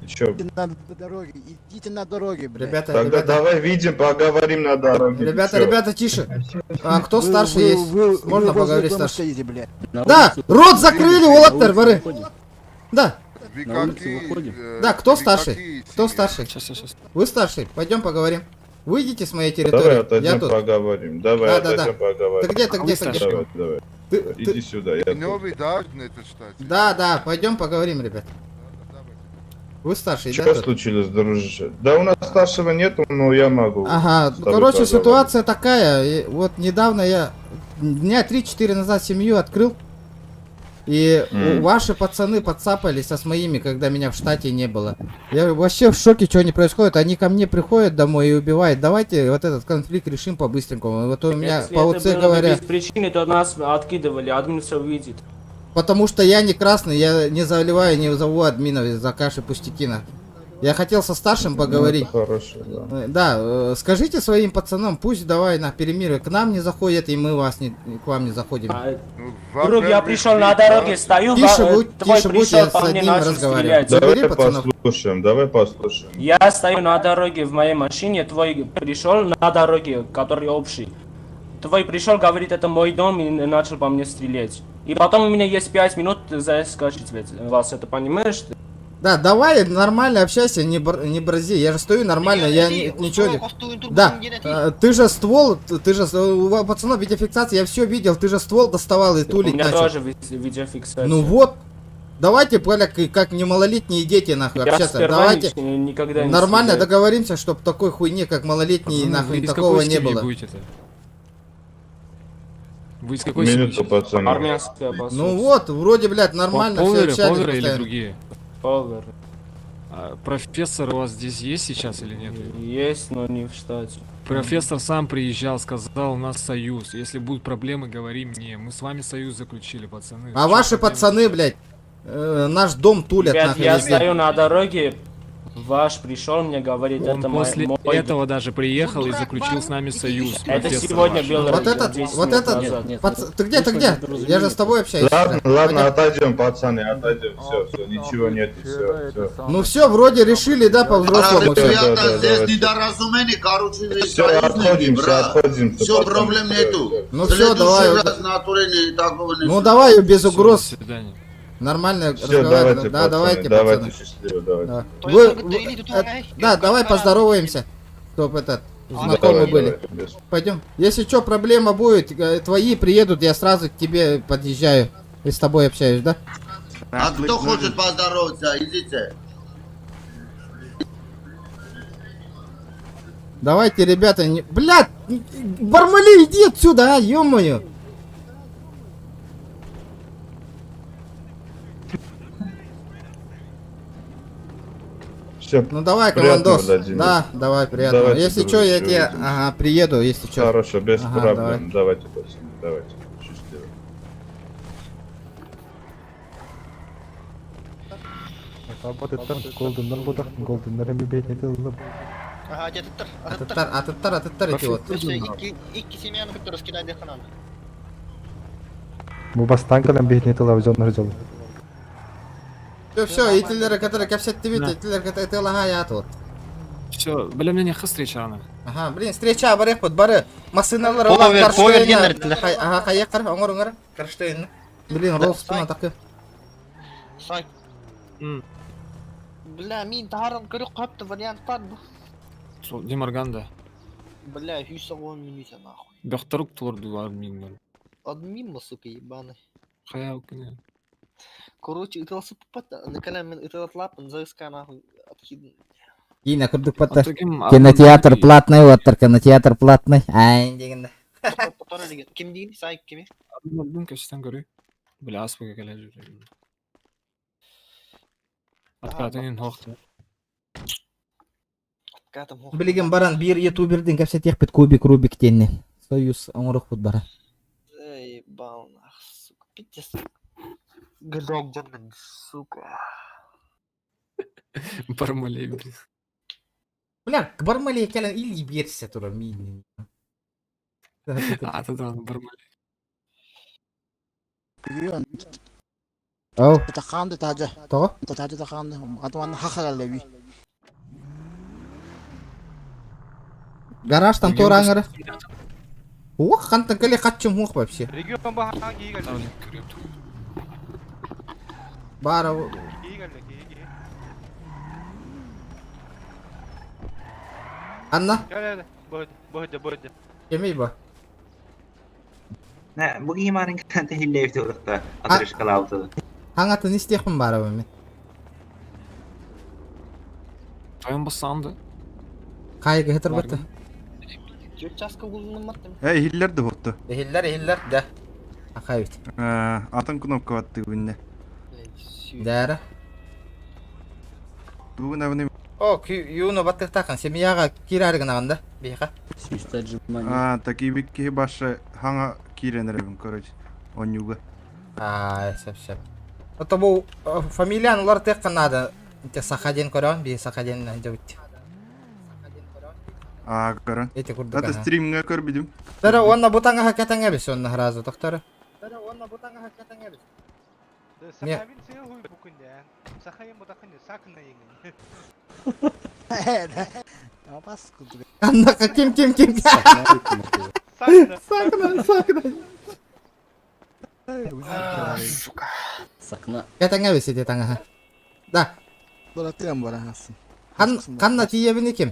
Чё? На дороге, идите на дороге, блядь. Ребята, Тогда ребята. давай видим, поговорим на дороге. Ребята, Чё? ребята, тише. А, кто Вы- старше вы- есть? вы- Можно вы возле поговорить дома старше? стоите, блядь. На Да, улицу- рот закрыли, На Улаттер, улицу бары. выходим. Да, На улицу выходим. да, кто старший? Кто старший? Сейчас, сейчас, сейчас. Вы старший, пойдем поговорим. Выйдите с моей территории. Давай отойдем Я тут. поговорим. Давай Да, да, да. отойдем поговорим. Ты где, ты где, ты где? Давай, давай. Ты- Иди ты- сюда, я тут. Да, да, пойдем поговорим, ребят. Вы старший, да? Что тут? случилось, дружище? Да у нас старшего нету, но я могу. Ага, с ну, тобой короче, поговорить. ситуация такая. И вот недавно я дня 3-4 назад семью открыл. И ваши пацаны подцапались со с моими, когда меня в штате не было. Я вообще в шоке, что не происходит. Они ко мне приходят домой и убивают. Давайте вот этот конфликт решим по-быстренькому. Вот у меня Если по это ОЦ было бы говоря. без причины, то нас откидывали, админ все увидит. Потому что я не красный, я не заливаю, не зову админов из-за каши пустякина. Я хотел со старшим поговорить. Ну, это хорошо, да. Да, скажите своим пацанам, пусть давай на перемирие к нам не заходят, и мы вас не, к вам не заходим. Друг, я пришел на дороге, стою, Тише будь, твой тише будь, пришел, я по с мне одним начал разговариваю. стрелять. Забери Давай пацанов. послушаем, давай послушаем. Я стою на дороге в моей машине, твой пришел на дороге, который общий. Твой пришел, говорит, это мой дом, и начал по мне стрелять. И потом у меня есть 5 минут заскочить вас, это понимаешь? ты? Да, давай нормально общайся, не брази. Я же стою нормально, я ничего не... Да, ты же ствол, ты же, у пацанов видеофиксация, я все видел, ты же ствол доставал и У тулить меня начал. тоже видеофиксация. Ну вот, давайте, бля, как не малолетние дети, нахуй, Я общаться. сперва Давайте никогда не нормально стреляю. договоримся, чтоб такой хуйни, как малолетние, Пацаны, нахуй, вы из такого какой не семьи было. будете-то? Вы из какой семьи? Минуту, пацаны. Армянская посольство. Ну вот, вроде, блядь, нормально все Поверы, общались поверы или постоянно. другие? Повер. А, профессор у вас здесь есть сейчас или нет? Есть, но не в штате. Профессор сам приезжал, сказал, у нас союз. Если будут проблемы, говори мне. Мы с вами союз заключили, пацаны. А В чём ваши проблема? пацаны, блядь, наш дом тулят, Ребят, нахуй, я везде. стою на дороге, ваш пришел, мне говорит, Он это мой, после мой этого даже приехал и заключил с нами союз. Это профессор сегодня ваш. был Вот этот, 10 вот минут этот, назад. Нет, ты где, ты где? Я же с тобой общаюсь. Ладно, уже. ладно, Пойдем. отойдем, пацаны, отойдем. Все, все, ничего нет, все, все. Ну все, вроде решили, да, по-взрослому. Да, всё. да, да, давайте. недоразумение, короче, Все, отходимся, отходимся. Всё, пацаны, проблем всё, нету. всё. Ну все, давай. Ну давай без Всё, угроз. До свидания. Нормально Все, разговариваем. давайте, Да, пацаны, давайте, давайте, пацаны. счастливо, давайте. Да. Да, давай поздороваемся, чтоб этот, знакомы Давай, были. давай, без- Пойдем. Если что, проблема будет, твои приедут, я сразу к тебе подъезжаю и с тобой общаюсь, да? А кто хочет поздороваться, идите. Давайте, ребята, не... Блядь! Бармали, иди отсюда, а, ё-моё! Все, Ну давай, приятного, командос. Владимир. Да, давай, приятного. Давайте, если что, я дружище, тебе увидимся. ага, приеду, если что. Хорошо, без Ага, проблем. давай. Давайте, пацаны, давайте. Счастливо. Атыттар голденнар бутах, голденнар эми бэйне тыллы. Ага, атыттар, Атыттар, атыттар, атыттар эти вот. Икки, икки семьяны кытта раскидать ханан. Бу бастан кэлэн бэйне тылы дьоннор дьол. Все, все, итилер которые кэпсэттибит, итилер которые тылаха ят вот. Все, бля, мне не встреча рано. Ага, блин, встреча барых вот бары. Машиналар Повер, повер геннер. Ага, хайа кар, оңор оңор, Карштейн. Блин, ролл спина такы. Сай. Бля, мин тааран көрүк капты вариант бар бу. Сол, Демарганда. Бля, хүйсә он минута нахуй. Бөхтөрүк тулар миннен. Админ, сука, ебаный. Хая укне. Короче, ытыласы папата, на мен ытылатлап, ЗСК нахуй откидын. Кийин курдук патта. Ким Кинотеатр платный, оттар кинотеатр платный. Ай, дегенде. Тора деген. Ким дейін? Сай ким? Бун кэштен көрүй. Бля, аспыга келе жүр. Откатын хохты. Откатым хох. Билеген баран бир ютуберден кэпсэтиэхпит кубик рубик тенни. Союз оңорохпут бара. Эй, бал нах, сука, пиздец. Грок джанмен, сука. Бармалей, блин. Бля, бармалей келен или берсе тура мини. А, тогда бармалей. Ау. Таханды тажа. Того? Тажа таханды. Атуан хахалалеви. Гараж там тура аңыры. Ух, хантан келе хатчым хух вообще. Регион бахан кийгәле. Бара. Кийгәле, кийгәле. Анна, Кәле, бөд, бөд, бөд. кемей ба? Не, бу киймарын канта хиллефти урыкта. Атрышкалауты. Хаңатын истехпин бара мен. Тайын бассанды. Кайгы хытыр баты. Төрт часка улунун маттым. Эй, хиллер де хотты. Хиллер, хиллер, да. Акай бит. Атын кнопка батты бүгүнне. Дәрі. Бүгүн абыны О, юно баттыктакан семьяга кирарыгын аганда, бейха. А, таки бикки башы хаңа киренеребин, короче. Онюга. А, сеп сеп. Это бу фамилияны улар тек надо. Те Сахадин көрөн, би Сахадин жабыт. А, көрөн. Эти курдук. Ата стримге көр бидим. Тара онна бутанга хакатанга бис онна сразу токтор. Не. Сахабин сел хуй букунда. Сахайын бутакын сакына еңин. Апас курдук. Анна ким ким ким. Сакна. Сакна, сакна. Сука. Сакна. Катанга бис эти танга. Да. Буратыям бара хасын. Кан канна тиебини ким?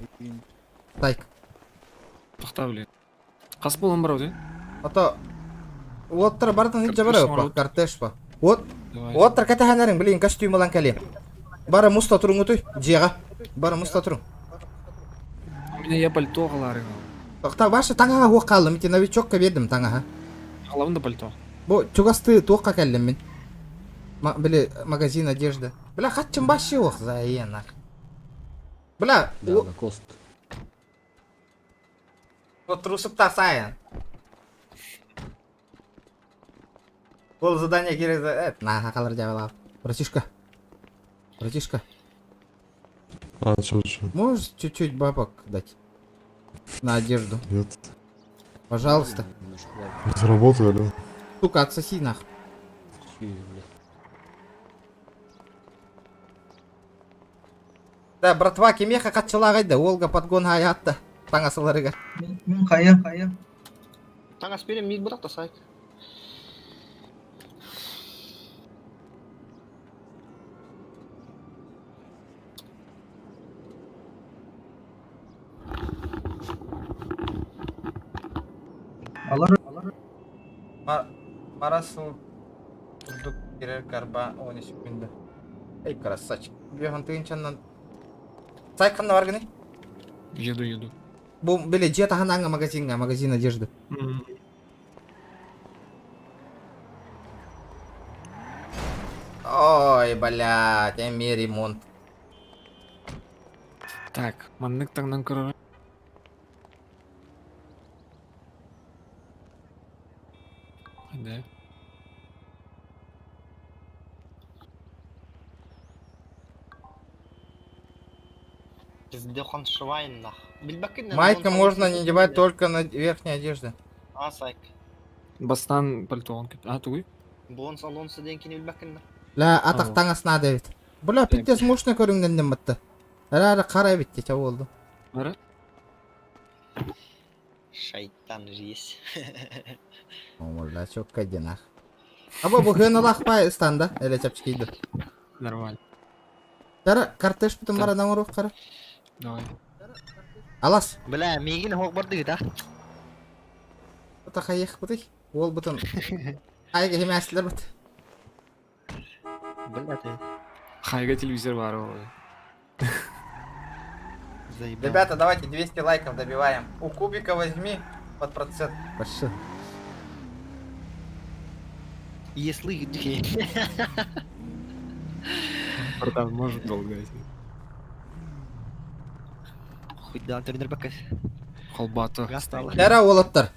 Тайк. Тохта, блин. Кас болон бар оди. Ото Уоттар бартын иче Картеш бар марот. картеш па. Вот. Давай. Уоттар катаханарын блин костюм алан кале. Бара муста туруңутуй, жега. Бара муста туруң. У меня я пальто галары. Тохта башы таңаға хуа калдым, ити новичокка бердим таңаға. Галавында пальто. Бу чугасты туаққа кәлдим мин. Били магазин одежды. Бля, хатчым башы ох заенах. Бля, Да, Лакост. вот трусып тасайын. Ол задание керек, на, хақалар жабалап. Братишка. Братишка. А, чё, чё? Можешь чуть-чуть бабок дать? На одежду. Нет. Пожалуйста. Заработаю, да? Сука, отсоси нах. Да, братва, кемеха катчылагайды, Волга подгон аятта. Таңасыларыга. Кая, кая. Таңас берем, миг бұрақ та сайт. Алар Марасыл курдук кирер карба 13 күндө. Эй, красавчик. Бихан тыгынчаннан Сайканна бар гыны? Еду, еду. Бу биле же таханаңа магазинга, магазин одежды. Ой, блядь, эми ремонт. Так, маннык таңнан көрөр. Да. Пиздехон швайн нах. Билбэккин Майка можно не одевать только на верхней одежды. А, сайк. Бастан пальтоҕун кэп. А, тугуй? Бонс Алонсо диэн кини билбэккин да. Ла атах таҥас наада эбит. Бля, пиздец мощный көрүҥнэнним батта. Ара хара эбит ча болду. Ара? Шайтан же есть. О, чокка динах. Аба бу хыналах пай станда, эле чапчикийді. Нормально. Тара, картеш бүтін бара наҥоруох хара. Давай. Алас. Бля, миигин хоқ барды да. Бута хайых бутый. Ол бутун. Айга химяслар бут. Бля, ты. Хайга телевизор бар ол. Заебал. Ребята, давайте 200 лайков добиваем. У кубика возьми под процент. Пошел. Если Братан, может долго идти. Хуй да, тренер бакас. Холбата. Тара олаттар.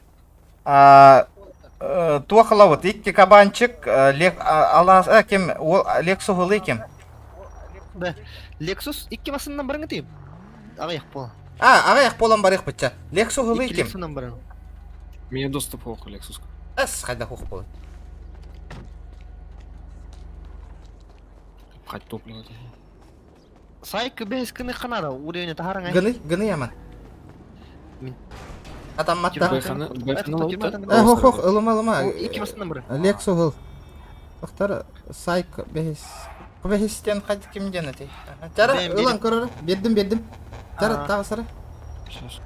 Туохала вот икки кабанчик, Лек алас ким Лексу хылы ким. Да. Lexus икки басынан барың тип. Ағаяқ пол. А, ағаяқ полан барық бітча. Лексу хылы Икки ким. Lexus'ынан барың. Меня доступ хоқ Lexus. Эс, хайда хух болы. Хать топливо. Сайк бес кыны қанара, уровень тахарың ай. Гыны, гыны яман. Мин. Атам матта. Байхана, байхана лаута. Э, хох, хох, ылыма, ылыма. Икки басынан барың. Лексу хыл. Бақтар, сайк, бехис. Бехистен хать ким ден эти. Тара, Бем, ылан көрөрө. Бердим, бердим. Тара, А. тағы сара. Сейчас.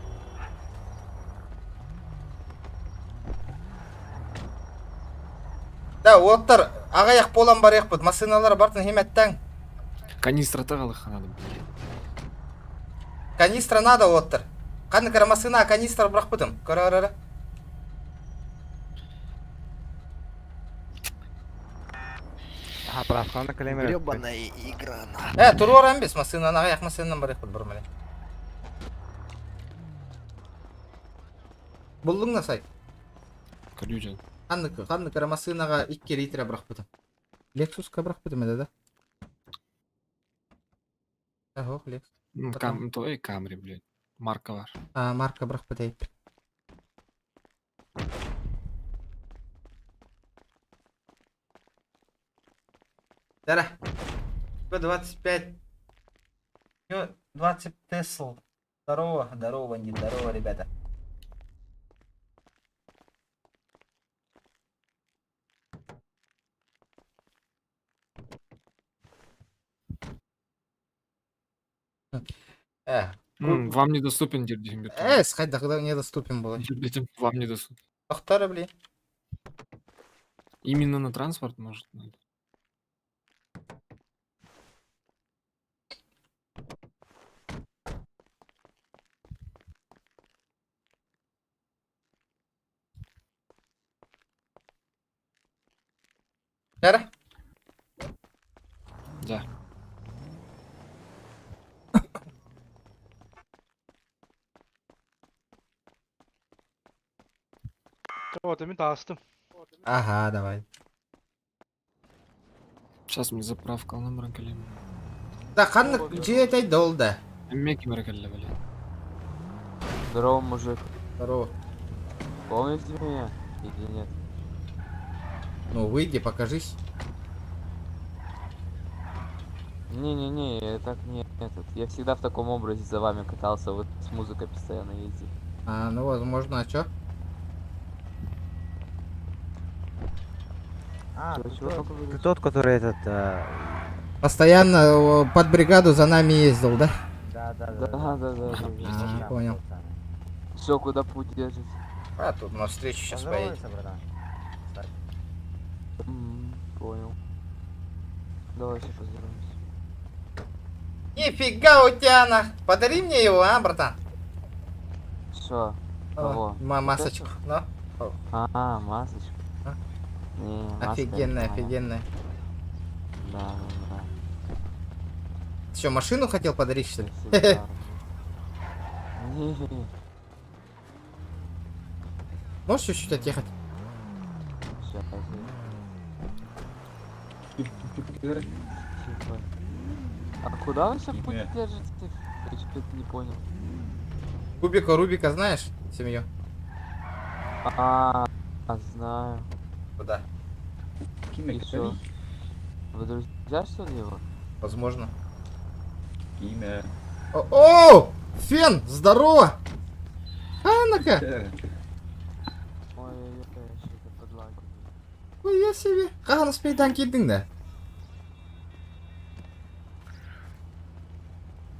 Да, оттар ағаяқ полан барық бут. Машиналар бартын химеттен. Канистра тағалы надо, блядь. Канистра надо оттар. Қаны кара машина канистра бірақ бутым. Көрөрө. Гребаная игра, на. Э, туруор эмбис машинаны ағаяқ машинанан барық бут бұрмале. Булдың на сайк. Коллюжен. Қанны, қанны кара машинаға 2 литра бірақ бутым. Лексусқа бірақ бутым еді да. Э, хох, Лекс. Ну, Потом. Кам, то и Камри, блядь. Марка бар. А, марка бірақ бутайып. Тара. 25. 20 Тесл. Здорово, здорово, бандит, здорово, ребята. Э, Вам недоступен Дирдимбет. Э, хайда, когда недоступен был. Вам недоступен. Ахтара, блин. Именно на транспорт, может, надо. Тара. Да. Ага, давай. Сейчас мне заправка на Мранкале. Да, қанны жиетай долда. Меки Мранкале, блядь. Здорово, мужик. Здорово. Помните меня или нет? Ну, выйди, покажись. Не-не-не, я так не этот. Я всегда в таком образе за вами катался, вот с музыкой постоянно ездил. А, ну, возможно, а чё? А, Чё, ты чего тот, говоришь? ты тот, который этот... Постоянно под бригаду за нами ездил, да? Да, да, да. Да, да, да, да. А, понял. Все, куда путь держите? А, тут на встречу сейчас поедем. Поздоровайся, братан. Понял. Давай еще поздороваемся. Нифига у тебя нах. Подари мне его, а, братан? Все. О, Кого? Масочку, ну. А, масочку. А? Не, маска Офигенная, это моя. офигенная. Да, да, да. Ты что, машину хотел подарить, что ли? Всегда. Не, Можешь чуть-чуть отъехать? щас. Типа. А куда вы все путь держите? Что-то не понял. Кубика Рубика знаешь семью? А, знаю. Куда? И что? Вы друзья, что ли, его? Возможно. Имя. О, о! Фен, здорово! А, ну-ка! Ой-ой-ой, что-то подлагивает. Ой, себе. Хаһан успейдан киирдиҥ да?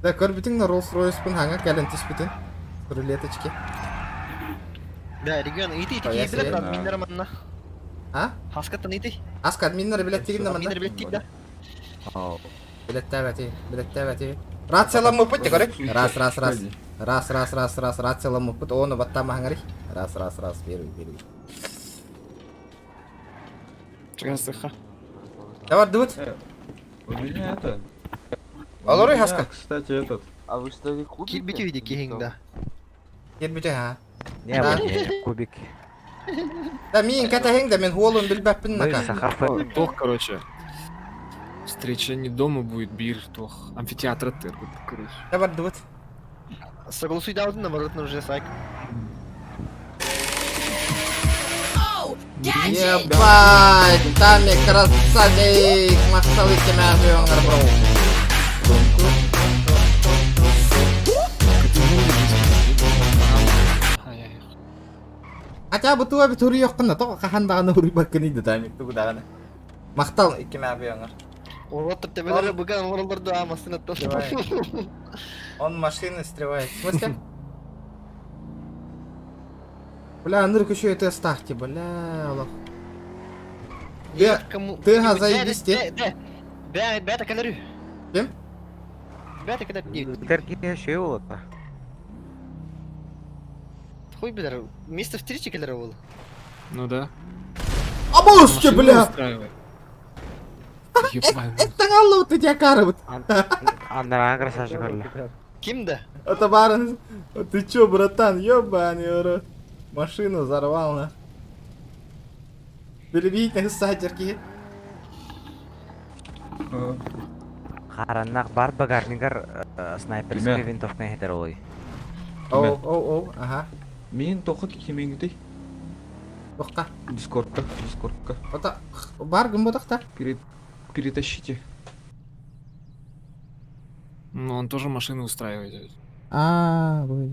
Да, көрбүтүҥ да Rolls Royce-пын хаҥа кэлэн түспүтүн. Рулеточки. Да, регион, иди, иди, Твоя иди, билет себе. админнер манна. А? Хаскаттан иди. Аска админнер билет тигин да манна. Админнер билет тиг да. Билеттээбэти, билеттээбэти. Рацияламмыппыт көрүк. Раз, раз, раз. Раз, раз, раз, раз, рацияламмыппыт. Ону баттаамаһаҥарый. Раз, раз, раз, первый, первый. Чагастыха. Давай, дыбыт. У меня это... Олорой У меня, хаска. Кстати, этот... А вы что ли кубики? Кирбити види киһиҥ да. Кирбите ха. Не, Да. не, кубик. Да мин кэтэһиҥ да мин хуолун билбэппин нака. Тох, короче. Встреча не дома будет, бир, тох. Амфитеатр ты, короче. Давай, дыбыт. Согласуй даудын, наоборот, уже сайк. Ебать, там я красавчик, махталы тебя бро. Хотя бы туа бит уруйоххуна, тоҕо хаһан даҕаны уруйбаккыный да тамик тугу даҕаны. Махтал иккимэ быйоҥар. Олоттор тебелere буган олордорду амасын аттан. Он машины стревает. В смысле? Бля, нырк еще это ставьте, бля, Аллах. Ты, ты заебись, те. Бә, бә такалары. Ким? Бә такалары. Терки şey oldu. Хуй билер. Место встречи келер ол. Ну да. Обуски, Машину бля! устраивай. Ебать. Это алло, ты тебя карывает. Андыраған красавчик көрді. Ким да? Это барон. Ты чё, братан, ёбаный в рот. Машину взорвал, на. Перебить на сатерки. Қараннақ бар багажнигар снайперский Киме? винтовка хетер олай. Оу, оу, оу, ага. Мин тоқы кимеңдей. Тоққа. Дискордка, дискордка. Ота, бар гын бодақта. Пере... Перетащите. Ну, он тоже машину устраивает. А, будет.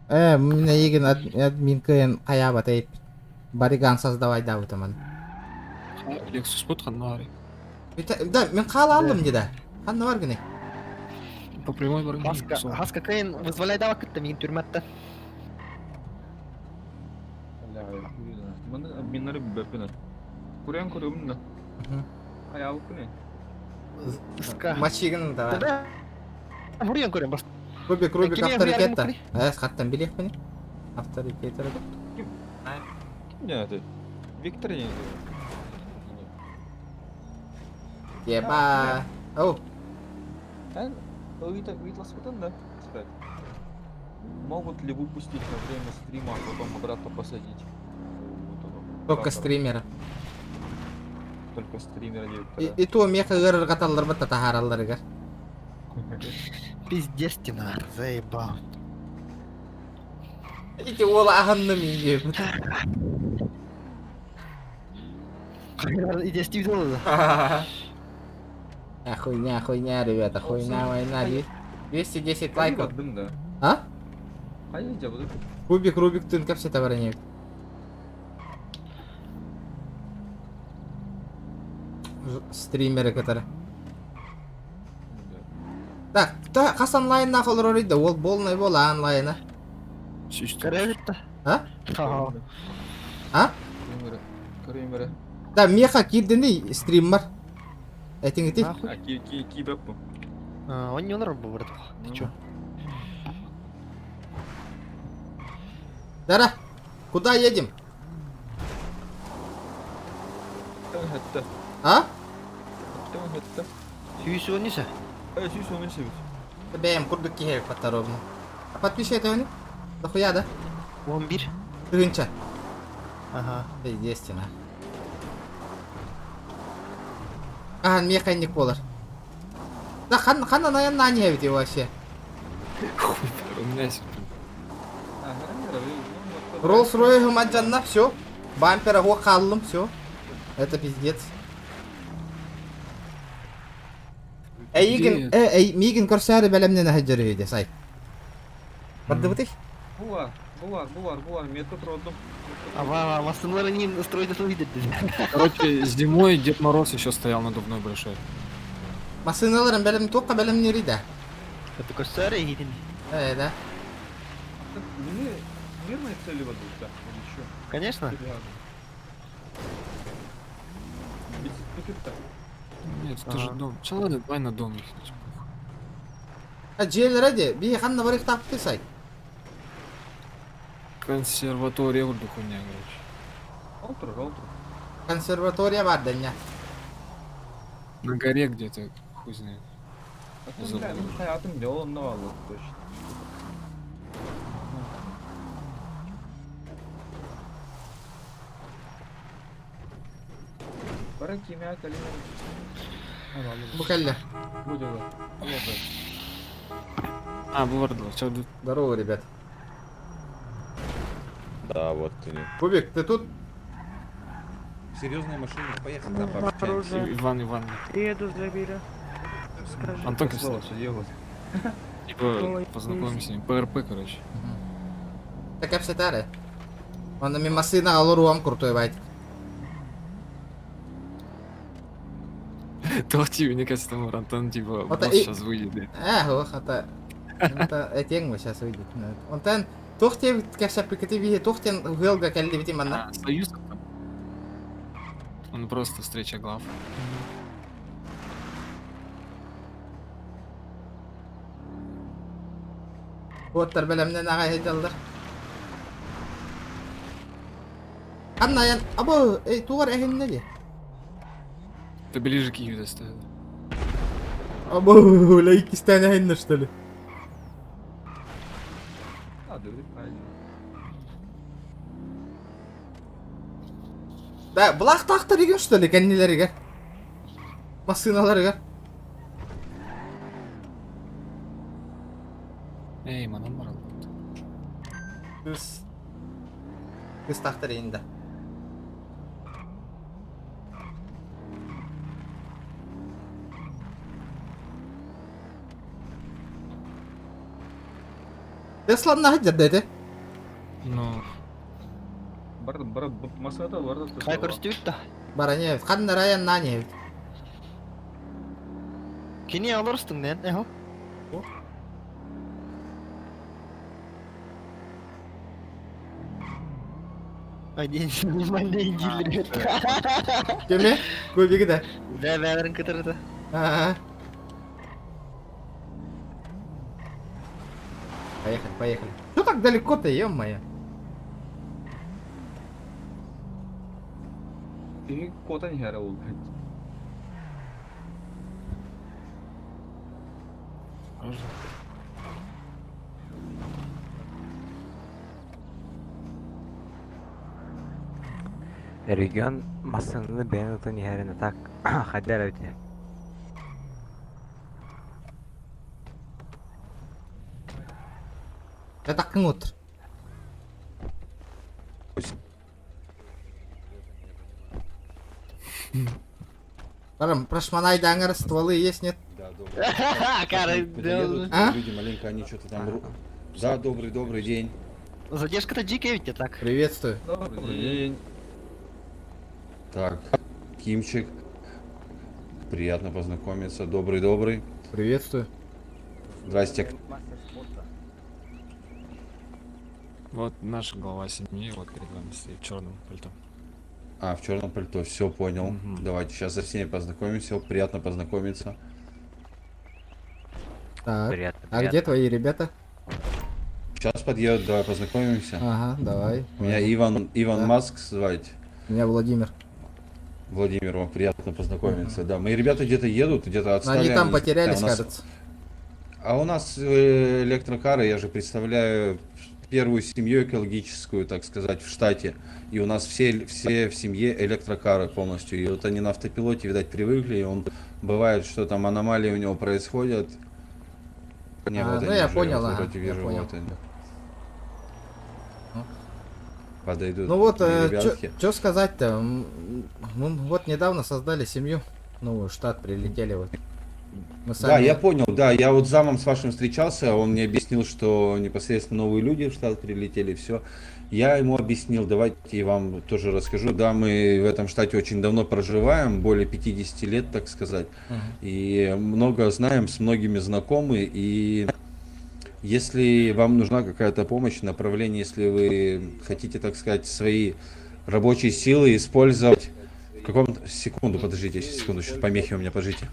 Э, меня егин админка каяба тейп. Бариган создавай да утаман. Лексус бот ханнари. Да, мен қала алдым деді. Қанны бар гыне? По прямой бар Хаска, хаска кайын вызволяй дава кытта мин түрмәтте. Маны админнары бәппін. Көрен көрімін да. Аяғы күні. Ска. Мачигін давай. Бурьян көрем бас. Рубик, Рубик Киме авторитетта. Э, хаттан билек мені. Авторитет. Ким не это? Виктор не Еба. Оу. да? Кстати. Могут ли выпустить на время стрима, а потом обратно посадить? Вот оно. Только Оператора. стримера. Только стримера И, и то меха ырыр каталлар бат татахараллар игер. Пиздец ты на, заебал. Ити ол аханны мен деп. Идея стив доллар. А хуйня, хуйня, ребята, хуйня, война. 210 лайков. да. А? А я буду. Рубик, Рубик, тын капсе товарник. Стримеры, которые. Так, та хас онлайн нахуй ролик да, ол полный бол онлайна. А? А? Көрейін Да, меха кирдини стример. Этиң ити. А ки ки ки бэппу. А, он не онор был, брат. Ты чё? Дара, куда едем? А? Сүйісі Э, сүйісі онысы. Бэм, курдук кихер патаровна. А подпиши это они? Дохуя, да? 11. Тыгынча. Ага. Естественно. А, механик болар. Да хан хан анаян на не видел вообще. У меня есть. Роллс-Ройс маджанна, все. Бампера го халлым, все. Это пиздец. Эйигин, э, эй, миигин көрсөөрү бэлэмнэнэ сылдьар үһү дии, сай. Бардыбытый? Булар, булар, булар, булар, метод родом. А массыналар не строить видят. Короче, зимой Дед Мороз еще стоял надувной большой. Массыналарын бэлэм туохха бэлэмниирий да? Это көрсөөрү иһитин. Э, да. Мины мирные цели ведут, да? Или что? Конечно. Нет, это же дом. Че ладно, давай на дом ехать. А дьиэлэрэ дии, биһи ханна барыахтаахпытый сай? Консерватория курдук хуйня, короче. Олтур, олтур. Консерватория баар дэннэ. На горе где-то, хуй знает. Бля, Забыл. ну hayatım ne oğlum ne var точно. Бары кимя калина. Бу кэллэ. Будет. А, Бувардо, че, Здорово, ребят. Да, вот они. Кубик, ты тут? Серьезная машина, поехали там пообщаемся. Иван, Иван. Еду забери. Скажи. Антон Слово, что делать? Типа, познакомимся с ним. ПРП, короче. Так кэпсэтээр. Онно мин массыына олоруом крутой байт. Тохти, мне кажется, там Антон, типа, Вот босс и- сейчас выйдет. да. Э, ох, это... Это этең сейчас выйдет. Онтон туох диэбит кэпсэппиккити биһи туох диэн ыалга кэллибитий манна. А, Союз там? Он просто встреча глав. Уоттар бэлэмнэн аҕай сылдьаллар. Ханна айан... Або, эй, тугар эһиннэ дии. Это ближе к Юда стоит. Або, бля, иккистээн эһиннэ что ли? А, да, правильно. Да, былаахтаахтар игин что ли, кэннилэригэр? Массыыналарыгар. Эй, манан барал. Кыс... Кыстахтар иин да. Тесланна сылдьар да ити? Ну, Бар, бар, масата бар да. Хай көрүстүбүт да. Баране, ханна айаннаан иһэбит. Кини алырстың ден, эхо. Ай, внимание, индилер. Кеме? Көбүгү да. Да, бәрін кытырды. Ага. Поехали, поехали. Что так далеко-то, ё-моё? Ты кота не гарал, блядь. Можно. Регион массыынаны бэйэн отун иһэрин так хайдар эбит. Это кыңутр. Парам, прошмонай дангар, стволы есть, нет? Да, добрый. Кары, Подъедут А? люди маленько, они что-то там... Да, добрый, добрый день. Задержка-то дикая ведь так. Приветствую. Добрый день. Так, Кимчик. Приятно познакомиться. Добрый, добрый. Приветствую. Здрасте. Вот наша глава семьи, вот перед вами стоит в черном пальто. А, в черном пальто, все понял. Давайте сейчас со всеми познакомимся. Приятно познакомиться. Так. Приятно, А где твои ребята? Сейчас подъедут, давай познакомимся. Ага, давай. Меня Иван, Иван Да. Маск звать. Меня Владимир. Владимир, вам приятно познакомиться. Да, мои ребята где-то едут, где-то Но отстали. они там не потерялись, знаю, у нас- кажется. А у нас электрокары, я же представляю, первую семью экологическую, так сказать, в штате. И у нас все в семье электрокары полностью. И вот они на автопилоте, видать, привыкли, и он бывает, что там аномалии у него происходят. Не, А, вот ну они я уже, понял, вот ага, вроде я вижу, понял. вот они. Подойдут Ну вот, ребятки. что сказать-то? Мы вот недавно создали семью, ну, в штат прилетели вот. Мы Да, сами... я понял, да, я вот с замом с вашим встречался, он мне объяснил, что непосредственно новые люди в штат прилетели, все. Я ему объяснил, давайте я вам тоже расскажу. Да, мы в этом штате очень давно проживаем, более 50 лет, так сказать, Мгм. и много знаем, с многими знакомы, и если вам нужна какая-то помощь, направление, если вы хотите, так сказать, свои рабочие силы использовать в каком-то... Секунду, подождите, секунду, сейчас помехи у меня, подождите.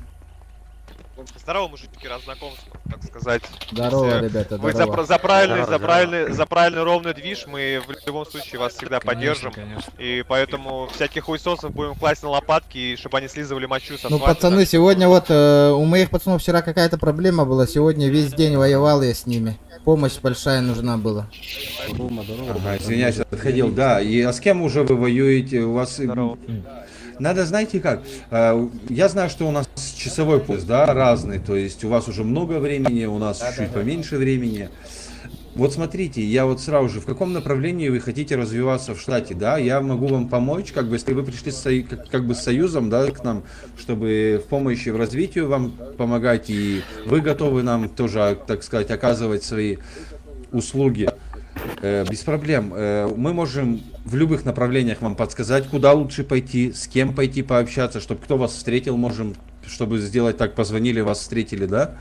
Здорово, мужики, рад знакомству, так сказать. Здорово, Все. ребята, Вы здорово. за правильный, Здорово, за здорово. правильный, за правильный ровный движ, мы в любом случае вас всегда поддержим. конечно. И поэтому всяких хуесосов будем класть на лопатки, и чтобы они слизывали мочу со Ну, асфальта, пацаны, так что- сегодня вот у моих пацанов вчера какая-то проблема была. Сегодня весь день воевал я с ними. Помощь большая нужна была. Ага, извиняюсь, отходил, да. И а с кем уже вы воюете? У вас... Надо, знаете как, я знаю, что у нас часовой пояс, да, разный, то есть у вас уже много времени, у нас чуть поменьше времени. Вот смотрите, я вот сразу же, в каком направлении вы хотите развиваться в штате, да, я могу вам помочь, как бы, если вы пришли как бы с союзом, да, к нам, чтобы в помощи в развитии вам помогать, и вы готовы нам тоже, так сказать, оказывать свои услуги. Без проблем. Мы можем в любых направлениях вам подсказать, куда лучше пойти, с кем пойти пообщаться, чтобы кто вас встретил, можем, чтобы сделать так, позвонили, вас встретили, да.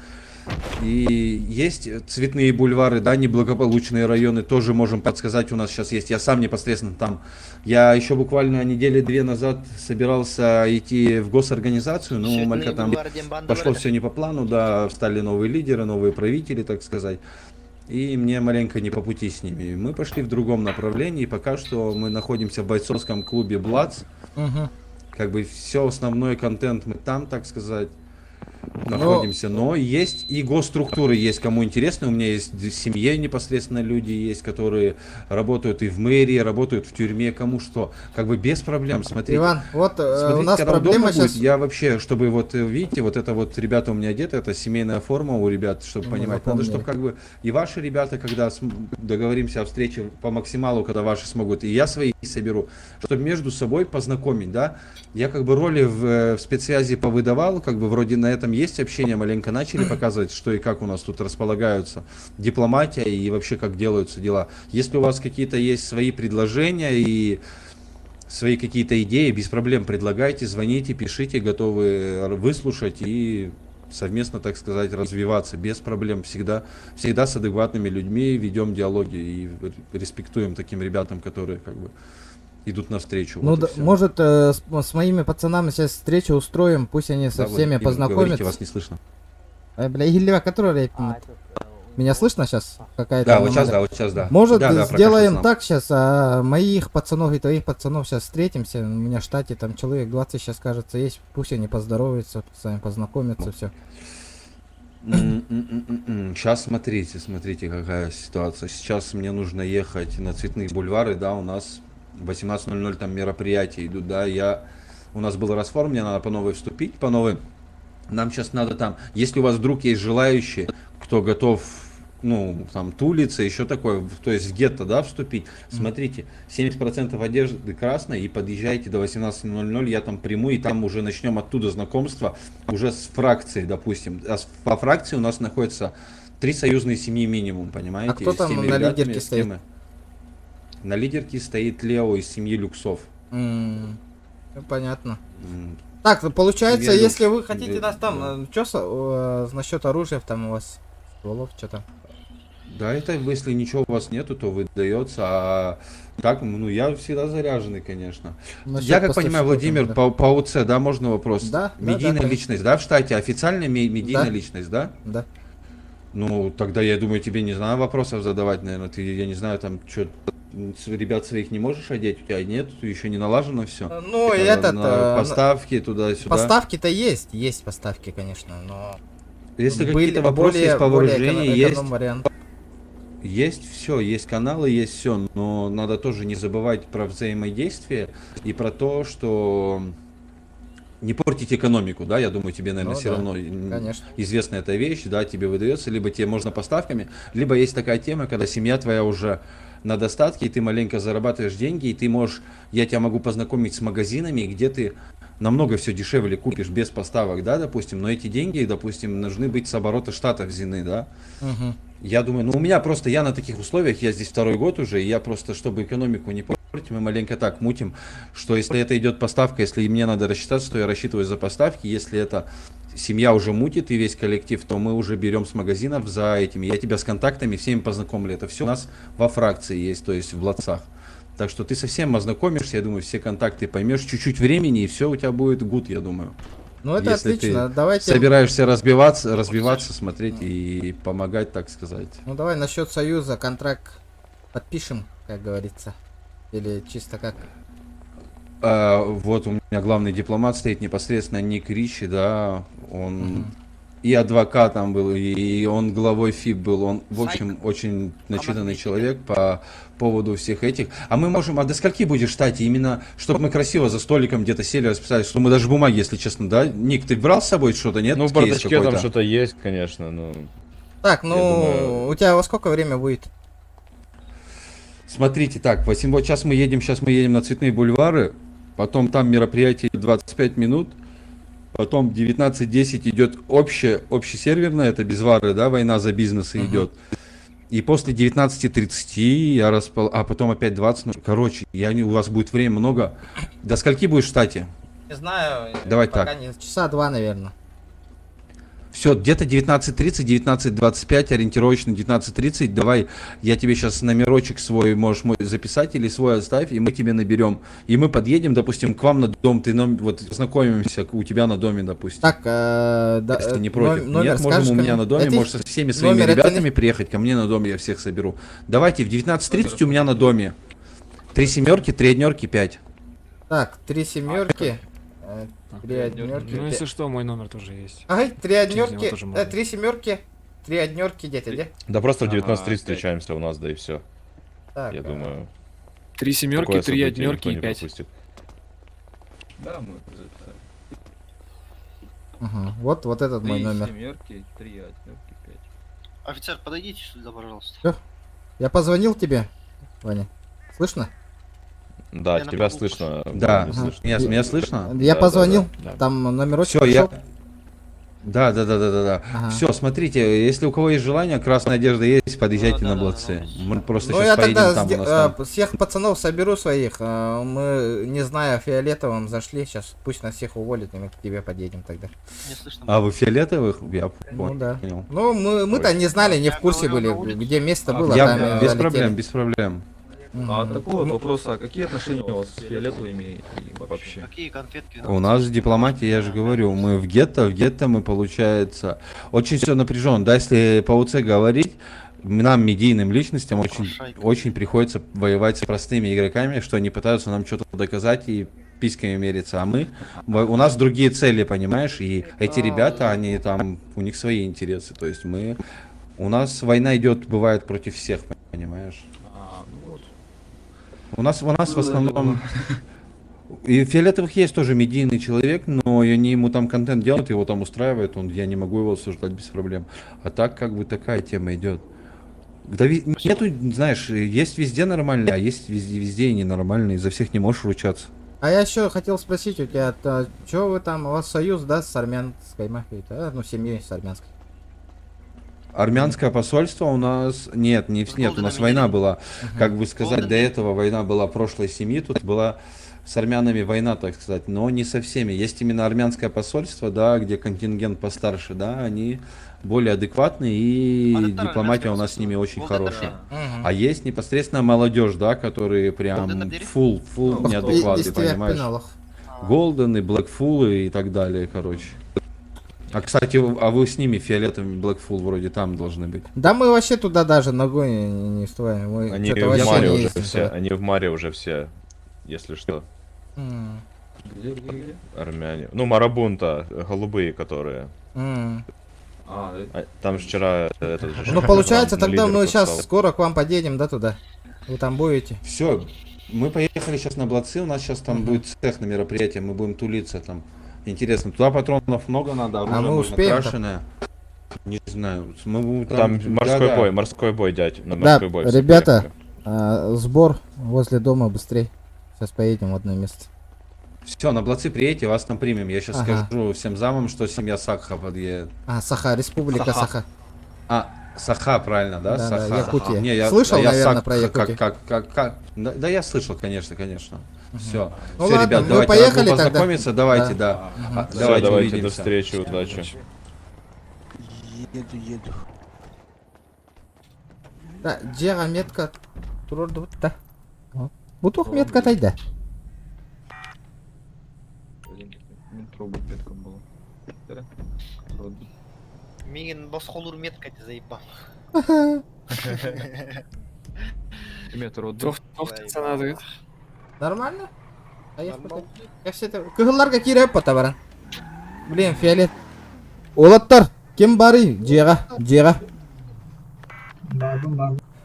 И есть цветные бульвары, да, неблагополучные районы, тоже можем подсказать, у нас сейчас есть. Я сам непосредственно там, я еще буквально недели две назад собирался идти в госорганизацию, но Цветные маленько там бульвары, Дембанда пошло вроде. все не по плану, да, стали новые лидеры, новые правители, так сказать. И мне маленько не по пути с ними. Мы пошли в другом направлении, пока что мы находимся в бойцовском клубе Блац. Мгм. Как бы все основной контент мы там, так сказать, находимся. Но есть и госструктуры есть, кому интересно. У меня есть в семье непосредственно люди есть, которые работают и в мэрии, работают в тюрьме, кому что. Как бы без проблем, смотрите. Иван, вот Смотрите, у нас когда проблема удобно будет, сейчас... я вообще, чтобы вот, видите, вот это вот ребята у меня одеты, это семейная форма у ребят, чтобы Мы понимать. Надо, запомнили. чтобы как бы и ваши ребята, когда договоримся о встрече по максималу, когда ваши смогут, и я свои соберу, чтобы между собой познакомить, да. Я как бы роли в спецсвязи повыдавал, как бы вроде на этом есть общение, маленько начали показывать, что и как у нас тут располагаются дипломатия и вообще как делаются дела. Если у вас какие-то есть свои предложения и свои какие-то идеи, без проблем предлагайте, звоните, пишите, готовы выслушать и совместно, так сказать, развиваться без проблем. Всегда, всегда с адекватными людьми ведем диалоги и респектуем таким ребятам, которые как бы идут навстречу. Ну, Вот и да, всё. может, с моими пацанами сейчас встречу устроим, пусть они со Да, всеми Владимир, говорите, познакомятся. вас не слышно. Ай, бля, Илья, который рэп? Меня слышно сейчас? Какая-то Да, вот щас, аномалия. да, вот щас, да. Может, Да, да, сделаем прокашлялся. так сейчас, а моих пацанов и твоих пацанов сейчас встретимся. У меня в штате там человек 20 сейчас, кажется, есть. Пусть они поздороваются, сами познакомятся, все. Сейчас смотрите, смотрите, какая ситуация. Сейчас мне нужно ехать на Цветные бульвары, да, у нас 18:00 там мероприятия идут, да, у нас был расформ, мне надо по новой вступить, по новой. Нам сейчас надо там, если у вас вдруг есть желающие, кто готов, ну, там, тулиться, еще такое, то есть в гетто, да, вступить, смотрите, 70% одежды красной, и подъезжайте до 18:00, я там приму, и там уже начнем оттуда знакомство, уже с фракцией, допустим. А по фракции у нас находится 3 союзные семьи минимум, понимаете? А кто С там теми на ребятами, лидерке с кем стоит? мы. На лидерке стоит Лео из семьи Люксов. Ну, понятно. Так, ну, получается, Семья если Люкс. вы хотите нас там, что насчет оружия там у вас, стволов, что там? Да, это если ничего у вас нету, то выдается, а так, ну, я всегда заряженный, конечно. Насчет Я как понимаю, поставщиков, Владимир, да. по ОЦ, да, можно вопрос? Да, да, Медийная да, конечно. личность, да, в штате? Официальная медийная Да. личность, да? Да. Ну, тогда, я думаю, тебе не знаю вопросов задавать, наверное, ты, я не знаю, там, чё, ребят своих не можешь одеть, у тебя нет, еще не налажено все. Ну, и этот... На поставки туда-сюда. Поставки-то есть, есть поставки, конечно, но... Если были какие-то вопросы более, есть по более вооружению, есть. эконом-вариант. Есть все, есть каналы, есть все, но надо тоже не забывать про взаимодействие и про то, что не портить экономику, да, я думаю, тебе, наверное, Ну все да, равно конечно. известна эта вещь, да, тебе выдается, либо тебе можно поставками, либо есть такая тема, когда семья твоя уже на достатке, и ты маленько зарабатываешь деньги, и ты можешь, я тебя могу познакомить с магазинами, где ты намного все дешевле купишь без поставок, да, допустим, но эти деньги, допустим, нужны быть с оборота штатов взяны, да. Мгм. Я думаю, ну у меня просто, я на таких условиях, я здесь второй год уже, и я просто, чтобы экономику не портить, мы маленько так мутим, что если это идет поставка, если мне надо рассчитаться, то я рассчитываю за поставки, если это семья уже мутит и весь коллектив, то мы уже берем с магазинов за этими. Я тебя с контактами всеми познакомлю, это все у нас во фракции есть, то есть в Блацах. Так что ты совсем ознакомишься, я думаю, все контакты поймешь, чуть-чуть времени, и все у тебя будет good, я думаю. Ну, это Если отлично, ты давайте- собираешься развиваться, развиваться, смотреть и помогать, так сказать. Ну давай насчет союза контракт подпишем, как говорится. Или чисто как? Вот у меня главный дипломат стоит непосредственно Ник Ричи, да, он и адвокатом был, и он главой ФИБ был, он, в общем, очень начитанный человек по поводу всех этих. А мы можем, а до скольки будешь в штате, именно, чтобы мы красиво за столиком где-то сели, расписались, что мы даже бумаги, если честно, да? Ник, ты брал с собой что-то, нет? Ну, в Кейс бардачке там какой-то? что-то есть, конечно, но... Так, Я ну, думаю- у тебя во сколько время будет? Смотрите, так, 8, вот сейчас мы едем, сейчас мы едем на Цветные бульвары, потом там мероприятие 25 минут, потом 19:10 идет общее, общесерверное, это без вары, да, война за бизнесы идет. И после 19:30 я распол... А потом опять 20, ну, короче, я не... у вас будет время много. До скольки будешь в штате? Не знаю. Давай Пока так. не, часа два, наверное. Все, где-то 19:30, 19:25, ориентировочно 19:30. Давай, я тебе щас номерочек свой можешь мой записать или свой оставь, и мы тебе наберем. И мы подъедем, допустим, к вам на дом, ты нам, вот знакомимся у тебя на доме, допустим. Так, да, Если ты не против. номер Нет, можем скажешь у меня ко на мне? доме, Это можешь со всеми своими номер это ребятами не- приехать ко мне на дом, я всех соберу. Давайте в 19:30 у меня на доме. 3 семерки, 3 однерки, 5. Так, 3 семерки, 3 однерки. Ну, если что, мой номер тоже есть. Ай, 3 Через него однерки, тоже можно. 3 семерки, 3 однерки где-то, где? Да просто в 19:30 Ага, встречаемся у нас, да и все. Так, Я думаю. 3 семерки, такое 3 событие однерки никто и не 5. пропустит. Да, мы записали. Угу. Вот, вот этот мой Три номер. семерки, 3 однерки, 5. Офицер, подойдите сюда, пожалуйста. Всё. Я позвонил тебе, Ваня. Слышно? Да, Я на тебя прогулку слышно. Да. не слышно. Меня слышно? Я Да, позвонил, да, да. там номерочек Все, я... пришел. Да. Ага. Все, смотрите, если у кого есть желание, красная одежда есть, подъезжайте на Блаце. Мы просто Ну, сейчас я поедем тогда там, у нас там. всех пацанов соберу своих. Мы, не зная, фиолетовым зашли. Сейчас пусть нас всех уволят, и мы к тебе подъедем тогда. Не слышно. А вы фиолетовых? Я Ну да. понял. Ну, мы-то не знали, не в курсе были, где место было. Я там и без залетели. проблем, без проблем. А такой вот вопрос, а какие отношения у вас с фиолетовыми и вообще? Какие конфетки? У нас в дипломатии, я же говорю, мы в гетто мы, получается, очень все напряженно. Да, если по УЦ говорить, нам, медийным личностям, очень, очень приходится воевать с простыми игроками, что они пытаются нам что-то доказать и письками мериться, а мы, у нас другие цели, понимаешь, и эти ребята, они там, у них свои интересы, то есть мы, у нас война идет, бывает, против всех, понимаешь. А, ну вот. У нас в основном... И фиолетовых есть тоже медийный человек, но они ему там контент делают, его там устраивает, он, я не могу его осуждать без проблем. А так как бы такая тема идет. Да нету, знаешь, есть везде нормальные, а есть везде, везде и ненормальные, за всех не можешь ручаться. А я еще хотел спросить у тебя, что вы там, у вас союз, да, с армянской мафией, да? Ну, семьей с армянской. Армянское посольство у нас... Нет, не, нет, у нас война была. Как бы сказать, до этого война была прошлой семьи, тут была с армянами война, так сказать, но не со всеми. Есть именно армянское посольство, да, где контингент постарше, да, они более адекватны, и дипломатия у нас с ними очень хорошая. А есть непосредственно молодежь, да, которые прям full, full неадекваты, понимаешь? Голдены, Блэкфулы и так далее, короче. А, кстати, а вы с ними фиолетовыми Blackful вроде там должны быть. Да мы вообще туда даже ногой не вставаем. Мы Они чё-то в вообще Маре не уже ездим все, туда. они в Маре уже все, если что. М. Где, где, где? Армяне. Ну, Марабунта, голубые которые. М. А, Там же вчера этот же Ну, получается, главный тогда лидер мы сейчас подстал. скоро к вам подъедем, да, туда? Вы там будете? Все, мы поехали сейчас на Блацы, у нас сейчас там будет цех на мероприятие, мы будем тулиться там. Интересно, туда патронов много надо, оружие А мы нужно успеем-то? крашеное. Не знаю, мы будем Там морской да-да. бой, морской бой, дядь. На Да, морской бой все ребята, поехали. сбор возле дома быстрей. Сейчас поедем в одно место. Все, на Блацы приедете, вас там примем. Я сейчас Ага. скажу всем замам, что семья Сакха подъедет. А, Саха, республика Саха. А, Саха, правильно, да? Да, да, Саха. Якутия. Не, я, Слышал, я наверное, Сак- про Якутию? Как? Да, да, я слышал, конечно, конечно. Все. Ну Все, ладно, ребят, мы давайте, поехали рад был тогда. познакомиться, давайте, Да. да. Мгм. А, Всё, давайте, давайте, до увидимся. встречи, удачи. Еду, еду. Да, дьиэҕэ метка туруордубут да. Бу туох метка тайда. Мигин босхолур метка ты заебал. Цена дает. Нормально? Поехали. Как все это? Кыһылларга киирэ потабаран. Блин, фиолет. Уолаттар, ким баарый? Дьиэҕэ, дьиэҕэ.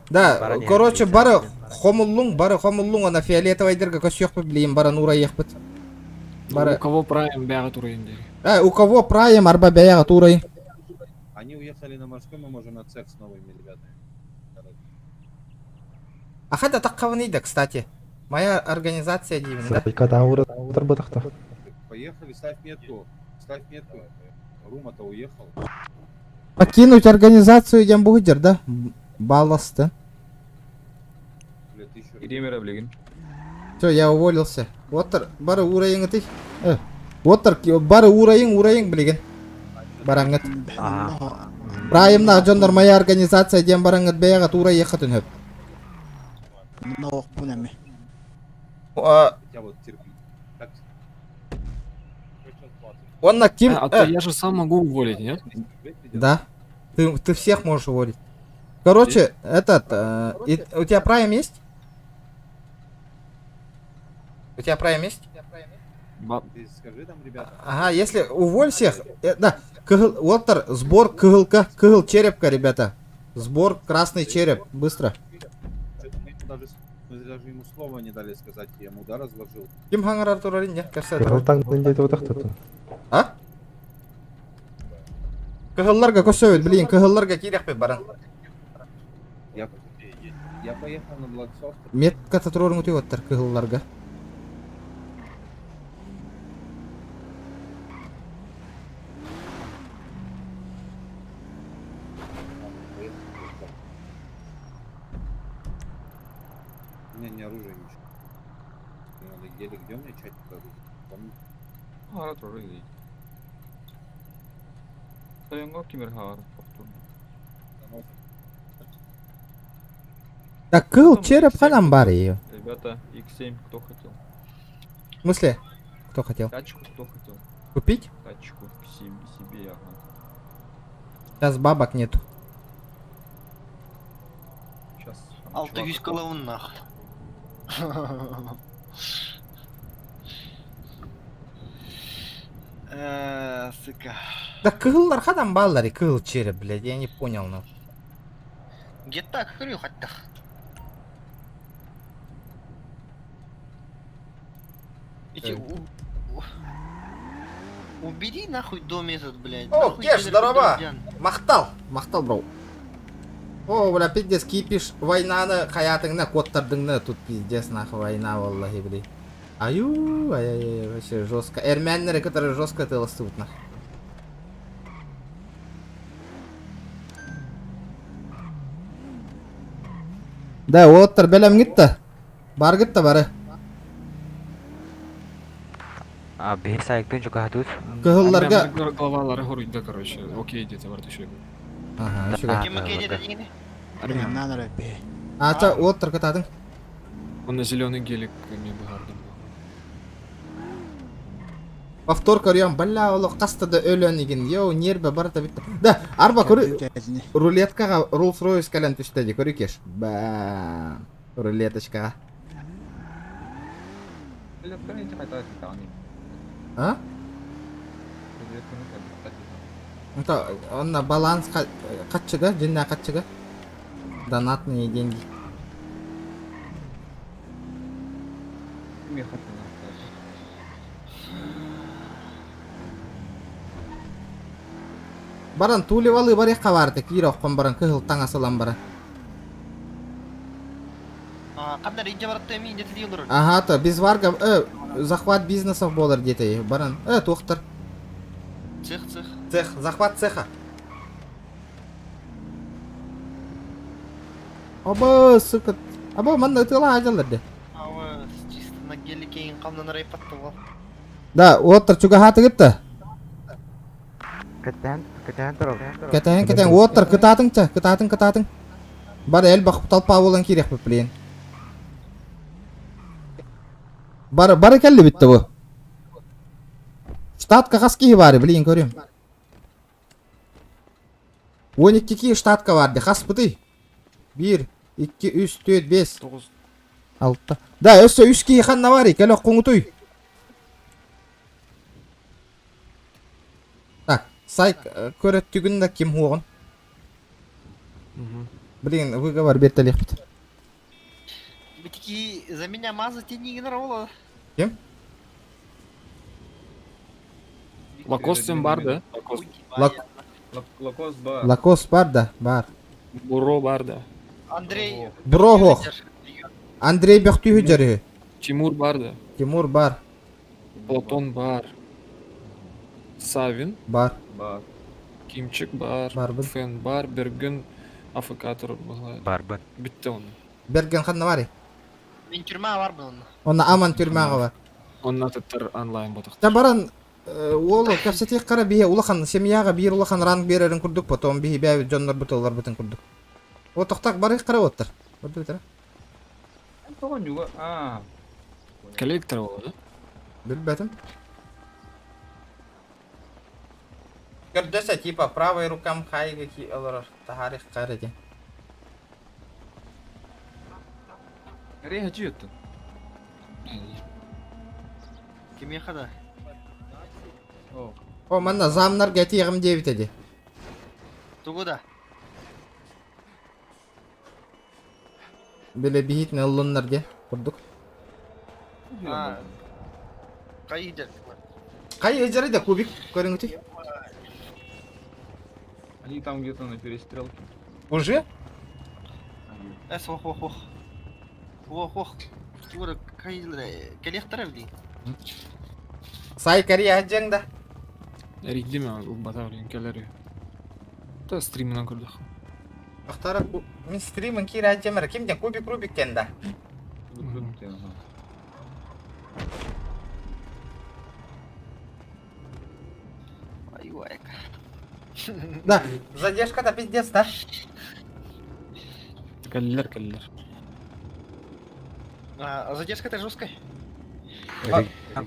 Да, короче, бары хомуллуҥ, бары хомуллуҥ, ана фиолетовайдарга көсүөхпүт, блин, баран уурайыахпыт. Бары. У кого прайм бэйэҕит уурайыҥ диэн. У кого прайм, арба бэйэҕит уурайыҥ. Они уехали на морской, мы можем на цех с новыми ребятами. А хата таккаваны кстати. Моя организация диибин, да? Поехали, ставь метку. Ставь метку. Рума-то уехал. Покинуть организацию диэн буһудер, да? Балласты. Бля, ты еще... Все, я уволился. Уолаттар, бары уурайыҥ ты. Уолаттар, бары уурайыҥ, уурайыҥ, билигин. Бараҥҥыт. Праймнаах дьоннор моя организация диэн бараҥҥыт бэйэҕит уурайыаххытын сөп. А, Я вот терплю. Так, Он на ким... А, то я же сам могу уволить, нет? Да. Ты всех можешь уволить. Короче, этот... у тебя прайм есть? У тебя прайм есть? Ты скажи там, ребята. Ага, если уволь всех... да, кыһыл, уолаттар, сбор кыһылка, кыһыл черепка, ребята. Сбор красный череп, быстро. Что-то мы ему даже, мы даже ему слова не дали сказать, я ему, да, разложил. Ким хаҥарар турарый, не? Кэпсээ. А? Кыһылларга көсөбүт, блин, кыһылларга киириэхпит баран. Я поехал на Блэксофт. Метка туруоруҥ уолаттар кыһылларга. У меня ни оружия, ничего. Мне надо гелик, где у меня чатик оружие? Помню. Так, кыһыл череп ханан баарый. Ребята, X7 кто хотел? В смысле? Кто хотел? Тачку кто хотел? Купить? Тачку себе, себе, ага. Сейчас бабок нету. Сейчас. Алты голову нахуй. Сука. Да кыһыллар ханан баалларый, кыһыл череп, блядь, я не понял, ну. Где так, хрю хоть Эти, убери нахуй дом этот, блядь. О, Нахуй Кеш, тебе здорово! Петродян. Махтал! Махтал, бро. О, бля, пиздец, кипиш, войнаны, хаятыңна, коттардыңны, тут пиздец, нахуй, война, валлахи, блин. Аю, ай-яй-яй, вообще жестко. Эрмяннеры, которые жестко тыластут, нахуй. Да, уолаттар бэлэмҥит Бааргыт да бары. А Кыһылларга... Главалары хоруйда, короче. Окей, где-то бар еще. Ага, үчүгэй. Ким окей диэтэ Армян. Ата, уолаттар кытаатыҥ. Он на зеленый гелик не быһаардым. Повтор көрүөм, бля, олох хаста да өлөн игин. Йоу, нерве барыта бүттэ. Да, арба көрү рулеткаҕа Rolls Royce кэлэн түстэ дии, көрү кеш. Ба, рулеточкаҕа. А? Это онно баланс хаччыга, дьиннэ хаччыга. Донатные деньги. Баран тулевалы барыахха баарта киир оххон баран кыһыл таҥас ылан баран. Ханна инде баратта эми инде тилий олорор. Ага, то без варга захват бизнесов болар диэтэй баран. Туохтар. Цех, цех. Цех, захват цеха. Оба, сука. Аба, манна ытыала ажалар де. Ава, чисто на гелике ин камнан райпатты бол. Да, уоттар чугаһаатыгыт да. Кэтээн, кэтээн турар. Кэтэһэн кэтэһэн уоттар кытаатыҥ ча, кытаатыҥ кытаатыҥ. Бары элбэх толпа буолан киириэхпит блин. Бары бары кэллибит да бу. Штатка хас киһи баары блин көрүм. 12 киһи штатка бар ди хаспытый? 1 2 3 4 5 6. Да, өссө 3 киһи ханна барый? Кэл оххуҥутуй. Так, сайк көрөттүгүн да ким хуоҕун? Блин, выговор бертелиэхпит. Битики за меня мазать и не генерала. Ким? Лакост бар да? Лакост. Лак... Лакос бар. Лакос бар да, бар. Буро бар да. Андрей. Бро хох. Андрей Бөхтүүһү жарыһы. Тимур бар да. Тимур бар. Платон бар. Савин. Бар. Бар. Кимчик бар. Барбын. Фен бар. Берген АФК туруп Барбын. Бүтте оны. Берген ханна барый? Мен тюрьма бар бун. Онна Аман түрмәҕэ бар. Онна тыттар онлайн ботах. Та баран уол кэпсэтиэх хара биһи улахан семьяҕа биир улахан ранг биэрэрин курдук потом биһи бэйэбит дьоннорбут ылларбытын курдук. О тохтак барых хара оттар. Орду битара. А. Коллектор ол, да? Билбэтим. Көрдөсө типа правой рукам хайга ки олорор тахарих кареди. Рега чьё-то? Кимеха да? О, манна замнар гетиğim диэбит эди. Тугу да. Биле биһитин ыллыннар де курдук. А. Кайдер. Кай эжери да кубик көрүңүтүй. Они там где-то на перестрелке. Уже? Эс ох ох ох. Ох ох. Тугу кайдер. Келехтер бли. Сай Корея хаджаң да. Риддиме бата блин келери. Та стримынан көрдөх. Ахтара мин стримин киир хаджамара кимден кубик Рубик тен да. Ай вайка. Да, задержка да пиздец, да? Каллер, каллер. А задержка это жесткая.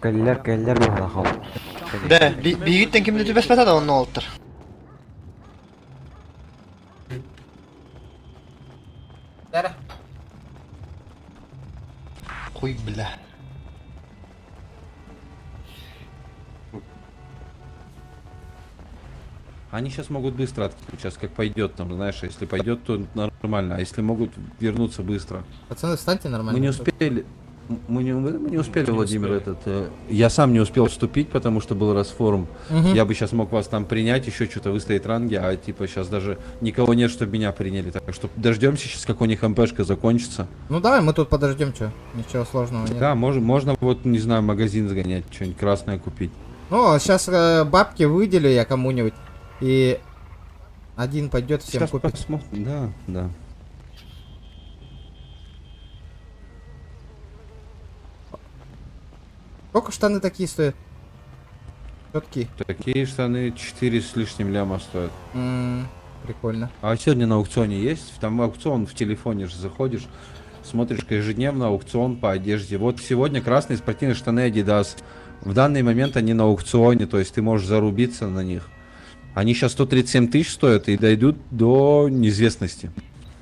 Кэллэр, кэллэр буолла хол. Да, бигиттен кимди түбәс бата да онны олтыр. Дара. Хуй бля. Они сейчас могут быстро откинуть, сейчас как пойдет там, знаешь, если пойдет, то нормально, а если могут вернуться быстро. Пацаны, встаньте нормально. Мы не успели, мы не успели, Владимир, этот, я сам не успел вступить, потому что был расформ. Мгм. Я бы сейчас мог вас там принять, еще что-то выставить ранги, а типа сейчас даже никого нет, чтобы меня приняли. Так что дождемся сейчас, как у них МПшка закончится. Ну давай мы тут подождем, что? Ничего сложного нет. Да, можно вот, не знаю, магазин сгонять, что-нибудь красное купить. Ну, сейчас бабки выделю я кому-нибудь. И один пойдет всем Сейчас купит. посмотрим, да, да. Сколько штаны такие стоят? Четкие. Такие штаны 4 с лишним ляма стоят. Прикольно. А сегодня на аукционе есть? Там аукцион в телефоне же заходишь, смотришь ежедневно аукцион по одежде. Вот сегодня красные спортивные штаны Adidas. В данный момент они на аукционе, то есть ты можешь зарубиться на них. Они сейчас 137 тысяч стоят и дойдут до неизвестности.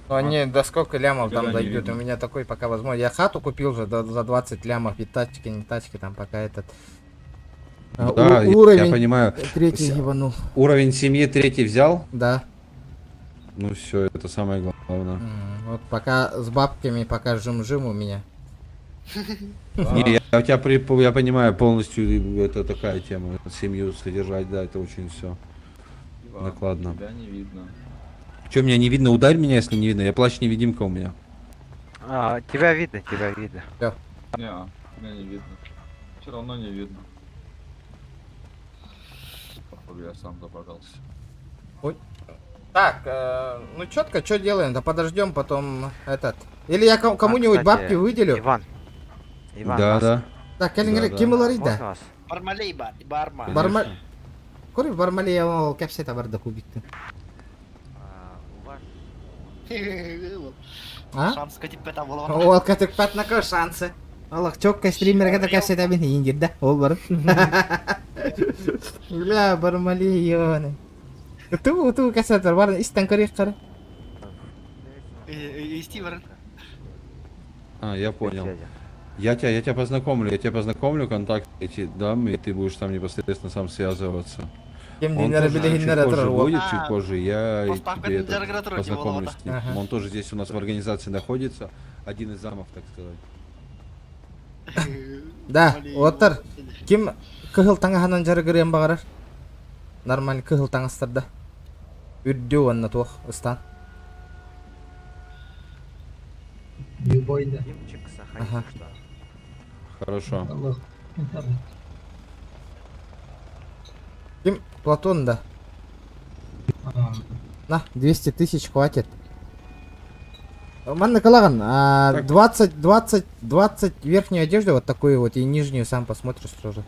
Ну они до сколько лямов там Никогда не дойдет? видно. У меня такой пока возможно. Я хату купил же за 20 лямов и тачки, не тачки там пока этот. А, Да, я уровень понимаю. Третий ебанул. Уровень семьи третий взял? Да. Ну все, это самое главное. Вот пока с бабками, пока жим-жим у меня. Не, я у тебя я понимаю полностью, это такая тема. Семью содержать, да, это очень все накладно. Тебя не видно. Че, меня не видно? Ударь меня, если не видно. Я плащ-невидимка у меня. А, тебя видно, тебя видно. Всё. Не, меня не видно. Все равно не видно. Походу, я сам забагался. Ой. Так, ну четко, что делаем? Да подождем потом этот. Или я кому-нибудь А, кстати, бабки выделю. Иван. Иван, Да, вас- да. Так, кэлиҥ, Да, да. ким ыларый Можно да? вас? Бармалей бар, барма. Барма... Кори Бармалей ол кэпсэтэ барда кубикты. А? Шанс катиппет буолан. Ол катыкпат нака шансы. Аллах, чокка стримерге да кэпсэтэ мин ингирда. Ол барып. Бля, Бармалей ёны. Ту ту кэпсэтэр бар истен көрүөх кара. Исти бар. А, я понял. Я тебя познакомлю, контакты эти дам, и ты будешь там непосредственно сам связываться. Кем Он динер тоже биле чуть хиннер позже атырар будет, А, чуть позже, я и поставка тебе динер это гратро, познакомлю типа, с ним. Ага. Он тоже здесь у нас в организации находится, один из замов, так сказать. Да, оттар. Ким кыһыл таҥаһынан дьарыгырыан баҕарар. Нормально кыһыл таҥастарда. Үрдү уонна туох ыстаан. Любой, да. Димчик, заходи, Ага. что? Хорошо. Ким Платон да. На, 200 тысяч хватит. Манна Калаган, 20, 20, 20 верхнюю одежду вот такую вот и нижнюю сам посмотришь тоже.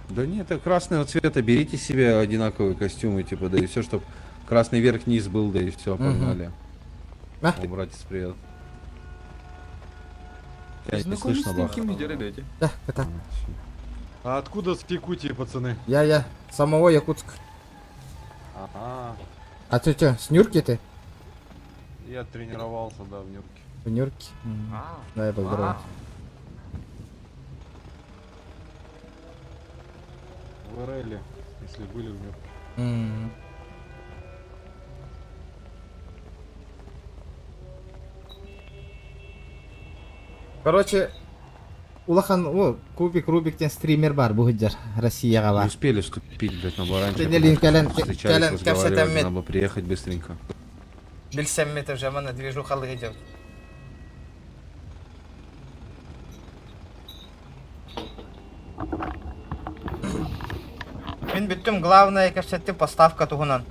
Да нет, это красного цвета, берите себе одинаковые костюмы, типа, да и все, чтоб красный верх низ был, да и все, Мгм. погнали. На. О, братец, привет. Тебя не Знакомый слышно, с Бах. такими ребята. Да, это. А откуда с Якутии, пацаны? Я, самого Якутск. Ага. А ты что, с Нюрки ты? Я тренировался, да, в Нюрке. В Нюрке? Да, я поздоровался. В РЛе, если были в Нюрке. Короче, улахан, о, Кубик Рубик тен стример бар бу худжар, Россияга Не бар. успели вступить, блядь, на баранчик. Тенелин кэлэн, Встречались, кэлэн, разговаривали, кэпсэтэммит. надо было приехать быстренько. Билсэммит уже манна движухалык идет. Мин бүттүм главное кэпсэттим поставка туһунан.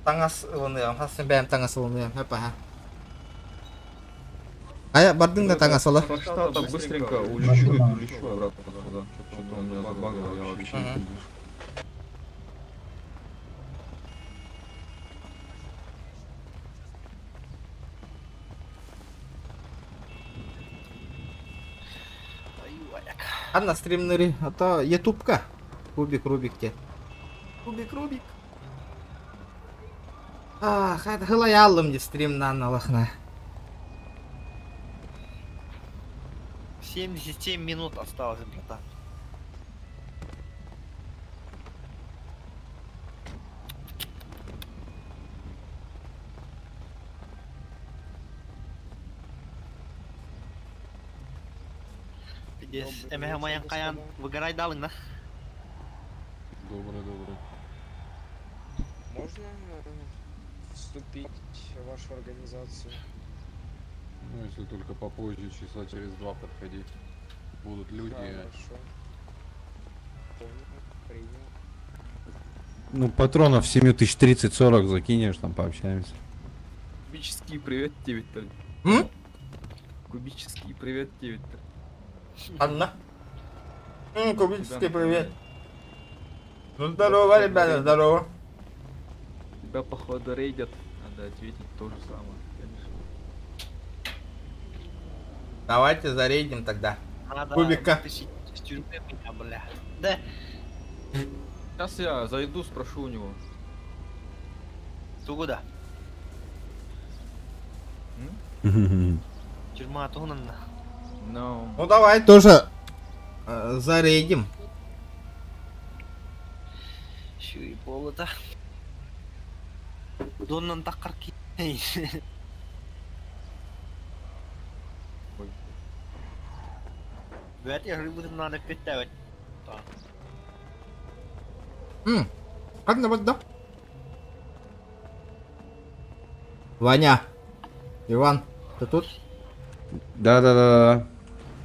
Таҥас ылыныам, хасын бэйэм таҥас ылыныам, хэпаха. Ая, бардың да таҥас ыла. По штатам быстренько улечу, улечу обратно сюда. Что-то он меня забагал, я вообще не Мгм. слышу. Анна стримнери, а то ютубка. Кубик Рубик те. Кубик Рубик. Ах, это хылаялым де стримнан Аллахна. 77 минут осталось, братан. Пиздец, эмэхэ маян каян выгорай далың на. Добрый, добрый. Можно вступить в вашу организацию? Ну, если только попозже, часа через два подходить. Будут люди. Хорошо. Понял, принял. Ну, патронов в семью тысяч 30-40 закинешь, там пообщаемся. Кубический привет тебе, Виталий. М? Кубический привет тебе, Виталий. Анна. Кубический привет. Ну здорово, ребята, здорово. Тебя походу рейдят. Надо ответить то же самое, конечно. Давайте зарейдим тогда. Надо Кубика. вытащить из тюрьмы меня, бля. Да. Сейчас я зайду, спрошу у него. Тугуда. Тюрьма тугунан. No. Ну давай. Тоже Зарейдим. Шүй болыда. Доннан таққар ки. Бәт яры надо питтәвет. Как на да? Ваня, Иван, ты тут? Да-да-да.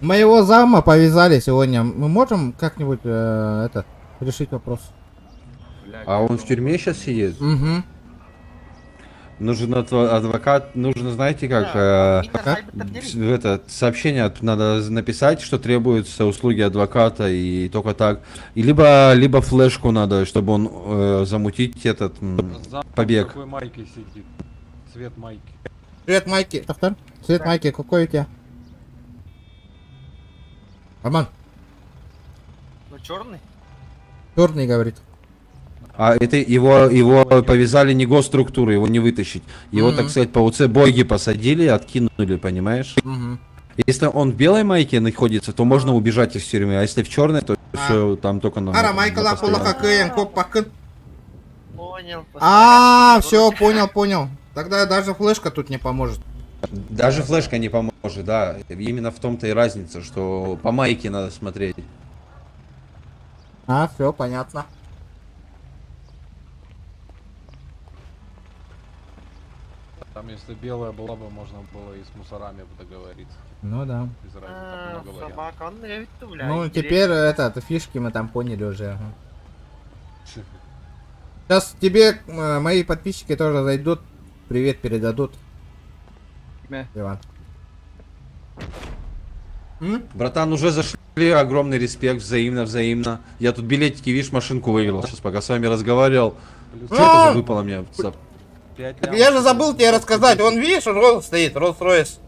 Моего зама повязали сегодня. Мы можем как-нибудь это решить вопрос? А он в тюрьме сейчас сидит? Угу. Нужен адвокат, нужно, знаете как, это сообщение надо написать, что требуются услуги адвоката и только так. И либо флешку надо, чтобы он замутить этот побег. какой майке сидит? Цвет майки. Цвет майки. Повтор. Цвет майки какой у тебя? Роман. Ну черный? Черный, говорит. А это его повязали не госструктуры, его не вытащить. Его, так сказать, по УЦ боги посадили, откинули, понимаешь? Если он в белой майке находится, то можно убежать из тюрьмы, а если в черной, то все там только на. Ара майкала постоянно. Понял. А, все, понял, понял. Тогда даже флешка тут не поможет. Даже флешка не поможет, да. Именно в том-то и разница, что по майке надо смотреть. А, все, понятно. Там, если белая была бы, можно было и с мусорами договориться. Ну да. Без разницы, там много вариантов. Собака, он бля. Ну, теперь это, фишки мы там поняли уже. Сейчас тебе мои подписчики тоже зайдут, привет передадут. Иван. Братан, уже зашли, огромный респект, взаимно, взаимно. Я тут билетики, видишь, машинку выиграл. Сейчас пока с вами разговаривал. Что это за выпало мне? Я же забыл тебе рассказать. Он, видишь, он стоит, Rolls-Royce.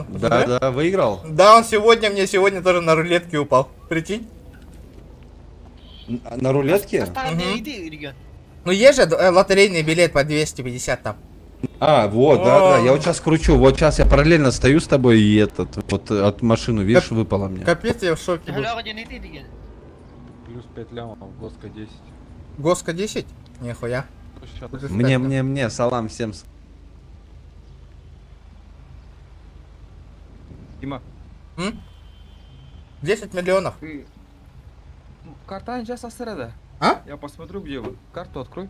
Да, да, выиграл. Да, он сегодня, мне сегодня тоже на рулетке упал. Прикинь. На рулетке? Ну есть же лотерейный билет по 250 там. А, вот, да, да, я вот сейчас кручу, вот сейчас я параллельно стою с тобой и этот, вот от машину, видишь, выпало мне. Капец, я в шоке был. Плюс 5 лямов, Госка 10. Госка 10? Нихуя. Мне, салам всем. Дима. 10 миллионов. Ты... Карта сейчас асырада. А? Я посмотрю, где вы. Карту открой.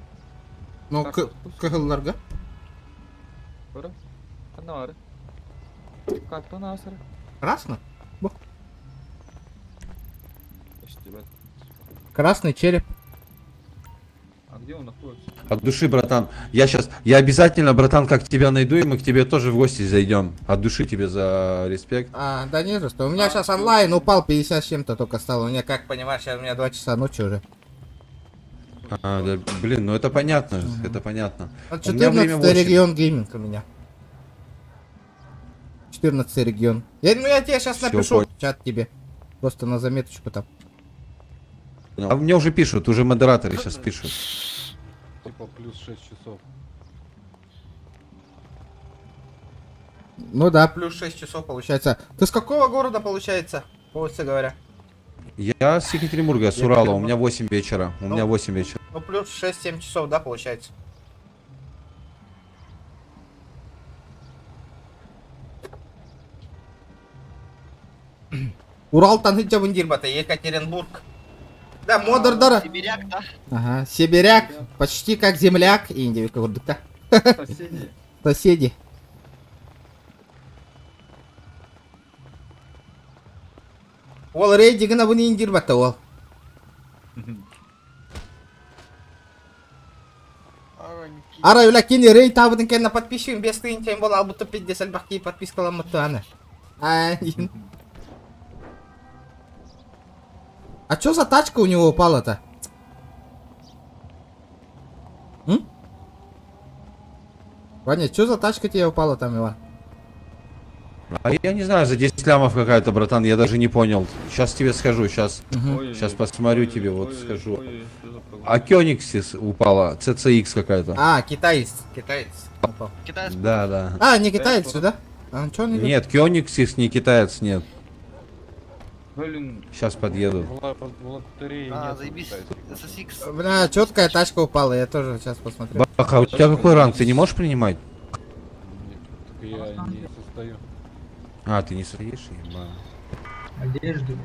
Ну, кхлрг. Красно? Красный череп. А где он находится? От души, братан. Я сейчас, я обязательно, братан, как тебя найду, и мы к тебе тоже в гости зайдем. От души тебе за респект. А, да не за что. У меня сейчас онлайн упал 50 с чем-то только стало. У меня, как понимаешь, сейчас у меня 2 часа ночи уже. А, да, блин, ну это понятно, это понятно. 14 регион гейминг у меня. 14 регион. Я, ну я тебе сейчас напишу в чат тебе. Просто на заметочку там. А мне уже пишут, уже модераторы сейчас пишут. Типа плюс 6 часов. Ну да, плюс 6 часов получается. Ты с какого города получается, полностью говоря? Я с Екатеринбурга, с Урала, у меня 8 вечера. У меня 8 вечера. Ну плюс 6-7 часов, да, получается? Урал Танытя Екатеринбург. Да, Модердора. Сибиряк, да? Ага, сибиряк, почти как земляк. Индия, да. Соседи. Соседи. Ол рейдигін абын индир батта ол. Ара үла кини рейд табыдын кенна подписчигин 5 тыйын бол ал буту 50 бакки подпискаламмытту аны. А чё за тачка у него упала-то? М? Ваня, чё за тачка тебе упала там, Иван? А я не знаю, за 10 лямов какая-то, братан, я даже не понял. Сейчас тебе скажу, сейчас. Сейчас посмотрю тебе, вот скажу. А Кёнигсис упала, CCX какая-то. А, китаец, китаец. Упал. Да, да. А, не китаец, да? А, чё он идёт? Нет, Кёнигсис не китаец, нет. Блин. Сейчас подъеду. В лотерее А, нет. заебись. SSX. Бля, четкая тачка упала, я тоже сейчас посмотрю. Баха, у тебя какой ранг? Ты не можешь принимать? Нет, так я не состою. А, ты не состоишь? Еба. Одежду.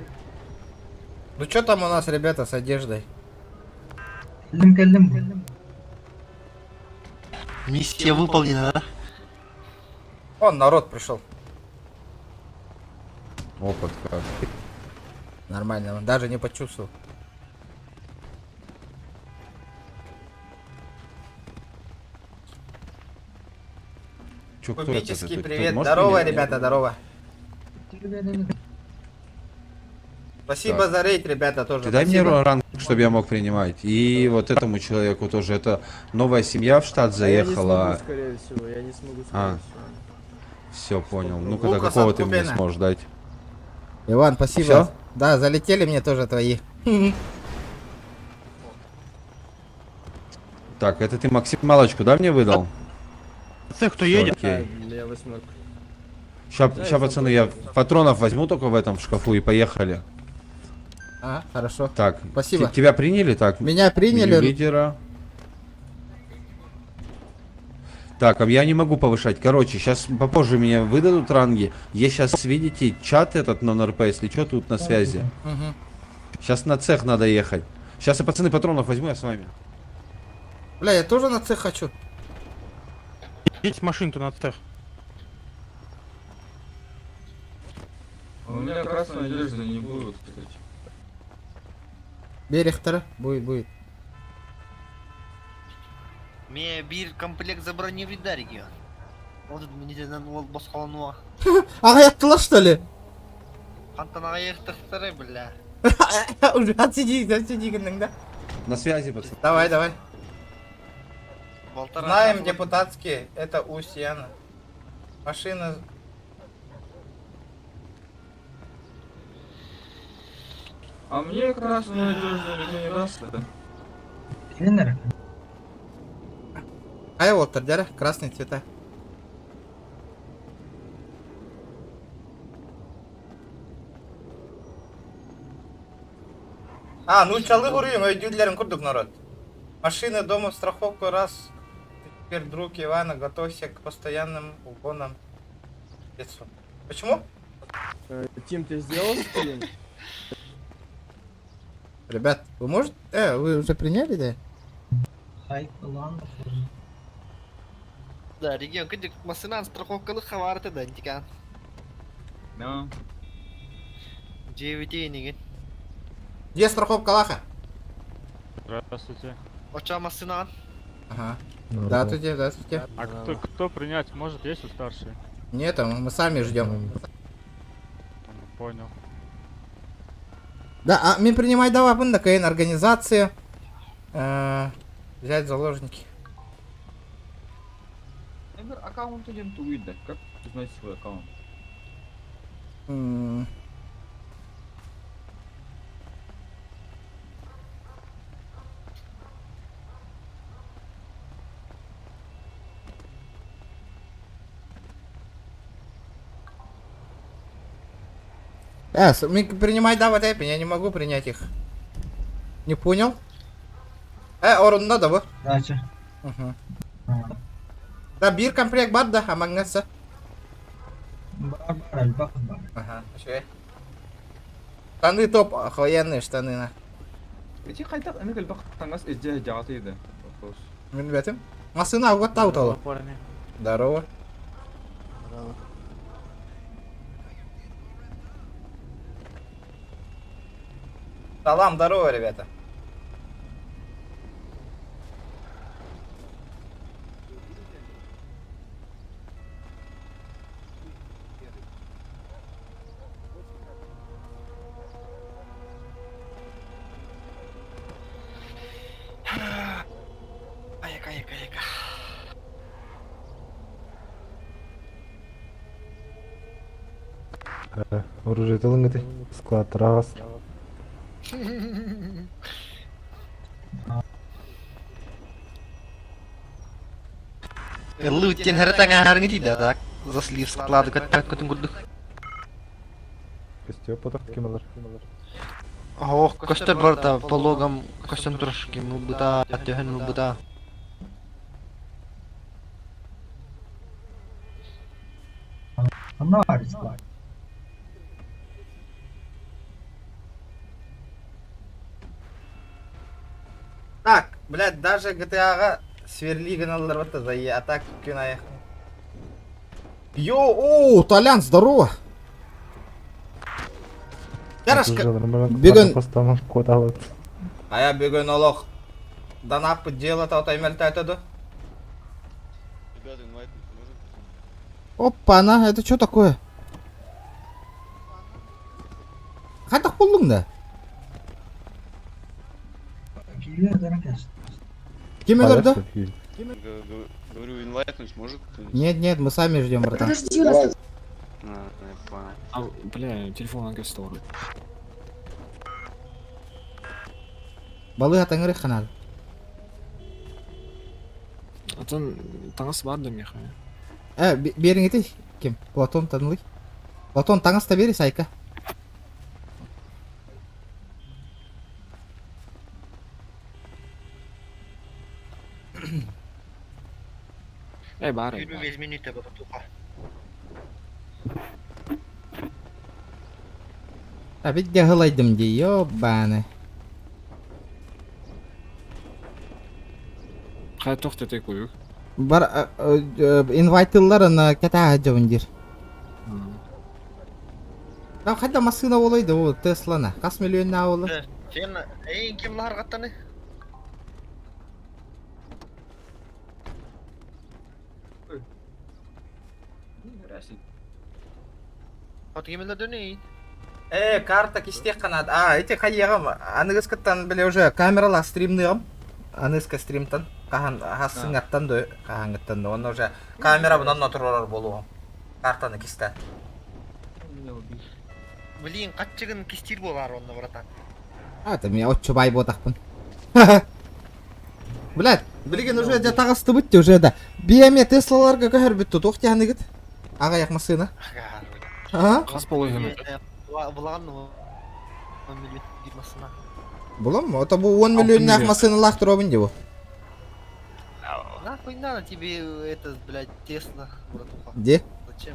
Ну что там у нас, ребята, с одеждой? Миссия выполнена, да? Он, народ пришел. Опыт как. Нормально, он даже не почувствовал. Чё, кто это? Кубический Ты- ты привет. можешь Здорово, меня? ребята, здорово. Спасибо Так. за рейд, ребята, тоже. Ты дай мне Спасибо. ранг, чтобы я мог принимать. И вот этому человеку тоже. Это новая семья в штат заехала. Я не смогу, скорее всего, я не смогу, скорее А. всего. Все, понял. Ну-ка, до Лукас какого от ты мне Купина. сможешь дать? Иван, спасибо. Всё? Да, залетели мне тоже твои. Так, это ты максималочку, да, мне выдал? Цех, кто Всё, едет? Окей. Я восьмерку. Ща, ща, пацаны, я патронов возьму только в этом в шкафу и поехали. А, хорошо. Так, Спасибо. тебя приняли, так? Меня приняли. Меню лидера. Так, а я не могу повышать. Короче, сейчас попозже меня выдадут ранги. Я сейчас, видите, чат этот нон-РП, если что, тут на связи. Мгм. Сейчас на цех надо ехать. Сейчас я, пацаны, патронов возьму, я с вами. Бля, я тоже на цех хочу. Едь машину-то на цех. У меня красной одежды не будет, кстати. Берехтера. Будет, будет. Мне бир комплект забронировать да, регион. Вот мне ол босқалануа. Ағаяттылар, что ли? Қантан аяқтықтары, бля. Уже отсиди, отсиди, да? На связи, пацаны. Давай, давай. Полтора Знаем часа. депутатские, это Устьяна. Машина... А мне красную одежду никто не даст, да? Ай, вот, дяря, красные цвета. А, ну чалы гурюем, өйдүлерин курдук народ. Машина дома в страховку раз. Ты теперь друг Ивана, готовься к постоянным угонам лицу. Почему? Тим, ты сделал скрин? Ребят, вы можете... вы уже приняли, да? Да, регион, кыдык машинан страховкалы хабарты да, дикан. Да. 9 деген. Где страховка Лаха? Здравствуйте. Оча машинан. Ага. Здравствуйте, здравствуйте. А кто принять может, есть у старший? Нет, а мы сами ждем. Понял. Да, а мы принимай давай на КН организация. Взять заложники. Аккаунт один туида. Как узнать свой аккаунт? М. Принимай давай тэпи, я не могу принять их. Не понял? Орун надо бы. Дальше. Угу. Да, бир комплект бар да, амангаса. Ага, окей. Штаны топ, охуенные штаны на. Эти хайдах аны бак таңас эже жагаты Вопрос. Мен бетим. Масына вот таутала. Здорово. Здорово. Салам, здорово, ребята. Аяка, аяка, аяка. Оружие тылыңыты. Склад раз. Лутен хартаңа харыңы да так. Засли в склады каттак көтін күрдік. Ох, көстөр барыта пологам көстөн турар ким ылбыта, төһөн ылбыта. Так, блядь, даже GTA-га сверли гыналлар вот за а так күн айах. Йо, о, Толян, здорово. Ярашка, бүгүн... Ая бүгүн олох данаппыт дьыалата отой мөлтөөтө ду. Опа-на, это что такое? Хайдах буллуҥ да? Ким өлөрдө? Говорю, инвайтнуть может кто-нибудь? Нет, нет, мы сами ждем, братан. Подожди, у нас тут А, я понял. А, бля, телефон ангел Балыга таңыры ханал. Атын таҥас баар да миэхэ. Э, биэриҥ ити ким? Платон танылый. Платон таҥаста биэри сайка. Э, баар, э, Сүүрбэ баар. биэс мүнүүтэ братуха. А ведь дьаһылайдым дии, ёбааны. Хайа туох тэтэй куйук? Бар инвайтыллар кэтээ дьабын диир. Да хайда массыына болой да ол Теслана. Хас миллионнаа болы? Сен эйин ким ларгаттаны? От кимелер дөнейин. Э, карта кистех канат. А, эти хайыгым. Аныгыскыттан биле уже камерала стримныгым. Аныгыска стримтан. Хаһан хассыҥаттан да хаһаҥыттан да. Онно уже камера бунан отурар болуом. Картаны кистэ. Блин, каччыгын кистир болар онно, братан. А, это меня отче бай ботахпын. Блядь, билигин уже дьэ таҕыстыбыт уже да. Биэме Теслаларга көһөрбүт туох тиһаныгыт? Аҕайах массыына. А? Хас половина? Булаган 10 миллион бир массына. Булам, это бу 10 миллионнаах массыыналаах туруобун дии бу. Нахуй надо тебе это, блядь, Тесла, братуха. Где? Зачем?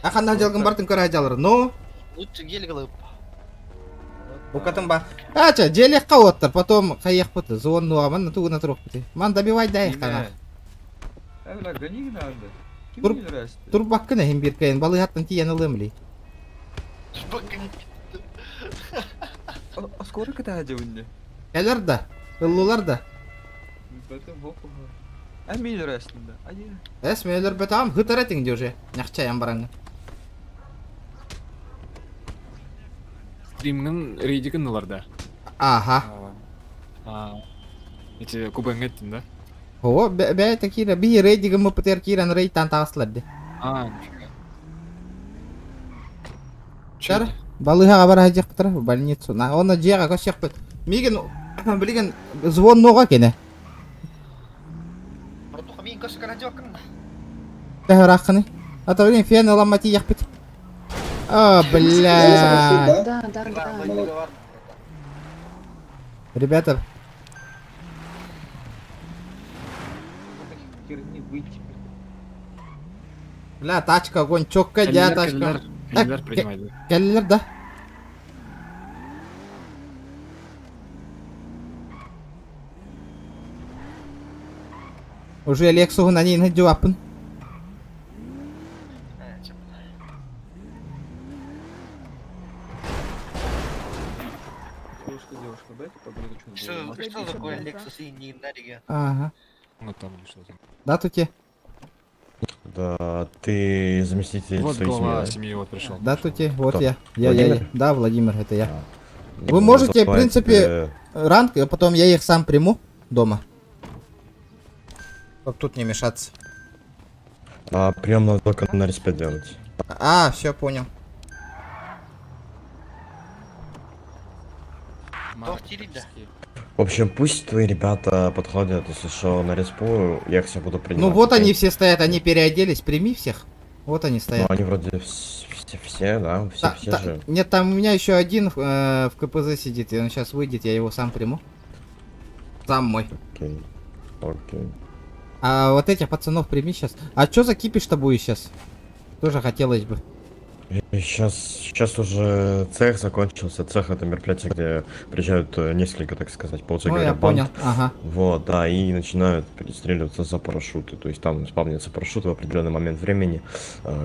А ханна дьалгын бартын көрө дьалар. Но, Лучше гелик ылып. букатын ба. Ача, дьиэлиэххэ уоттар, потом хайыахпыт, звоннуаман тугуна туруохпут. Ман добивай дай хана. Бля, гони надо. Тур турбаккын эһин бир кайын балыһаттан тиийэн ылыам ли. А скоро катаа дьэвинне? Кэлэр да, ыллылар да. А мин рәстінде. Эс мээлер бетам хытар этиң ди уже. Нахчаян бараңы. Стримнің рейдигін ыларда. Ага. А, эти кубен эттин, да? О, бә такира би рейдигин мптр киран рейдтан тағыстылар ди. А, нифига. Чар, балыға бар хажық в больницу. На, оны жеға көшек бит. Мигин, билген звон нога кене. Братуха, мин көсө кара жокын. Тәһәраққыны. Ата билген фен аламати яқпит. А, бля. Да, да, да. Ребята, бля, тачка огонь, чокка, дя тачка. Кэллилэр принимай. Кэллилэр да. Уже Лексуһун анин жуаппын. Девушка, девушка, дайте поговорить. Что, что такое Lexus и не нарига? Ага. Ну там или что там. Да, тут те. Да, ты заместитель Вот своей семьи, глава да? семьи вот пришел. Да, тут те. Вот Кто? я. Я, я, я. Владимир? Да, Владимир, это я. Вы Ну, можете, в давай принципе, тебе- ранг, а потом я их сам приму дома. Чтоб тут не мешаться. А прием надо только на респе делать. А, все, понял. В общем, пусть твои ребята подходят, если что, на респу, я их все буду принимать. Ну вот окей? они все стоят, они переоделись, прими всех. Вот они Ну, стоят. они вроде все, все, да, все, Та- все та- же. Нет, там у меня еще один в КПЗ сидит, и он сейчас выйдет, я его сам приму. Сам мой. Окей. Окей. А вот этих пацанов прими сейчас. А что за кипиш-то будет сейчас? Тоже хотелось бы. Сейчас, сейчас уже цех закончился. Цех это мероприятие, где приезжают несколько, так сказать, по Ну, говоря, я банд. понял, ага. Вот, да, и начинают перестреливаться за парашюты. То есть там спавнятся парашюты в определенный момент времени,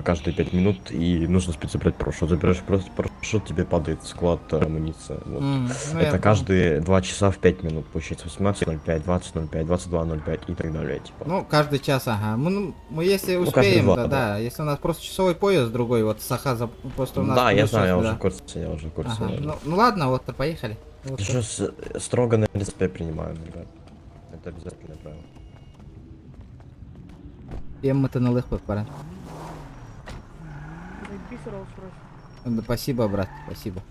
каждые 5 минут, и нужно успеть забрать парашют. Забираешь просто парашют, тебе падает склад амуниции. Вот. Ну, я это понял. каждые 2 часа в 5 минут, получается 18.05, 20.05, 22.05 и так далее, типа. Ну, каждый час, ага. Мы, ну, мы если Ну, каждые успеем, два, да, да. да. Если у нас просто часовой пояс другой, вот Саха за... просто у нас Да, я плюс знаю, щас, я уже да. в курсе, я уже в курсе. Ага. да. Ну ладно, вот, поехали. Вот. Сейчас строго на ЛСП принимаем, ребят. Это обязательное правило. Всем это на лыхпах пора. Да, спасибо, брат, спасибо.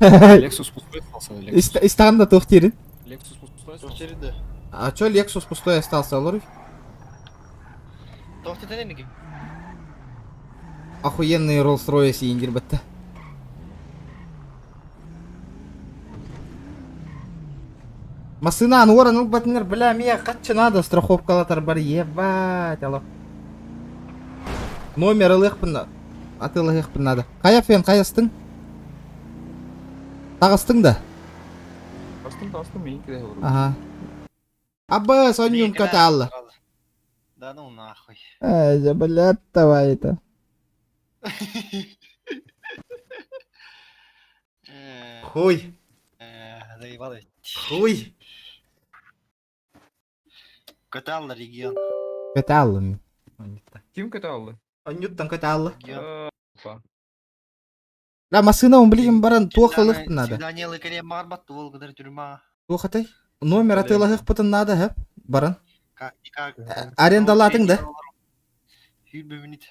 Lexus пустой остался, Lexus. Истанда тухтирин. Lexus пустой остался? А чё Lexus пустой остался, Лоры? Охуенный Rolls-Royce индир бітті. Масына ануара ну батнер, бля, мия каччы надо страховкалатар бар, ебать, алло. Номер ылыхпын, аты ылыхпын надо. Кая фен, каястың? Тағыстың да? Астым, астым, мен кире говорю. Ага. Абы, сонюн каталла. Да ну нахуй. Ай, блядь, давай это. Хуй. Заебалась. Хуй. Каталла регион. Каталла. Ким каталлы? Анюттан каталла. Опа. Да, машина, он, блин, баран, плохо лыхпын надо. Свидание лыкаре марбат, волгадар тюрьма. Плохо Номер аты лыхпытын надо, ха? Баран. Как, как. Арендалатың да? Хүрбе минут.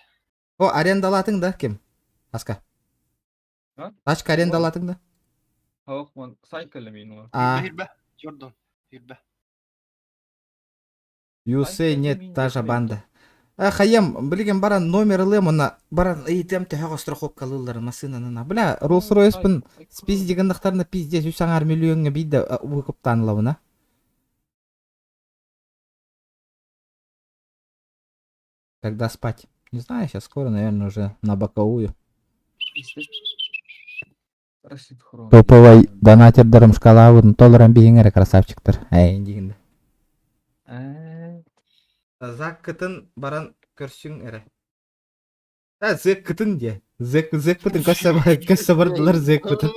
О, арендалатың да, кем? Аска. А? Тачка арендалатың да? Халық ман сайкалы мен олар. А. Хүрбе, Jordan. Хүрбе. You say нет, та же банда. А, хаем, блин, баран номер лемона, баран, и тем тәһәгә страховка лылар машинаны. Бля, Rolls Royce пын спиздигәннәхтәрне пиздец, үс аңар миллионга бидә выкуптан лавына. Когда спать? Не знаю, сейчас скоро, наверное, уже на боковую. Рашид Хрон. Топовый донатердерім шкалавын толыран бейіңері красавчиктар. Әй, дегенде. Зак кытын баран көрсүң эрэ. А, зек кытын де. Зек зек пытын көссө көссө бардылар зек пытын.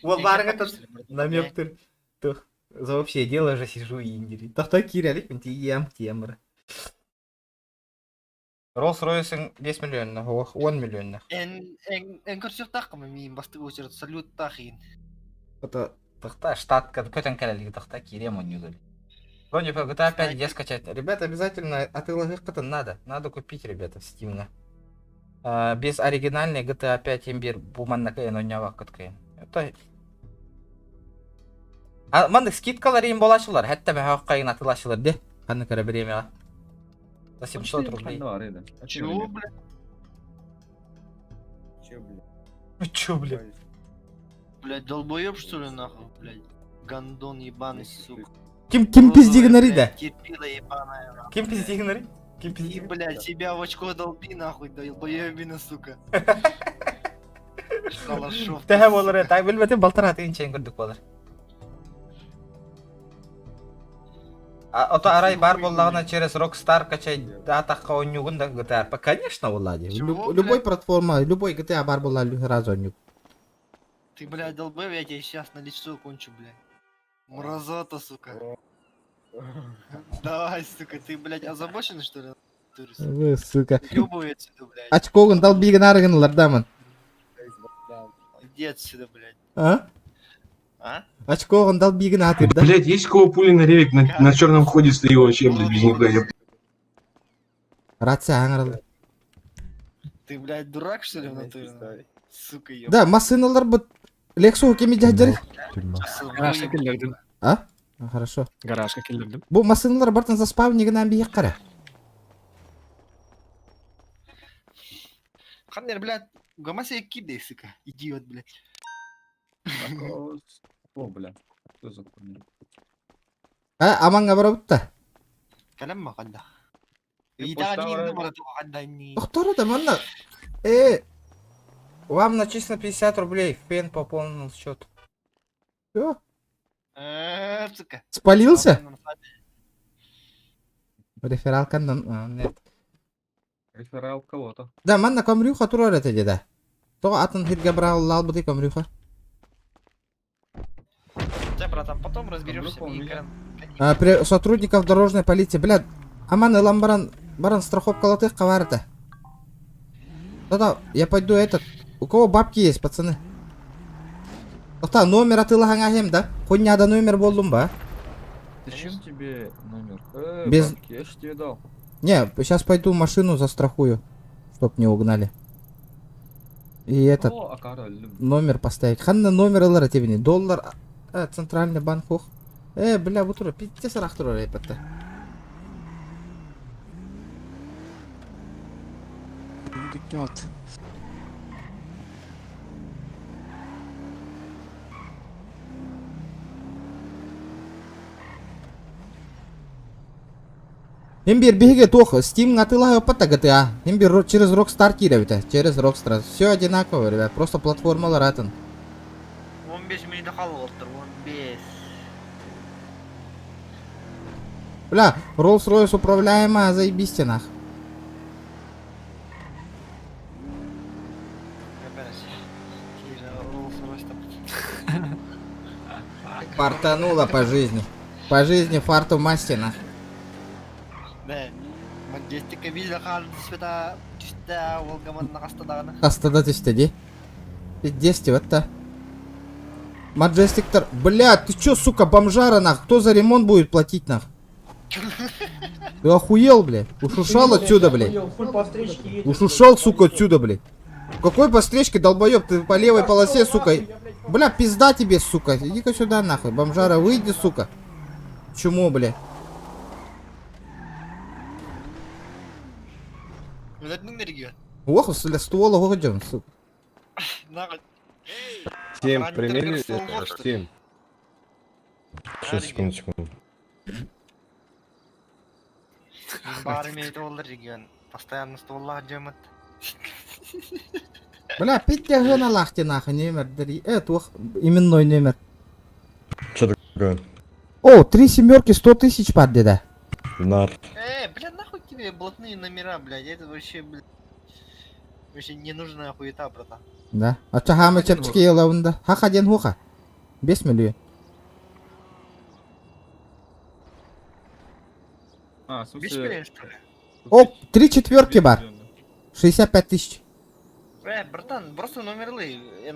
Ол барыңа тут намектір. Тух. За общее дело же сижу и индири. Тохтой кирелик мен тием темір. Rolls Royce 5 миллионных, 10 миллионных. Эн, эн, эн көрсөк тақымы мин басты очередь салют тахин. Это тахта штатка көтен кэлэлиг тахта кирем он юдали. Вроде по GTA 5 где скачать? Ребята, обязательно атылыгы надо. Надо купить, ребята, в Steam. А, без оригинальной GTA 5 имбир буманна кайын ойнабак кыткайын. Это А мандык скидкалар им болашылар. Хәтта бәһә кайын атылашылар де. Каны көрө береме. За 700 рублей. Чего, блядь? Чё, блядь? Блядь, долбоеб что ли нахуй, блядь? Гандон ебаный, сука. Ким ким пиздигнери да? Терпила ебаная, нахуй. Ким пиздигнери? Ким И, блядь, себя в очко долби нахуй, долбоебина, сука. Шалашов. Тэһэ болар, так билбетим балтара тыгын чейин көрдүк болар. А ото арай бар боллагына через Rockstar качай датаққа ойнугун да GTA. Конечно, Влади. Любой платформа, любой GTA бар була сразу ойнуг. Ты, блядь, долбоеб, я тебя сейчас на лицо кончу, блядь. Мразота, сука. Давай, сука, ты, блядь, озабоченный, что ли? турист? Вы, сука. Ёбывай отсюда, блядь. Очкогун долбигин арыгын лардамын. Иди отсюда, блядь. А? А? Очкогун долбигин атыр, да? Блять, есть у кого пули на ревик на черном ходе стою вообще, блядь, без него, я Рация аңырылды. Ты, блядь, дурак, что ли, в натуре? нахуй? Сука, ёб. Да, машиналар бут Lexus кеми жаджары? Гаражка келдердим. А? А, Хорошо. Гаражка келдердим. Бу машиналар бартын заспавнигынан бийек кара. Ханнер, блядь, гомосек кидай, сука, идиот, блядь. О, бля, что за хуйня? А, аманга барабытта. Кэлэн маханда. Доктор, да манна. Э, вам начислено 50 рублей, фен пополнил счет. Все? Сука. Спалился? Рефералка, нет. Реферал кого-то. Да, манна комрюха турар это деда. То атын хирге брал быты комрюха. Да, братан, потом разберемся. А, при сотрудников дорожной полиции, блядь, аман ылан баран, баран страховкалатых каварта. Да-да, я пойду этот. У кого бабки есть, пацаны? Тоқта, номер атылаһаҥа да? Хуйняда номер болдум ба? Зачем тебе номер? Э, Без- бабки, я ж тебе дал. Не, сейчас пойду машину застрахую, чтоб не угнали. И этот О, а король. номер поставить. Ханна номер ылар тебе Доллар, э, центральный банк хух. Э, бля, бу тура, пиздец ыраах турар эпетте. Имбир биһиги туох Steam атыылаһа ыппата GTA. Имбир через Rockstar киирэбитэ. Через Rockstar. Все одинаково, ребят. Просто платформалар атын. 15 минут қалып отыр, 15. Бля, Rolls-Royce управляемая, заебись нах. Фартануло по жизни. По жизни фарту масти нах. Да. Маджестика виза қалды света түсті ол гаман нағастадағаны. Хастада түсті де. Пиздец вот та. Маджестиктор. Бля, ты чё, сука, бомжара нах? Кто за ремонт будет платить нах? Ты охуел, блядь? Уж ушел отсюда, блядь. Уж ушел, сука, отсюда, блядь. Какой по встречке, долбоеб? Ты по левой полосе, сука. Бля, пизда тебе, сука. Иди-ка сюда, нахуй. Бомжара, выйди, сука. Чему, бля? Ох, бля, ствола уходим, сука. Тим, примерили? Тим. Сейчас, секунду, секунду. Бар ол регион. Постоянно стволла жемет. Бля, пиздец на лахте, нахуй, номер. Э, тух, именной номер. Что такое? О, три семерки, 100 тысяч падли, да. Нар. Э, бля, нахуй тебе блатные номера, блядь, это вообще, блядь, вообще не нужная хуета, братан. Да. А ча хама чепчики елавында. Хаха ден хуха. 5 миллион. А, в 5 смысле... миллион, что ли? О, три четверки бар. 65 тысяч. Э, братан, просто номерлы, э,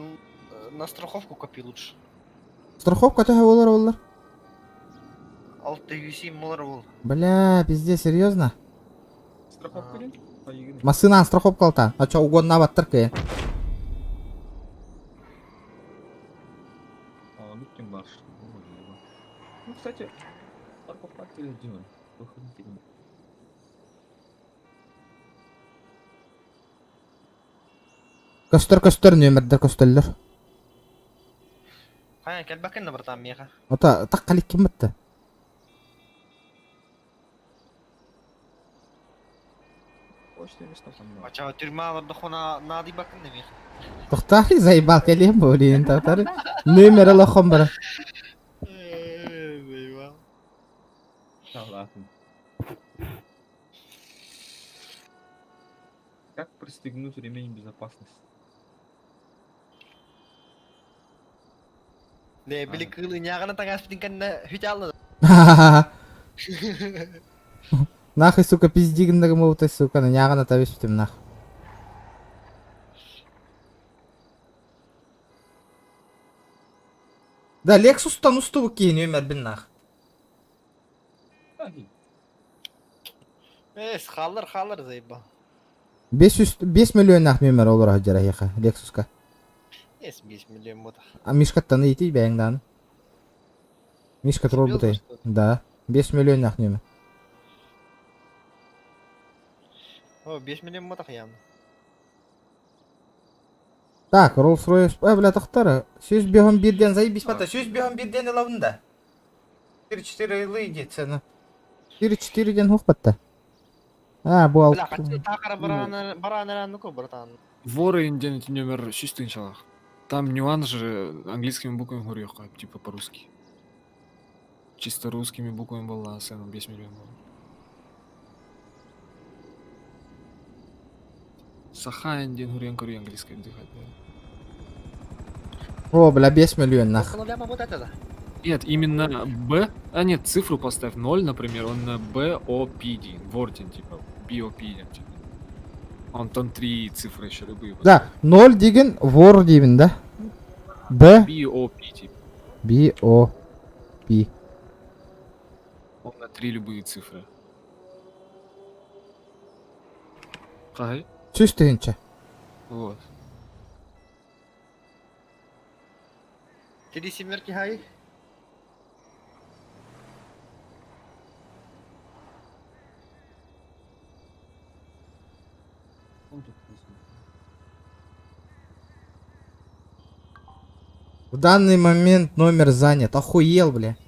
на страховку копи лучше. Страховка төһө болар олар. 607 молар бол. Бля, пиздец, серьезно? Страховка ли? Машина страховка алта. А ча угонна баттыр кы. А, ну тем баш. Ну, кстати, страховка или делаем. Выходите. Көстөр көстөр нөмердер көстөллөр. Қая, кел бакын братан, меха. Ота так калик ким битти? Почта место там. А ча, тюрьма хона нади бакын меха. Тохтар заебал келем блин, тохтар. Номер алахом бара. Заебал. Да ладно. Как пристегнуть ремень безопасности? Не, били кылы нягана тагас питинкан хүтялы. Нахуй, сука, пиздигин молотой, сука, на нягана табиш битим нах. Да, Lexus'тан устубу кийин өмөр бин нах. Эс, халыр, халыр, заебал. 500 5 миллион нах нөмер олар хаджара яха Lexus'ка. Эс, 5 миллион бота. А Мишкаттан ити бәңдан. Мишка трол бутай. Да, 5 миллион нах нөмер. О, 5 миллион бота явно. Так, Rolls-Royce, э, бля, тохтор. Сүүс биэһин биирден заебись бата. Сүүс биэһин биирден ылабын да. 4-4 ылы иди цена. 4-4 ден хух батта. А, бу Бля, хочу такара барана барана ну-ка, братан. Воры индиан номер 6 тысячалах. Там нюанс же английскими буквами говорю, типа по-русски. Чисто русскими буквами была цена 5 миллионов. Саха индиан говорю, говорю английский дыхать. О, бля, 5 миллион нах. Вот это да. Нет, именно Б. А нет, цифру поставь 0, например, он на Б О П D, Вортин, типа, B O P D, типа. Он там три цифры еще любые. Да, 0 деген вор деймін да. Б, B O P типа. Б, О, П. Он на три любые цифры. Қай? Сүүс тыһыынча. Вот. Три семерки хай. В данный момент номер занят. Охуел, бля.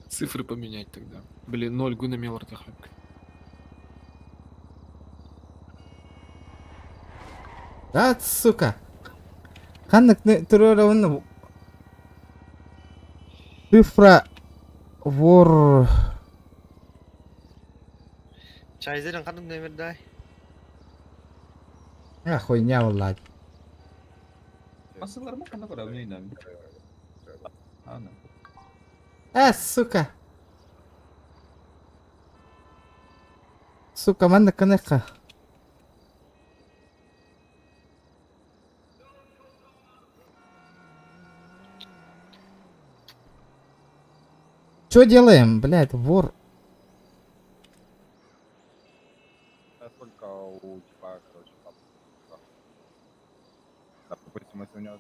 Цифры поменять тогда. Блин, 0 гуна мелортахапка. Да, сука. Ханнык турарабын цифра вор Чайзерин қандай нөмір дай? А, хуйня буолла. Масалар ма қана кора билейм. Ана. Э, сука. Сука, манна канеха. Чё делаем, блядь, вор? А сколько у типа, короче, пап? Допустим, если у него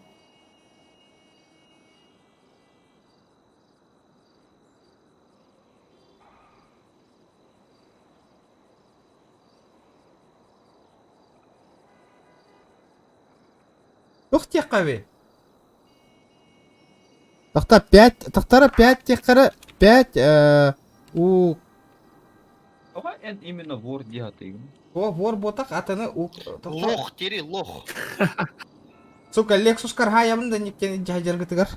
Тух тиэххэ Тахта 5, тахтара 5 тиэххэрэ 5 э, у Ага, эн именно вор диатыгын. О, вор ботак атаны у Лох, тери, лох. Сука, Lexus кархаябын да никкен жайжаргытыгар.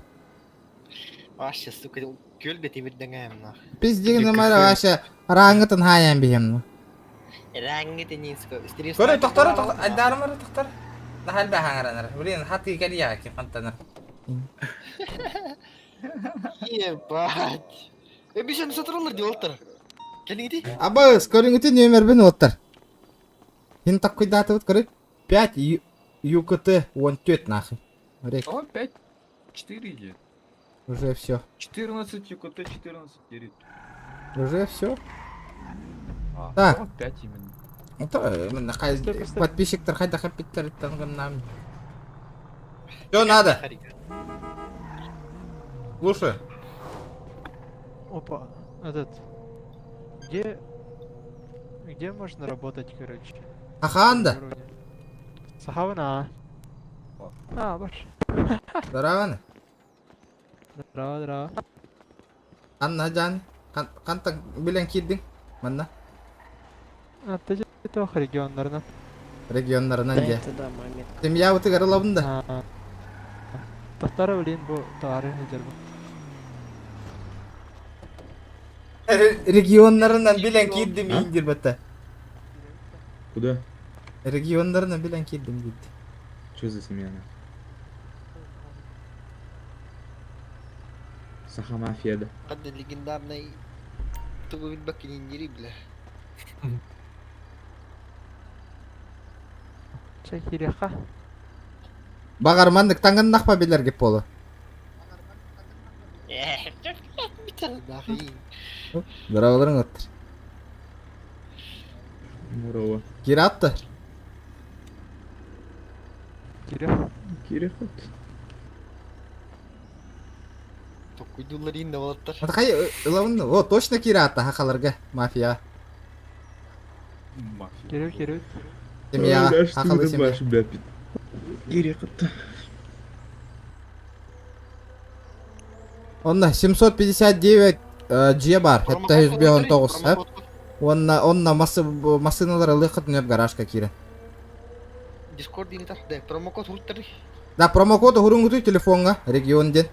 Вообще, сука, көл бетимирден аям нах. Пиздигин намара вообще раңытын хаян биһем. Раңы тенин, сука. Көрө тохтору тохтор айдарымары тохтор. Нахал бахаңаранар. Блин, хаты калия ки фантанар. Ебать. Э, бишен сатырылыр деп олтыр. Келин иди. Абыс, көрүңүтү нөмербин оттар. Хин такой даты вот көрү. 5 ЮКТ 14 нахуй. Рек, О, 5 4 идет. уже все. 14 ЮКТ 14 дерит. Уже все. А, Так. о, 5 именно. Это подписчиктар хайда хаппиттер нам. Что надо? Слушай. Опа, этот. Где... Где можно работать, короче? Аханда. Сахавана. А, баш. Здорово. Здорово, здорово. Анна жан. Канта билен кирдиң. Манна. А, ты же регионнарынан. Регионнарынан Да, же. это да, моя метка. Семья утыгар ылабын да. Тахтара, блин, бу тары хыдыр бу. Регионнарынан билен кирдим индир бата. Куда? Регионнарынан билен кирдим дейт. Что за семья? Саха мафия, да? Қандай легендарный тугу билбек индири, бля. Чакиреха. Багармандык таңыннахпа билер кеп болу. Нахи. Здороволорың оттыр. Здорово. Киратты. Кирех. Кирихот. Токуйдулар инде болаттар. Хай ылабын. О, точно киратты хахаларга мафия. Мафия. Кирев, кирев. Семья. Да, что Хахалы ты семья. баш, бля, пи- Кириэххэ. Онно 759 дьиэ баар, 759 һэ. Уонна онно массыыналар ылыаххытын өп гаражка киирэн. Дискорд диэн да, промокод хуруттары. Да, промокод уһуруҥҥутуй телефоҥҥа, регион диэн.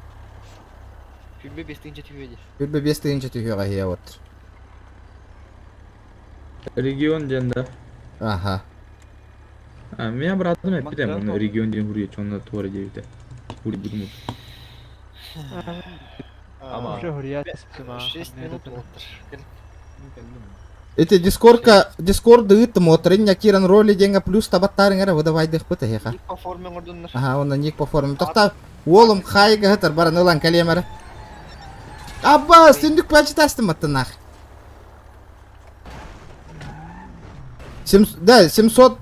Күлбэ 5 тыһыынча түһүө дии. Күлбэ 5 тыһыынча түһүөҕэ иһиэ вот. Регион диэн да. Аха. А, меня братым эппитэ, он регион диэн хуруйаччы, онно туора диэбитэ. Хуруйбутум. Уже хуруйат 6 минут болуптар. Эти дискордка, дискорды ыыттым, отрын киран роли диэҥҥэ плюс табаттаарыҥ эрэ выдавайдыхпыт эһиэхэ. Ник по форме оҥордуннар. Аха, онно ник по форме. Тохта, уолум хайга сытар баран ылан кэлиэм эрэ. Абба, түндүк пачытастым аттынах. Сем, да, 700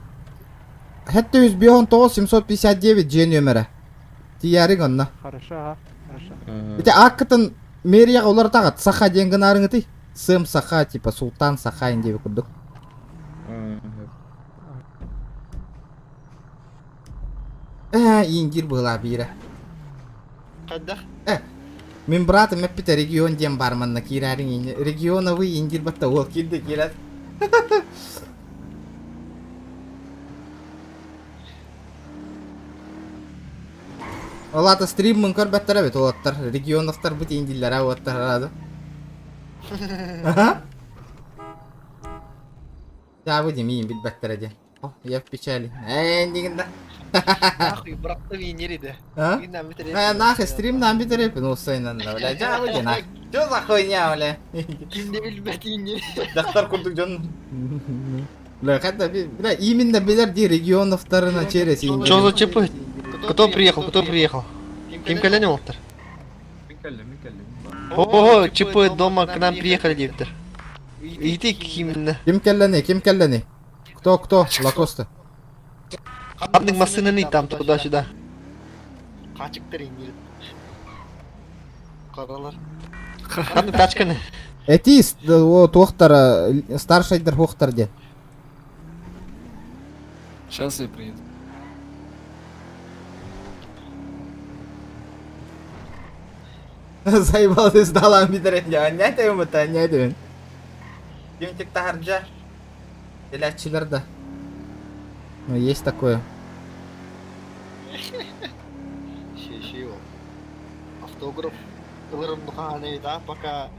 759 759 дьиэ нүөмэрэ. Тиийээриҥ онно. Хорошо, ага, хорошо. Ити ааккытын мэрияҕа уларытаҕыт, Саха диэн гынаарыҥытый? Сэм Саха, типа Султан Саха диэби курдук. Ээ, ииндиир быһыылаах биирэ. Хайдах? Э, мин братым эппитэ регион диэн баар манна киирээриҥ инньэ. Регионовый индир батта уол киирдэ киирэр. Ол аата стриммын көрбөттөр эбит уолаттар. Регионовтар бут индиллэрэ уоттар араады. Дьаабы димиин билбэттэрэ диэн. О, я в печали. Ээ, дигин да. Нахуй, братты винери да. А? Э, нахуй, стрим нам битерепин усайнан да, бля. Дьаабы ди нах. Чё за хуйня, бля? Кимде билбэт индир. Дьахтар курдук дьон. Бля, хотя, бля, именно билэр ди регионовтарына через Что за ЧП? Кто приехал? Кто приехал? Ким кэлэн олтар? Ого, ЧП дома к нам приехали диэбиттэр. Ити кимнэ? Ким кэллэни, ким кэллэни? Кто, кто? Лакоста. Ханнык массыынаны там туда-сюда. Хачыктар индир. Каралар. Ханнык тачканы? Эти туохтар старшайдар хуохтар диэн. Сейчас я приеду. Заебал ты сдала битерен дьэ. Не этим это, не этим. Ким таһырдьа? Теляччилэр да. Ну, есть такое. Шеши ол. Автограф ылырым духааны да пока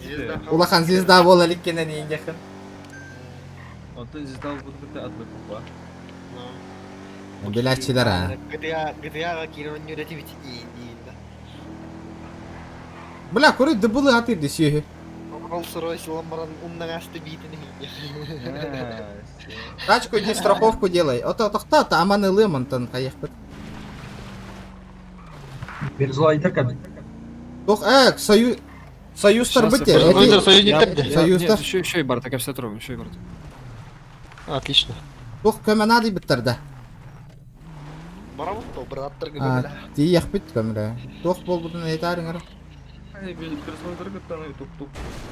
звезда Улахан звезда буола иликкинэн ииндэхин. Онтон звезда буолбут ат быкпа. Билээччилэр а. GTA GTA-га киирэн оонньуур этибит иин да. Бля, көрүй дыбылы атырды сүйі. Rolls Royce ылан баран умнаҥ асты биитин Тачку иди страховку делай. Ото тохта, та аман ылыам онтон хайыхпыт. Тух, э, союз... Союзтар Щас я быте. приеду. Союзниктер де. Союзтар. Нет, еще, еще и Бартак, 52 еще и Бартак. Отлично. Тух көмө надо биттер да. Барабыт то браттар А, гыбыла. тиийэхпит көмөрө. Туох буолбутун этаарыҥ эрэ. Тук-тук.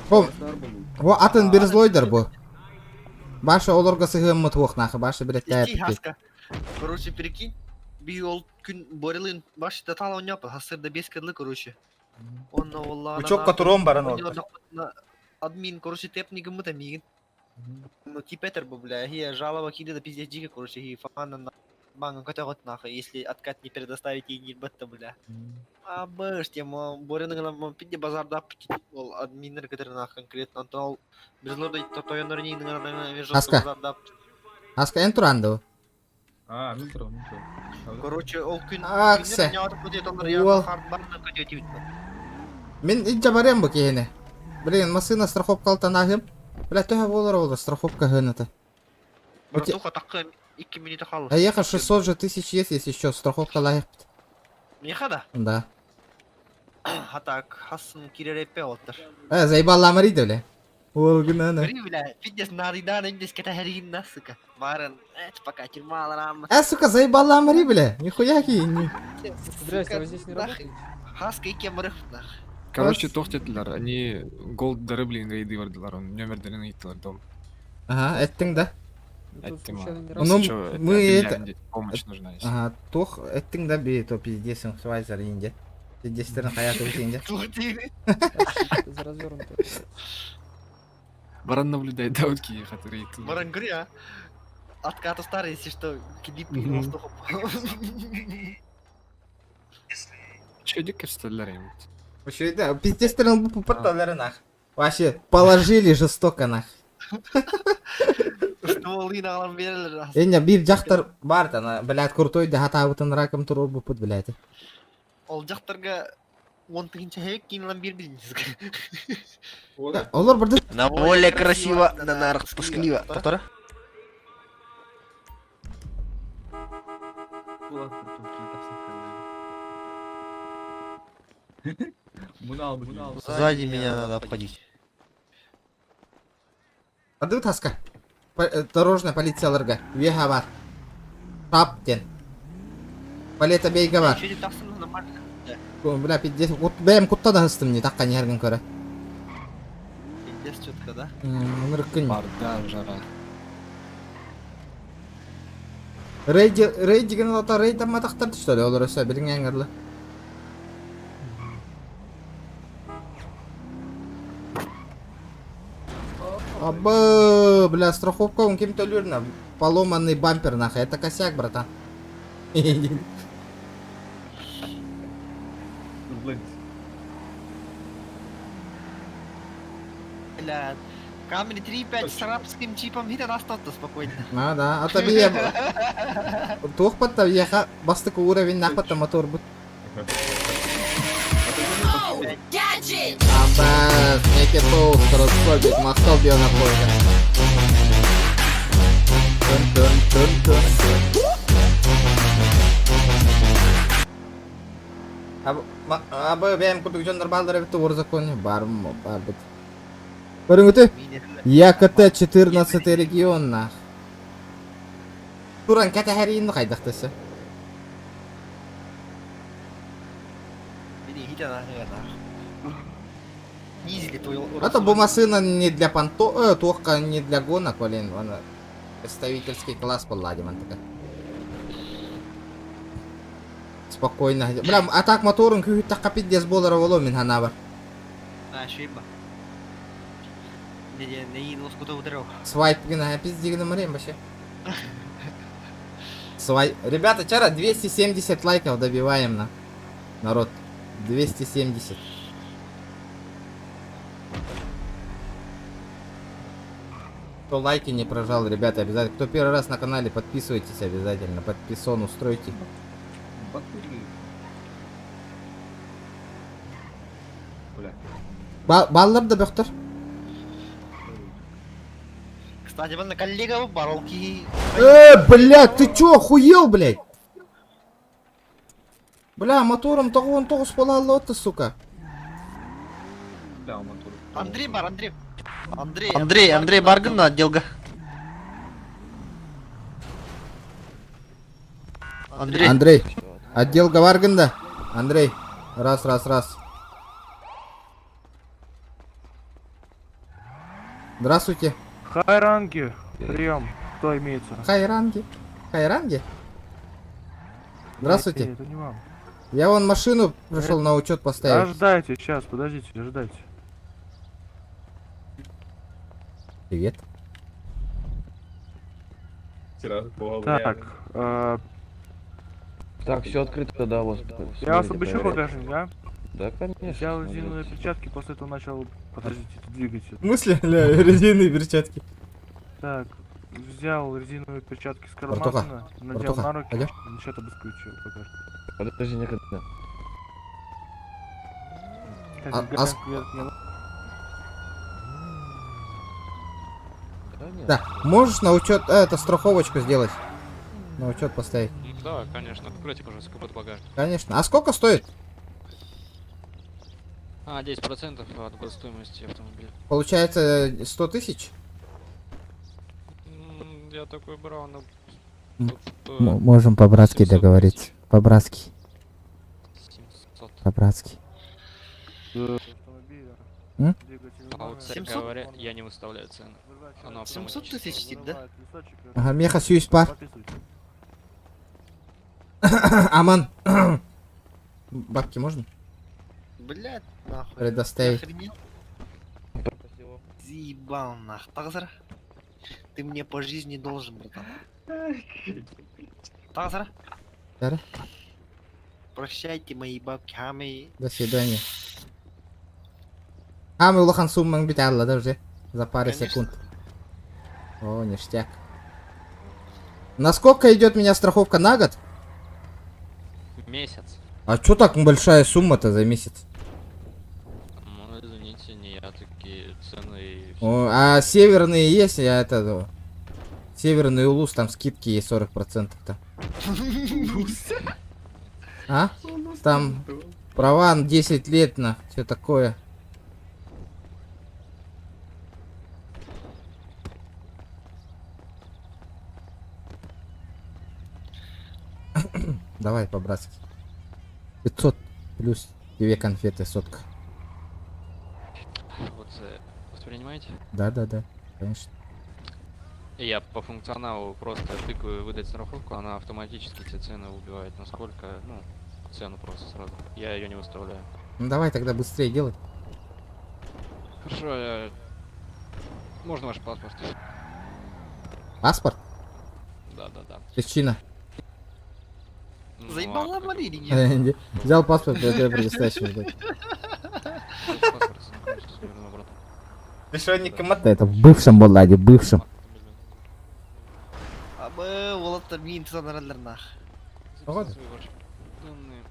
Бу, бу атын бир злойдар бу. Баша олорго сыһыаммыт хуохнаахы, баша Ити билеттээппит. хаска. Короче, прикинь, би ол күн борилын баш татал ойнап, хасырда бес кыдлы, короче. Онно олла. Учёкка туруом баран олтар. Админ, короче, тепни гымыта мигин. Ну, типа бу, бля, я жалоба кида да пиздец дико, короче, и фана на манга котогот нахуй, если откат не предоставить и не бетта, бля. А бэш, тема, борины нам пиде базарда ол админнер который нах конкретно, антон безлорда тотойонор не на Аска. базарда. Аска эн туранды. А, мин турам, мин турам. Короче, ол күн Аксе. Уол. Мин иджа барем бу киһини. Блин, массыына страховка алтанаһым. Бля, төһө буолар ол страховка хыната. Братуха, такы 2 минута хал. А ехать 600 же тысяч есть, если еще страховка лайық. Меха да? Да. А так, хасын киререпе оттыр. Э, заебал ламари бля. Ол гынаны. Бри, бля, пиздец, нарыдан, индес кета на, сука. Марен, э, пока тюрьма, ларам. Э, сука, заебал ламари, бля. Нихуя ки. Здрасте, вы здесь не работаете? Хаска икки мырых, нах. Короче, тохтетилер, они голд дыры, блин, рейды вардылар, он нөмердерин ыйттылар дом. Ага, эттиң да. Ну, мы это... Помощь нужна. если. Ага, туох эттиң да би то пиздесиң свайзер инде. Пиздестерин хаятı битинде. Баран наблюдает, да, вот кии, которые тут. Баран говори, а? Откаты старый, если что, кидип Мгм. Че, дико всталлар Вообще, да, пиздестерин бу патталары нах. Вообще, положили жестоко нах. Стволы алан берелер. Эне бир жактар бар тана, блядь, крутой да хатабытын раком турur бу пут, блядь. Ол жактарга он тыгынча хек кийин алан бир билинсиз. Олар бирде На воле красиво, на нарах тоскливо. Повтора. Сзади меня надо обходить. Ады таска. Дорожная полиция ларга. Веха бар. Тап ден. Палета бейге бар. Бля, пиздец. Вот бэм кутта да хыстым не такка не hergin көрө. Пиздец четко, да? Ынырыккын. Барда жара. Рейди, рейд деген ата рейд аматактарды что ли? Олар өсө билиң аңгарлы. Абы, бля, страховка он кем төлөр на поломанный бампер нахуй. Это косяк, братан. Бля, Камри 3.5 с арабским чипом хит остаться спокойно. А, да, а таби я... Туох патта яха бастык уровень нахпатта мотор бут. Абас, неке тоус, раскобик, махтал биона пойга. Тун тун тун тун тун. Абы бэм курдук жондар балдары битти ор законе бар бар бит. Көрүңүтү? ЯКТ 14 регион нах. Туран кәтәһәрин кайдактысы. Бери, хит она, Низили твою Это бу машина не для понто, только не для гонок, блин, она представительский класс была, Диман такая. Спокойно. Бля, а так моторын күйіт таққа пиздец болар оло мен хана бар. А, шиба. Не, не, не, ну скуда ударил. Свайп гына пиздегіні мұрем вообще. Свай... Ребята, вчера 270 лайков добиваем на. Народ. 270. Кто лайки не прожал, ребята, обязательно. Кто первый раз на канале, подписывайтесь обязательно. Подписон устройте. Баллар да бөхтөр. Кстати, на коллега баролки. Блядь, ты чё, охуел, блядь? Бля, мотором того он того спалал, ты, сука. Андрей бар, Андрей. Андрей. Андрей, Андрей Барган на отделга. Андрей. Андрей. Отдел Гаварганда. Андрей. Раз, раз, раз. Здравствуйте. Хайранги, прием. Кто имеется? Хайранги. Хайранги? Здравствуйте. Это не вам. Я вон машину пришел на учет поставить. Ожидайте, сейчас, подождите, ожидайте. Привет. Так, Так, все открыто, да, у вас. я вас обыщу багажник, да? Да, конечно. Взял резиновые перчатки, после этого начал... Подождите, двигайте. В смысле, бля, резиновые перчатки? Так, взял резиновые перчатки с Братуха, кармана, надел братуха, на руки, пойдем? начал обыскивать багажник. Подожди, некогда. Так, А, Да, можешь на учет, это страховочку сделать? На учет поставить. Да, конечно. Откройте, пожалуйста, капот багажника. Конечно. А сколько стоит? А, 10% от стоимости автомобиля. Получается 100 тысяч? Я такой брал, но... Можем по-братски договориться. По-братски. 700. По-братски. М? А вот, 700? говоря, я не выставляю цены. Оно 700 автоматически. тысяч, тип, да? Ага, меха сүүс бар. Аман. Бабки можно Блядь, нахуй. предоставить? Охренел? Заебал нах. Тагзара. Ты мне по жизни должен, братан. Тагзара. Да? Прощайте мои бабки, хамы. До свидания. А, мы улахан суммаң бит алла да уже. За пару Конечно. секунд. О, ништяк. Насколько идет меня страховка на год? Месяц. А чё так большая сумма-то за месяц? Ну, извините, не я такие цены и всё. О, а северные есть, я это... ну, Северный улус, там скидки есть 40%-то. А? Там права на 10 лет на все такое. Давай по-братски. 500 плюс две конфеты, сотка. Вот воспринимаете? Да-да-да, конечно. Я по функционалу просто тыкаю выдать страховку, она автоматически те цены убивает. Насколько, ну, цену просто сразу. Я ее не выставляю. Ну давай тогда быстрее делай. Хорошо, можно ваш паспорт? Паспорт? Да, да, да. Причина. Ну, а Заебала как- Мария или нет? Взял паспорт, я предоставишь. блядь. Паспорт, знакомьтесь, верну обратно. Ты что, не комат... Это в бывшем Балладе, бывшем. Абы, олаттар миин тызанаралар нах. Погода. Свои ваши данные.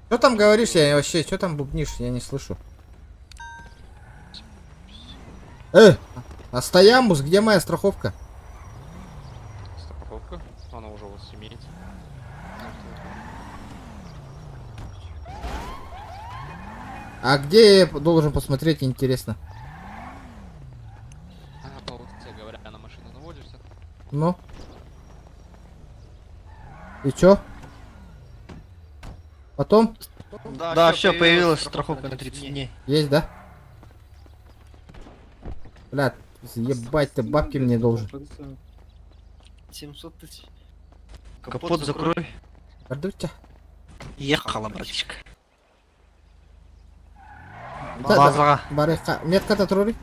Что там говоришь, я вообще, что там бубнишь, я не слышу. А стоямус, где моя страховка? Страховка, она уже у вас имеется. А где я должен посмотреть, интересно? А, по УТЦ говоря, на машину наводишься. Ну? И чё? Потом? Да, все, появилась страховка на 30 дней. Есть, да? Бля, ебать, ты бабки мне должен. 700 тысяч. Капот закрой. Гордуйте. Ехала, братишка. Да, Базаға. Барыха. Метка-то трури.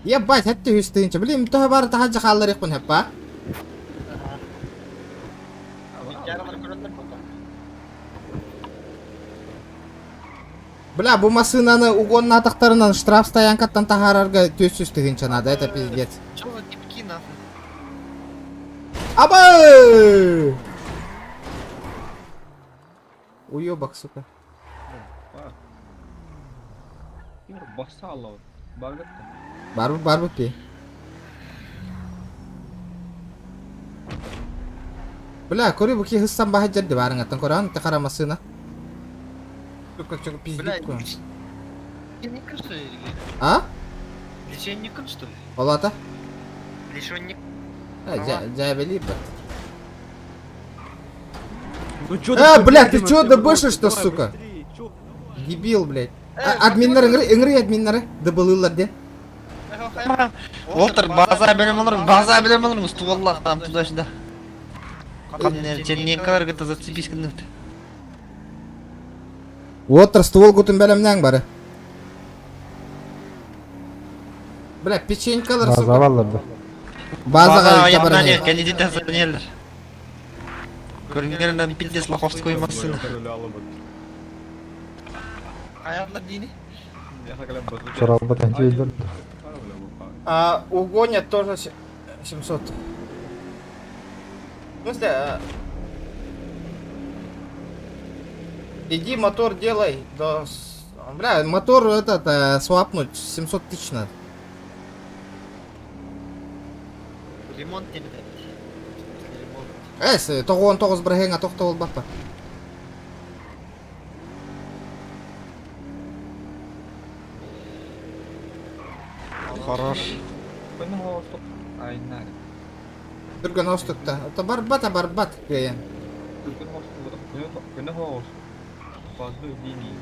Ебать, это үстінче. Блин, то бар таха жахаллар икун хеппа. Бля, бу машинаны угон натактарынан штраф стоянкаттан тахарарга төссүз тыгынча надо, это пиздец. Чё за типки нахуй? Абы! Уёбок, сука. Басала. Барбетта. Барбы, барбы пи. Бля, кори буки хыссам баха жадды барыңаттан коран, тахара машина. Сука, чё Бля, пиздит ку. Лечение что ли? А? Лечение что ли? Олата? Лечение. Жабели, бат. Ну чё А, бля, ты чё дыбышишь-то, сука? Дебил, блядь. А, Админнары, ыҥыры, ыҥыры админнары. Дыбылылар де. Олтер, база берем олар, база берем олар, стволлар там туда-сюда. Черненькалар где-то зацепись кынныт. Уоттар ствол гутун бәлемнәң бары. Бля, печенькалар, сука. База аларды. Базаға табараны. Кандидат занялар. Көрүнгөрүнөн пиздец лоховской машина. Аярлар дини. Чоралбат антиэлдер. А, угонят тоже 700. В смысле? Иди мотор делай. Да, бля, Мотор этот, свапнуть 700 тысяч надо. Ремонт не битет. Ремонт. Эс, 99 біргеңа тоқтау ол баппа. Хорош. Түрген остукта. Это барбат, а барбат. Кыйын. По одной линии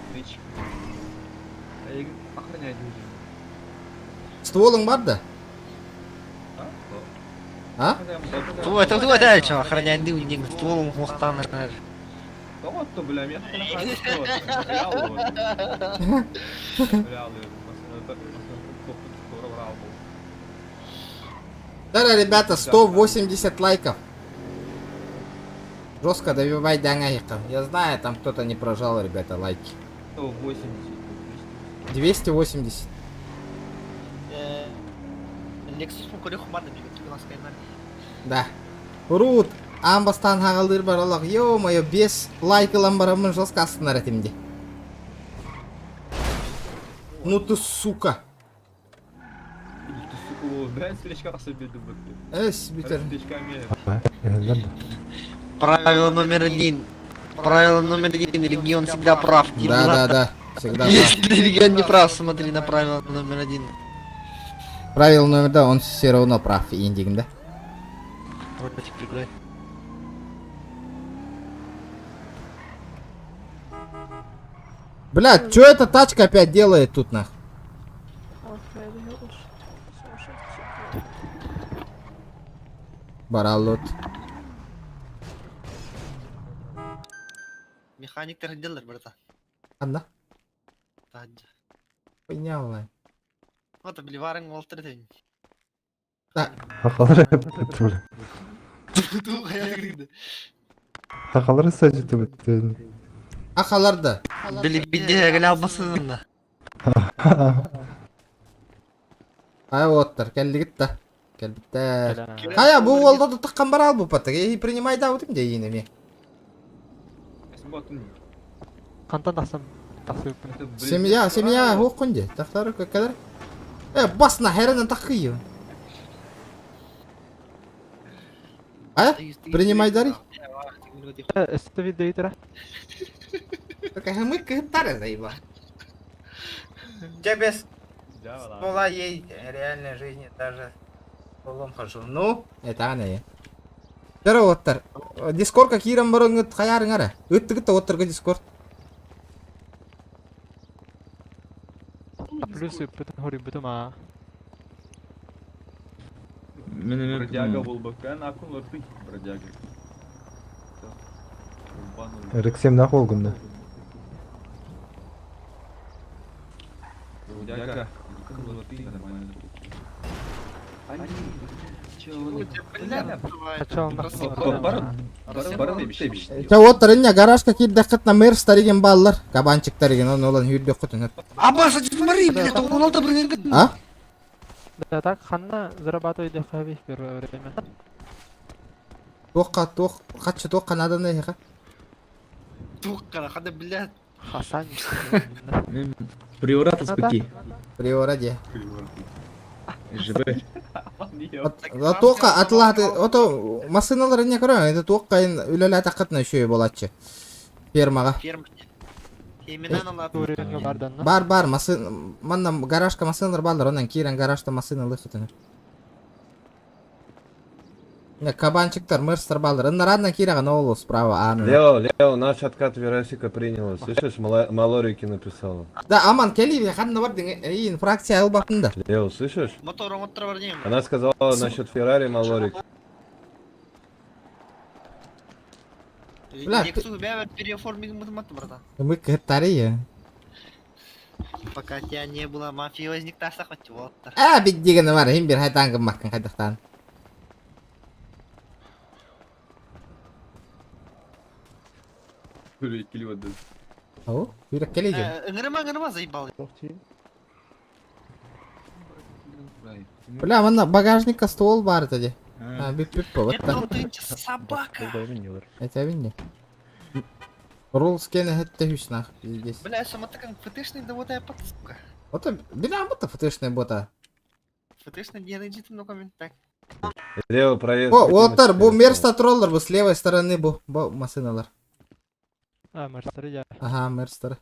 встречи. А я охранять будем. Стволың бар да? А? Ту это ту это что, охраняй ты не стволом хохтан. Да вот то, бля, меня охраняют. Да, ребята, 180 лайков. Жестко добивай даңайков. Я знаю, там кто-то не прожал, ребята, лайки. 180. 280. Lexus mu көрө хумар да Да. Рут, амбастан хагалдыр бар Аллах. Ё-моё, 5 лайк ылан барамын жестко астынар этимде. Ну ты сука. Ты сука, бля, встречка Эс, битер. Правило номер один. Правило номер один. Регион всегда прав. Да, да, да. Всегда прав. Если регион не прав, смотри на правило номер один. Правило номер два, он все равно прав, индигин, да? Ротик прикрой. Бля, что эта тачка опять делает тут, нах? Баралот. Механик делер, брата. Анна? Таджа. Поняла. Вот, бливарың олтыр день. Да. Хақалар бітті. Хақалар сәжді бітті. Ахаларда. Били бидде гәлә албасын да. Ай оттар, келдигит да. Келбиттер. Кая бу олда да тыккан бар ал бу патык. Эй, принимай да утым де ине Кантан тахсам тахсып. Семья, семья, хокунде. Тахтар кадar. Э, басна херенен такыйы. А? Принимай дари. Эсте видео Такая мы кытары заеба. Я без ствола ей реальной жизни даже стволом хожу. Ну, это она я. Здорово, оттар. Дискордка кирен барыңыт хаярың ара. Ыттыгыт оттарга дискорд. Плюс бүтүн хори бүтүм а. Бродяга был бы, акун лырты, бродяга. Рексем нахуй олгунда. Бродяга, нормально. Ча оттар инне гаражка кирдеккит на мэр стариген баллар. Кабанчик тариген он олон хүрдө кутун. Аббас, смотри, блядь, он алты бир А? Да так ханна зарабатывает хави в первое время. Тоққа тоқ, хатшы тоққа надо не ха. Туққа, хада, блядь. Хасан. Приората спеки. Приора де. ЖБ. Тоққа атлаты, ото машиналар не көрө, это тоққа ин үлелә тақытна еще болатчы. Фермага. Ферма. Именно на Бар бар, машин, манна гаражка машиналар балдар, онан кирен гаражта машина лыхытын. Не, кабанчиктар, мырстар балдар. Иннарадна кирага олу справа, а. Лео, Лео, наш откат Верасика приняла. Слышишь, Малорики написала. Да, аман кели, ханна бар ин фракция албакында. Лео, слышишь? Мотор, мотор бар дейм. Она сказала насчет Феррари Малорик. Бля, Лексус бля переоформить мат, братан. Мы кытария. Пока тебя не было, мафиозник таса хоть вот. А, биддеген бар, хим бир хайтан гыммаккын хайдактан. О, бирок кележе. Ыңырма, ыңырма заебал. Бля, манна багажникка ствол бар тади. А, бип бип вот Это ты собака. Это винни. Рул скене хетте хүснах здесь. Бля, сама такая ФТшный да вот я под сука. Вот бля, вот ФТшный бота. ФТшный не много так. Лео, проезд. О, оттар, бу мерста троллер, бу с левой стороны бу, бу машиналар. А, мерстер я. Ага, мерстер.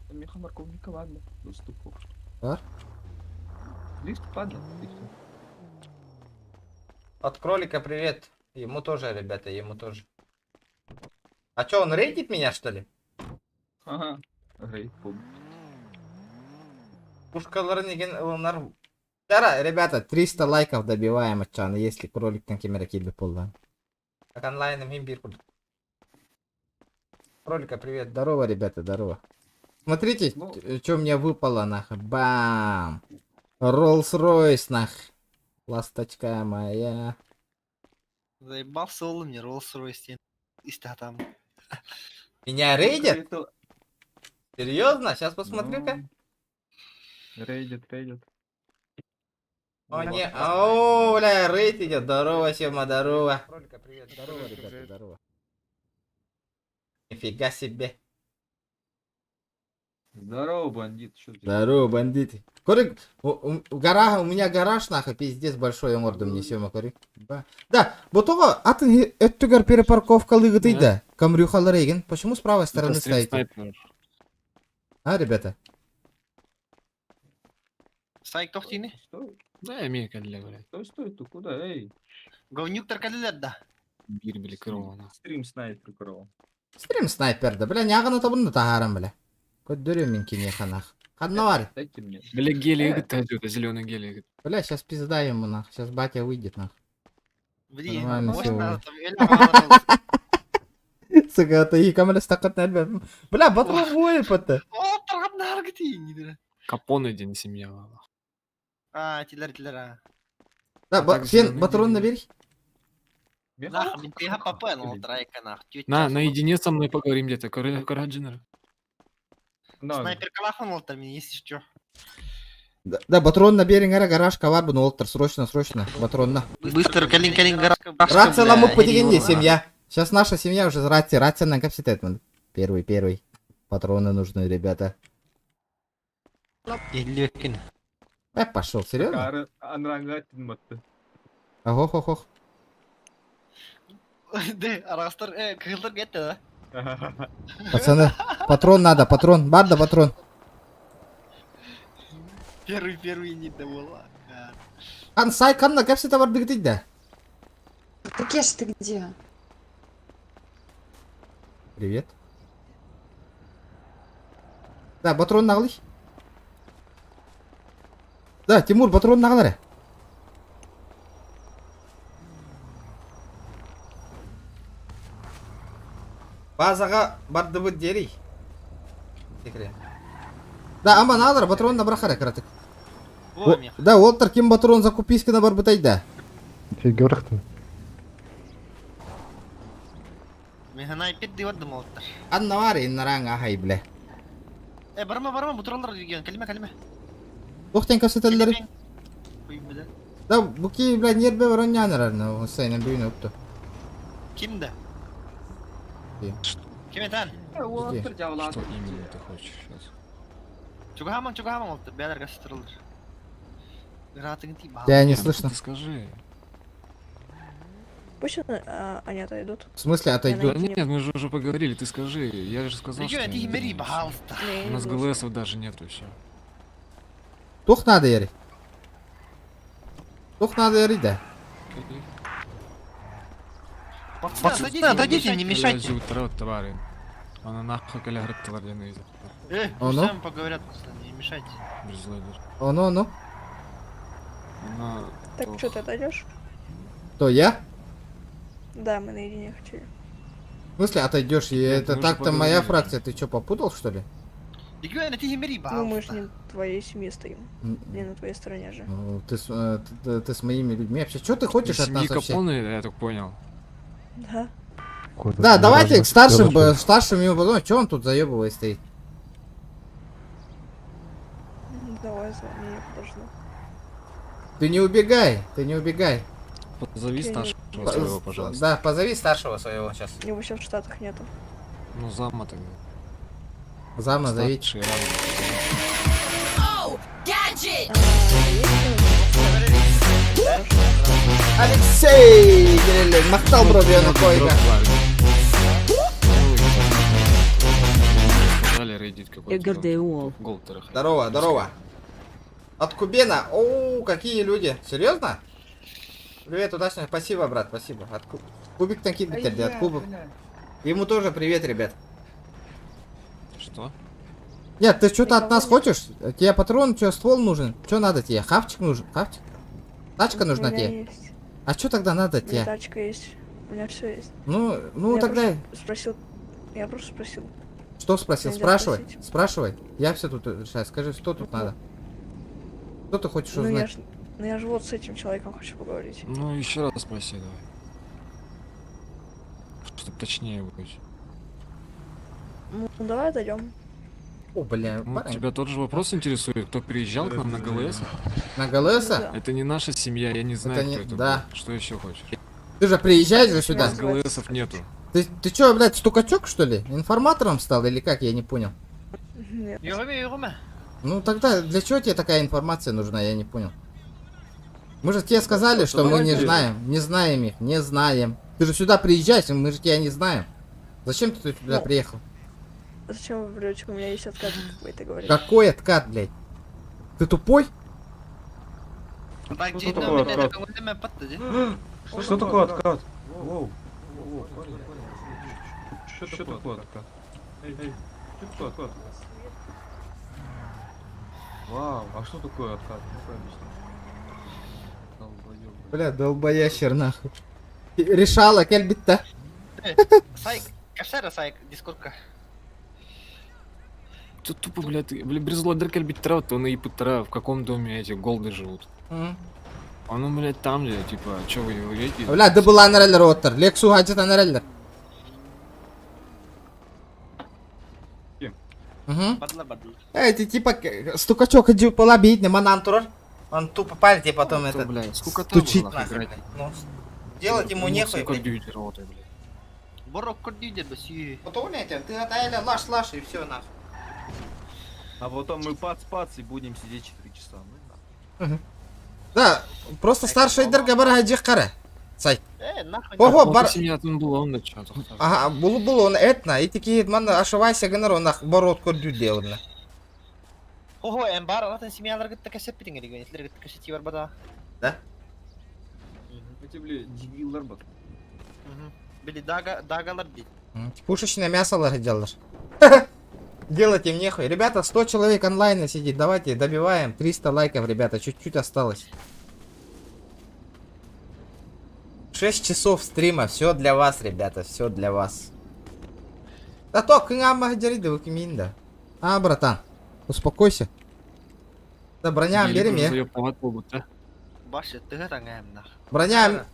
Меха морковника, ладно, доступ. Бар? Лифт падает, и все. От кролика привет. Ему тоже, ребята, ему тоже. А чё, он рейдит меня, что ли? Ага. Рейд пул. Пушкаларын деген ылынар. Тара, ребята, 300 лайков добиваем отчаны, если кроликтан кемера килби полдан. Так онлайном им бир курдук. Кролика, привет. Здорово, ребята, здорово. Смотрите, Ну. что мне выпало, нах. Бам! Роллс-Ройс, нах. Ласточка моя. Заебался ол мне Rolls-Royce истатам. Меня рейдят? Серьезно? Сейчас посмотрю-ка. Ну, Рейдит, рейдит. О, не, о, бля, рейд идет. Здорово, Сема, здорово. Кролика, привет. Здорово, ребята, здорово. Нифига себе. Здорово, бандит. Что ты? Здорово, бандиты. Корик, гора, у меня гараж, нахуй, пиздец большой, морду мне, Сема, корик. Ба. Да, вот того, атын өттүгэр перепарковка лыгытый да. Камрюхалар еген. Почему с правой стороны Это стрим стоите? снайпер. А, ребята? Сайк тохтини. Стой, Да, имею для, блядь. стой, стой, ты куда, эй? Говнюк таркалилер да. Бир, били, крова, нахуй. Стрим снайпер крова. Стрим снайпер да, бля, нягана табын да тахарам, бля. Көддөрү мен кине ханах. Ханна бар. Дайте мне. Бля, гелик идет, зеленый гелик. Бля, сейчас пизда ему нах. Сейчас батя выйдет нах. Блин, Нормально может всё надо будет. там эле Сука, это и камера стакат на Бля, батл воет-то. О, таргап наргати не Капоне день семья. нахуй. А, тилер тилер а. Да, А так Фен, зелёный патрон гелик. набери. Нах, мен теха папа, ну трайка нах. На, наедине со мной поговорим где-то. Караджинер. Снайпер калахан олтар мен, если что. Да, да, патрон набери, гара, гараж, ковар, бун, олтер, срочно, срочно, патрон на. Быстро, калин, калин, гараж. Рация ламу потегенде, семья. Сейчас наша семья уже рация, рация на капситет. Первый, первый. Патроны нужны, ребята. Еллекин. Пошел, серьезно? Анрангатын матты. Ого, хо, хо. Де, арастар, кылдыр кетти да. Пацаны, патрон надо, патрон, барда патрон. Первый, первый не довола. Ан сай канна капсита бар дигитит да. Такеш, ты где? Привет. Да, патрон наглый. Да, Тимур, патрон наглый. Базаға барды бұд дерей. Секре. Да, ама надо, патрон на брахара кратик. О, Да, Уолтер, ким патрон закуписка на барбытай да. Фига рахтым. Мен снайпер деп олтар. Анна бар, иннаранга ахай, бля. Барма, барма, бутыралар деген, калиме, калиме. Тохтен кассетелleri. Ой, бля. Да, буки, бля, нербе бар онянар, ну, сенен бүйүн өттү. Кимде? Ким? Ким этен? Что именно ты хочешь сейчас? Чугахаман, чугахаман олтар, бәлер кастырылыр. Гратың ти Тебя не слышно. Ты скажи. Пусть они отойдут. В смысле отойдут? Да нет, мы же уже поговорили, ты скажи. Я же сказал, что... Регион, я ты не мери, знаю. пожалуйста. У нас ГЛСов даже нет вообще. Тух надо, Яри. Тух надо, Яри, да. Пацаны, отойдите, не мешайте. Твари. Она нахуй каля тварь Оно? Пусть сами поговорят, пацаны, не мешайте. Оно, оно. Она... Так, что ты отойдешь? Кто, я? Да, мы наедине хотели. В смысле отойдешь? И Нет, это мы же так-то моя поговорили. фракция. Ты что, попутал, что ли? Регион, ты мери, Ну, мы пожалуйста. же не в твоей семье стоим. Не на твоей стороне же. Ну, ты с моими людьми. Вообще, что ты хочешь от Семьи нас вообще? Капоне, я так понял. Да. Да, давайте к старшим, старшим ему потом. Че он тут заебывает стоит? Давай, звони, я подожду. Ты не убегай, ты не убегай. Позови Я не старшего своего, пожалуйста. Да, позови старшего своего сейчас. Его сейчас в Штатах нету. Ну, зама тогда. Зама зовите. Старший ранг. Алексей! Махтал брови на койка. Сказали рейдить какой-то. Голтера. Здорово, здорово. От Кубена. Оу, какие люди. Серьезно? Привет, удачно. Спасибо, брат, спасибо. От Ку- Кубик там кибитер, от Кубок. Ему тоже привет, ребят. Что? Нет, ты что-то от нас хочешь? Тебе патрон, что, ствол нужен? Что надо тебе? Хавчик нужен? Хавчик? Тачка У нужна меня тебе? есть. А что тогда надо У меня тебе? тачка есть. У меня все есть. Ну, ну Я тогда... просто спросил. Я просто спросил. Что спросил? Нельзя Спрашивай. спросить. Спрашивай. Я все тут решаю. Скажи, что тут Ну, надо? Что ты хочешь Ну я узнать? ж, ну я же вот с этим человеком хочу поговорить. Ну, еще раз спроси, давай. Чтоб точнее быть. Ну давай отойдем. О, бля, Ну, парень. тебя тот же вопрос интересует, кто приезжал к нам на ГЛС? На ГЛС? Ну да. Это не наша семья, я не знаю, Это не- кто это да. был. Что еще хочешь? Ты же приезжаешь же У сюда. нас ГЛСов нету. Ты, ты чё, блядь, стукачок, что ли? Информатором стал или как? Я не понял. Нет. Йөрүмэ, йөрүмэ. Ну тогда для чего тебе такая информация нужна, я не понял. Мы же тебе сказали, что мы не давайте. знаем, не знаем их, не знаем. Ты же сюда приезжаешь, мы же тебя не знаем. Зачем ты сюда Ну. приехал? Зачем вы врете? У меня есть откат какой-то говорит. Какой откат, блядь? Ты тупой? Так, Что дьэ, такое ну, откат? көңүллэмэ патта, дьэ. Что такое откат? Воу. Что такое откат? Эй, эй, что такое откат? Вау, а что такое откат? Ну-ка объясни. Долбоёб, блядь. Бля, долбоящер нахуй. Решала, кельбит-то. Сайк, кэпсээр сайк, дискордка. Тут тупо, блядь, ты- бля, Бризлодер кельбит он и пытра, в каком доме эти голды живут. А ну, блядь, там, где, типа, чё вы едете? Бля, да была анареллер оттар. Лексу хачет анареллер. Ким? Угу. Бадла, бадла. Эй, ты типа к- стукачок иди полабить, не манан турар. Он тупо палит и потом Ну, это блядь, сколько там стучит нахуй нахуй, играть? блядь. Ну, делать ему Ну, нехуй, сука, блядь. бьют работай, блядь. Борок көрдүү бөсүү. Вот умеете, ты отайля, лаш, лаш и все нахуй. А потом мы пац-пац и будем сидеть 4 часа. Ну, Мгм. Да, просто старший дерге бар хаджи кара. Сай. Э, нахуй. Ого, Ну, бар. семья там была, он да чё, Ага, булу булу он этна, и такие манна ашывайся гынар он борот көрдү делна. Хо-хо, эн бар алатын семьялар кытта кэсэппитиң эригэн, итилер кытта кэсэти бар бада. Да? Эти, бля, дебиллар бат. Били дага, дагалар ди. Пушечное мясо делаешь. Делать им нехуй. Ребята, 100 человек онлайн сидит. Давайте добиваем. 300 лайков, ребята. Чуть-чуть осталось. 6 часов стрима. Все для вас, ребята. Все для вас. Да то, да. А, братан, успокойся. Да броня, берем я. Баш тыгыр аңайым нах. Броня.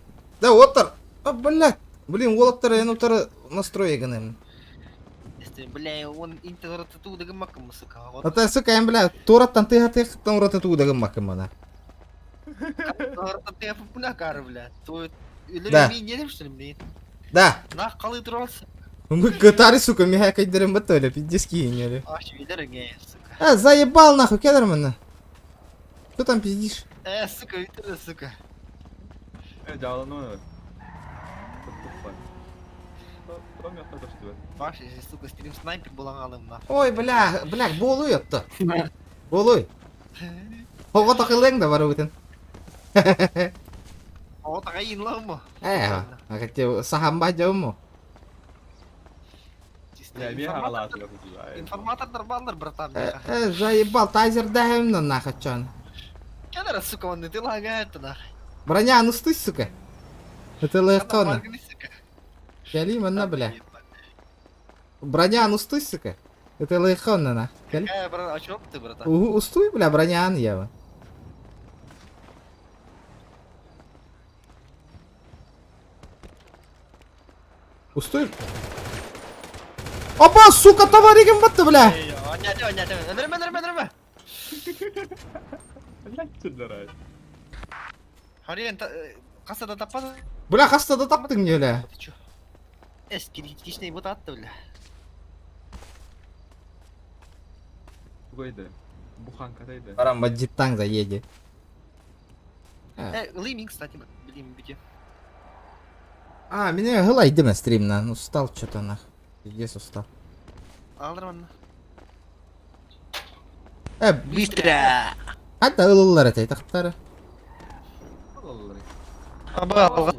Да, оттар. А, блядь. Блин, уолоттар, я нутар настрой гыным. Este, бля, он интер тату дагы макым, сука. А то, сука, я, бля, тураттан ты ты там ротату дагы макымана. Тату пуна кар, бля. То Да. Үлер мен что ли, блин? Да. Нах калы туралсы. Мы гатары, сука, миха кайдерем баттали, пиздец кинули. Аш үлер ңе, сука. А, заебал нахуй, кедермана. Что там пиздишь? Э, сука, үлтер, сука. Э, дала, ну, what the fuck? Кто меня что ли? Баш, сука, стрим снайпер булан алым нах. Ой, бля, бля, болуй отто. Болуй. Хого такылың да бар бүтін. О, тагайын лауму. Э, а хотя сахамба жауму. Я мега лад, я хуй Информатор нормалдар, братан. Э, э, заебал, тазер даем на нахачан. Кедер, сука, он не ты лагает нах. Броня, ну стой, сука. Это легко. Кали, манна, бля. Броня, ну стой, сука. Это легко, на. Кали. Какая, брат, о чем ты, братан? Устой, бля, броня, я. Устой. Опа, сука, товарищ батты, бля. Өлөрмө, өлөрмө, өлөрмө. Блядь, ты дурак. Харин, кассада таппады. Бля, хастада таптың не, бля. Эс, кичне бут атты, бля. Тугайды. Буханка тайды. Барам баджиттан заедет. Э, лиминг, кстати, блин, бите. А, меня гылайды на стрим, на. Ну, устал что-то, нах. Пиздец устал. Алдырман. Э, Быстро! Хатта ылылар это, тахтары. Аба,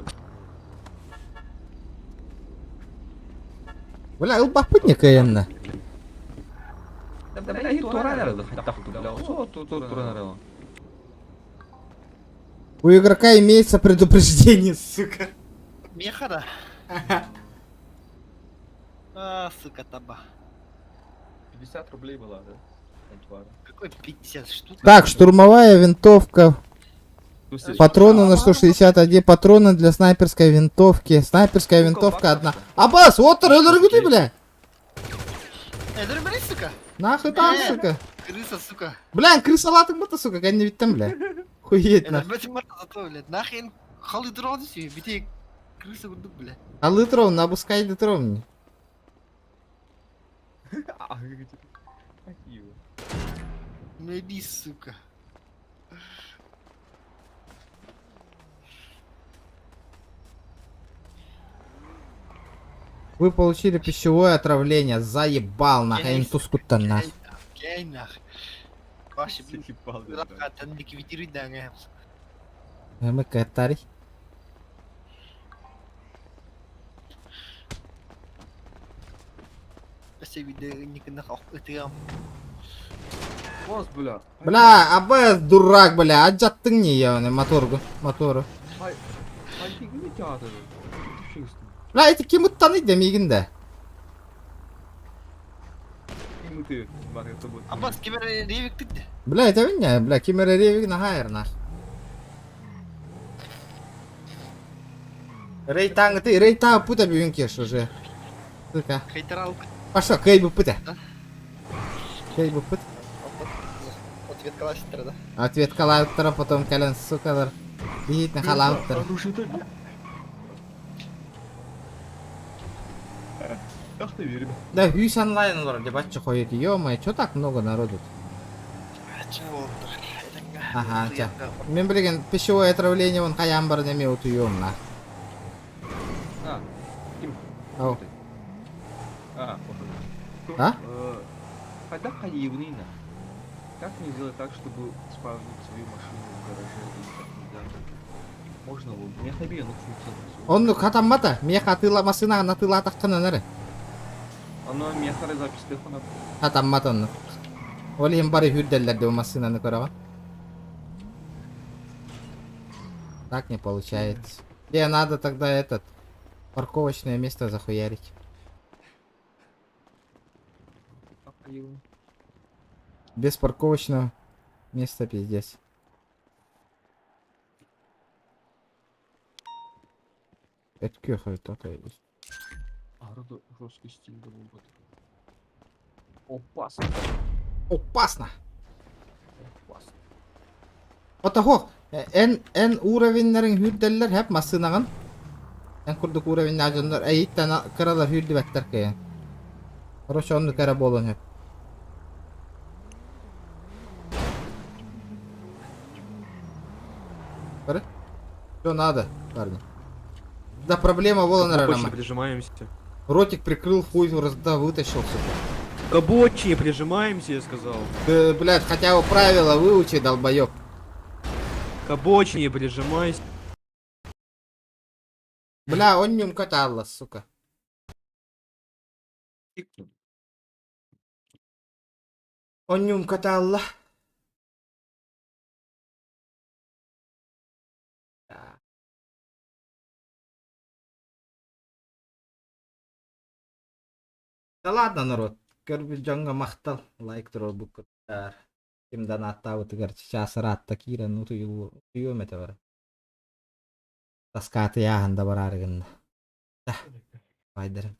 Бля, ылбаппыт не кыайанна. Да, бля, и тура бля, У игрока имеется предупреждение, сука. Меха да? А, сука, таба. 50 рублей была, да? Антивара. Какой 50 штук? Так, штурмовая винтовка. Слушай, Патроны на 161, патроны для снайперской винтовки. Снайперская винтовка одна. Аббас, вот ты, бля. Э, бери, сука. Нахуй там, Э, сука. Крыса, сука. Бля, крысолатый будто, сука, не ведь там, бля. Хуеть Это, нахуй. блядь, марта зато, блядь. Нахрен халы дрон все, бите крыса гудук, блядь. А литров, на обускай литров мне. Какие? Ну иди, сука. Вы получили пищевое отравление. Заебал нахуй, интускутта нахуй. Кей нах. Ваши, блин, там ликвидируй, да, не. Мы катари. Спасибо, да, не нах, это Босс, бля. Бля, АБС дурак, бля, аджаттың не я, моторгу, мотору. Хай, хай, не театр. Бля, эти ким уттаны демегин да. Ким ты, Марк, это будет. Аббас, кемер ревик ты. Бля, это меня, бля, кимер ревик на хайр нах. Рейтанг ты, рейтанг пута бюнкеш уже. Сука. Хейтерал. Пошел, кей бы пута. Кей бы пут. Ответ класситера, да? Ответ калауттара, потом кален, сука, Бит на халауттара. Ах ты верю. Да, Хьюз онлайн вроде, батча ходит. Ё-моё, чё так много народу? Ага, ча. Мен билген пищевое отравление он каян бар неме утуем на. А, ким? Ау. А, вот. А? Когда хаевнина? Как мне сделать так, чтобы спавнить свою машину в гараже или как нельзя? Можно было. Мне хабе, ну функция. Он хатаммата, мне хатыла машина на тыла тахтана наре. Оно мне старая запись телефона. Хатаммата он. Ол им бары хүрделлерде машинаны көрөҕө. Так не получается. Где надо тогда этот парковочное место захуярить. Без парковочного места пиздец. Это кёха такая есть. А, жесткий стиль был. Опасно. Опасно. Опасно. Отого, эн эн уровеньнерин хүрделлер хеп масынагын. Эн курдук уровень ажоннор эйиттен кыралар хүрдүбэттер кыйын. Короче, онну кара болон хеп. Бары? Что надо, парни? Да проблема волан К прижимаемся. Ротик прикрыл, хуй раз, да, вытащил, сука. К обочине прижимаемся, я сказал. Ты, блядь, хотя бы правила выучи, долбоёб. К обочине прижимайся. Бля, он не каталла, сука. Он не каталла. Да ладно, народ. Көрбүт дьоҥҥо махтал. Лайк туруорбуккутугар. Ким донаттаабытыгар чаас ыраатта киирэн утуйуом этэ бара. Таскааты яаһан да бараарыгынна. Да. Байдырым.